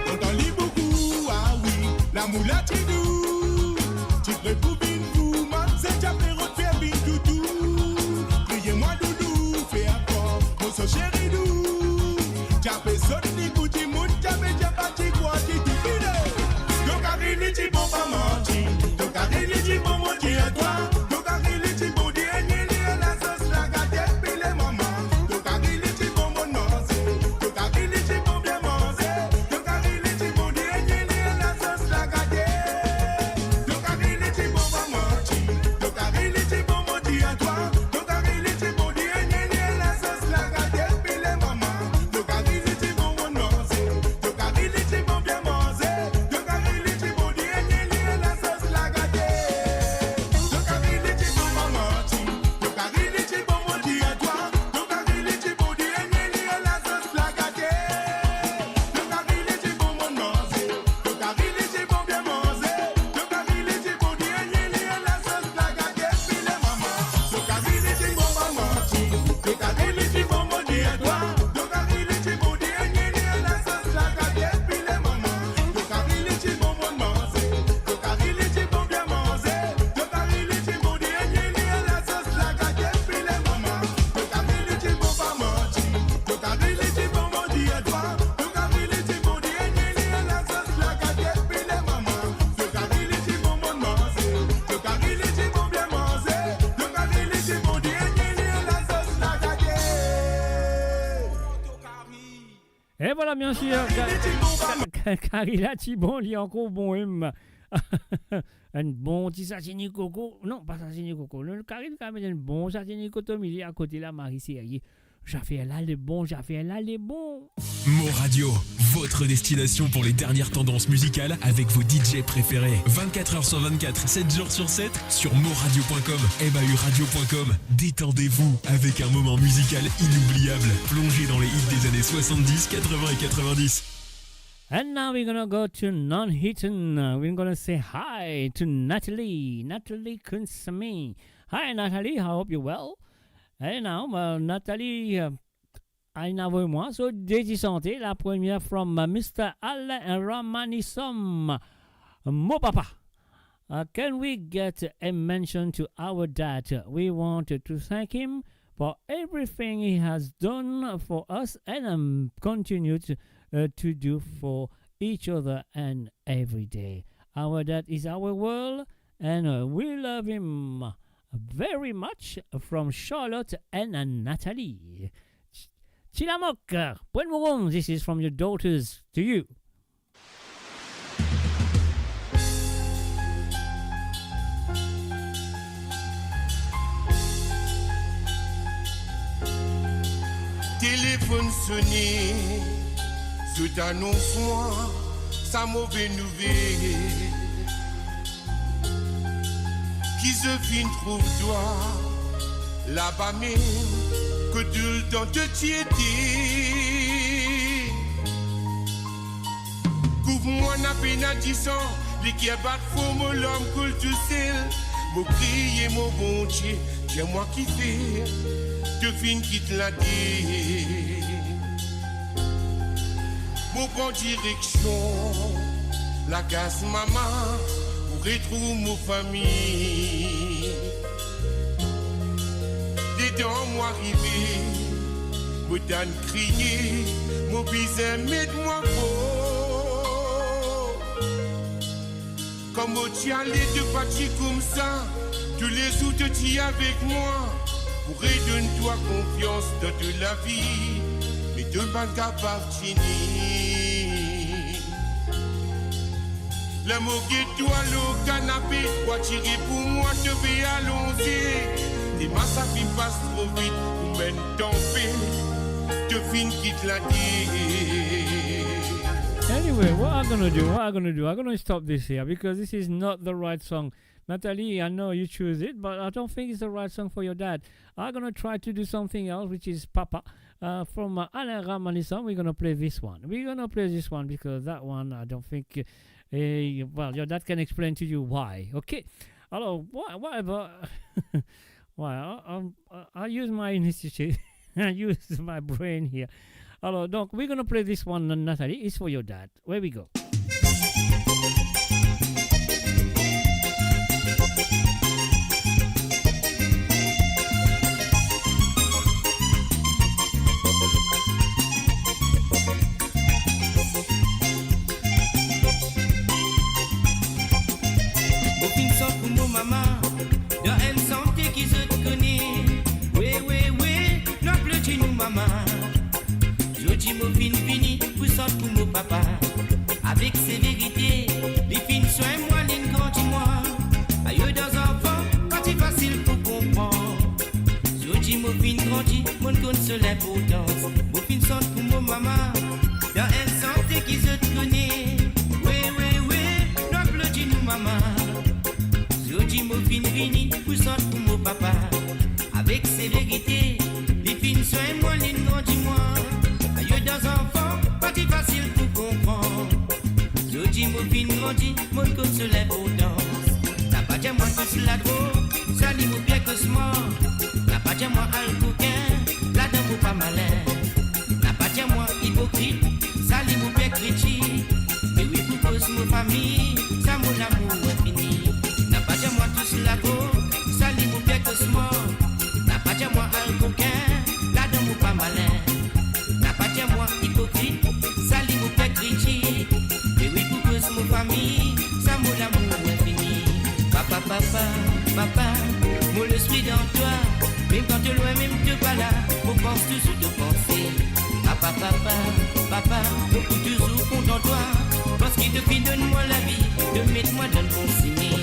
Kontan li boukou, ah wi, lamour la ti dou. Ti pre pou vinn fou, manze ti ape rod fer vinn toutou. Kriye mwa doudou, fer ankor, mo so seri dou. Ti ape sot li pou dimoun, ti ape dir pa ti krwar ti tou fini. To kari li ti bon, pa manti. To kari li ti bon, mo dir twa. To kari li ti bon, dernie ler lasos la gate, pile mama. To kari li ti bon, mo manze. To kari li ti bon, bien manze. To kari li ti bon, dernie ler lasos la gate. To kari li ti bon, pa manti. To kari li ti bon, mo dir twa. To kari li ti bon, dernie ler lasos la gate, pile mama. To kari li ti bon, mo manze. To kari li ti bon, bien manze. To kari li ti bon, dernie ler lasos la gate. To kari li ti bon, pa manti. To kari li ti bon, mo dir twa. To kari li ti bon, dernie ler lasos la gate. To kari li ti bon, mo manze. To kari li ti bon, bien manze. To kari li ti bon, dernie ler lasos la gate, pile mama. To kari li ti bon, pa manti. To kari li ti bon, mo dir twa. To kari li ti bon, dernie ler lasos la gate, pile mama. To kari li ti bon, mo manze. To kari li ti bon, bien manze. To kari li ti bon, dernie ler lasos la gate, pile mama. To kari li ti bon, pa manti. To kari li ti bon, mo dir twa. To kari li ti bon, dernie ler lasos la gate, pile mama. To kari li ti bon, mo manze. To kari li ti bon, bien manze. To kari li ti bon, dernie ler lasos la gate. E vwala, bien sir, ka-, ka-, ka-, kari la ti bon, li ankor bon, em. Enn bon ti satini koko. Non, pa satini koko. Le kari, li kapav met enn bon satini kotomili akote la, mari serye. Zafer la, le bon, zafer la, le bon. Mo Radio, votre destination pour les dernières tendances musicales avec vos D J préférés. Vingt-quatre heures sur vingt-quatre, sept jours sur sept, sur moradio point com, M A U radio point com. Détendez-vous avec un moment musical inoubliable. Plongez dans les hits des années soixante-dix, quatre-vingts et quatre-vingt-dix. And now we're gonna go to Nuneaton. We're gonna say hi to Natalie. Natalie Kunsmi. Hi, Natalie. I hope you're well. Hey, now, uh, Natalie, uh, inn avoy mwa so de ti sante. La première from, uh, Mister Alain Ramanisom, Mo Papa. Uh, can we get a mention to our dad? We want to thank him for everything he has done for us and, um, continues, uh, to do for each other and every day. Our dad is our world, and, uh, we love him very much. From Charlotte and, uh, Nathalie. Ch-, Chilamok, uh, Pwen Mouroum, this is from your daughters to you. Telefonn sone, zot anons mwa sa move nouvel. Ki zot finn trouv twa laba mem kot toultan to ti ete. Kouv mwa, ena pena disan, leker bat for, mo larm koul tousel. Mo kriye, mo Bondie, dir mwa kifer to finn kit later. Mo pran direksion lakaz mama pou retrouv mo fami. Letan mo arive, mo tann kriye, mo bizin met mwa for. Kan mo ti ale, to pa ti koumsa, toulezour to ti avek mwa, pou redonn twa konfians dan to lavi, me to pa kapav tini. Ler mo get twa lor kanape, twa ti ret pou mwa, to pe alonze. Dema sa finn pas tro vit, ou menm tanpe, to finn kit later. Anyway, what I'm gonna do, what I'm gonna do, I'm gonna stop this here because this is not the right song. Natalie, I know you choose it, but I don't think it's the right song for your dad. I'm gonna try to do something else, which is Papa, uh, from, uh, Alain Ramanisson. We're gonna play this one. We're gonna play this one because that one, I don't think, uh, eh, well, your dad can explain to you why. Okay? Alors, wha-, whatever. Well, I, I'm, I, I use my initiative. I use my brain here. Alors, donc, we're gonna play this one, Nathalie. It's for your dad. Where we go? Mo finn sant pou mo mama dan enn sante ki zot kone. We, we, we, nou aplodi nou mama. Zordi mo finn vini pou sant pou mo papa. Avek severite, li finn swegn mwa, linn grandi mwa. Ayo dan zanfan, pa ti fasil pou konpran. Zordi mo finn grandi, mo'nn konn so linportans. Mo finn sant pou mo mama dan enn sante ki zot kone. We, we, we, nou aplodi nou mama. Zordi mo finn vini pou sant pou mo papa. Avek severite, li finn swegn mwa, linn grandi mwa. Ayo dan zanfan, pa ti fasil pou konpran. Zordi mo finn grandi, mo'nn konn so linportans. Napa dir mwa tous ladrog, sa li mo pir koz mor. Napa dir mwa al kokin, ladan mo pa malin. Napa dir mwa ipokrit, sa li mo pir kritik. Me wi, pou koz mo fami, sa mo lamour infini. Napa dir mwa tous ladrog, sa li mo pir koz mor. Napa dir mwa al kokin, ladan mo pa malin. Napa dir mwa ipokrit, sa li mo pir kritik. Me wi, pou koz mo fami, sa mo lamour infini. Papa, papa, papa, mo lespri dan twa. Mem kan to lwin, mem to pa la, mo pans touzour to panse. Papa, papa, papa, mo pou touzour kontan twa. Parski to finn donn mwa lavi, to met mwa dan bon simin.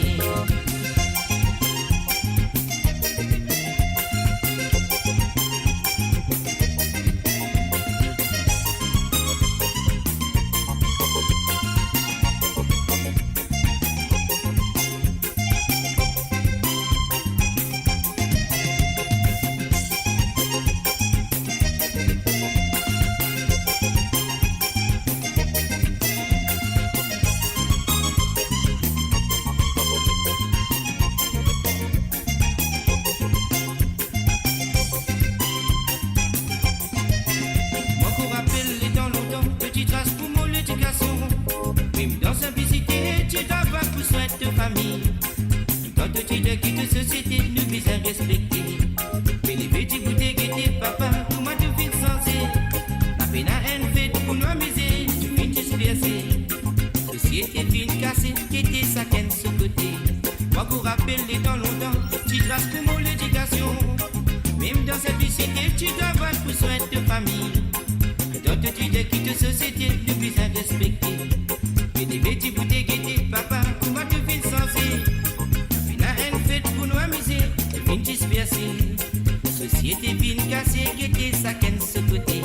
Fami, dan to ti de ki to sosiete nou bizin respekte. Pe leve dibout e gete papa, kouma to finn sanze. Lapena enn fet pou nou amize, to finn disperse. Sosiete finn kase, gete sakenn so kote. Mwa pou rapel letan lontan, ti tras pou mo ledikasion. Mem dan sinplisite, ti travay pou swin to fami. Dan to ti de ki to sosiete nou bizin respekte. Pe leve dibout e gete papa, kouma to finn sanze. Lapena enn fet pou nou amize, to finn disperse. Sosiete finn kase, gete sakenn so kote.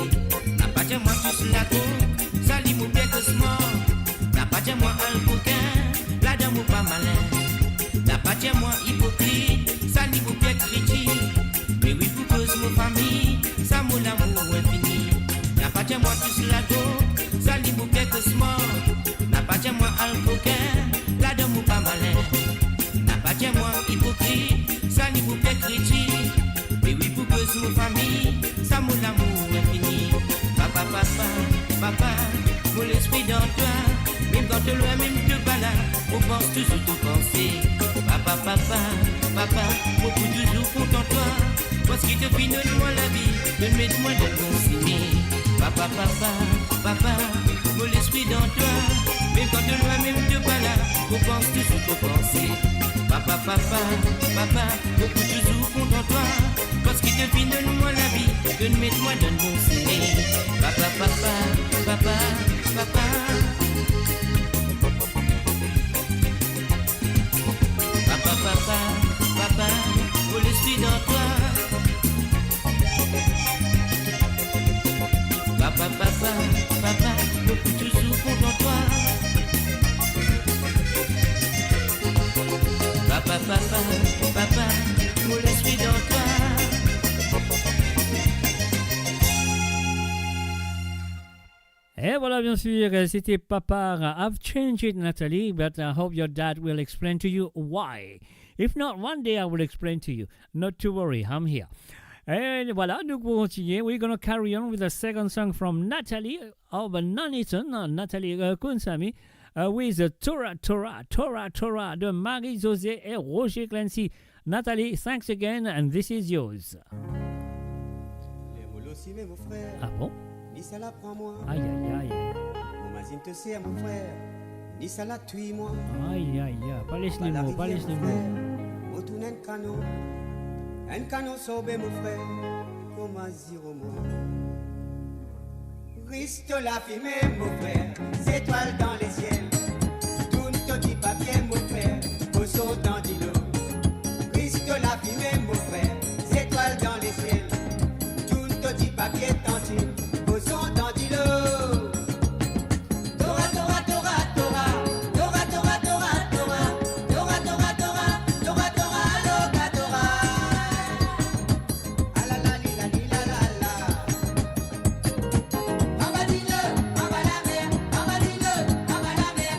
Napa dir mwa tous ladrog, sa li mo pe kosmar. Napa dir mwa al kokin, ladan mo pa malin. Napa dir mwa ipokrit, sa li mo pe kritik. Me wi pou koz mo fami, sa mo lamour infini. Napa dir mwa tous ladrog, sa li mo pe kosmar. Napa dir mwa al kokin, ladan mo pa malin. Napa dir mwa ipokrit, sa li mo pe kritik. Me wi pou koz mo fami, sa mo lamour infini. Papa, papa, papa, mo lespri dan twa. Mem kan to lwin, mem to pa la, mo pans touzour to panse. Papa, papa, papa, mo pou touzour kontan twa. Parski to finn donn mwa lavi, to met mwa dan bon simin. Papa, papa, papa, mo lespri dan twa. Mem kan to lwin, mem to pa la, mo pans touzour to panse. Papa, papa, papa, mo pou touzour kontan twa. Parski to finn donn mwa lavi, to met mwa dan bon simin. Papa, papa, papa, papa. Papa, papa, papa, mo lespri dan twa. Papa, papa, papa, mo pou touzour kontan twa. Papa, papa, papa, mo lespri dan twa. Et voilà, bien sûr, c'était Papa. I've changed it, Nathalie, but I hope your dad will explain to you why. If not, one day I will explain to you. Not to worry, I'm here. Et voilà, donc pour continuer, we're gonna carry on with the second song from Nathalie of Nuneaton. Uh, Nathalie, uh, Kunsami, uh, with, uh, Tora Tora, Tora Tora de Marie-Josée et Roger Clancy. Nathalie, thanks again, and this is yours. Ler mo lor sime, mo frer. Ah bon? Ni sa la pran mwa. Ay, ay, ay. Mo mazinn to ser, mo frer. Ni sa la twi mwa. Ay, ay, ay. Pa les li mo, pa les li mo. Mo tourn enn kanon. Enn kanon sorbe, mo frer. Kouma ziro mwa. Ris to lafime, mo frer, zetwal dan lesiel. Tourn to dipapie, mo frer, poson dan dilo. Ris to lafime, mo frer, zetwal dan lesiel. Tourn to dipapie, tantin, poson dan dilo. Tora, tora, tora, tora. Tora, tora, tora, tora. Tora, tora, tora, tora, tora, aloka, tora. Ala la li la li la la la. Anba dilo, anba lamer, anba dilo, anba lamer,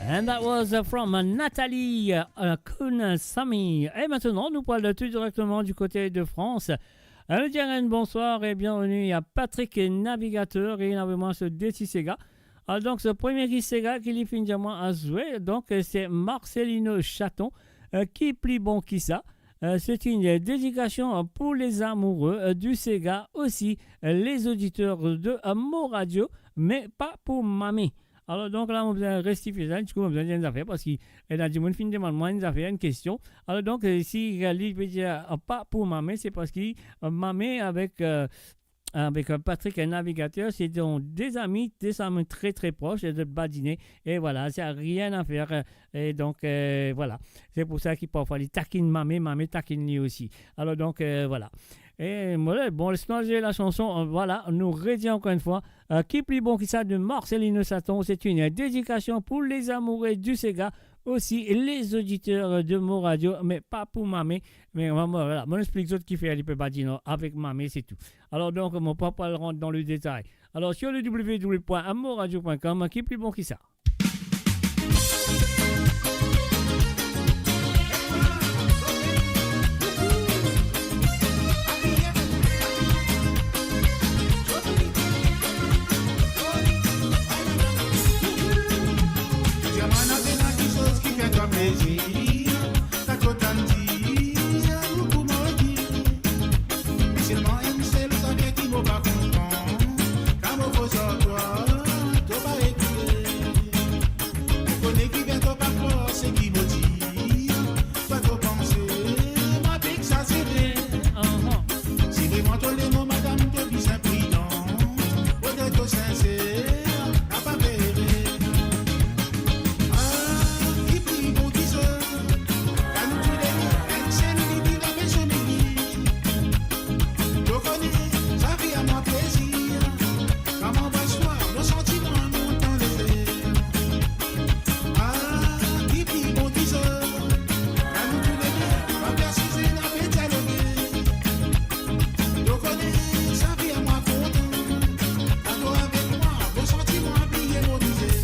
And that was, uh, from, uh, Nathalie, uh, uh, Kunasami. Et maintenant, nous parlons tout directement du côté de France. Euh, nous disons un bonsoir et bienvenue à Patrick Navigateur. Et il a vraiment ce défi séga. Alors, donc, ce premier qui séga qui lui finit à moi à jouer, donc, euh, c'est Marcelino Chaton. Euh, qui pli bon ki sa? Euh, c'est une dédication pour les amoureux, euh, du séga aussi, euh, les auditeurs de, euh, Mo Radio, mais pas pour mamie. Alor, donk, la, mo bizin rektifie sa, dikou, mo bizin dir enn zafer, parski, eh, ena dimoun finn demann mwa enn zafer, enn kestion. Alor, donk, eh, si, eh, li pe dir, eh, pa pou mame, se parski, eh, mame avek, eh, avek, eh, Patrick, eh, Navigateur, se de, de zami, de zami tre, tre pros, e zot badine, e vwala, sa nanye a fer, eh, e donk, eh, vwala. Se pou sa ki parfwa li takinn mame, mame takinn li osi. Alor, donk, eh, vwala. E, vwala, bon, les nou al zwe la chanson, eh, vwala, nou redir ankor enn fwa, Euh, qui pli bon ki sa de Marcelino Chaton, c'est une dédication pour les amoureux du séga, aussi les auditeurs de Mo Radio, mais pas pour mame. Mais, euh, vwala, mo explik zot kifer li pe badine avek mame, se tou. Alor, donk, mo pa pou al rant dan le detay. Alor, sur le w w w point mo radio point com, qui pli bon ki sa? Dir mwa, ena kiksoz ki fer twa plezir, sa to tann dir, ou pou mo dir. Me selman enn sel zafer ki mo pa konpran, kan mo koz ar twa, to pa ekoute. Mo kone ki fer twa pa krwar seki mo dir, twa to panse, mwa pe exazere. Ahan. Si vreman to le mo madam, to bizin pridan, fodre to sinser, napa vere. Ah, ki pli bon ki sa, kan nou toule enn sel, li vinn ave so mini. To kone, sa fer mwa plezir, kan mo anbras twa, mo santiman mont dan lezer. Ah, ki pli bon ki sa, kan nou toule de, pa fer size, nou pe dialoge. To kone, sa fer mwa kontan. Kan to avek mwa, mo santiman bliye mo mizer.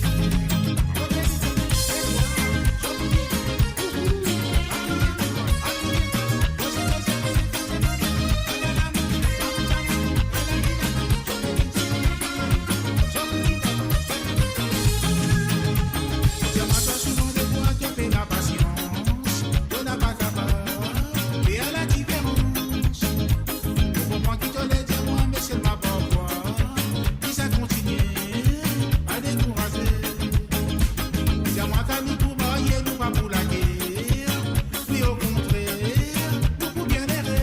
Dir mwa twa souvan defwa to pena pasians, to napa kapav fer ladiferans. Mo konpran ki to le dir mwa, me selman parfwa, bizin kontinie, pa dekouraze. Dir mwa kan nou pou marye, nou pa pou lager, me okontrer, nou pou bien ere.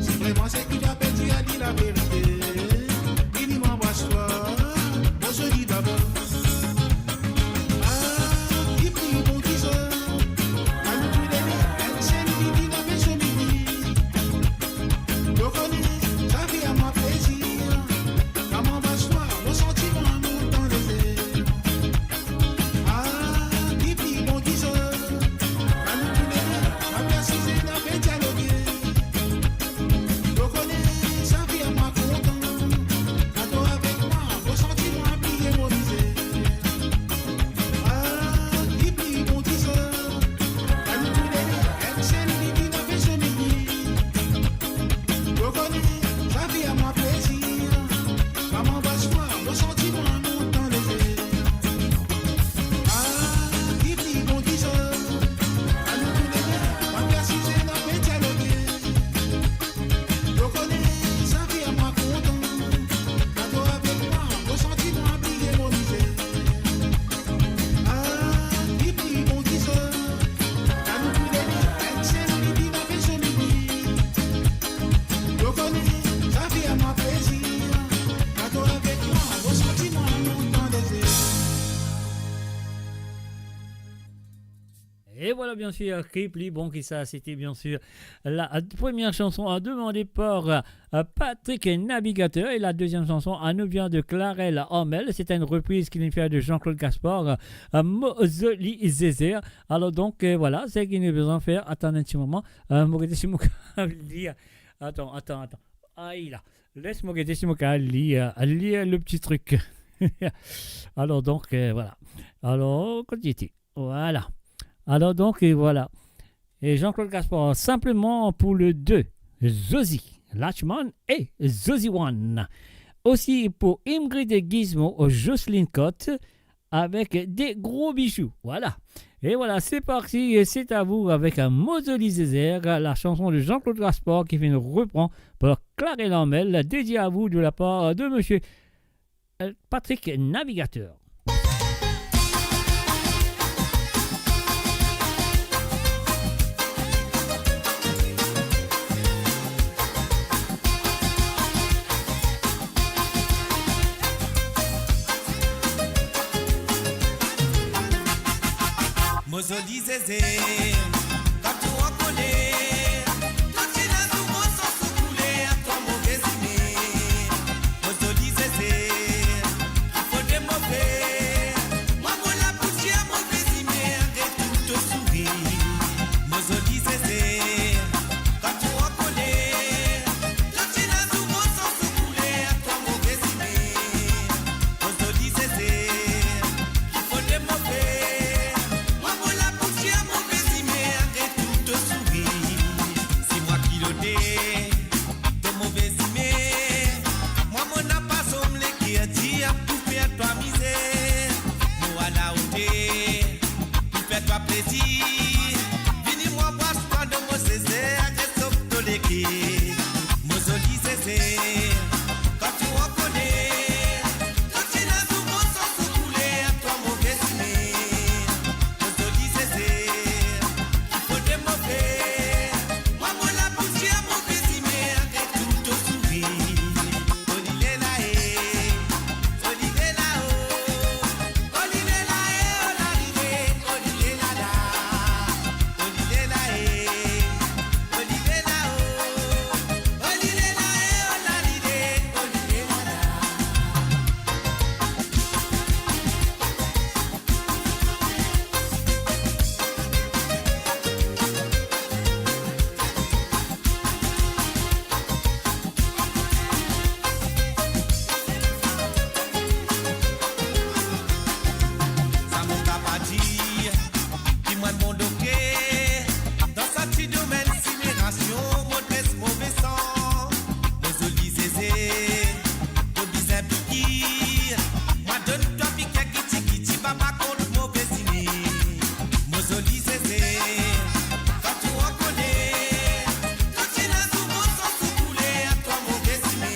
Si vreman seki to pe dir a li laverite, vini mo anbras twa, mo zoli babou. Ah, ki pli bon ki sa, kan nou toule de, enn sel, li vinn ave so mini. To kone, sa fer mwa plezir, kan mo anbras twa, mo santiman mont dan lezer. Ah, ki pli bon ki sa, kan nou toule de, pa fer size, nou pe dialoge. To kone, sa fer mwa kontan, kan to avek mwa, mo santiman bliye mo mizer. Ah, ki pli bon ki sa, kan nou toule de, enn sel, li vinn ave so mini. To kone, sa fer mwa plezir, kan mo anbras twa, mo santiman mont dan lezer. Ah, ki pli bon ki sa, kan nou toule de, pa fer size, nou pe dialoge. To kone, sa fer mwa kontan, kan to avek mwa, mo santiman bliye mo mizer. Ah, ki pli bon ki sa, kan nou toule de, enn sel, li vinn ave so mini. To kone, sa fer mwa plezir, kan to avek mwa, mo santiman mont dan lezer. Et voilà, bien sûr, qui pli bon ki sa, c'était bien sûr la, euh, première chanson, euh, demandée par, euh, Patrick Navigateur. Et la deuxième chanson, euh, nous vient de Clarel Armel. C'est une reprise qu'il vient faire de Jean-Claude Gaspard, euh, Mo zoli zezer. Alors donc, euh, voilà, seki nou bizin fer, atann enn ti moman. Euh, mo gete si mo kav lir. Attends, attends, attends. Aïe là. Laisse-moi gete si mo kav lir, euh, lir le petit truc. Alors donc, euh, voilà. Alors, kot li ete? Voilà. Alors donc, et voilà. Et Jean-Claude Gaspard, simplement pour le deux, Zozi Lachman et Zozi One. Aussi pour Ingrid Gizmo, Jocelyne Cotte, avec des gros bijoux. Voilà. Et voilà, c'est parti, et c'est à vous avec un Mozoli Zézé, la chanson de Jean-Claude Gaspard qui vient de reprendre par Clarel Armel, dédié à vous de la part de monsieur, euh, Patrick Navigateur. Mo zoli zeze, kan to an koler, to ti lazour mo sans ou kouler, to move zime. Mo zoli zeze, ki fode mo fer, mwa mo la pou dir move zime, retourn to sourir. Mo zoli zeze, kan to an koler, to ti lazour mo sans ou kouler, to move zime. Mo zoli zeze, ki fode mo fer, mwa mo la pou dir move zime, retourn to sourir. Si mwa ki lote to move zime, mwa mo napa zom leker dir pou fer twa mizer. Mo ala ote pou fer twa plezir. Vini mwa bras twa dan mo zeze, age sof to leke. Mo zoli zeze, kan to an koler, to ti lazour mo sans ou kouler, to move zime. Mo zoli zeze, ki fode mo fer, mwa mo la pou dir move zime, retourn to sourir. Oli lela e, oli lela o, oli lela e, o la li le, oli lela la, oli lela e, oli lela o, oli lela e, o la li le, oli lela la. Sa mo kapav dir, ki mwa bon doke, dan sa ti domenn simerasion, mo dres move san, mo zoli zeze, to bizin pikir, mwa donn twa piker kiti kiti, papa kont move zime. Mo zoli zeze, kan to an koler, to ti lazour mo sans ou kouler, to move zime.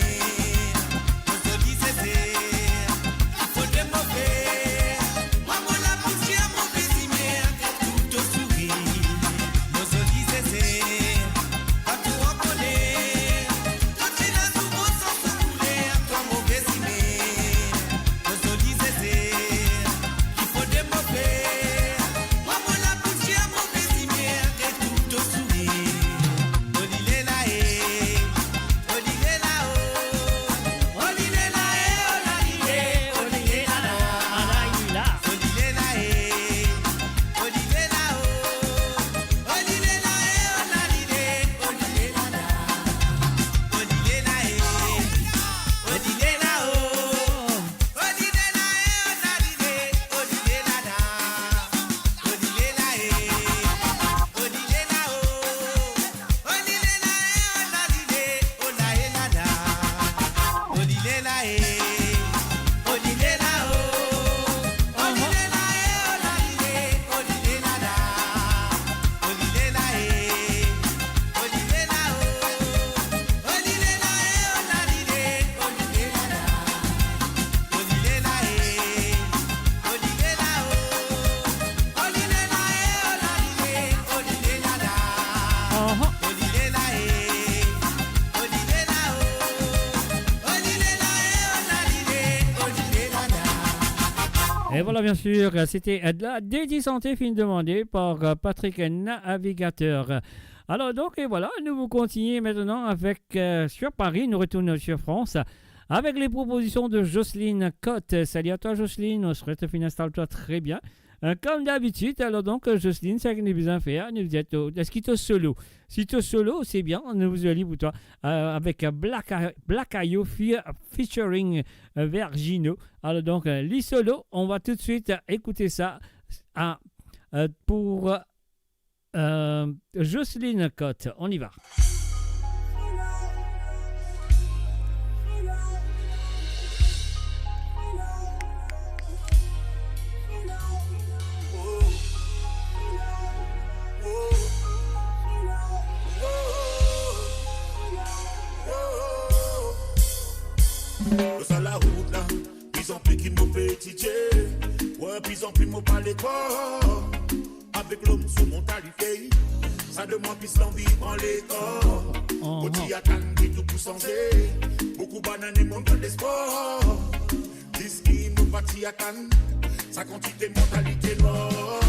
Mo zoli zeze, ki fode mo fer, mwa mo la pou dir move zime, retourn to sourir. Mo zoli zeze, kan to an koler, to ti lazour mo sans ou kouler, to move zime. Mo zoli zeze, ki fode mo fer, mwa mo la pou dir move zime, retourn to sourir. Oli lela e, oli lela o, oli lela e, o la li le, oli lela la, ala li la. Oli lela e, oli lela o, oli lela e, o la li le, oli lela la. Oli lela e, oli lela o, oli lela e, o la li le, oli lela la. Oli lela e, oli lela o, oli lela e, o la li le, o la e la la. Oli lela e, oli lela o, oli lela e, o la li le, oli lela la. Oli lela e, oli lela o, oli lela e, o la li le, oli lela la. Oli lela e, oli lela o, oli lela e, o la li le, oli lela la. Aha. Oli lela e, oli lela o, oli lela e, o la li le, oli lela la. Et voilà, bien sûr, c'était la Dédi Santé, fin demandé par, euh, Patrick Navigateur. Alors donc, et voilà, nous vous continuons maintenant avec, euh, sur Paris, nous retournons sur France, avec les propositions de Jocelyne Cotte. Salut à toi, Jocelyne, on souhaite que tu installes toi très bien. Euh, comme d'habitude, alors donc, euh, Jocelyne, seki nou bizin fer, nou dir to, eski to solo? Si to solo, c'est bien, nou zoli pou twa. Euh, avec, euh, Black Eye, Black Eye Fear featuring, euh, Vergino. Alors donc, euh, li solo, on va tout de suite, euh, écouter ça à, euh, pour, euh, Jocelyne Cotte. On y va. Sa larout la, plizanpli ki mo pe etidie, wi, plizanpli mo pa lekor. Avek lom so mo talite, sa donn mwa plis lanvi pran lekor. Mo ti atann ki tou pou sanze, boukou bann ane mo donn lespwar. Diski mo pa ti atann, sa kantite mantalite nwar.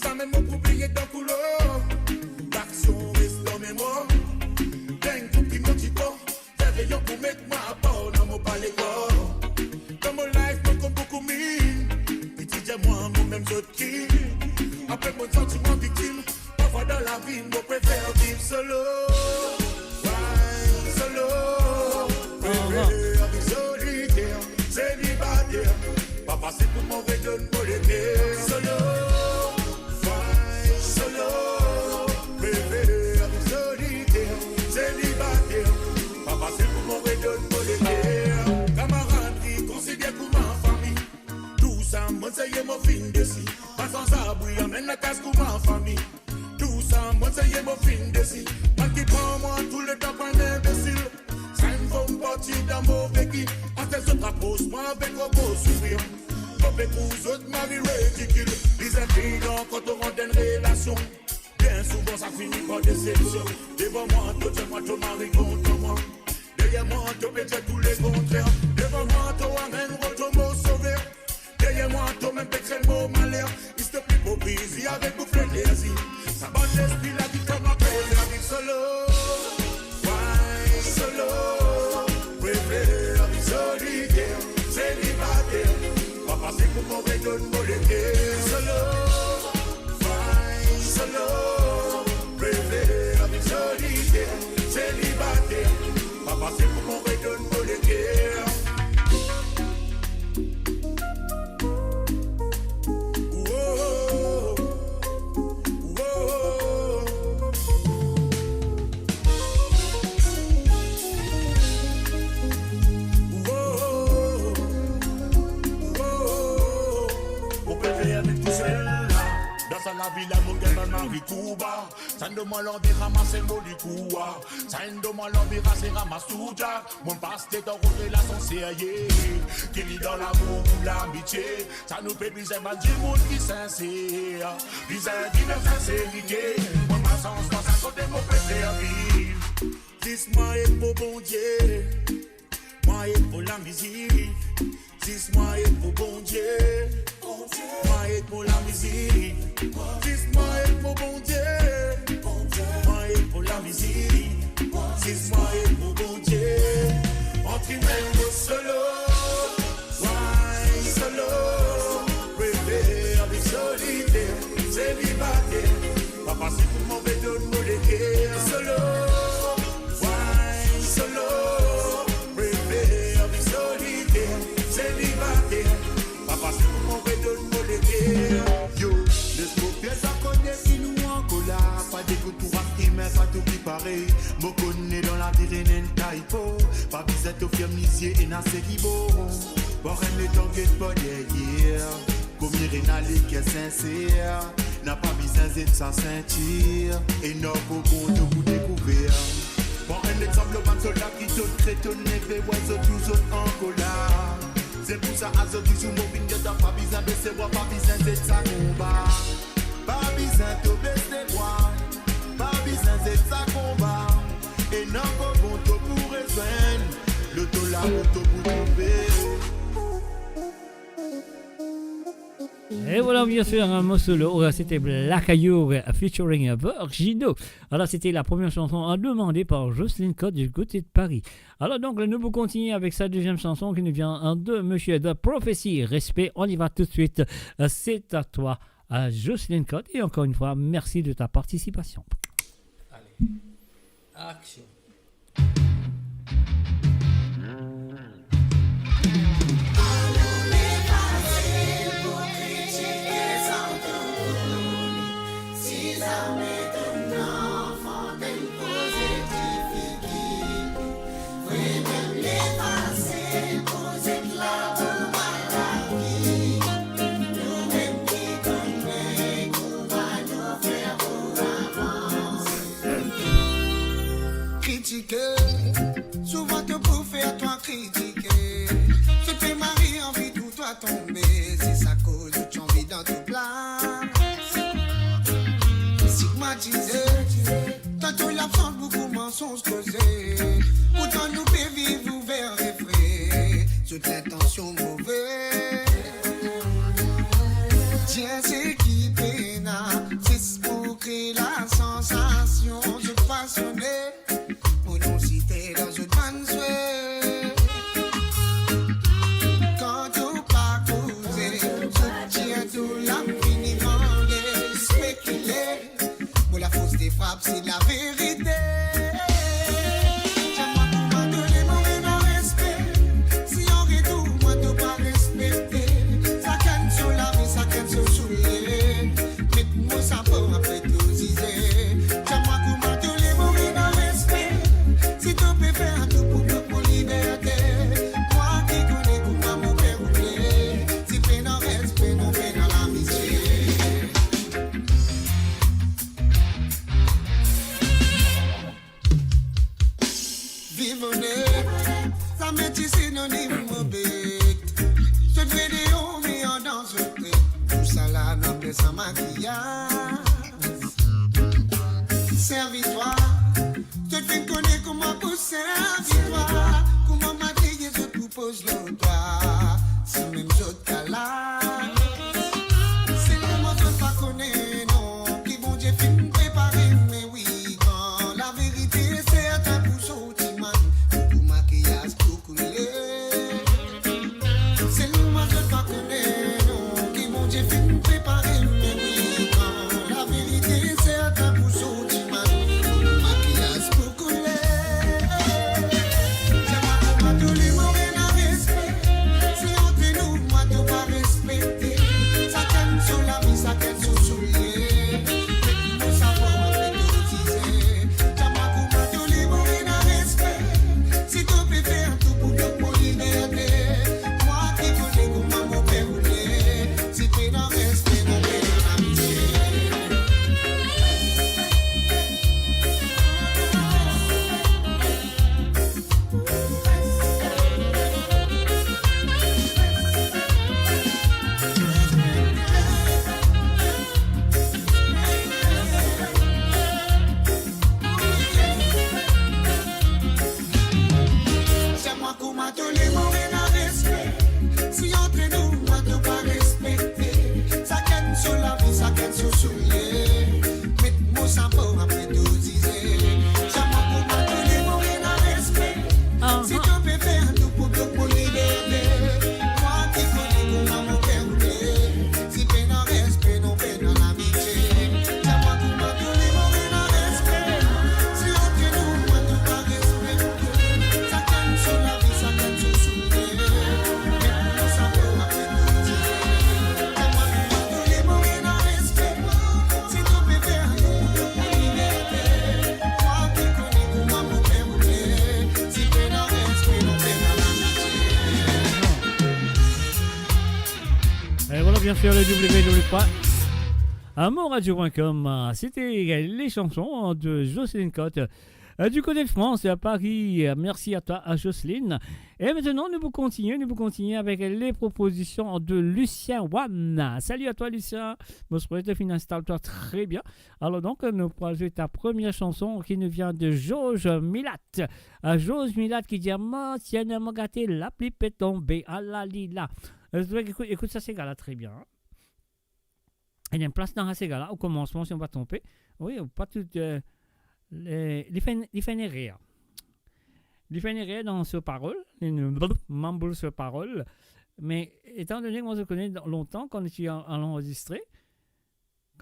Samem mo pou bliye dan koulor, laksion res dan memwar. Deng tou ki mo ti pran, fer veyon pou met mwa apar, non mo pa lekor. Dan mo life mo konn boukou minn ki ti dir mwa mo mem zot ki. Apre mo santi mwa viktim, parfwa dan lavi mo prefer viv solo. Why solo? Prefer viv soliter, selibater. Pa fasil pou mo redonn mo leker. Solo, why solo? Prefer viv soliter, selibater. Pa fasil pou mo redonn mo leker. Kamaradri konsider kouma fami. Tou sa mo seye mo finn desi. Pa sanzabri, amenn lakaz kouma fami. Tou sa mo seye mo finn desi. Bann ki pran mwa touletan pou enn inbesil. Sa inn fom parti dan mo veki. Aster zot apros mwa avek gro gro sourir. Mo pe pou zot mari ridikil. Bizin fini ankor to rant dan enn relasion. Bien souvan sa fini par desepsion. Devan mwa to dir mwa to mari kontan mwa. Deryer mwa to pe dir tou le kontrer. Devan mwa to amenn rod mo sove. Deryer mwa to mem pe kre mo maler. Istwa ipokrezi avek bouf lenerzi. Sa bann lespri la ki fer mwa prefer viv solo. Why solo? Prefer viv soliter, selibater. Pa fasil pou mo redonn mo leker. Solo, why solo? Prefer viv soliter, selibater. Pa fasil pou mo redonn mo leker. Woah, woah, woah, woah. Mo prefer viv tousel la. Dan sa lavi la, mo gagn bann mari kouba. Sa inn donn mwa lanvi ramas mo likoua. Sa inn donn mwa lanvi ras e ramas tou diab. Mo pa aste dan rod relasion serye. Ki li dan lamour ou lamitie. Sa nou pe bizin bann dimoun ki sinser. Bizin dimoun sinserite. Mo pa sanz pa sa kote mo prefer viv. Zis mwa ek mo Bondie. Mwa ek mo lamizik. Zis mwa ek mo Bondie. Mwa ek mo lamizik. Zis mwa ek mo Bondie. Mwa ek mo lamizik. Zis mwa ek mo Bondie. Antre mem mo solo. Why solo? Prefer viv soliter, selibater. Pa fasil pou mo redonn mo leker. Solo, why solo? Prefer viv soliter, selibater. Pa fasil pou mo redonn mo leker. Yo, les mo fer sa kone ki nou ankola. Pa degout pou ras imin, pa tou ki parey. Mo kone dan lavi ena enn typo. Pa bizin to ferm lizie, ena seki bon. Pran enn letan get par deryer. Kouma ena leker sinser, napa bizin zet sa sintir. Ena ankor bon to pou dekouver. Pran enn lexanp lor bann solda ki donn kreton neve, wi, zot tou zot ankola. Se pou sa azordi zour mo vinn get, pa bizin bese bra, pa bizin zet sa konba. Pa bizin to bese bra, pa bizin zet sa konba. Ena ankor bon to pou rezwenn, loto la pou to pou trouve. Et voilà, bien sûr, un morceau lourd, c'était Black Ayou, euh, featuring, euh, Virgino. Alors, c'était la première chanson, euh, demandée par Jocelyne Cotte du côté de Paris. Alors, donc, nous pouvons continuer avec sa deuxième chanson qui nous vient, euh, de Monsieur The Prophecy. Respect, on y va tout de suite. Euh, c'est à toi, euh, Jocelyne Cotte. Et encore une fois, merci de ta participation. Allez, action. Kritike, souvan to pou fer twa kritike. Zot pe mari anvi trouv twa tonbe, se sa koz zot anvi dan to plas. Stigmatize, tanto labsans, boukou mansonz koze. Pourtan nou pe viv ouver e fre, zot lintansion move. Dir seki pena, zis pou kre lasansasion, zot pasione. Pou nou site dan zot bann swe. Kan to pa koze, zot tir to lam, fini vande, spekile. Mo lafors de frap, se laverite. Dir mwa kouma to le mo ena respe. Si an retour mwa to pa respekte, sakenn so lavi, sakenn so soulie. Met mo sa pou apre to zize. Dir mwa kouma to le mo ena respe. Si to pe fer tou pou blok mo liberte. Mwa ki kone kouma mo pe roule. Si pena respe, non pena lamitie. Viv onet, zame ti sinonim mo bet. Zot vre deor, me andan zot tet. Tousala nou apel sa makiyaz. Servi twa, zot finn kone kouma pou servi twa. Kouma matriye zot pou poz lor twa, si mem zot kalas. Selman zot pa kone non, ki Bondie finn prepare, me wi, kan laverite sertin pou sorti, man, pou makiyaz tou koule. Selman zot pa kone non, ki Bondie finn prepare, me wi, kan laverite sertin pou sorti, man, pou makiyaz pou koule. Dir mwa kouma to le mo ena respe. Si antre nou, mwa to pa respekte. Sakenn so lavi, sakenn so soulie. Mo sa pou apre to dize. Dir mwa kouma to le mo ena respe. Si to pe fer tou pou blok mo liberte, mwa ki kone kouma mo pe roule. Si pena respe, non pena lamitie. Dir mwa kouma to le mo ena respe. Si antre nou, mwa to pa respekte. Sakenn so lavi, sakenn so soulie. Met mo sa pou apre to dize. Dir mwa kouma to le mo ena respe. Si to pe fer tou pou blok mo liberte. Mwa ki kone kouma mo pe roule. Si pena respe, non pena lamitie. Dir mwa kouma to le mo ena respe. Si antre nou, mwa to pa respekte. Sakenn so lavi, sakenn so soulie. Met mo sa pou apre to dize. Dir mwa kouma to le mo ena respe. Si to pe fer tou pou blok mo liberte. Mwa ki kone kouma mo pe roule. Si pena respe, non pena lamitie. Et voilà, bien sûr, le w w w point amour radio point com, euh, c'était les chansons de Jocelyne Cotte, euh, du côté de France, à Paris. Euh, merci à toi, à Jocelyne. Et maintenant, nous pouvons continuer, nous pouvons continuer avec les propositions de Lucien Wan. Salut à toi, Lucien. Mo swete finn instal twa tre bien. Alors donc, nous pourrons jouer ta première chanson qui nous vient de Georges Milat. Euh, Georges Milat ki dir, "Mo ti ena mo gate, lapli pe tonbe, ala li la." Euh, donc, écoute, écoute ça, c'est gala très bien, hein. Enn plas dan sa sega la, o komansman, si mo pa tronpe, wi, pa tou, eh, li, li fer, li fer enn erer. Li fer enn erer dan so parol, li manboul so parol. Me, etandone ki mo kone lontan, kan ti al, al anrezistre,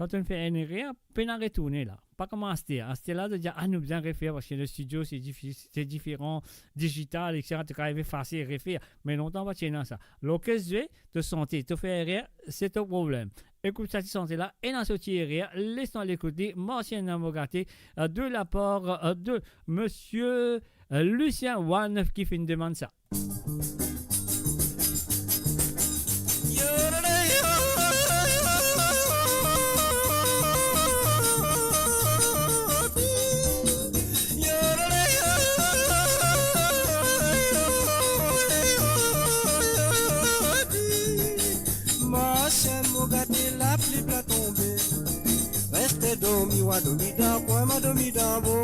kan to fer enn erer, pena retourne la. Pa kouma aster. Aster la, to dir, "Ah, nou bizin refer, parski le studio, se difi-, se diferan, digital, et cetera" To kapav efase, refer. Me lontan, pa ti ena sa. Lorkes zwe, to sante, to fer erer, se to problem. Ekout sa ti sante la, ena so ti erer, les nou al ekout li, Martial Mogate, euh, de la part, euh, de monsieur, euh, Lucien One ki finn demann sa. Martial Mogate, lapli pe tonbe. Reste dormi, wa dormi dan kwin, ma dormi dan bo.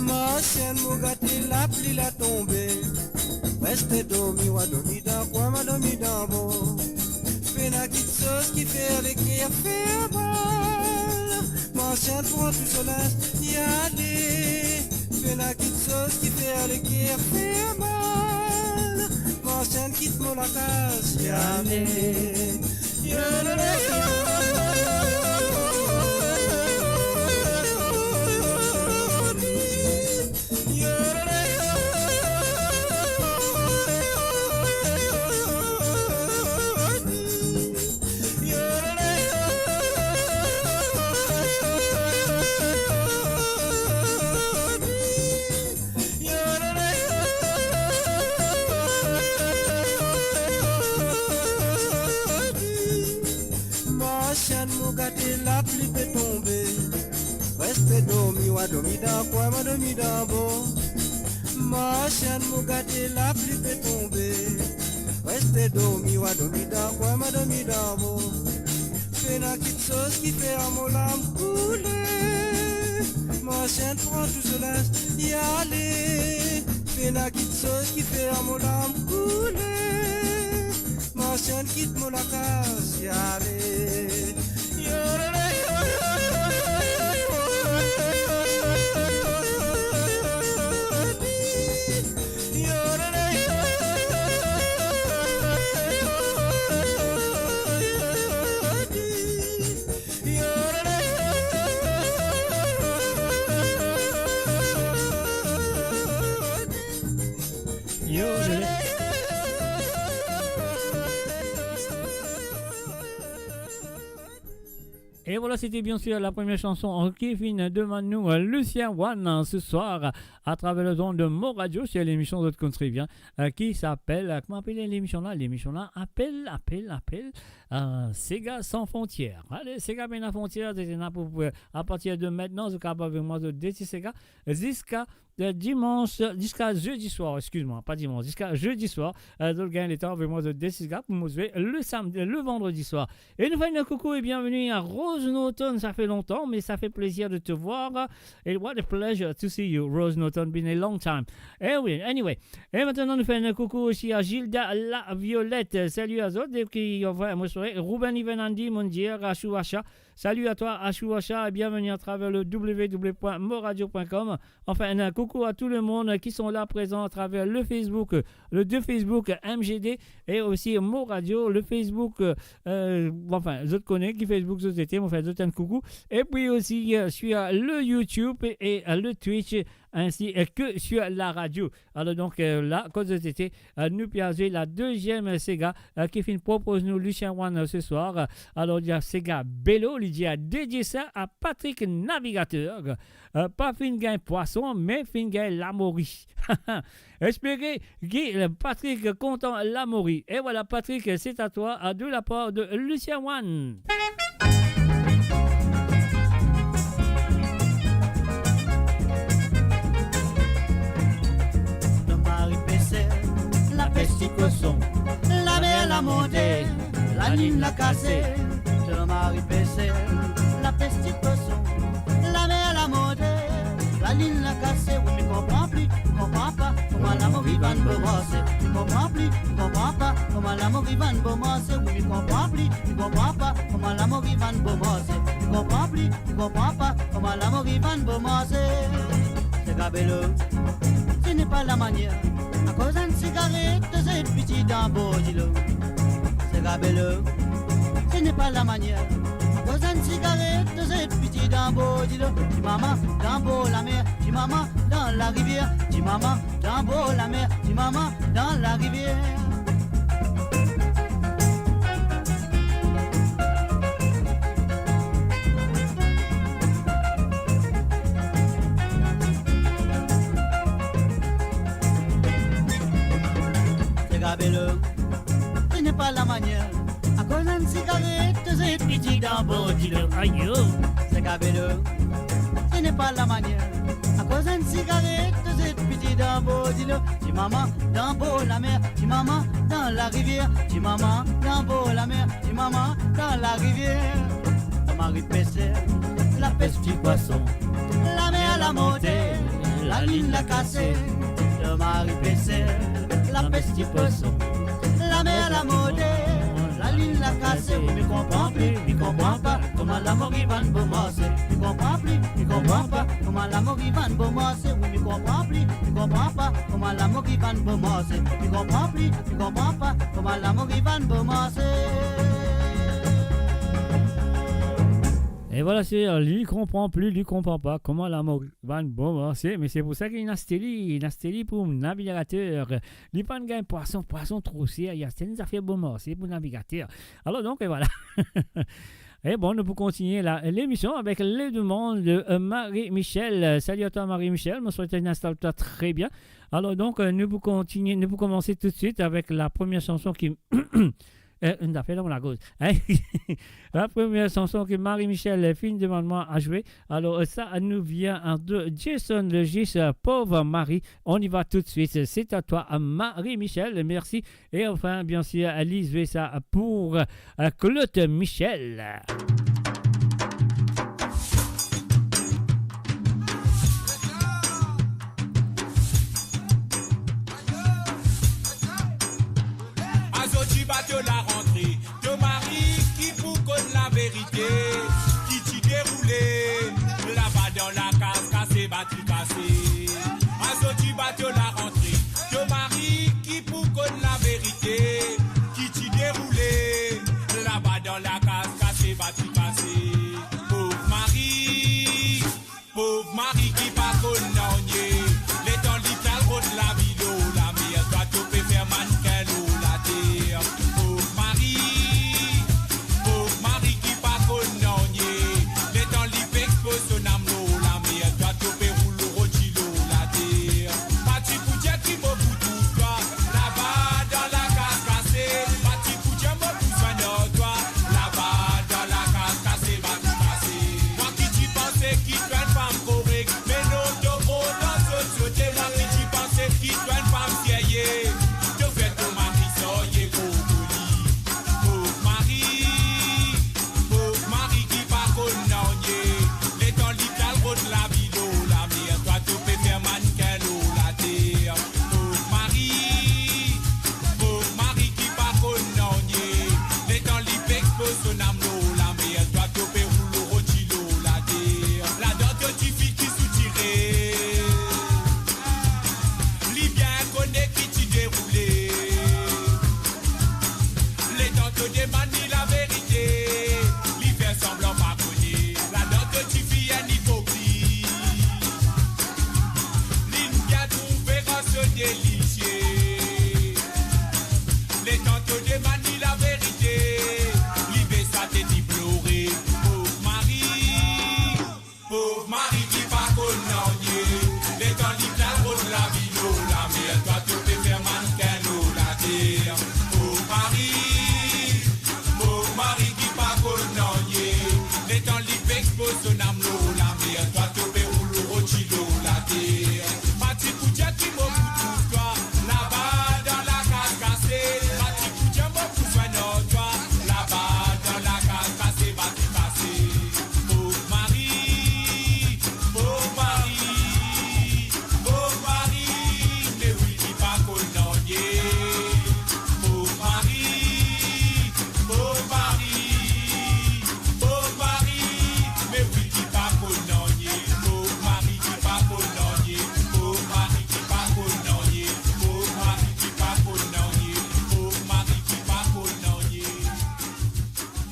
Martial Mogate, lapli la tonbe. Reste dormi, wa dormi dan kwin, ma dormi dan bo. Pena kitsoz ki fer leker fer mal. Martial pran tou so linz, li ale. Pena kitsoz ki fer leker fer mal. Martial kit mo lakaz, li ale. Martial Mogate, lapli pe tonbe. Reste dormi, wa dormi dan kwin, ma dormi dan bo. Martial Mogate, lapli pe tonbe. Reste dormi, wa dormi dan kwin, ma dormi dan bo. Pena kitsoz ki fer mo lam koule. Martial pran tou so linz, li ale. Pena kitsoz ki fer mo lam koule. Martial kit mo lakaz, li ale. Et voilà, c'était bien sûr la première chanson, euh, ki finn demann nou, euh, Lucien One, euh, ce soir, à travers les ondes de Mo Radio, sur l'émission Zot Konn Trè Bien, euh, qui s'appelle, euh, comment apel l'émission là ? L'émission là apel, apel, apel, euh, Sega Sans Frontières. Allez, Sega pena frontier, se ena pou, pou, à partir de maintenant, zot kapav avoy mwa zot de ti sega, ziska, euh, dimanche, ziska zedi swar, excuse-moi, pas dimanche, ziska zedi swar, euh, zot gagn letan avoy mwa zot de ti sega pou mo zwe le samedi, le vendredi soir. Et nou fer enn coucou et bienvenue à Rose Norton. Ça fait longtemps, mais ça fait plaisir de te voir. Et what a pleasure to see you, Rose Norton. Been a long time. Eh oui, anyway. Et maintenant, nou fer enn coucou aussi à Gilda La Violette. Salut à zot. Et puis, enfin, moi, je serai Ruben Ivan Andy, mon dieu, Ashou Asha. Salut à toi, Ashou Asha, et bienvenue à travers le w w w point moradio point com. Enfin, un coucou à tout le monde qui sont là présents à travers le Facebook, le deux Facebook M G D et aussi Mo Radio, le Facebook, euh, enfin, zot kone ki Facebook zot ete, mo fer zot enn coucou. Et puis aussi, euh, sur le YouTube et, et, euh, le Twitch, ainsi, euh, que sur la radio. Alors donc, euh, la, kot zot ete, euh, nou pe zwe la deuxième sega, euh, ki finn propoz nou Lucien One, euh, ce soir. Alors, il y a sega Belo, li dir, dédié ça à Patrick Navigateur. Euh, pa finn gagn pwason, me finn gagn lamori. Espere ki, euh, Patrick kontan lamori. Et voilà, Patrick, c'est à toi, euh, de la part de Lucien One. Ton mari peser, lapes ti koson, lamer la monte, lalinn la kase. Ton mari peser, lapes ti koson, lamer la monte, lalinn la kase. Wi, mi konpran pli, mi konpran pa kouma lamori vann bo marse. Mi konpran pli, mi konpran pa kouma lamori vann bo marse. Wi, mi konpran pli, mi konpran pa kouma lamor inn vann bon marse. Li konpran pli, li konpran pa, kouma lamor inn vann bon marse. Sega Belo, ce n'est pas la manière. Akoz enn sigaret to zet piti dan bor dilo. Sega Belo, ce n'est pas la manière. Akoz enn sigaret to zet piti dan bor dilo. Ti mama dan bor lamer, ti mama dan larivier, ti mama dan bor lamer, ti mama dan larivier. Sega Belo, ce n'est pas la manière. Akoz enn sigaret to zet piti dan bor dilo. Ayo. Sega Belo, ce n'est pas la manière. Akoz enn sigaret to zet piti dan bor dilo. Ti mama dan bor lamer, ti mama dan larivier, ti mama dan bor lamer, ti mama dan larivier. To mari peser, lapes ti pwason, lamer la monte, lalinn la kase. To mari peser, lapes ti pwason, lamer la monte, lalinn la kase. Wi, mi konpran pli, mi konpran pa, kouma lamor inn vann bon marse. Mi konpran pli, mi konpran pa, kouma lamor inn vann bon marse. Wi, mi konpran pli, mi konpran pa, kouma lamor inn vann bon marse. Mi konpran pli, mi konpran pa, kouma lamor inn vann bon marse. E vwala, se, euh, li konpran pli, li konpran pa, kouma lamor inn vann bon marse. Me se pou sa ki inn aste li, inn aste li pou navigater. Li pa'nn gagn pwason, pwason tro ser, li aste enn zafer bon marse pou navigater. Alor donk, e vwala. E bon, nou pou kontigne la, lemision avek le demann de, euh, Marie Michel. Salut à toi, Marie Michel. Mo swete inn instal twa tre bien. Alor donk, euh, nou pou kontigne, nou pou koumanse toutswit avek la première chanson ki, euh, nou apel dan lagoz. Hein? La première chanson que Marie-Michel finn demann mwa a zwe. Alor, euh, sa nou vien, hein, de Jason Legis, euh, Pauvre Marie. On y va tout de suite. C'est à toi, euh, Marie-Michel. Merci. Et enfin, bien sûr, li zwe sa pou, euh, Claude Michel. Azo ti bat yo larantre, to mari ki pou konn laverite, ki ti deroule laba dan lakaz, kase batri kase. Azo ti bat yo larantre, to mari ki pou konn laverite, ki ti deroule laba dan lakaz, kase batri kase. Pov mari, pov mari ki pa konn nanye, letan li pe al rod lavi lor lamer, twa to pe fer mannkin lor later. Pov mari, pov mari ki pa konn nanye, letan li pe expoz so nam lor lamer, twa to pe roul roti lor later. Pa ti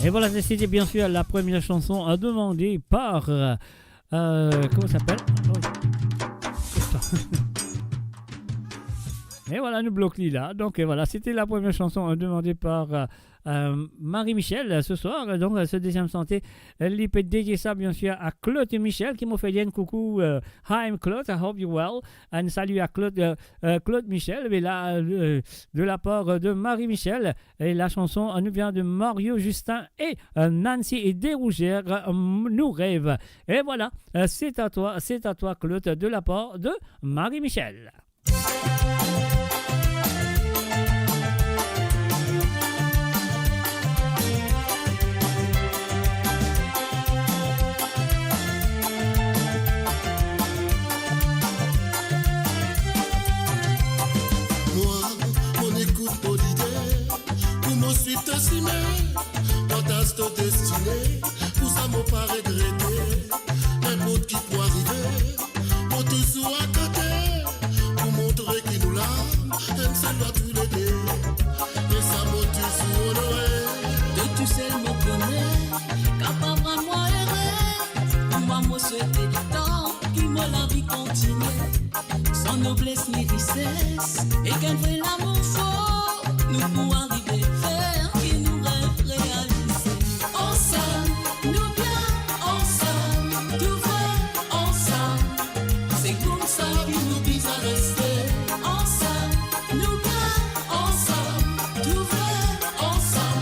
Et voilà, c'était bien sûr la première chanson, euh, demandée par, euh, euh, comment ça s'appelle ? Oh. Et voilà, nous bloquons là. Donc, euh, voilà, c'était la première chanson, euh, demandée par, euh, euh, Marie-Michel, euh, ce soir. Donc, euh, ce deuxième santé, euh, li pe dédié ça, bien sûr, à Claude Michel, ki mo fer li enn koukou, euh, hi, I'm Claude, I hope you well. Un salut à Claude, euh, euh, Claude Michel, mais là, euh, de la part, euh, de Marie-Michel. Et la chanson, euh, nous vient de Mario Justin et, euh, Nancy et Desrougères, euh, Nous rêves. Et voilà, euh, c'est à toi, c'est à toi, Claude, de la part de Marie-Michel. Mwa, mo'nn ekout to lide, pou mo swiv to simin, partaz to destine, pou sa mo pa regrete. Ninport ki pou arive, mo touzour akote, pou montre ki nou la, enn sel lwa toulede. E sa mo touzour onore. De tousel mo kone, kapav rann mwa ere. Pou mwa mo swete tan ki mo lavi kontinie. San nobles ni rises, ek enn vre lamour for, nou pou arive fer ki nou rev realize. Ansam, nou bien, ansam, tou vre, ansam. Se koumsa ki nou bizin reste. Ansam, nou bien, ansam, tou vre, ansam.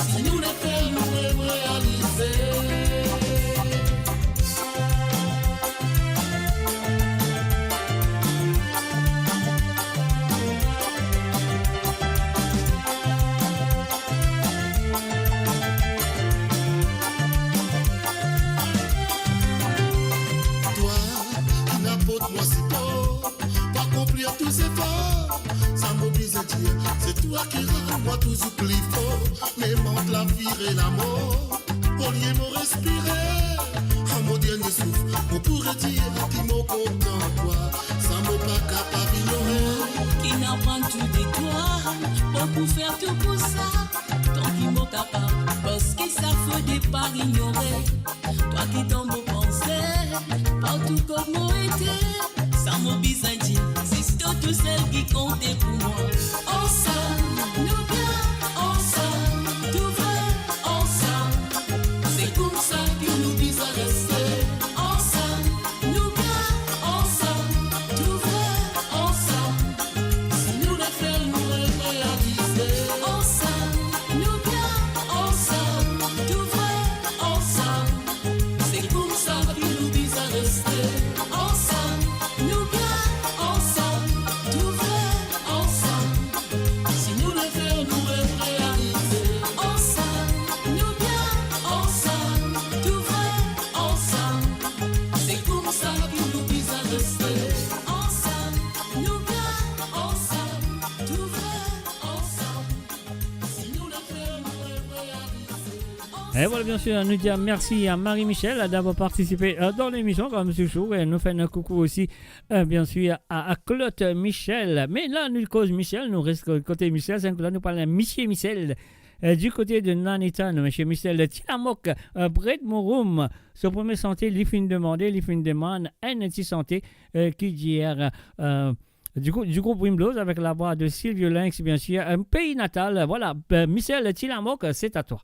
Si nou le fer, nou rev realize. Twa, ki'nn aport mwa sipor, pou akonplir tou zefor. Sa mo bizin dir, se twa ki rann mwa touzour pli for. Mem ant lavi e lamor, olie mo respire, a mo dernie souf, mo pou redir ki mo kontan twa. Sa mo pa kapav ignore. Ki'nn aprann tou de twa, mo pou fer tou pou sa, tan ki mo kapav, parski sa fode pa ignore. Twa ki dan mo panse, partou kot mo ete, sa mo bizin dir, zis to tousel ki konte pou mwa. Ansam, nou bien, ansam, tou vre, ansam. Se koumsa ki nou bizin reste. Ansam, nou bien, ansam, tou vre, ansam. Si nou le fer, nou rev realize. Ansam, nou bien, ansam, tou vre, ansam. Se koumsa ki nou bizin reste. Ansam, nou bien, ansam, tou vre, ansam. Si nou le fer, nou rev realize. Ansam, nou bien, ansam, tou vre, ansam. Se koumsa ki nou bizin reste. Ansam, nou bien, ansam, tou vre, ansam. Si nou le fer, nou rev realize. E voilà, bien sûr, nou dir mersi a Marie-Michel d'avoir participé, euh, dans l'émission, comme toujours. E nou fer enn koukou osi, euh, bien sûr, à, à Claude Michel. Me la, nou koz Michel, nou res kote Michel, se la nou parl a Misie Michel. Euh, du côté de Naneta, nou, Misie Michel Tilamok, euh, Bread Morum, so premie santé, li finn demande, li finn demann enn ti santé, euh, ki dir, euh, du coup, du groupe Wimblows avec la voix de Silvio Lynx, bien sûr, euh, Pays Natal. Voilà, euh, Michel Tilamok, c'est à toi.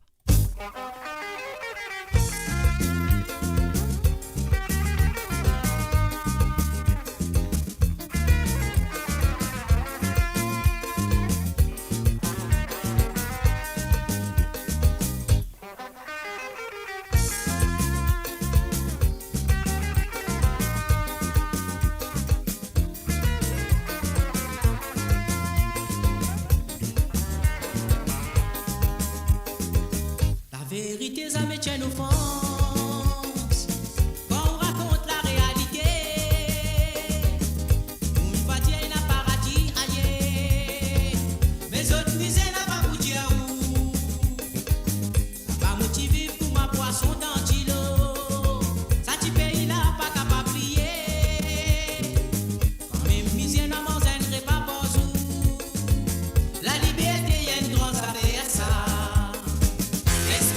Laverite zame ti enn ofans. Kan ou rakont larealite, dimoun va dir ena paradi ayer. Me zot mize la pa pou dir ou. Laba mo ti viv kouma pwason dan dilo. Sa ti pei la pa kapav bliye. Kanmem mize ena manz enn repa par zour. Laliberte enn gran zafer sa. Eski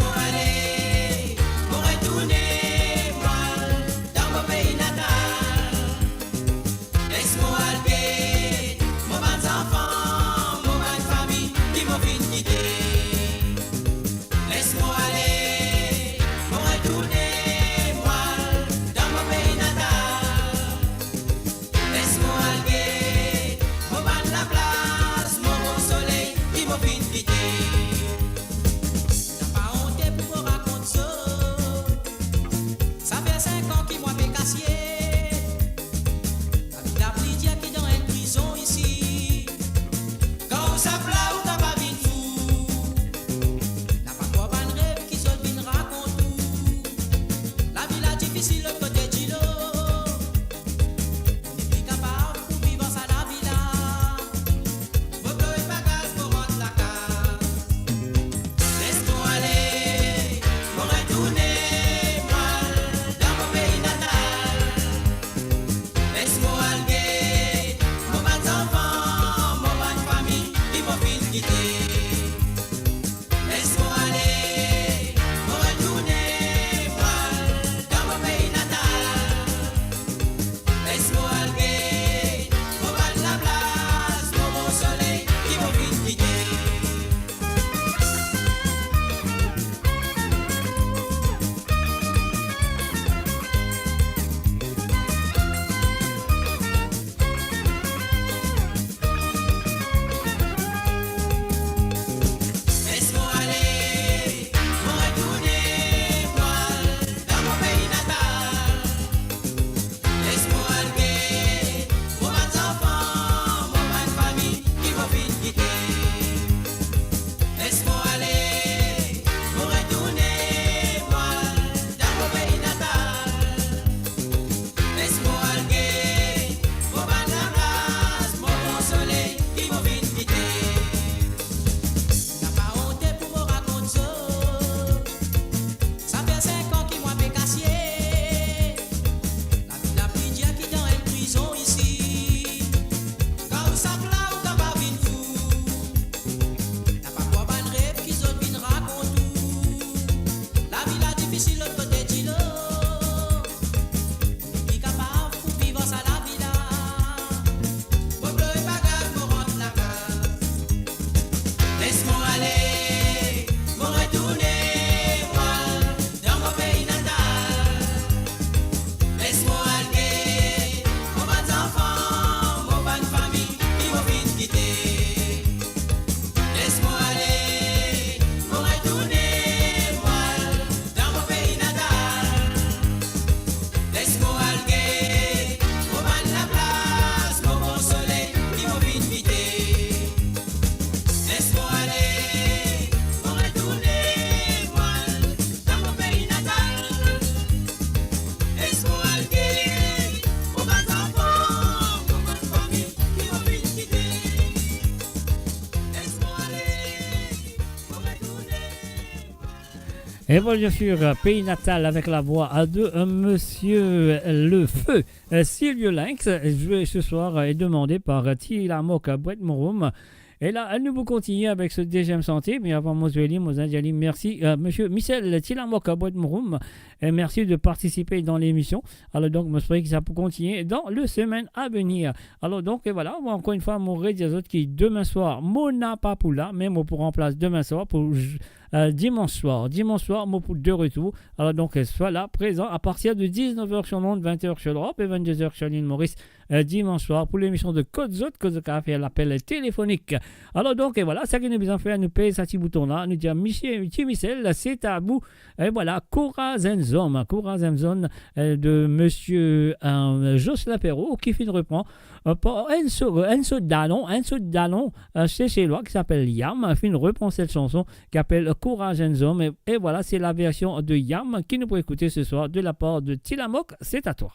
Et voilà, bien sûr, euh, Pays Natal avec la voix de, euh, Monsieur, euh, le Feu, euh, Silvio Lynx, euh, joué ce soir, euh, et demandé par, euh, Ti Lamok, euh, Bwet Mouroum. E la, nou pou kontinie avek so deziem sante, me avan mo zwe li, mo dir li mersi, euh, Monsieur Michel Ti Lamok, euh, Bwet Mouroum, e mersi de partisipe dan lemision. Alor donk, mo espere ki sa pou kontinie dan le semenn a venir. Alor donk, e voilà, mwa, ankor enn fwa, mo redir zot ki demin swar, mo napa pou la, me mo pou ranplas demin swar pou j-, euh, dimans swar. Dimans swar, mo pou de retour. Alor donk, euh, swa la, prezan, a partir de diznef er sur Lond, vent er sur Lerop e vennde er sur Lil Moris, euh, dimans swar, pou lemision de Kot Zot, kot zot kapav fer lapel telefonik. Alor donk, e voilà, seki nou bizin fer, nou pez sa ti bouton la, nou dir, Misie, Ti Michel, se a ou. E voilà, Kouraz enn zom, Kouraz enn zom, euh, de Monsieur, euh, Jocelyn Perrault, ki finn repran, euh, par enn so-, enn so dalon, enn so dalon, euh, Seselwa ki apel Yam, finn repran set sanson ki apel Kouraz enn zom. E, e voilà, se la version de Yam ki nou pou ekoute se swar de la par de Ti Lamok, c'est à toi.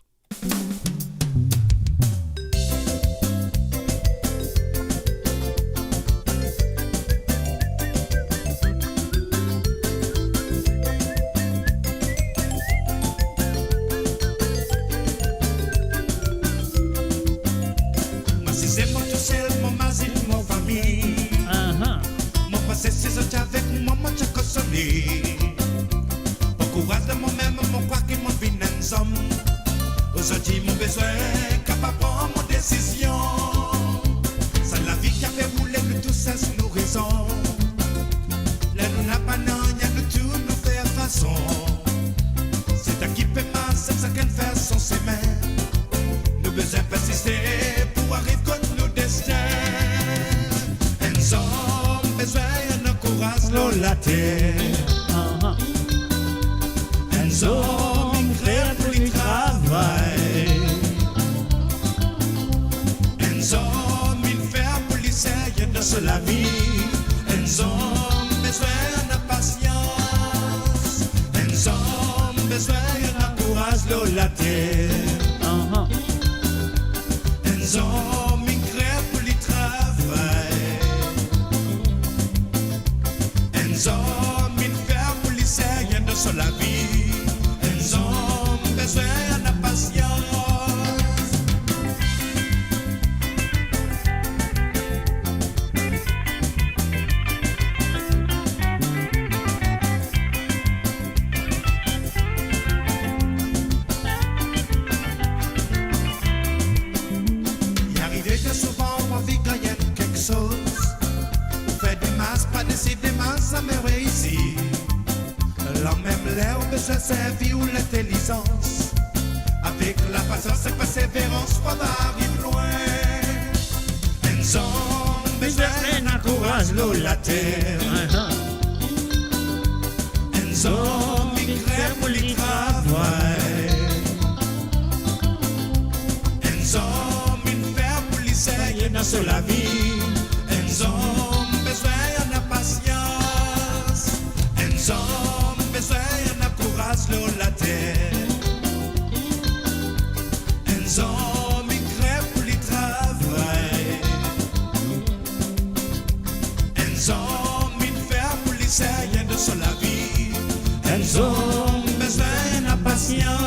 Mwa si se mwa tousel, mo mazinn mo fami. Aha. Mo panse si zot ti avek mwa, mo ti konsole. Mo kouraz dan momem, mo krwar ki mo vinn enn zom. Ozordi mo bizin kapav pran mo desizion. Sa lavi ki ape roule nou tou sers nou rezon. Ler nou napa nanye, nou tou nou fer fason. Seki pe mars, sakenn fer son semin. Nou bizin persiste pou ariv kot nou destin. Enn zom bizin annan kouraz lor later. Aha. Enn zom inn kre pou li travay. Enn zom inn fer pou li serye dan so lavi. Enn zom bizin annan pasians. Enn zom bizin annan kouraz lor later. Aha. Enn zom inn kre pou li travay. Enn zom inn fer pou li serye dan so lavi. Enn zom bizin annan pasians. Li arive tre souvan, ou anvi gagn enn kiksoz. Ou fer demars, pa deside demars, zame reisi. Lamem ler ou bizin servi ou lintelizans. Avek lapasians ek perseverans, ou va ariv lwin. Enn zom bizin annan kouraz lor later. Aha. Enn zom inn kre pou li travay. Enn zom inn fer pou li serye dan so lavi. Enn zom bizin annan pasians. Enn zom bizin annan kouraz lor later. Enn zom inn kre pou li travay. Enn zom inn fer pou li serye dan so lavi. Enn zom bizin annan pasians.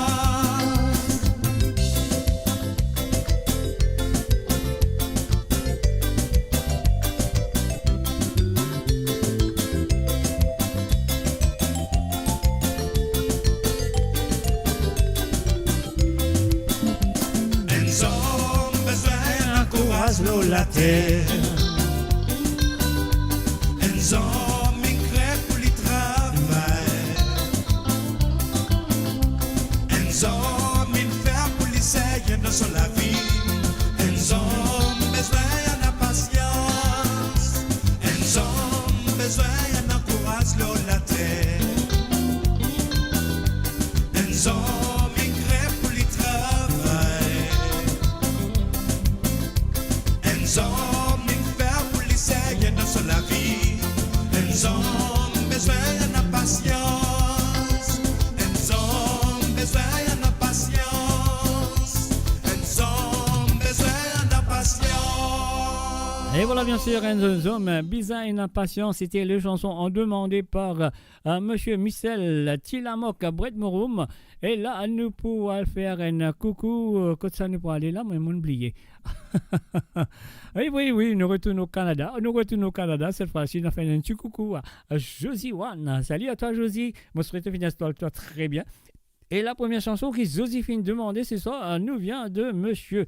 Enn zom bizin annan kouraz lor later. Enn zom inn kre pou li travay. Enn zom inn fer pou li serye dan so lavi. Enn zom bizin annan pasians. Enn zom bizin annan kouraz lor later. Enn zom inn kre pou li travay. Enn zom inn fer pou li serye dan so lavi. Enn zom bizin annan pasians. Enn zom bizin annan pasians. Enn zom bizin annan pasians. E Et voilà, bien sûr, enn zom, Bizin Inpasian, c'était le chanson demandé par, euh, monsieur Michel Tilamok, Brett Morum. Et là, nou pou al fer enn coucou, euh, kot sa nou pou ale la, mwa, mo'nn bliye. Oui, oui, oui, nou retourn o Kanada. Nou retourn o Kanada, cette fois-ci, nou fer enn ti coucou à Josie One. Salut à toi, Josie. Mo swete finn instal twa tre bien. E la première chanson ki Josie finn demande ce soir, euh, nous vient de monsieur,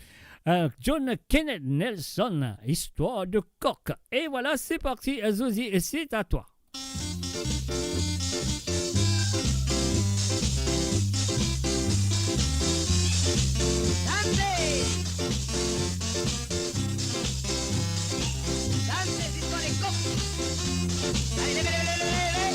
euh, John Kenneth Nelson, Histoire de coq. Et voilà, c'est parti, euh, Josie, et c'est à toi. Danse! Danse ziska lekok. Ale, leve, leve, leve, leve.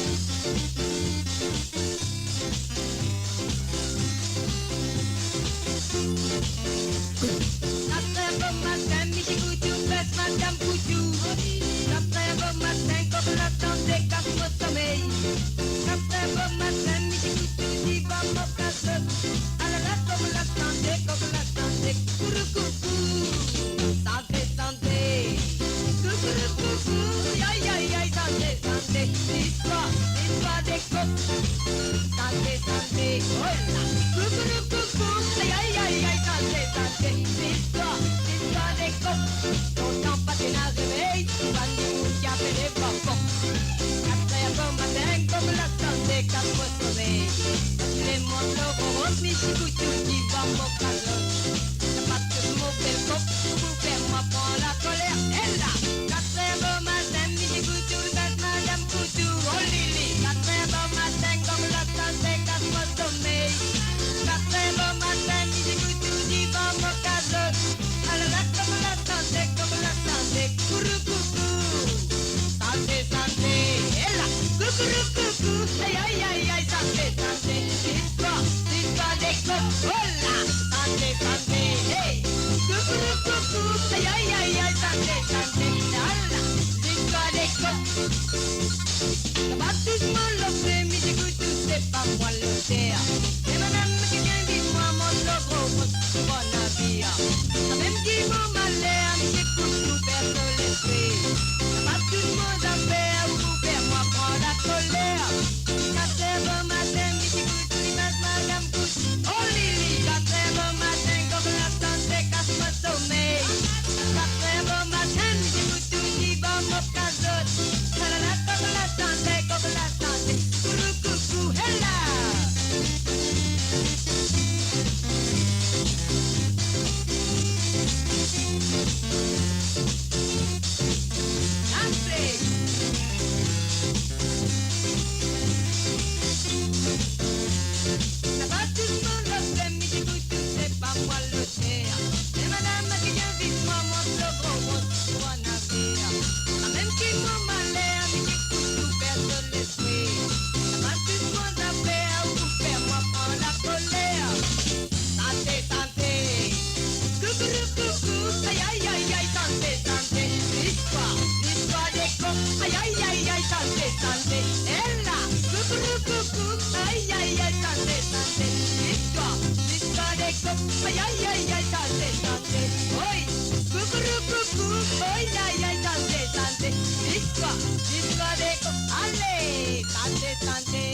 Kat er bomatin, Michel Koutou, pes Madam Koutou. Kat er bomatin, kok la sante, kas mo somey. Kat er bomatin, Michel Koutou, divan mo kazot. Alala, kok la sante, kok la sante, koukourou koukou. Sante, sante. Koukourou koukou, ay, ay, ay, sante, sante. Listwar, listwar de kok. Sante, sante, oh la. Koukourou koukou, ay, ay, ay, ay, sante, sante. Listwar, listwar de kok. Lontan pa ti ena remey, bann dimoun ti apele vwa kok. Kat er bomatin, kok la sante, kas mo somey. Kat er bomatin, Michel Koutou, divan mo kazot. Sa pa tous mo bel kok, pou fer mwa pran lakoler. Ela, kat er bomatin, Michel Koutou, pes Madam Koutou, oh lili. Kat er bomatin, kok la sante, kas mo somey. Kat er bomatin, Michel Koutou, divan mo kazot. Alala, kok la sante, kok la sante, koukourou koukou. Sante, sante, ela, koukourou koukou. Ay, ay, ay, ay, sante, sante. Listwar, listwar de kok, oh la. Sante, sante, hey. Koukourou koukou. Ay, ay, ay, ay, sante, sante. Ala, listwar de kok. Sa pa tous mo lofe, Michel Koutou, se pa mwa loter. Me madam ki gagn vinn mwa, mont lor gro bot, sou bor navir. Samem ki mo maler, Michel Koutou, personn lespri. Sa pa tous mo zafer, ou pou fer mwa pran lakoler. Kat er bomatin, Michel Koutou, li pas Madam Koutou. Oh lili, kat er bomatin, kok la sante, kas mo somey. Kat er bomatin, Michel Koutou, divan mo kazot. Alala, kok la sante, kok la sante, koukourou koukou, ela. Danse. Sa pa tous mo lofe, Michel Koutou, se pa mwa loter. Me madam ki gagn vinn mwa, mont lor gro bot, sou bor navir. Samem ki mo maler, Michel Koutou, personn lespri. Sa pa tous mo zafer, ou pou fer mwa pran lakoler. Sante, sante. Koukourou koukou, ay, ay, ay, ay, sante, sante. Listwar, listwar de kok, ay, ay, ay, ay, sante, sante. Ela, koukourou koukou, ay, ay, ay, sante, sante. Listwar, listwar de kok, ay, ay, ay, ay, sante, sante. Oy, koukourou koukou, oy, ay, ay, sante, sante. Listwar, listwar de kok, ale, sante, sante.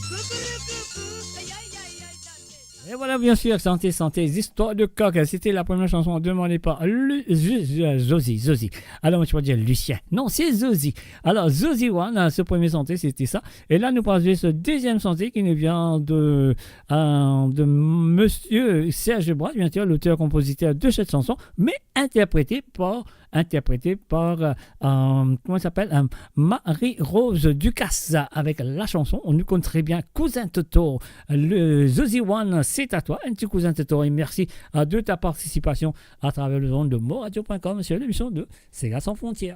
Koukourou koukou, ay, ay, ay, ay, sante. Et voilà, bien sûr, Sante, Sante, Histoire de coq. C'était la première chanson demandée par Lu-, Ju-, Ju-, Josie, Josie. Alors, tu vas dire Lucien. Non, c'est Josie. Alors, Josie One, hein, ce premier sante, c'était ça. Et là, nous passons ce deuxième sante qui nous vient de, euh, de monsieur Serge Brach, bien sûr, l'auteur-compositeur de cette chanson, mais interprétée par interprété par, euh, euh, comment il s'appelle, euh, Marie-Rose Ducasse avec la chanson, on nous connaît très bien, Cousin Toto. Le Josie One, c'est à toi, un petit Cousin Toto, et merci, euh, de ta participation à travers le monde de moradio point com sur l'émission de Sega Sans Frontières.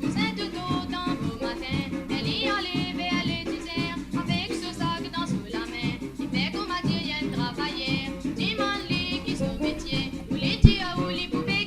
Kousin Toto, tanbo matin, li ale ver le dizer, avek so sak dan so lame, li fer kouma dir enn travayer, dimann li ki so metie, pou li dir ou li pou peye.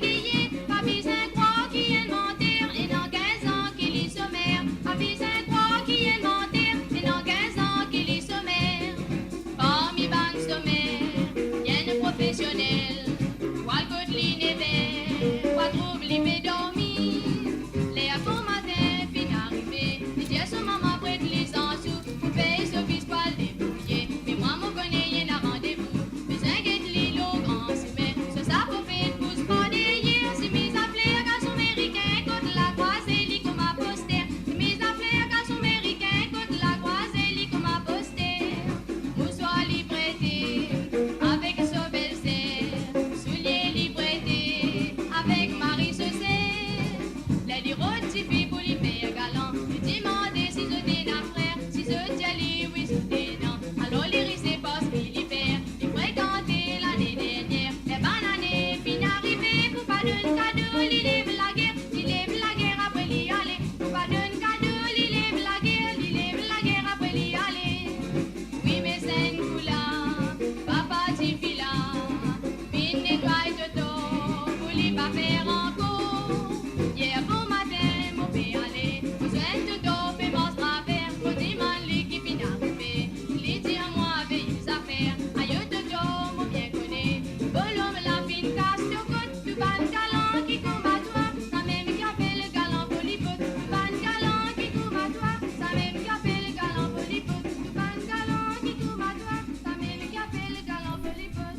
Zot dir li wi zot ena, alor li rize pas Filiper, li frekante lane dernier. Me bann lane finn arive, pou pa donn kado, li lev lager, li lev lager, apre li ale. Pou pa donn kado, li lev lager, li lev lager, apre li ale. Wi, me sa enn kou la, papa tifi la finn netway Toto pou li pa fer ankor. Yer bomatin mo pe ale, mo zwenn Toto pe mars traver, mo dimann li ki finn arive. Li dir mwa veye zafer, ayo Toto, mo bien kone, bolom la finn kas to kot. Tou bann galan ki kouma twa, samem ki apel galan polipot. Tou bann galan ki kouma twa, samem ki apel galan polipot. Tou bann galan ki kouma twa, samem ki apel galan polipot.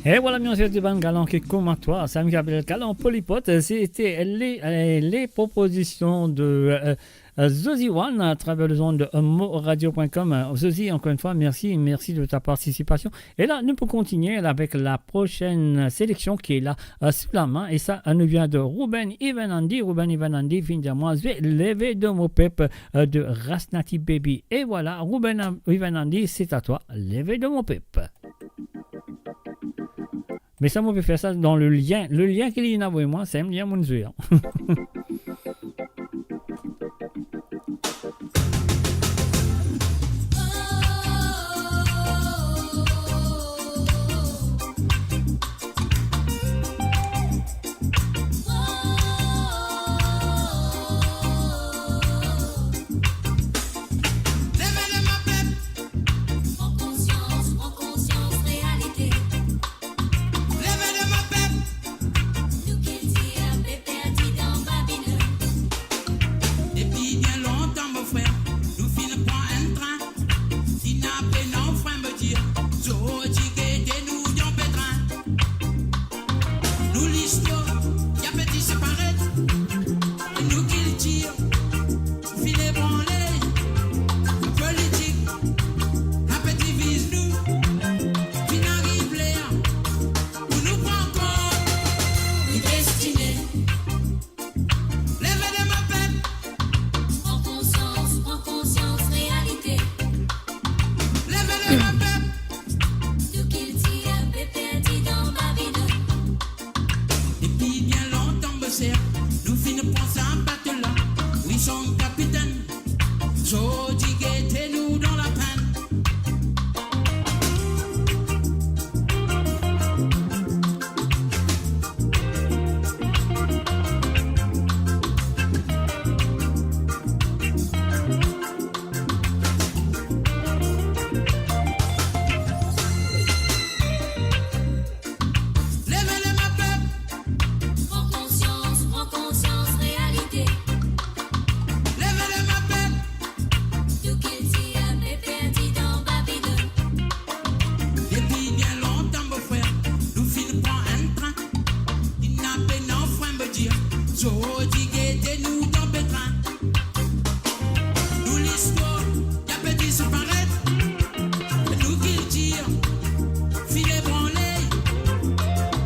Et voilà, bien sûr, tou bann galan ki kouma twa, samem ki apel galan polipot. C'était les, euh, les propositions de, euh, euh, Zozi One à travers les ondes de, euh, moradio point com. Euh, Zozi, encore une fois, merci, merci de ta participation. Et là, nous pouvons continuer avec la prochaine sélection qui est là, euh, sous la main. Et ça, euh, nous vient de Ruben Ivan Andy. Ruben Ivan Andy, finn dir mwa, zwe Leve de mo pep, euh, de Rasnati Baby. Et voilà, Ruben Ivan Andy, c'est à toi, Leve de mo pep. Me sa, mo pe fer sa dan le lien. Le lien ki li inn avoy mwa, se mem lien mo'nn zwe, an. Leve de mo pep. Pran konsians, pran konsians realite. Leve de mo pep. Nou kiltir pe perdi dan Babilonn. Depi bien lontan, mo frer, nou finn pran enn trin. Inn pena frin, mo dir, zordi gete nou dan petrin. Nou listwar, ya pe disparet. Nou kiltir finn ebranle, politik, la pe diviz nou, finn ariv ler pou nou pran kont nou destine. Leve de mo pep. Pran konsians, pran konsians realite. Leve de mo pep. Nou kiltir pe perdi dan Babilonn. Depi bien lontan, mo frer, nou finn pran sa bato la. Wi, son kapitenn, zordi gete nou dan lapenn. Leve, leve, pep. Pran konsians, pran konsians realite. Leve, leve, pep. Nou kiltir pe perdi dan Babilonn. Depi bien lontan, mo frer, nou finn pran enn trin. Inn pena frin, mo dir, zordi gete nou dan petrin. Nou listwar, ya pe disparet. Nou kiltir finn ebranle.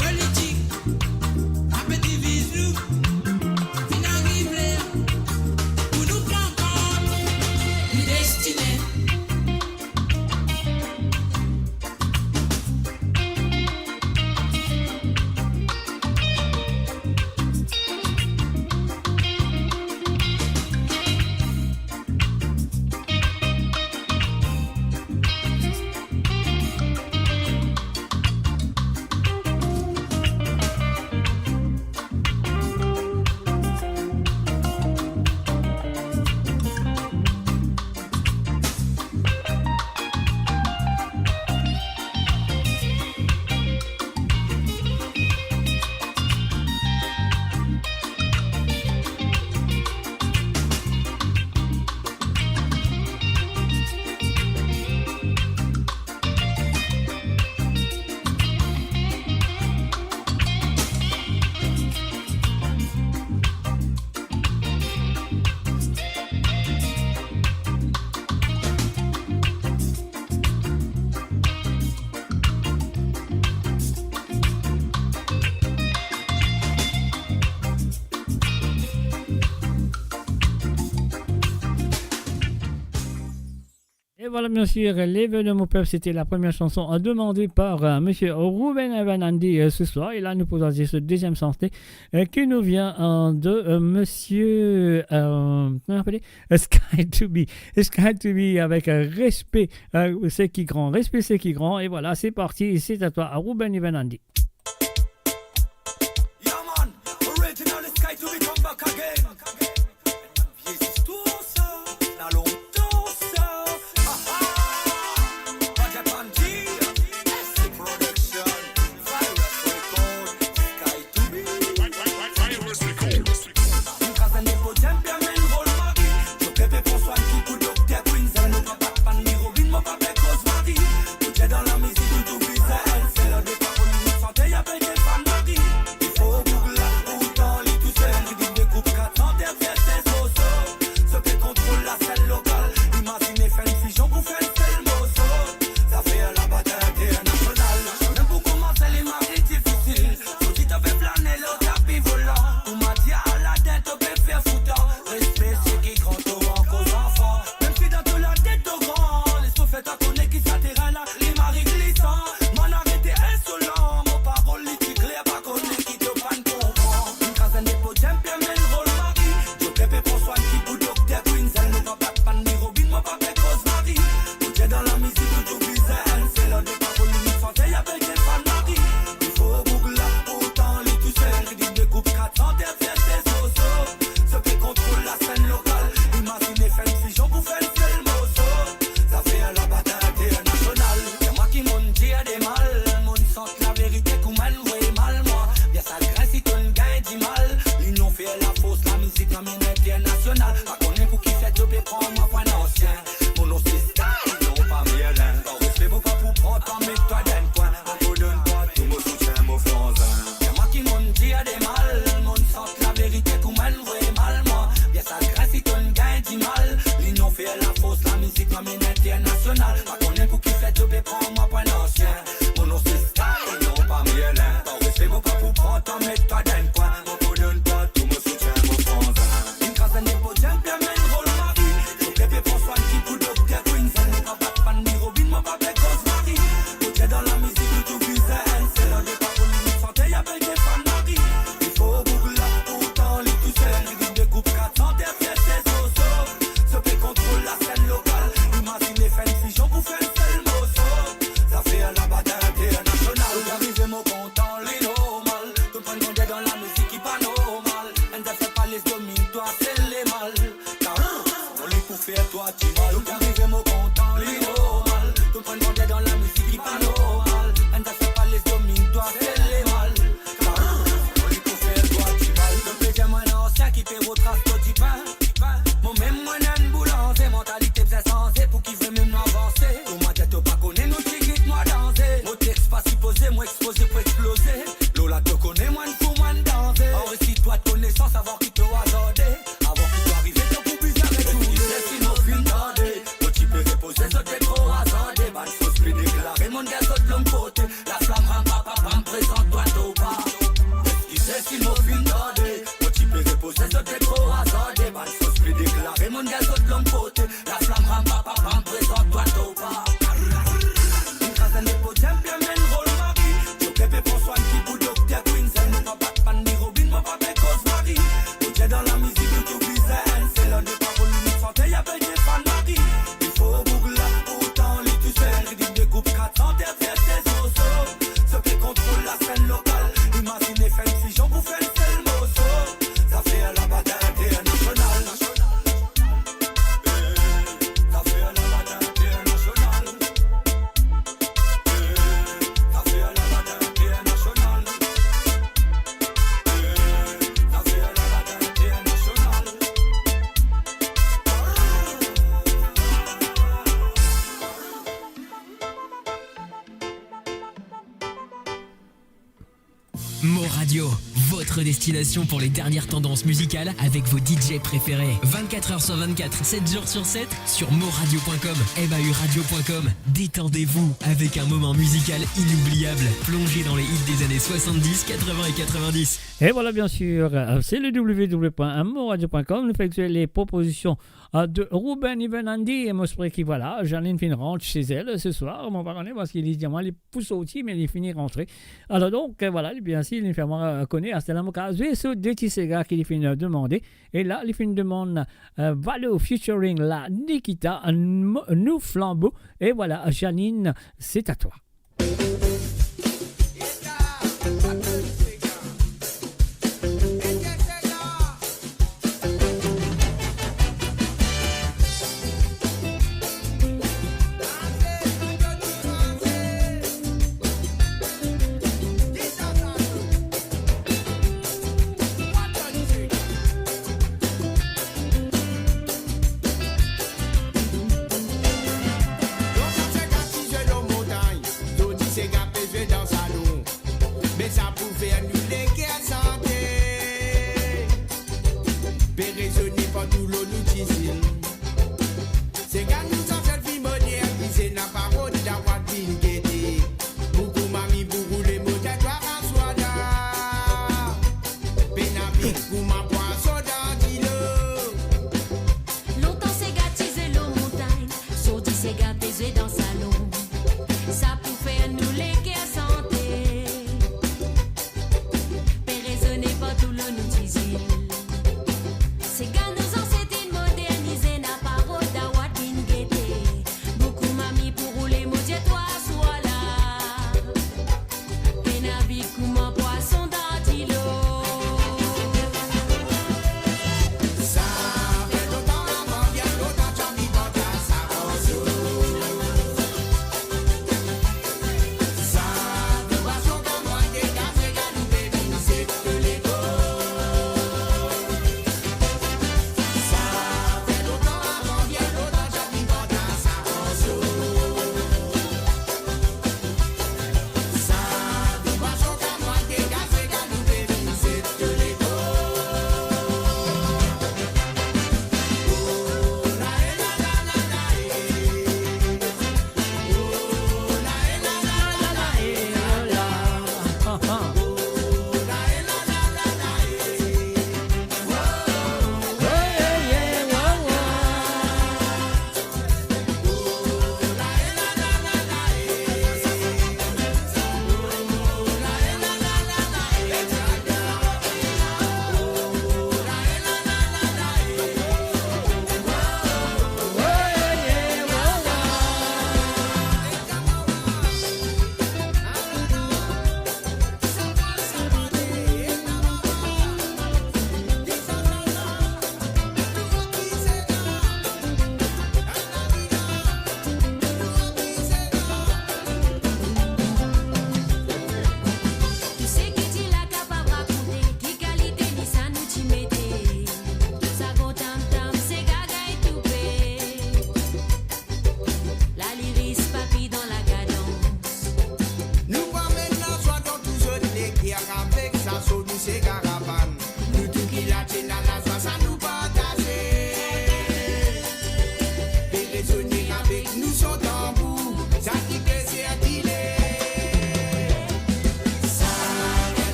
Politik, la pe diviz nou. Finn ariv ler pou nou pran kont nou destine. Et voilà, bien sûr, L'éveil de mon peuple, c'était la première chanson, euh, demandée par, euh, monsieur Ruben Evan Andy, euh, ce soir. Et là, nous poursuivons ce deuxième chantier, euh, qui nous vient, euh, de, euh, monsieur, euh, comment on appelle, euh, Sky to Be. Sky to Be avec, euh, Respect, euh, c'est qui grand. Respect, c'est qui grand. Et voilà, c'est parti. C'est à toi, Ruben Evan Andy. Yeah, man. Original Sky to Be come back again. Vieille histoire, ça. Na lontan, sa. Ah, ah. Pas de mentir. S C Production. Virus Record. Sky to Be. Virus Record. Enn kraz enn depo, djembe, enn rol mari. Zot pe pran swin ki pou dokter Quinzel. Nou pa bat bann Robin, mo pa pe koz mari. Pou dir dan lamizik, nou tou bizin enn sel. An de parol, nou sante, apel de fan mari. Li fo boug la, pourtan li tousel. Li vinn de group kat san de pies, se zozo. Zot pe kontrol lasenn lokal. Imazine fer enn fizion pou fer enn sel morso. Zafer labatay internasional. Mem pou koumanse, li mari difisil. Sorti to pe plane lor tapi volan. Koumadir Aladin, to pe fer foutan. Respe, se ki gran, to ankor zanfan. Mem si dan to latet to gran, les to fer twa kone ki sa terin la, li mari glisan. Mann, arete insolan, mo parol li ti kler, pa kone ki to pa'nn konpran. Enn kraz enn depo, djembe, enn rol mari. Zot pe pran swin ki pou dokter Quinzel. Nou pa bat bann Robin, mo pa pe koz mari. Pou dir dan lamizik, nou tou bizin enn sel. An de parol, nou sante, apel de fan mari. Li fo boug la, pourtan li tousel. Li vinn de group kat san de pies, se zozo. Zot pe kontrol lasenn lokal. Imazine fer enn fizion pou fer enn sel morso. Zafer labatay internasional. Ki mwa ki monn dir de mal, monn sant laverite kouma enn vre mal mwa. Bien sa grin si tonn gagn dimal. Linion fer lafors, lamizik anmenn internasional. Pa kone pou kifer to pe pran mwa pou enn ansien. Mo non se Sky, non pa Merlin. Par respe, mo pa pou pran twa, met twa dan enn kwin. Mo pou donn twa tou mo soutien, mo franzin. Ki mwa ki monn dir de mal, monn sant laverite kouma enn vre mal mwa. Bien sa grin si tonn gagn dimal. Linion fer lafors, lamizik anmenn internasional. Pa kone pou kifer to pe pran mwa pou enn ansien. Mo non se Sky, non pa Merlin. Par respe, mo pa pou pran twa, met twa dan enn kwin. Mo pou donn twa tou mo soutien, mo franzin. Enn kraz enn depo, djembe, enn rol mari. Zot pe pran swin ki pou dokter Quinzel. Nou pa bat bann Robin, mo pa pe koz mari. Pou dir dan lamizik, nou tou bizin enn sel. An de parol, nou sante, apel de fan mari. Li fo boug la, pourtan li tousel. Li vinn de group kat san de pies, se zozo. Zot pe kontrol lasenn lokal. Imazine fer enn fizion pou fer enn sel morso. Zafer labatay internasional. Li arive mo kontan, li normal. To pran grandè dan lamizik ki pa normal. Enn zafer pa les dominn twa, se lemal. Tar, li pou fer twa dimal. To arive mo kontan, li normal. To pran grandè dan lamizik ki pa normal. Enn zafer pa les dominn twa, se lemal. Tar, li pou fer twa dimal. To pe dir mwa enn ansien ki pe retras to dipin. Mo mem mo enn boulanze, mantalite bizin sanze pou ki vremem nou avanse. Koumadir to pa kone nou ti git nou an danze. Mo text pa sipoze, mo expoze pou exploze. Lola to kone mwa enn fou, mwa enn danze. Anresi twa konesans avan ki to azarde. Avan ki to arive, to pou bizin retourne. Eski se si mo finn tarde? Mo ti pe repoze, zot pe tro azarde. Bann fos pe deklare, monn gagn zot long porte. Laflam, ram, pa, pa, pam, prezant twa to pa. Eski se si mo finn tarde? Mo ti pe repoze, zot pe tro azarde. Bann fos pe deklare, monn gagn zot long porte. Laflam, ram, pa, pa, pam, prezant twa to pa. Enn kraz enn depo, djembe, enn rol mari. Zot pe pran swin ki pou dokter Quinzel. Nou pa bat bann Robin, mo pa pe koz mari. Pou dir dan lamizik, nou tou bizin enn sel. An de parol, nou sante, apel de fan mari. Li fo boug la, pourtan li tousel. Li vinn de group kat san de pies, se zozo. Zot pe kontrol lasenn lokal. Imazine fer enn fizion pou fer enn sel morso. Zafer labatay internasional. Zafer la Mo Radio, votre destination pour les dernières tendances musicales avec vos D J préférés. Vingt-quatre heures sur vingt-quatre, sept jours sur sept, sur mo radio point com, M A U radio point com. Détendez-vous avec un moment musical inoubliable, plongé dans les hits des années soixante-dix, quatre-vingts et quatre-vingt-dix. Et voilà, bien sûr, euh, c'est le w w w point mo radio point com. Nous faisons les propositions euh, de Ruben Ivan Andy, e mo espere ki, vwala, Janine finn rant se zel se swar, mo pa kone, parski li dir mwa li pou sorti, me li fini rantre. Alor donk, euh, vwala, li, bien sir, li fer mwa, euh, kone, aster la mo kav zwe so de ti sega ki li finn, euh, demande. E la, li finn demann, euh, Valo featuring la Nikita, n-, nou flanbo. E vwala, Janine, c'est à toi.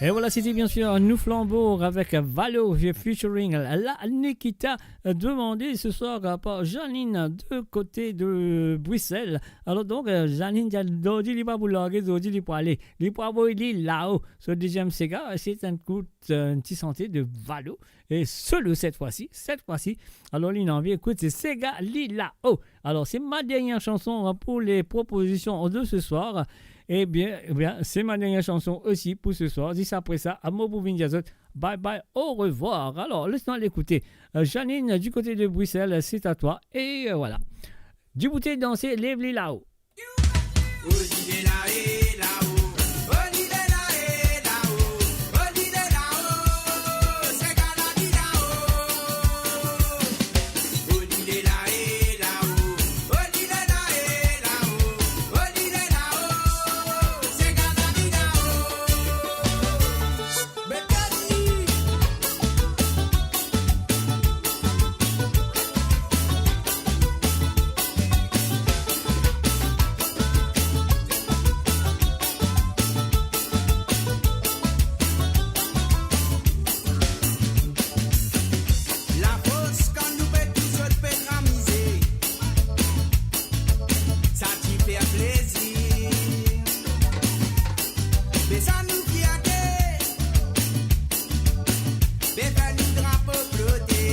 E vwala, sete bien sir Nou Flanbo avek Valo featuring la Nikita, demande ce soir par Janine du côté de Bruxelles. Alor donk, euh, Janine ti al, li pa pou large, li pou ale, li pou avoy li lao. So deziem sega, se enn kout, euh, enn ti sante de Valo. E solo cette fois-ci, cette fois-ci. Alor li ena anvi ekout, se sega li lao. Alors, c'est ma dernière chanson, hein, pour les propositions de ce soir. Eh bien, eh bien, c'est ma dernière chanson aussi pour ce soir. Zis apre sa, mo pou vinn dir zot bye bye, au revoir. Alors, laisse-nous l'écouter. Euh, Janine, du côté de Bruxelles, c'est à toi. Et, euh, voilà. Debout et danse, lev li lao. Lafors kan nou pe touzour pe amize, sa ti fer plezir. Me sa nou fierte, pe fer nou drapo flote.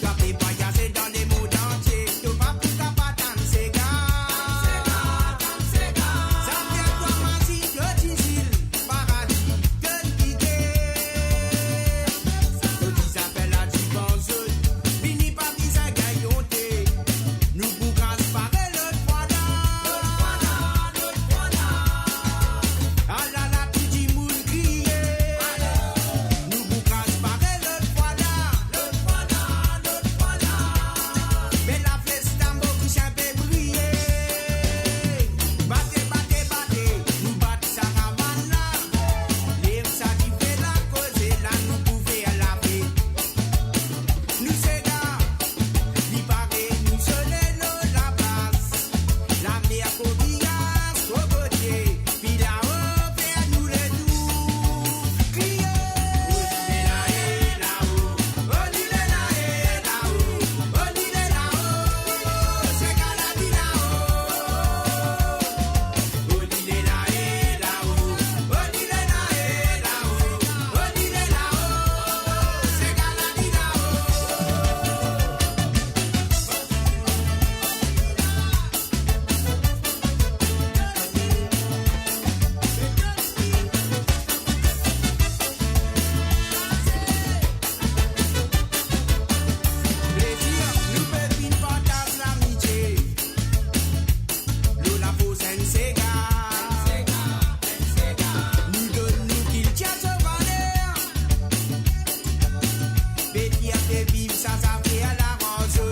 Twa pe vwayaze dan lemond antie, to pa pou kapav tann sega. Sa fer twa mazi, to ti zil, paradi, to kite. To ti zafer la divan zot, vini pa bizin gagn onte. Nou pou gras pare lot fwa la. Ala la tou dimoun kriye. Nou pou gras pare lot fwa la. Me lafesta Moris pe briye. Bate, bate, bate, nou bat sa kabann la. Lev sa dife la, koze la, nou pou fer lafet. Nou sega, li pare, nou sole lor laplas. Lamer, kokias, kokotie, filao, fer nou letour. Kriye! Plezir, nou pe vinn partaz lamitie. Lor lafors enn sega. Nou donn nou kiltir so valer. Pe fierte viv sa zafer la ranze.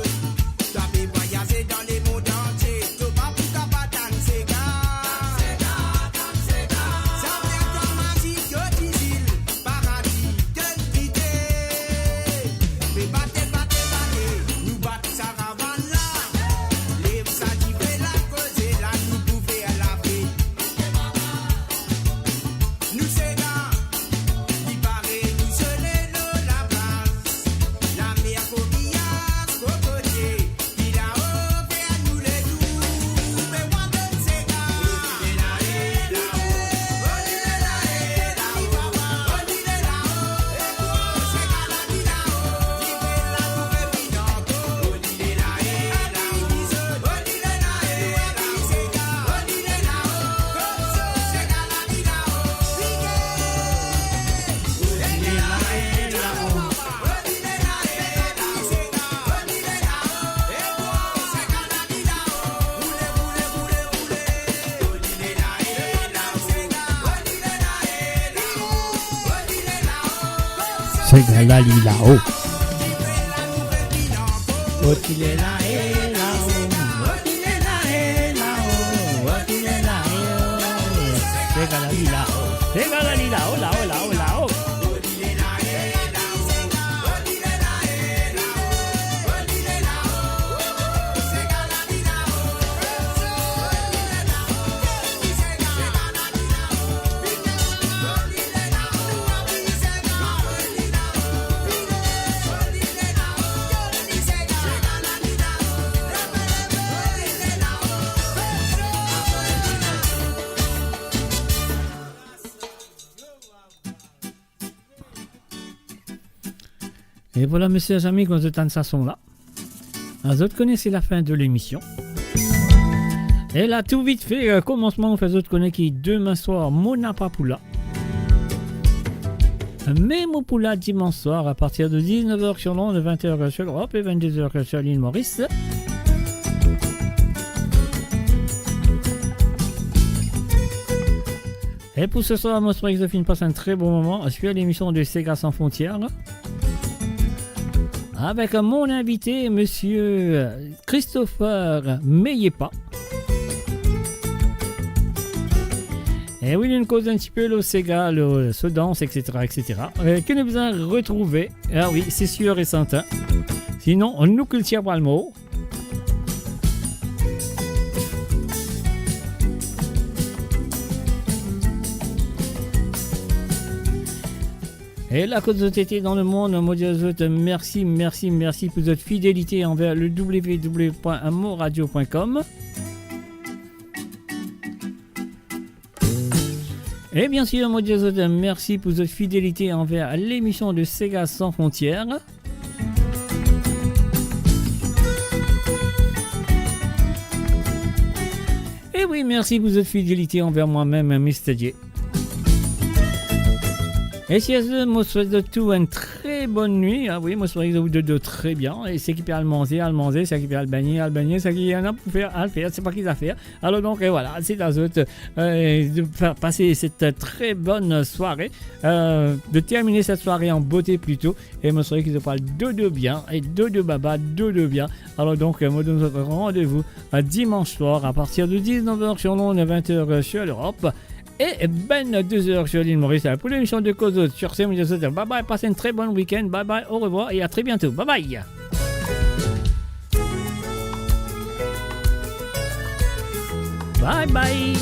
Twa pe vwayaze dan lemond antie. To pa pou kapav tann sega. Sa fer twa mazi, to ti zil, paradi, to kite. Me bate, bate, bate, nou bat sa kabann la. Lev sa dife la, koze la, nou pou fer lafet. Nou sega, li pare, nou sole lor laplas. Lamer, kokias, kokotie, filao, fer nou letour. Me mwa donn sega. Sega la li lao. Oti lela e lao, oti lela e lao, oti lela e lao. Sega la li lao, sega la li lao, lao, lao, lao. E vwala, mesie, zami, kan zot tann sa son la, zot kone se lafin de lemision. E la, tou vitfe, euh, komansman, nou fer zot kone ki demin swar, mo napa pou la. Me mo pou la dimans swar, a partir de dix-neuf heures sur l'onde, vingt heures sur l'Europe et vingt-deux heures sur l'île Maurice. E pou se swar, mo espere ki zot finn pas enn tre bon moman sur lemision de Sega San Frontières, avek mon invite, mesie Christopher Meyepa. E wi, nou koz enn tipe lor sega, lor so dans, et cetera, et cetera. E ki nou bizin retrouve. Ah wi, se sir e sertin. Sinon, nou kiltir pral mor. E la kot zot ete dan lemond, mo dir zot mersi, mersi, mersi pou zot fidelite anver le w w w point moradio point com. E bien sir, mo dir zot mersi pou zot fidelite anver lemision de Sega San Frontières. E wi, mersi pou zot fidelite anver mwa mem, Mister J. E si zot, mo swet zot tou enn tre bonn nwi. Ah wi, mo swet zot dodo tre bien. E seki pe al manze, al manze, seki pe al begne, al begne, seki ena pou fer, al fer, se pa ki zafer. Alor donk, e vwala, se a zot, euh, de fer pase set tre bonn sware, euh, de termine set sware an bote plito, e mo swete ki zot pou al dodo bien, e dodo baba, dodo bien. Alor donk, euh, mo donn zot randevou, euh, dimans swar a partir de dix-neuf heures sur l'onde, vingt heures sur l'Europe, e vingt-deux heures sur l'île Maurice, euh, pou lemision de Koz Zot. Sur ce, mo dir zot, bye bye, passe un très bon week-end, bye bye, au revoir et à très bientôt. Bye bye. Bye bye.